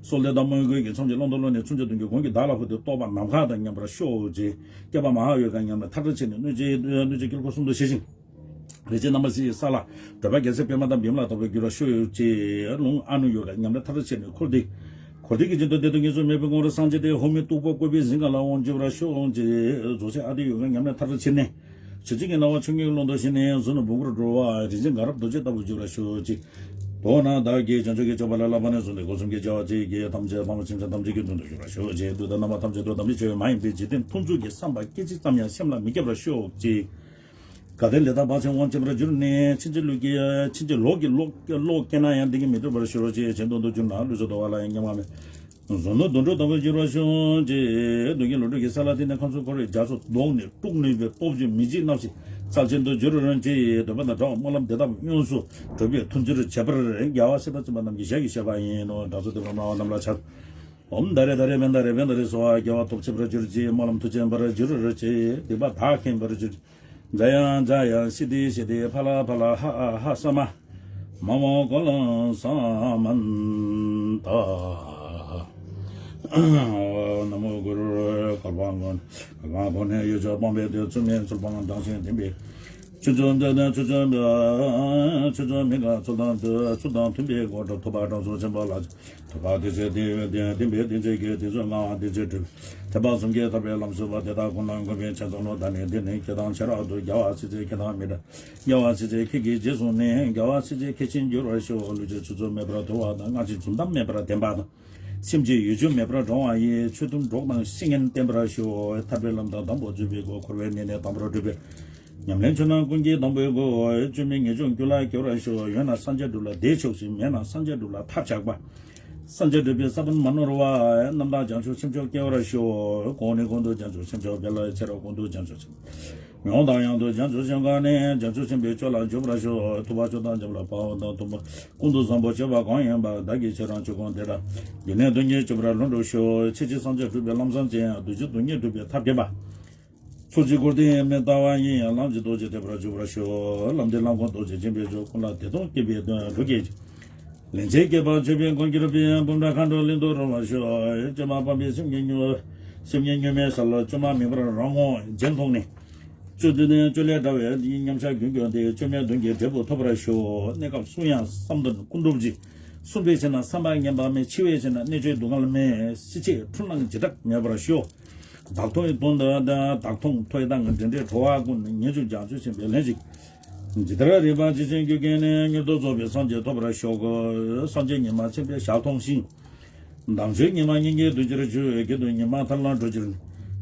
སྲོག་ལྡན་དང་མོས་གུས་ཀྱི་མཚམས་ཀྱི་བླང་དོར་བློ་ནི་མཚོན་ཆ་མདུན་གྱི་གོང་གི་བདག་ལ་ཕུལ་ཏེ་རྟོགས་པ་ནམ་མཁའ་དང་མཉམ་པར་ཤོག་ཅིག་བསྐལ་པ་མ་ཧཱ་ཡོ་ག་ཉམས་ལེན་མཐར་ཕྱིན་ནས་གནོད་བྱེད་གནོད་བྱེད་དཀྱིལ་འཁོར་གསུམ་དུ་ཞི་ཞིང་། རིན་ཆེན་རྣམ་པ་བཞི་ཡི་ས་ལ་བགྲོད་པ་རྒྱལ་སྲས་པདྨ་དང་བི་མ་ལ་ལྟ་བུའི་རྒྱུད་ལ་ཤོག་ཅིག་རླུང་ཨ་ནུ་ཡོ་ག་ཉམས་ལེན་མཐར་ཕྱིན་ནས་འཁོར་འདས། འཁོར་འདས་ཀྱི་རྒྱུན་དུ་བདེ་སྡུག་ངེས་སུ་མེད་པའི་ངོ་བོར་སངས་རྒྱས་ཏེ་འོག་མིན་སྟུག་པོ་བཀོད་པའི་གཟིངས་ཀ་ལ་དབང་བསྒྱུར་བར་ཤོག་ཅིག་རྫོགས་ཆེན་ཨ་ཏི་ཡོ་ག་ཉམས་ལེན་མཐར་ཕྱིན་ནས། ཆོས་ཅན་གྱི་སྣང་བ་ཆོས་ཉིད་ཀློང་དུ་ཞི་ནས་གཟུགས་ནི་འབུམ་སྐོར་འགྲོ་བ་རིན་ཆེན་དགའ་རབ་རྡོ་རྗེ་ལྟ་བུར་འགྱུར་བར་ཤོག་ཅིག་འོ་ན་བདག་གིས་བྱང་ཆུབ་ཀྱི་སྤྱོད་པ་ལ་བསླབ་པ་ནས་བཟུང་སྟེ་སྒོ་གསུམ་གྱི་བྱ་བ་ཚིག་གི་ཐམས་ཅད་ཕ་མ་སེམས་ཅན་ཐམས་ཅད་ཀྱི་དོན་དུ་ཤོག་ར་ཤོག་ཅེས་དུས་དང་རྣམ་པ་ཐམས་ཅད་དུ་དམ་ཚིག་ཆེ་བའི་མ་ཡིན་པའི་འཇིག་རྟེན་མཐོང་ཚུལ་གྱི་བསམ་པ་སྐད་ཅིག་ཙམ་ཡང་སེམས་ལ་མི་སྐྱེ་བར་ཤོག་ཅིག་གལ་ཏེ་ལས་དང་བག་ཆགས་དབང་བྱེད་པར་གྱུར་ནས་ཕྱིན་ཅི་ལོག་གི་ཕྱིན་ཅི་ལོག་གི་ལོག་ལོག་སྐྱེས་ན་ཡང་འདི་གིས་མི་འགྲུབ་པར་ཤོག་ཅིག་གཞན་དོན་དུ་གྱུར་ན་ལུས་སྲོག་འདོར་བ་ལ་ཡང་སྙེམས་པ་མེད། གཟུགས་ནི་དུད་འགྲོ་ལྟ་བུར་འགྱུར་བར་ཤོག་ཅེས་སྡུག་བསྔལ་ལོ་དྲུག་གི་ས་ལ་ཐིམ་ནས་ཁམས་གསུམ་འཁོར་བའི་རྒྱ་མཚོ་ལྡོག་ནས་དཀྲུགས་ནུས་པའི་སྟོབས་ཀྱིས་མི་འཇིགས་རྣམ་ཤེས་རྩལ་ཆེན་དུ་འགྱུར་རོ་ཅེས་འདོད་པ་དང་འདྲ་བ་སྨོན་ལམ་འདི་དག་ཡོངས་སུ་གྲུབ་པའི་ཐུགས་རྗེར་བྱས་པར་རྒྱལ་བ་སྲས་དང་བཙུན་པ་རྣམས་ཀྱིས་ཞལ་གྱིས་བཞེས་པ་ཡིན་ནོ། དྲང་སྲོང་སྡིག་པ་སྨྲ་བ་རྣམས་ལ་ཕྱག་འཚལ་ལོ། ཨོཾ་ད་རེ་ད་རེ་བེན་ད་རེ་བེན་ད་རེ་སྭཱ་ཧཱ། དགེ་བ་ཐོབ་བྱེད་པར་གྱུར་ཅིག་སྨོན་ལམ་མཐུ་ཆེན་པར་འགྱུར་ཅིག་སྡིག་པ་དག་ཁེངས་པར་གྱུར་ཅིག་འཇ་ཡ་འཇ་ཡ་སི་དྷི་སི་དྷི་ཕ་ལ་ཕ་ལ་ཧ་ཨ་ཧ་ས་མ། མ་མ་ཀོ་ལ་ས་མན་ཏ། ན་མོ་གུ་རུ། བསྐལ་པ་འཁོར་བསྐལ་པ་འཁོར་བའི་གཡོ་ཟོལ་སྤངས་པའི་མཐུས། ཚུལ་མིན་ཚུལ་སྤངས་དྲང་ཞིང་བདེན་པའི་ཆོས་ཚུལ་འདི་ནི་ཆོས་ཚུལ་མིན་ཆོས་ཚུལ་མིན་ཁ་ཚུལ་དང་མཐུན་ཚུལ་དང་མཐུན་པའི་སྒོ་ནས་ཐོབ་པ་དྲང་སྲོང་ཆེན་པོ་ལ། ཐོབ་པ་དེ་ཚེ་དེ་ཡོད་དེ་བདེན་པའི་གཏན་ཚིགས་ཀྱི་དེ་ཚོ་ལྔ་བ་དེ་ཚེ་གྲུབ། ཐེག་པ་གསུམ་གྱི་ཐར་པའི་ལམ་སོགས་པ་དེ་དག་ཀུན་ལ་འགོད་པའི་ཆེད་དུ་ལོ། ད་ནི་འདི་ནི་སྐྱེ་དང་ཆེ་རབ་ཏུ་རྒྱལ་བ་སྲས་བཅས་མཁས་དང་མི་འདྲ། རྒྱལ་བ་སྲས་བཅས་མཁས་ཀྱི་རྗེས་བཟུང་ནས་རྒྱལ་བ་སྲས་བཅས་མཁས་ཤིང་འགྱུར་བར་ཤོག་ལུས་ཀྱི་ཆུ་ཚོད་མེད་པར་དུ་བ་དང་སྔ་ཕྱི་རྫུན་གཏམ་མེད་པར་བདེན་པ་དང་། སེམས་ཀྱི་ཡིད་དཔྱོད་མེད་པར་དྲང་བ་ཡིས། ཆོས་མཐུན་གྲོགས་དང་བཤེས་གཉེན་བསྟེན་པར་ཤོག་ཐར་པའི་ལམ་དང་དམ་པོར་འཛུད་པའི་སྒོ། འཁོར་བའི་གནས་ནས་དང་པོར་གྲོལ་བའི་ཉམས་ལེན་ཆོས་རྣམས་ཀུན་གྱི་དང་པོའི་སྒོ། བཅོས་མིན་ངེས་འབྱུང་རྒྱུད་ལ་སྐྱེ་བར་ཤོག་ཡོད་ན་སངས་རྒྱས་སྒྲུབ་ལ་བདེ་ཕྱོགས་ཤིང་། མེད་ན་སངས་རྒྱས་སྒྲུབ་ལ་ཐབས་ཆག་པ། སངས་རྒྱས་སྒྲུབ་པའི་ས་བོན་མ་ནོར་བ། རྣམ་དག་བྱང་ཆུབ་ཆེན་མཆོག་སྐྱེ་བར་ཤོག་གོང་ནས་གོང་དུ་བྱང་ཆུབ་ཆེན་མཆོག་འཕེལ། ཕྱི་རུ་གོང་དུ་བྱང་ཆུབ་ཆེན་མཆོག་ཡང་དང་ཡང་དུ་བྱང་ཆུབ་ཆེན་མཆོག་ནས་བྱང་ཆུབ་ཆེན་པོའི་སྤྱོད་ལ་འཇུག་པར་ཤོག་ཐུབ་པ་མཆོག་དང་འཇམ་དབྱངས་དཔའ་བོ་དང་ཐུབ་པ་ཀུན་ཏུ་བཟང་པོ་སྤྱོད་པ་གང་ཡིན་པ་བདག་གིས་ཁྱེད་རང་ཆོས་ཀུན་དེ་དག་རྒྱུད་ནས་དོན་གཉིས་སྤྱོད་པར་ལྷུན་གྲུབ་ཤོག་ཕྱིན་ཅི་སངས་རྒྱས་སྒྲུབ་པའི་ལམ་བཟང་ཅན། བདུད་རྩི་སྡུག་བསྔལ་སྒྲུབ་པའི་ཐབས་མཁས་པ། ཚུལ་གཅིག་སྐུར་སྟོན་མི་ལྟ་བ་ཡིན། ལམ་གྱི་རྡོ་རྗེ་ཐེག་པར་འཇུག་པར་ཤོག་ལམ་འདི་ལམ་ཁོ་རྡོ་རྗེ་འཆང་ཕུན་ཚོགས། ཀུན་ལ་བདེ་སྟོང་སྐྱེད་པའི་དོན་སྒྲུབ་བྱེད་ཅིང་། ལན་ཆགས་སྐྱེད་པ་ཆོད་པའི་མགོན་གྱུར་པའི། འབུམ་ཕྲག་མཁའ་འགྲོ་གླིང་དུ་རོལ་བར་ཤོག་བཅོས་མ་སྤངས་པའི་སེམས་ཀྱི་གཉུག་སེམས་ཀྱི་གཉུག་མའི་ས་ལ་བཅོས་མ་མེད་པར་རང་ངོ་རྗེན་མཐོང་ནས། བཅོས་དུས་ནས་བཅོས་ལས་བྲལ་བའི་མཉམ་བཞག་རྒྱུན་སྐྱོང་སྟེ། བཅོས་མའི་གདོན་གྱི་འབྲས་བུ་ཐོབ་པར་ཤོག་གནས་སྐབས་སུ་ཡང་བསམ་དོན་ཀུན་འགྲུབ་ཅིང་། གསུངས་པའི་ཕྱིར་ན་བསམ་པ་ངན་པ་མེད། འཆི་བའི་ཕྱིར་ན་གནད་གཅོད་སྡུག་བསྔལ་མེད། སྲིད་ཕྱིར་འཁྲུལ་སྣང་བྱེ་བྲག་མེད་པར་ཤོག་བདག་མཐོང་དོན་དུ་བདག་མཐོང་ཐོས་དང་འདྲེན་འདྲེན་གྲོལ་བ་ཀུན། ངེས་འབྱུང་བྱང་ཆུབ་ཆེན་པོའི་ལྷན་ཅིག་འཇི་ལྟར་རིག་པ་ཇི་བཞིན་རྒྱུད་ཀྱི་གནས། མྱུར་དུ་རྫོགས་པའི་སངས་རྒྱས་ཐོབ་པར་ཤོག་སངས་རྒྱས་ཉི་མ་མཚན་དཔེའི་ཞལ་མཐོང་ཞིང་། དམ་ཆོས་ཉི་མ་སྙིང་གའི་འདུ་བྱེད་ཆོས་ཀྱི་དོན་ཉི་མ་ཐར་ལམ་འགྲོ་ཕྱིར།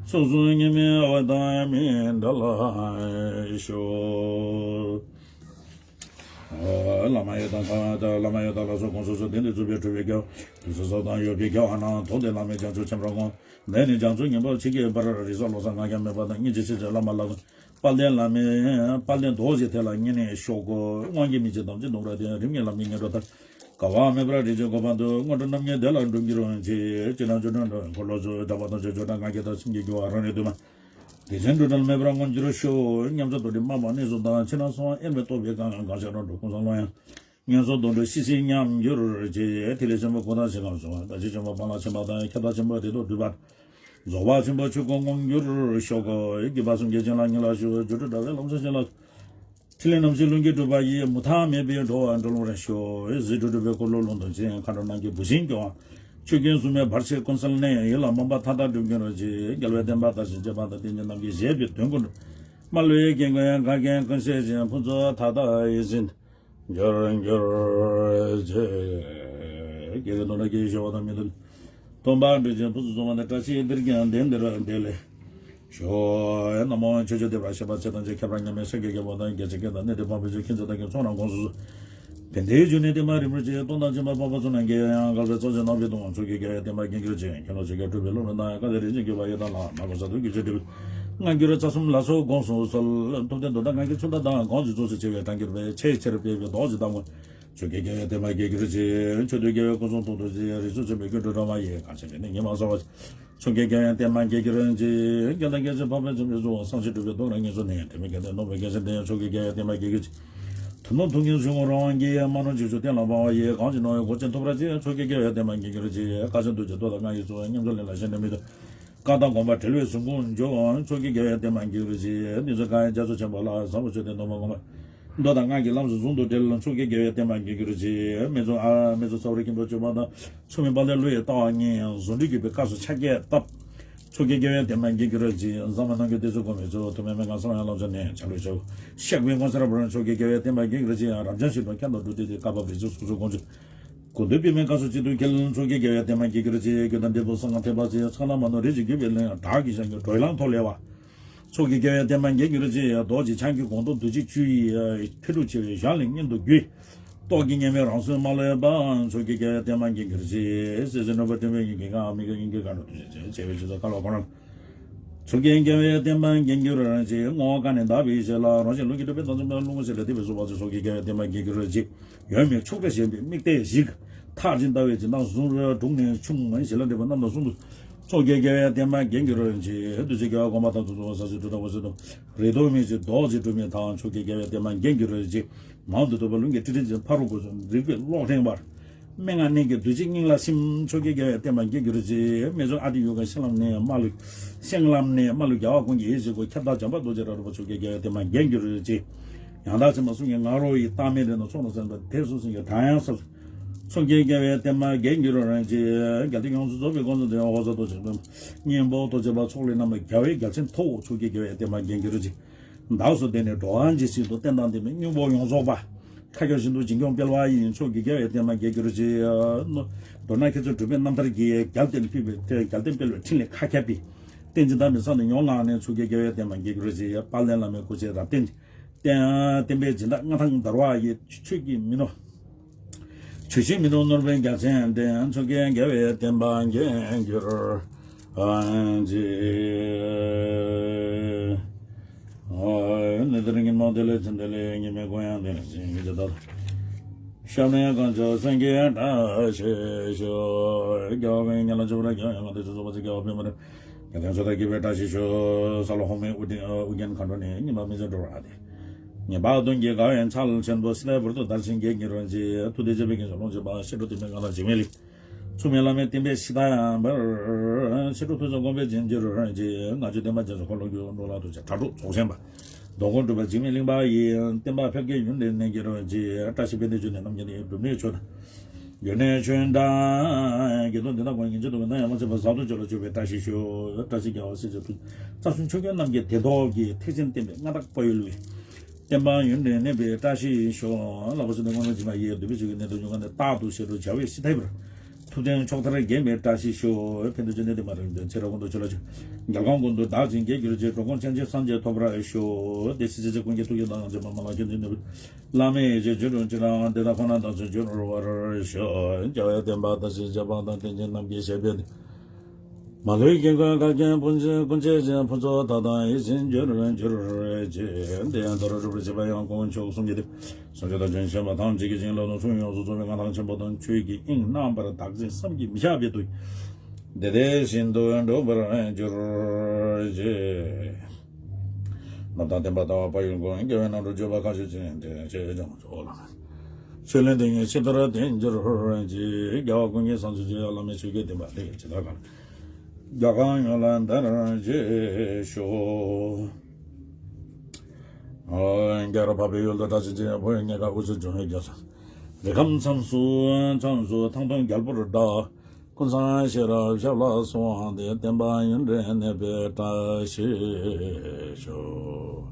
ཚོགས་བསོད་སྙེ་མའི་འོད་དང་མི་འབྲལ་ལ་ཤོག་བླ་མ་ཡི་དམ་གང་དག་བླ་མ་ཡི་དམ་ལ་སོགས་དགོངས་སུ་གསོལ། དེང་འདིར་བཙུགས་པའི་གྲུབ་པའི་དགེ་བ་དུས་གསུམ་སོགས་དང་ཡོད་པའི་དགེ་བ་རྣམས་ཐོབ་སྟེ་བླ་མའི་བྱང་ཆུབ་ཆེན་པོར་བསྔོ། འདི་ནི་རྒྱ་མཚོ་སྙིང་པོར་མཆིས་ཀྱི་བར། རིགས་སུ་ལོ་ཙཱ་ང་རྒྱལ་མེད་པ་དང་། སྙིང་རྗེ་ཆེ་ཞིང་བླ་མ་ལག་ལེན་དཔལ་ལྡན་བླ་མའི་དཔལ་ལྡན་རྡོ་རྗེ་ཐེག་ལ་སྙིང་ནས་ཤོག་དབང་གིས་མི་འཇིགས་དམ་ཚིག་སྡོམ་པར་བརྟེན། རིམ་གཉིས་ལམ་གྱི་ཉན་ཐོས་ཐར། དགའ་བ་མེད་པར་རིགས་ཀྱི་གོ་འཕང་དུ། དངོས་གྲུབ་རྣམ་གཉིས་བདེ་ལ་འགྲུབ་འགྱུར་ཅིག་བྱིན་རླབས་ཆོས་སྤྲིན་འཁོར་ལོ་བཅུ། གྲགས་པ་དང་ཆོས་སྤྱོད་གྲགས་ང་རྒྱལ་དང་། སེམས་ཀྱི་རྒྱུ་བ་རང་རིག་དུ་མ། དེ་བཞིན་འགྲོ་གྲོལ་མེད་པར་མངོན་གྱུར་ཤོག་ཉམས་སུ་རྟོགས་པའི་དམར་པོ་གནས་སུ་དང་། ཕྱི་ནང་གསང་བ་དབྱེར་མེད་རྟོགས་པའི་གང་གང་ཞབས་རོགས་འགྲོ་ཀུན་བཟང་ལོ་ཡང་། ངན་སོང་དོན་གྲུབ་སྲིད་ཞིའི་ཉམས་འགྱུར་ཅིག་ཐིག་ལེ་ཆེན་པོ་ཀུན་བརྟགས་ཞིང་ཁམས་སུ། ད་ཅི་ཆེན་པོ་སྤང་བླང་ཆེན་པོ་དང་། ཁྱབ་བདག་ཆེན་པོ་བདེ་སྟོང་སྒྲུབ་པ། རྫོགས་པ་ཆེན་པོ་ཆོས་སྐུ་མངོན་གྱུར་ཤོག་བརྒྱུད་པ་གསུམ་གྱི་བྱིན་རླབས་ཉེ་ལ་ཞུགས། སྒྱུ་འཕྲུལ་དྲ་བའི་ལམ་སྲོལ་བྱིན་རླབས། ཕྲིན་ལས་རྣམ་བཞི་ལྷུན་གྱིས་གྲུབ་པ་ཡིས། མུ་མཐའ་མེད་པའི་འགྲོ་བ་འགྲོ་ལོང་རེ་ཤོག་གཟི་བྱུར་འགྲུབ་པའི་འཁོར་ལོ་ལུང་དང་མཚུངས། མཁའ་འགྲོ་རྣམས་ཀྱི་བུ་བཞིན་སྐྱོང་བ། ཆོས་ཀུན་སྲུང་མའི་བར་ཆད་ཀུན་སེལ་ནས། ཡུལ་ལ་མུན་པ་མཐའ་དག་འགྲིབ་འགྱུར་ཅིག་རྒྱལ་བའི་བསྟན་པ་དར་ཞིང་རྒྱས་པ་དང་། བསྟན་འཛིན་རྣམས་ཀྱིས་བཞེད་པའི་དོན་ཀུན་འགྲུབ། དམའ་ལོའི་རྐྱེན་ཀུན་ཡང་ག་གེ་ཀུན་ཟད་ཅིང་། ཕུན་ཚོགས་མཐའ་དག་ཡིད་བཞིན་འབྱུང་འགྱུར་ཅིག་དགེ་བའི་དོན་ལ་སྐྱེས་ཤེས་པ་དང་མི་མཐུན། སྟོང་པར་འདྲེས་ཤིང་ཕུན་སུམ་ཚོགས་པ་ནི། བཀྲ་ཤིས་འདིར་ཀྱང་དེང་འདིར་བདེ་ལེགས་ཤོག་ན་མོ། ཆོས་སྤྱོད་བདེ་བར་གཤེགས་པ་ཆེ་དང་ཆེ། ཁྱད་པར་མཉམ་མེད་སེང་གེ་རྒྱལ་པོ་དང་། རྒྱལ་ཆེན་ཀུན་དང་གནས་དེར་ཕེབས་པའི་ཚུལ། ཁྱེད་ཚོ་དག་གི་ཚོགས་རྣམས་དགོངས་སུ་གསོལ། དེ་འདྲའི་རྒྱུ་ནི་བསྟན་པ་རིན་པོ་ཆེ། སྟོང་དང་བཅུ་པ་འཕགས་པ་ཚོགས་རྣམས་ཀྱིས། ཡང་དགའ་བའི་ཚོགས་བཅས་རྣམ་པའི་དོན། མཆོག་གི་རྒྱལ་བའི་བསྟན་པ་རྒྱས་གྱུར་ཅིག་མཁན་སློབ་ཆོས་རྒྱལ་སྤྲུལ་པའི་སློབ་མ་དང་། བཀའ་དང་རིགས་ཀྱི་བརྒྱུད་པ་ཡི་དམ་ལྷ། མ་གོ་ས་དུ་རྒྱུད་ཆེན་སྒྲུབ་པའི་སྔ་འགྱུར་རྩ་གསུམ་ལ་སོགས་དགོངས་སུ་གསོལ། ཐུབ་བསྟན་མདོ་དང་སྔགས་ཀྱི་ཆུ་ཟླ་དང་། གང་ཞིག་གཙོ་ཆེར་ཆེ་བའི་གྲངས་ཀྱིས་སྤེལ། ཆེས་ཆེར་སྤེལ་བའི་མདོ་ཇི་ལྟ་སྨོས། མཆོག་གི་རྒྱལ་བའི་བསྟན་པ་རྒྱས་གྱུར་ཅིག་མཆོད་འོས་རྒྱལ་བའི་སྐུ་གསུང་ཐུགས་རྡོ་རྗེ། རིགས་སུ་ཆེན་པོའི་ཀུན་འགྲོ་སྒྲོལ་མ་ཡི། གང་ཕྱིར་འདི་ནི་ཉི་མ་གསལ་བ། མཆོག་གི་རྒྱལ་བའི་བསྟན་པ་རྒྱས་གྱུར་ཅིག་རྒྱལ་དང་རྒྱལ་ཆེན་འཕགས་པའི་བྱམས་པའི་གཙོ་བོ། སངས་རྒྱས་སྤྲུལ་པའི་སྟོབས་རབ་ཉེར་བཟུང་ནས། དྲི་མེད་དགེ་ལྡན་ནོར་བུའི་རྒྱལ་མཚན་ལྡན། མཆོག་གི་རྒྱལ་བའི་བསྟན་པ་རྒྱས་གྱུར་ཅིག་ཐུབ་རྣམས་ཐུགས་མཉེས་ཆོས་སྐུ་རང་དབང་གིས། མ་ནོར་འཇིགས་སུ་གཏན་ལ་དབང་བ་ཡི། གང་ཞིག་ནོར་བུའི་གོ་ཆེན་ཐོབ་པར་བྱེད། མཆོག་གི་རྒྱལ་བའི་བསྟན་པ་རྒྱས་གྱུར་ཅིག་བཀའ་བྱང་རྡོ་རྗེ་མདོ་དང་སྔགས་ཀྱི་གཙོ་བོ། ཉམས་སུ་ལེན་ལ་གཞན་དོན་མི་འདོར། བཀའ་དང་སྒོམ་པ་འབྲེལ་བའི་གཟུགས་ཕུང་འཇོམས། མཆོག་གི་རྒྱལ་བའི་བསྟན་པ་རྒྱས་གྱུར་ཅིག་བདུད་རྩི་དཀར་ཡང་རྒྱ་མཚོ་ཆེན་པོ་ལ། བཟང་པོ་ཆོས་ལྡན་སྟོན་པ་ངོ་མ། མདོ་དང་སྔགས་ཀྱི་ལམ་སྲོལ་ཟུང་དུ་འབྲེལ། མཆོག་གི་རྒྱལ་བའི་བསྟན་པ་རྒྱས་གྱུར་ཅིག་མེ་ཆུང་ཨ་མེ་ཆུང་ས་འོག་རི་སྐྱེས་བུ་སྤྱོད་པ་དང་། མཚུངས་མེད་དཔལ་ལྡན་ཀླུ་ཡི་ལྟ་བ་ཉིད། གཟུངས་འབྲུ་བརྒྱུད་པའི་སྐབས་སུ་ཕྱག་རྒྱས་བཏབ། མཆོག་གི་རྒྱལ་བའི་བསྟན་པ་རྒྱས་གྱུར་ཅིག། ཟབ་མོ་སྣང་གི་བདུད་རྩི་སྒོམ་པའི་ཚུལ། ཐུབ་པའི་སྨན་ཁང་གསང་བའི་བླ་མཆོག་ནས། བྱ་ལུས་བྱ་བ་གཤེགས་པའི་ངོ་མཚར་བར། མཆོག་གི་རྒྱལ་བའི་བསྟན་པ་རྒྱས་གྱུར་ཅིག། རབ་འབྱམས་ཞི་ཁྲོ་ཁྱད་དུ་འཕགས་བཀྲ་ཤིས་ཏེ། བསྐལ་པ་བི་ཇི་སོ་སོར་དགོངས་ཤིག། ཀུན་ཏུ་སྤྱན་མེད་དཀའ་སོགས་གཅིག་ཏུ་འཁྱིལ། མཆོག་གི་རྒྱལ་བའི་བསྟན་པ་རྒྱས་གྱུར་ཅིག། རྒྱུ་དང་འབྲས་བུ་གསང་སྔགས་ཐེག་པ་ཆེ། ཕྱག་ན་མ་ནོར་རིགས་ཀྱི་རྒྱུད་པའི་གླིང་། བདག་གིས་བཞེངས་རྒྱུ་གྲོལ་ལམ་ཐོབ་ལེགས་པ། མཆོག་གི་རྒྱལ་བའི་བསྟན་པ་རྒྱས་གྱུར་ཅིག། རྡོ་རྗེ་འཆང་གི་སྒོ་འདོན་བདུད་རྩི་བཅུད་ཡི། འཕེལ་འགྲིབ་ཆེ་བའི་ཞལ་ནས་སྙན་དུ་བརྒྱུད། རྟོག་གེའི་ཉེས་དམིགས་རང་སོས་མ་ལུས་པ། མཆོག་གི་རྒྱལ་བའི་བསྟན་པ་རྒྱས་གྱུར་ཅིག། སྲིད་རྩེ་གནོད་པ་འདྲེན་པའི་གཉེན་གྱི་ཁ། མི་དགེ་དབྱིངས་ཀྱི་མཁའ་འགྲོ་བདུད་རྩི་ཆེ་བའི་རྗེས་སུ་བཀའ་སློབ་གོ་རམ། མཆོག་གི་རྒྱལ་བའི་བསྟན་པ་རྒྱས་གྱུར་ཅིག། བསྔོ་བ་བཀའ་ནི་བདག་པོས་བཞེས་ལ། རང་གཞན་ལུས་ཀྱི་གྲུབ་པའི་དོན་ཚུལ་མེད། རླུང་ཞིག་ལ་དེ་བས་སུ་བ་ཚོ། མཆོག་གི་རྒྱལ་བའི་བསྟན་པ་རྒྱས་གྱུར་ཅིག། ཡོད་མེད་ཕྱོགས་བྲལ་ཞེན་པའི་དམིགས་གཏད་ཞིག། ཐག་ཆེན་ལྟ་བའི་སྦྱིན་བདག་ཟུང་། དྲུང་ནས་ཆུང་ཞི་ལ་འདྲེས་པ་རྣམས་དང་གསུམ་དུ། མཆོག་གི་རྒྱལ་བའི་བསྟན་པ་རྒྱས་གྱུར་ཅིག། བདུད་རྩི་རྒྱལ་བ་དགོངས་པ་དང་དུ་འཚོ་བ་ས་གཞི་དྲུག་དང་འོད་ཟེར་དུ། རེ་དོགས་མེད་ཅིང་རྡོ་རྗེ་སྒྲོན་མེ་དང་། མཆོག་གི་རྒྱལ་བའི་བསྟན་པ་རྒྱས་གྱུར་ཅིག། མང་དུ་ཐོས་པ་ལུང་གི་ཁྲིད་ཕྲན་ཅིག། ཕ་རོལ་པོ་ཆེ་རིག་པའི་གློག་ཕྲེང་བར། སྨྲེ་སྔགས་གནད་ཀྱི་བདུད་རྩི་སྙིང་ལ་ཞིམ། མཆོག་གི་རྒྱལ་བའི་བསྟན་པ་རྒྱས་གྱུར་ཅིག། རྨད་བྱུང་ཨ་ཏི་ཡུ་ག་གཤེན་ལམ་ནས་མ་ལུས། གཤེན་ལམ་ནས་མ་ལུས་རྒྱལ་བ་ཀུན་གྱི་ཡིད་བཞིན་སྐུ། ཁྱབ་བདག་བྱམས་པ་རྡོ་རྗེ་རབ་རིན་པོ། མཆོག་གི་རྒྱལ་བའི་བསྟན་པ་རྒྱས་གྱུར་ཅིག། ཡང་དག་ཆེན་པོ་གསུང་གི་ང་རོ་ཡིས། རྟག་མེད་རེ་ན་ཚོགས་རྣམས་གསན་པ། དེ་གསུང་སེང་གེ་སྒྲ་དབྱངས་ཟབ། མཆོག་གི་རྒྱལ་བའི་བསྟན་པ་རྒྱས་གྱུར་ཅིག། རྒྱལ་སྲས་ཡོངས་སུ་རྫོགས་པའི་དགོངས་གསལ་དོན། འོད་གསལ་རྡོ་རྗེ་སྒྲོན་མེ། སྙིང་པོ་རྡོ་རྗེ་འབར་ཚོགས་གླིང་རྣམས། རྒྱལ་བའི་རྒྱལ་མཚན་ཐོབ། མཆོག་གི་རྒྱལ་བའི་བསྟན་པ་རྒྱས་གྱུར་ཅིག། བདག་སོགས་དེང་ནས་འགྲོ་བ་ཇི་སྲིད་དུ། བསྟན་དང་ལྡན་པའི་སྙིང་པོ་ཡོངས་རྫོགས་པ། མཁའ་ཁྱབ་བཞིན་དུ་འཇིགས་སྐྱོང་སྤེལ་བ་ཡི། མཆོག་གི་རྒྱལ་བའི་བསྟན་པ་རྒྱས་གྱུར་ཅིག། མདོར་ན་མཁས་བཙུན་གྲུབ་པའི་རྣམ་ཐར་གྱི། རྒྱལ་བསྟན་ཕུལ་བའི་རྒྱལ་བསྟན་སྤེལ་བའི་ཕྲིན་ལས་མཁའ་ཁྱབ་པའི། བསྟན་འཛིན་བདག་མེད་ས་ནས་ཡོངས་བསྔགས་ནས། མཆོག་གི་རྒྱལ་བའི་བསྟན་པ་རྒྱས་གྱུར་ཅིག། དཔལ་ལྡན་བླ་མའི་སྐུ་ཚེ་རབ་བརྟན་ཅིང་། བསྟན་པའི་སྦྱིན་བདག་མངའ་ཐང་དར་བ་ཡི། ཆོས་ཀྱི་མི་ནོར། ཆོས་ཀྱི་མི་ནོར་ནོར་བུའི་རྒྱལ་མཚན་ལྡན། མཆོག་གི་རྒྱལ་བའི་བསྟན་པ་རྒྱས་གྱུར་ཅིག། ཨ་ནི་དེར་ཉིན་མོ་དེ་ལས་ཚེ་འདི་ལས། ཉི་མའི་གུང་ཡང་དེ་ལས་ཚེ་ཡི་ཇི་ལྟར། ཞབས་ནས་གང་བྱོ་སེང་གེའི་བཀྲ་ཤིས་ཤོག། རྒྱལ་བ་ཀུན་གྱི་ཉེ་ལ་མཆོད་པར་བགྱི། ཡང་དེ་ཚོ་བཟོད་པ་ཚེ་རྒྱལ་བ་པདྨ་རི། རྒྱལ་བསྟན་མཆོག་དང་བགྱིས་པའི་བཀྲ་ཤིས་ཤོག། ས་ལ་ཧོ་མའི་དབུ་རྒྱན་ཨ་དབུ་རྒྱན་མཁའ་འགྲོ་ནི། ཉི་མ་མི་ཚེ་འགྲོ་བ་སྟེ། ངེས་པ་དོན་གྱི་དགའ་བའི་མཚལ་ཆེན་པོ། སྲིད་མཐའི་བར་དུ་དར་ཞིང་རྒྱས་གྱུར་ཅིག། ཐུགས་དད་བྱས་པའི་དགེ་སྦྱོར་ལོངས་སྤྱོད་པ། ཕྱི་དྲོ་བསྟན་པའི་ངང་ལ་འཇིགས་མེད་གླིང་། མཚུངས་མེད་བླ་མའི་བསྟན་པའི་གཞི་དང་པར། ཕྱི་དྲོ་ཐུགས་བསམ་སྒོམ་པའི་རྗེས་འགྱུར་ཅིག། ང་ཆོས་བསྟན་པ་རྒྱ་མཚོ་འཁོར་ལོ་སྒྱུར། འགྲོ་ལ་ཐུགས་རྗེ་དྲག་སྒྲུབ་རྫོགས་ཆེན་པ། དོ་དགོང་སྒྲུབ་པ་འཇིགས་མེད་གླིང་པ་ཡི། བསྟན་པ་འཕེལ་རྒྱས་ཡུན་རིང་གནས་གྱུར་ཅིག། བཀྲ་ཤིས་དཔལ་ལྡན་ཆོས་ནི་རྣམ་རྒྱལ་ནི། སྒྲུབ་གནས་ཆོས་དང་། རྒྱུ་ནི་ཆོས་དང་། དགེ་འདུན་འདི་དག་ཀུན་གྱི་ཆེད་དུ་ཡང་མ་ཆད་པར་ཟབ་ཏུ་སྤྱོད་ལ་སྤྱོད་པའི་བཀྲ་ཤིས་ཤོག། བཀྲ་ཤིས་རྒྱལ་བ་སྲས་བཅས་ཐུགས། རྩ་གསུམ་ཆོས་ཀྱི་རྣམ་རྒྱལ་བདེ་ཐོབ་ཀྱི། ཐེག་ཆེན་བསྟན་པའི་མངའ་བདག་དཔལ་ཡུལ་བའི། བསྟན་པ་ཡུན་རིང་གནས་པའི་བཀྲ་ཤིས་ཤོག། ལྷག་པར་དུ་སྔོན་མ་ཇི་མ་ཡིན་འདུས་པའི་ཆོས་ཀྱི་གནད་དུ་འཇུག་ག་ནས་རྟག་ཏུ་ཞི་ཁྲོ་བྱ་བའི་སྲིད་མཐའི་བར། ཐུབ་བསྟན་ཕྱོགས་མཐར་རྒྱས་པའི་བཀྲ་ཤིས་ཤོག། ཕན་བདེ་ཆོས་ནི་དེ་མ་རིག་དོན་ཆེ་རབ་ཀུན་ཏུ་ཆོས་ལ་སྤྱོད། རྒྱལ་ཁམས་ཀུན་ཏུ་དར་ཞིང་རྒྱས་གྱུར་ཅིག། འགྲོ་ཀུན་ཕྱིན་ཆད་སངས་རྒྱས་ཐོབ་པར་ཤོག། སྡེ་སྲིད་རྗེ་ཀུན་གྱི་ཐུགས་ཀྱི་མདངས་བྱེད་པ་མ་ལགས་ཀྱི་འདུན་ནུས། བླ་མེད་ཡེ་ཤེས་བཅུ་དྲུག་ཅི་རང་དེ་དག་ཁོ་ན་བདག་ཆོས་འགྱུར་བར་ཤོག། རྒྱལ་བའི་བསྟན་པ་དར་ཞིང་རྒྱས་པ་དང་། བསྟན་ཆེན་རྣམ་རྒྱལ་ཞེས་པའི་མ་ལུས་དགེ་བསྐོས་བཀའ་བརྒྱུད་སྤུན་མཆེད་ཀུན་མཆེད་ཅན། ཕུན་ཚོགས་མཐའ་དག་ཡིད་བཞིན་འགྱུར་འགྱུར་ཅིག། དེ་ཡང་མཐོ་རིས་སྒྲུབ་པར་བྱེད་པ་ཡང་དཀོན་མཆོག་གསུམ་གྱི་སྡེ། སངས་རྒྱས་དང་བྱང་ཆུབ་སེམས་དཔའ་ཐམས་ཅད་ཀྱི་ཞིང་ལ་ནོར་སྲུང་ཡོངས་སུ་རྫོགས་པའི་མངའ་ཐང་ཆེན་པོ་དང་། ཆོས་ཀྱི་དབྱིངས་རྣམ་པར་དག་ཅིང་བསམ་གྱིས་མི་ཁྱབ་པའི་མཐུ། བདེ་བདེ་བཞིན་དུ་འགྲུབ་པར་འགྱུར་ཅིག། རྣམ་དག་བསྟན་པ་ལྟ་བ་དཔལ་ཡུལ་མགོན། རྒྱལ་བའི་རྣམ་གྲོལ་སྤྱོད་པ་མཁའ་སྤྱོད་ཅིང་། དེ་ཡང་ཆོས་སྐྱོང་ཚོགས་ལ། ཆོས་གླིང་དེ་ཉིད་ཇི་ལྟར་བརྟན་གྱུར་ཅིག། རྒྱལ་བ་ཀུན་གྱི་སངས་རྒྱས་ཀྱི། བླ་མེད་ཆོས་ཀྱི་བསྟན་པ་དེ་ཇི་ལྟར་གང་། རྒྱལ་ཁམས་ཡོངས་ལ་དར་ཞིང་ཤོག། རྒྱལ་བ་འཕགས་པའི་ཡུལ་དུ་བཀྲ་ཤིས་ཤོག། བོད་རྙེད་དཀར་དབུས་སུ་འབྱུང་བའི་རྒྱལ་ས། རི་ཁམས་མཚམས་སུ་མཚམས་སུ་ཐང་སྟོང་རྒྱལ་པོར་གྲགས། ཀུན་བཟང་ཤེས་རབ་ཞབས་ལ་གསོལ་བ་འདེབས། བསྟན་པ་ཡུན་རིང་གནས་པའི་བཀྲ་ཤིས་ཤོག།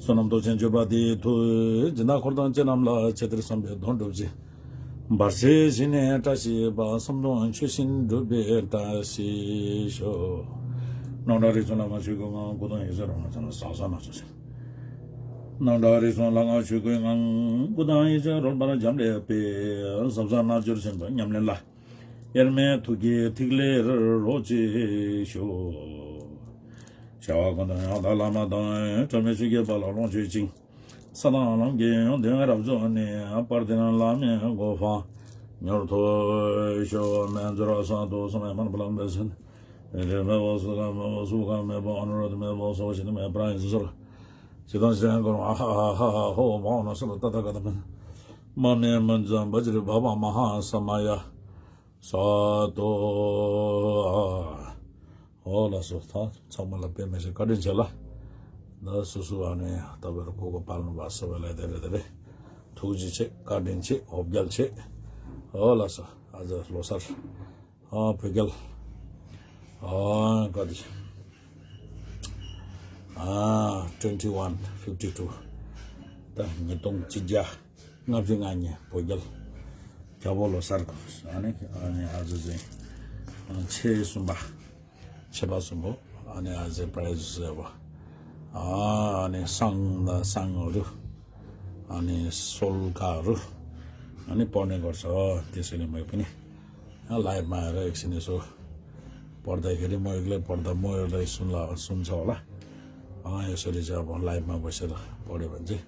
བསོད་ནམས་སྟོབས་ཆེན་སྤྱོད་པ་འདིའི་མཐུས། སྦྱིན་བདག་འཁོར་དང་བཅས་རྣམས་ལ། ཆེ་མཐར་བསམ་པའི་དོན་འགྲུབ་ཅིང་། བར་ཆད་ཞི་ནས་བཀྲ་ཤིས་པ། བསམ་དོན་ཆོས་བཞིན་འགྲུབ་པའི་བཀྲ་ཤིས་ཤོག། སྣང་གྲགས་རིག་གསུམ་ལ་ང་ཆོས་སྐུའི་ངང་། སྐུ་དང་ཡེ་ཤེས་རོལ་པ་འཆམ་ལ། ཟབ་གསང་རྣལ་འབྱོར་ཆེན། སྣང་གྲགས་རིག་གསུམ་ལ་ང་ཆོས་སྐུའི་ངང་། སྐུ་དང་ཡེ་ཤེས་རོལ་པར་འཆམ་ལས་པའི། ཟབ་གསང་རྣལ་འབྱོར་ཆེན་པོའི་ཉམས་ལེན་ལ། དབྱེར་མེད་ཐུགས་ཀྱི་ཐིག་ལེར་རོ་གཅིག་ཤོག། བྱ་བ་ཀུན་ཏུ་ཡང་དག་བླ་མ་དང་། ཁྲོ་མོའི་ཆོས་ཀྱི་དཔལ་ལ་ལོངས་སྤྱོད་ཅིང་། ས་དང་ལམ་གྱི་ཡོན་ཏན་རབ་རྫོགས་ནས། དཔལ་ལྡན་བླ་མའི་གོ་འཕང་མྱུར་ཐོབ་ཤོག། མེ་འཛོར་ས་རྡོ་སོ་མེ་མར་བུ་ལ་མེ་སེན། མེ་བོ་སུ་ཁ་མེ་བོ་སུ་ཁ་མེ་བོ་ཨ་ནུ་ར་དུ་མེ་བོ་སོ་བ་ཤི་ནི་མེ་པྲ་ཡིན་སུ་སོར། ཇི་ལྟར་ཞིག་གོ་རུང་ཨ་ཧ་ཧ་ཧ་ཧ་ཧོ་མ་འོ་ན་སུ་ལ་ཏ་ཏ་ག་ཏ་མེ། མ་མེ་མ་ཛ་བ་ཇི་རི་བ་བ་མ་ཧ་ས་མ་ཡ། ས་ཏོ། ཨ། ཨོ་ལགས་སོ། ད་ཚང་མ་ལ་དཔེ་མི་སྲིད་བཀའ་དྲིན་ཆེ་ལ། ད་སོ་སོ་ཨ་ནི་ད་བར་ཁོ་ཁོ་པར་ནུ་བ་སོ་བ་ལ་དེ་རེད་དེ་རེད། ཐུགས་རྗེ་ཆེ། བཀའ་དྲིན་ཆེ། འོ་བརྒྱལ་ཆེ། ཨོ་ལགས་སོ། ཨ་ཛ་ལོ་སར། ཨ་བོད་རྒྱལ། ཨ་ག་དེ། ཨ་twenty one fifty two། ད་ཉིས་སྟོང་གཅིག་བརྒྱ་ལྔ་བཅུ་ང་གཉིས་བོད་རྒྱལ་རྒྱལ་པོ་ལོ་གསར་གོ། ཨ་ནི་ཨ་ནི་ཨ་ཟི་ཟི་ཨ་ཆེ་གསུམ་པ། ཆེ་བ་གསུམ་པོ། ཨ་ནི་ཨ་ཟི་པྲ་ཟི་ཟེར་བ། ཨ་ནི་སང་ད་སང་རུ། ཨ་ནི་སོལ་ཀ་རུ། ཨ་ནི་པོ་ནེ་གོར་སོ་དེ་སོ་ནི་མོ་ཡོད་པ་ནི། ཨ་ལའི་མ་ར་ཨེག་སི་ནི་སོ། པོར་ད་ཁེ་རི་མོ་ཡོད་ལེ་པོར་ད་མོ་ཡོད་ལེ་སུན་ལ་སུན་ཚོ་ལ། ཨ་ཡོད་སོ་རི་ཅ་པོ་ལའི་མ་བོ་ཤེ་ལ་པོ་རེ་བན་ཅི།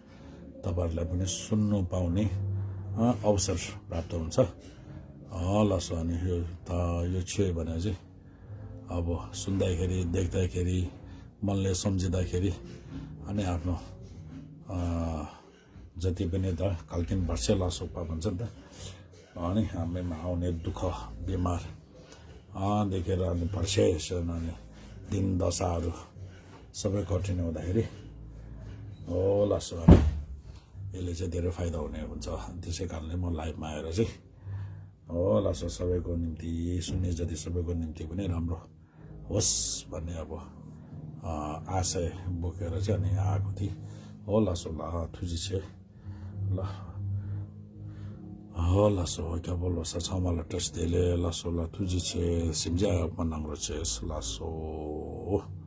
ད་པར་ལ་པོ་ནི་སུན་ནོ་པའོ་ནི། ཨ་ཨོ་སར་རབ་ཏོ་རུན་ཚ། ཨ་ལ་སོ་ཨ་ནི་ཡོད་ད་ཡོད་ཆོས་བ་ནི་ཅི། ཨ་བོ་སུན་ད་ཁེ་རི་དེག་ད་ཁེ་རི། མན་ལེ་སོམ་ཇི་ད་ཁེ་རི། ཨ་ནི་ཨ་ནོ། ཨ། ཛ་ཏི་པི་ནི་ད་གལ་ཏིན་བར་ཆད་ལ་སོགས་པ་མ་ཚད་ད། ཨ་ནི་ཨ་མེ་མ་ཨོ་ནི་དུ་ཁ་བི་མར། ཨ་འདི་ཁེ་ར་ནི་བར་ཆད་ཤེ་ན་ནི་དིན་ད་ས་རུ། ས་བེ་ཁོ་ཏི་ནི་འོ་ད་ཧེ་རི། ཨོ་ལ་སོ་ཨ་ནི། ཨེ་ལེ་ཅེ་དེ་རེ་ཕའི་ད་འོ་ནི་འོ་ཚ་འདི་ཤེ་གང་ལེ་མོ་ལའི་མ་ཡ་ར་ཅི། ཨོ་ལ་སོ་ས་བེ་ཁོ་ནིམ་ཏི་སུ་ནི་ཛ་ཏི་ས་བེ་ཁོ་ནིམ་ཏི་བ་ནི་རམ་རོ། ཨོས་པ་ནི་ཨ་བོ། ཨ་ཨ་སེ་བོ་ཀེ་ར་ཅ་ནི་ཨ་ཁུ་ཏི། ཨོ་ལ་སོ་ལ་ཐུགས་རྗེ་ཆེ། ལ། ཨོ་ལ་སོ་རྒྱལ་པོ་ལོ་གསར་ཚང་མ་ལ་བཀྲ་ཤིས་བདེ་ལེགས། ལ་སོ་ལ་ཐུགས་རྗེ་ཆེ། ཟིན་རྒྱ་ཡག་པོ་གནང་རོགས་བྱེད། ལ་སོ།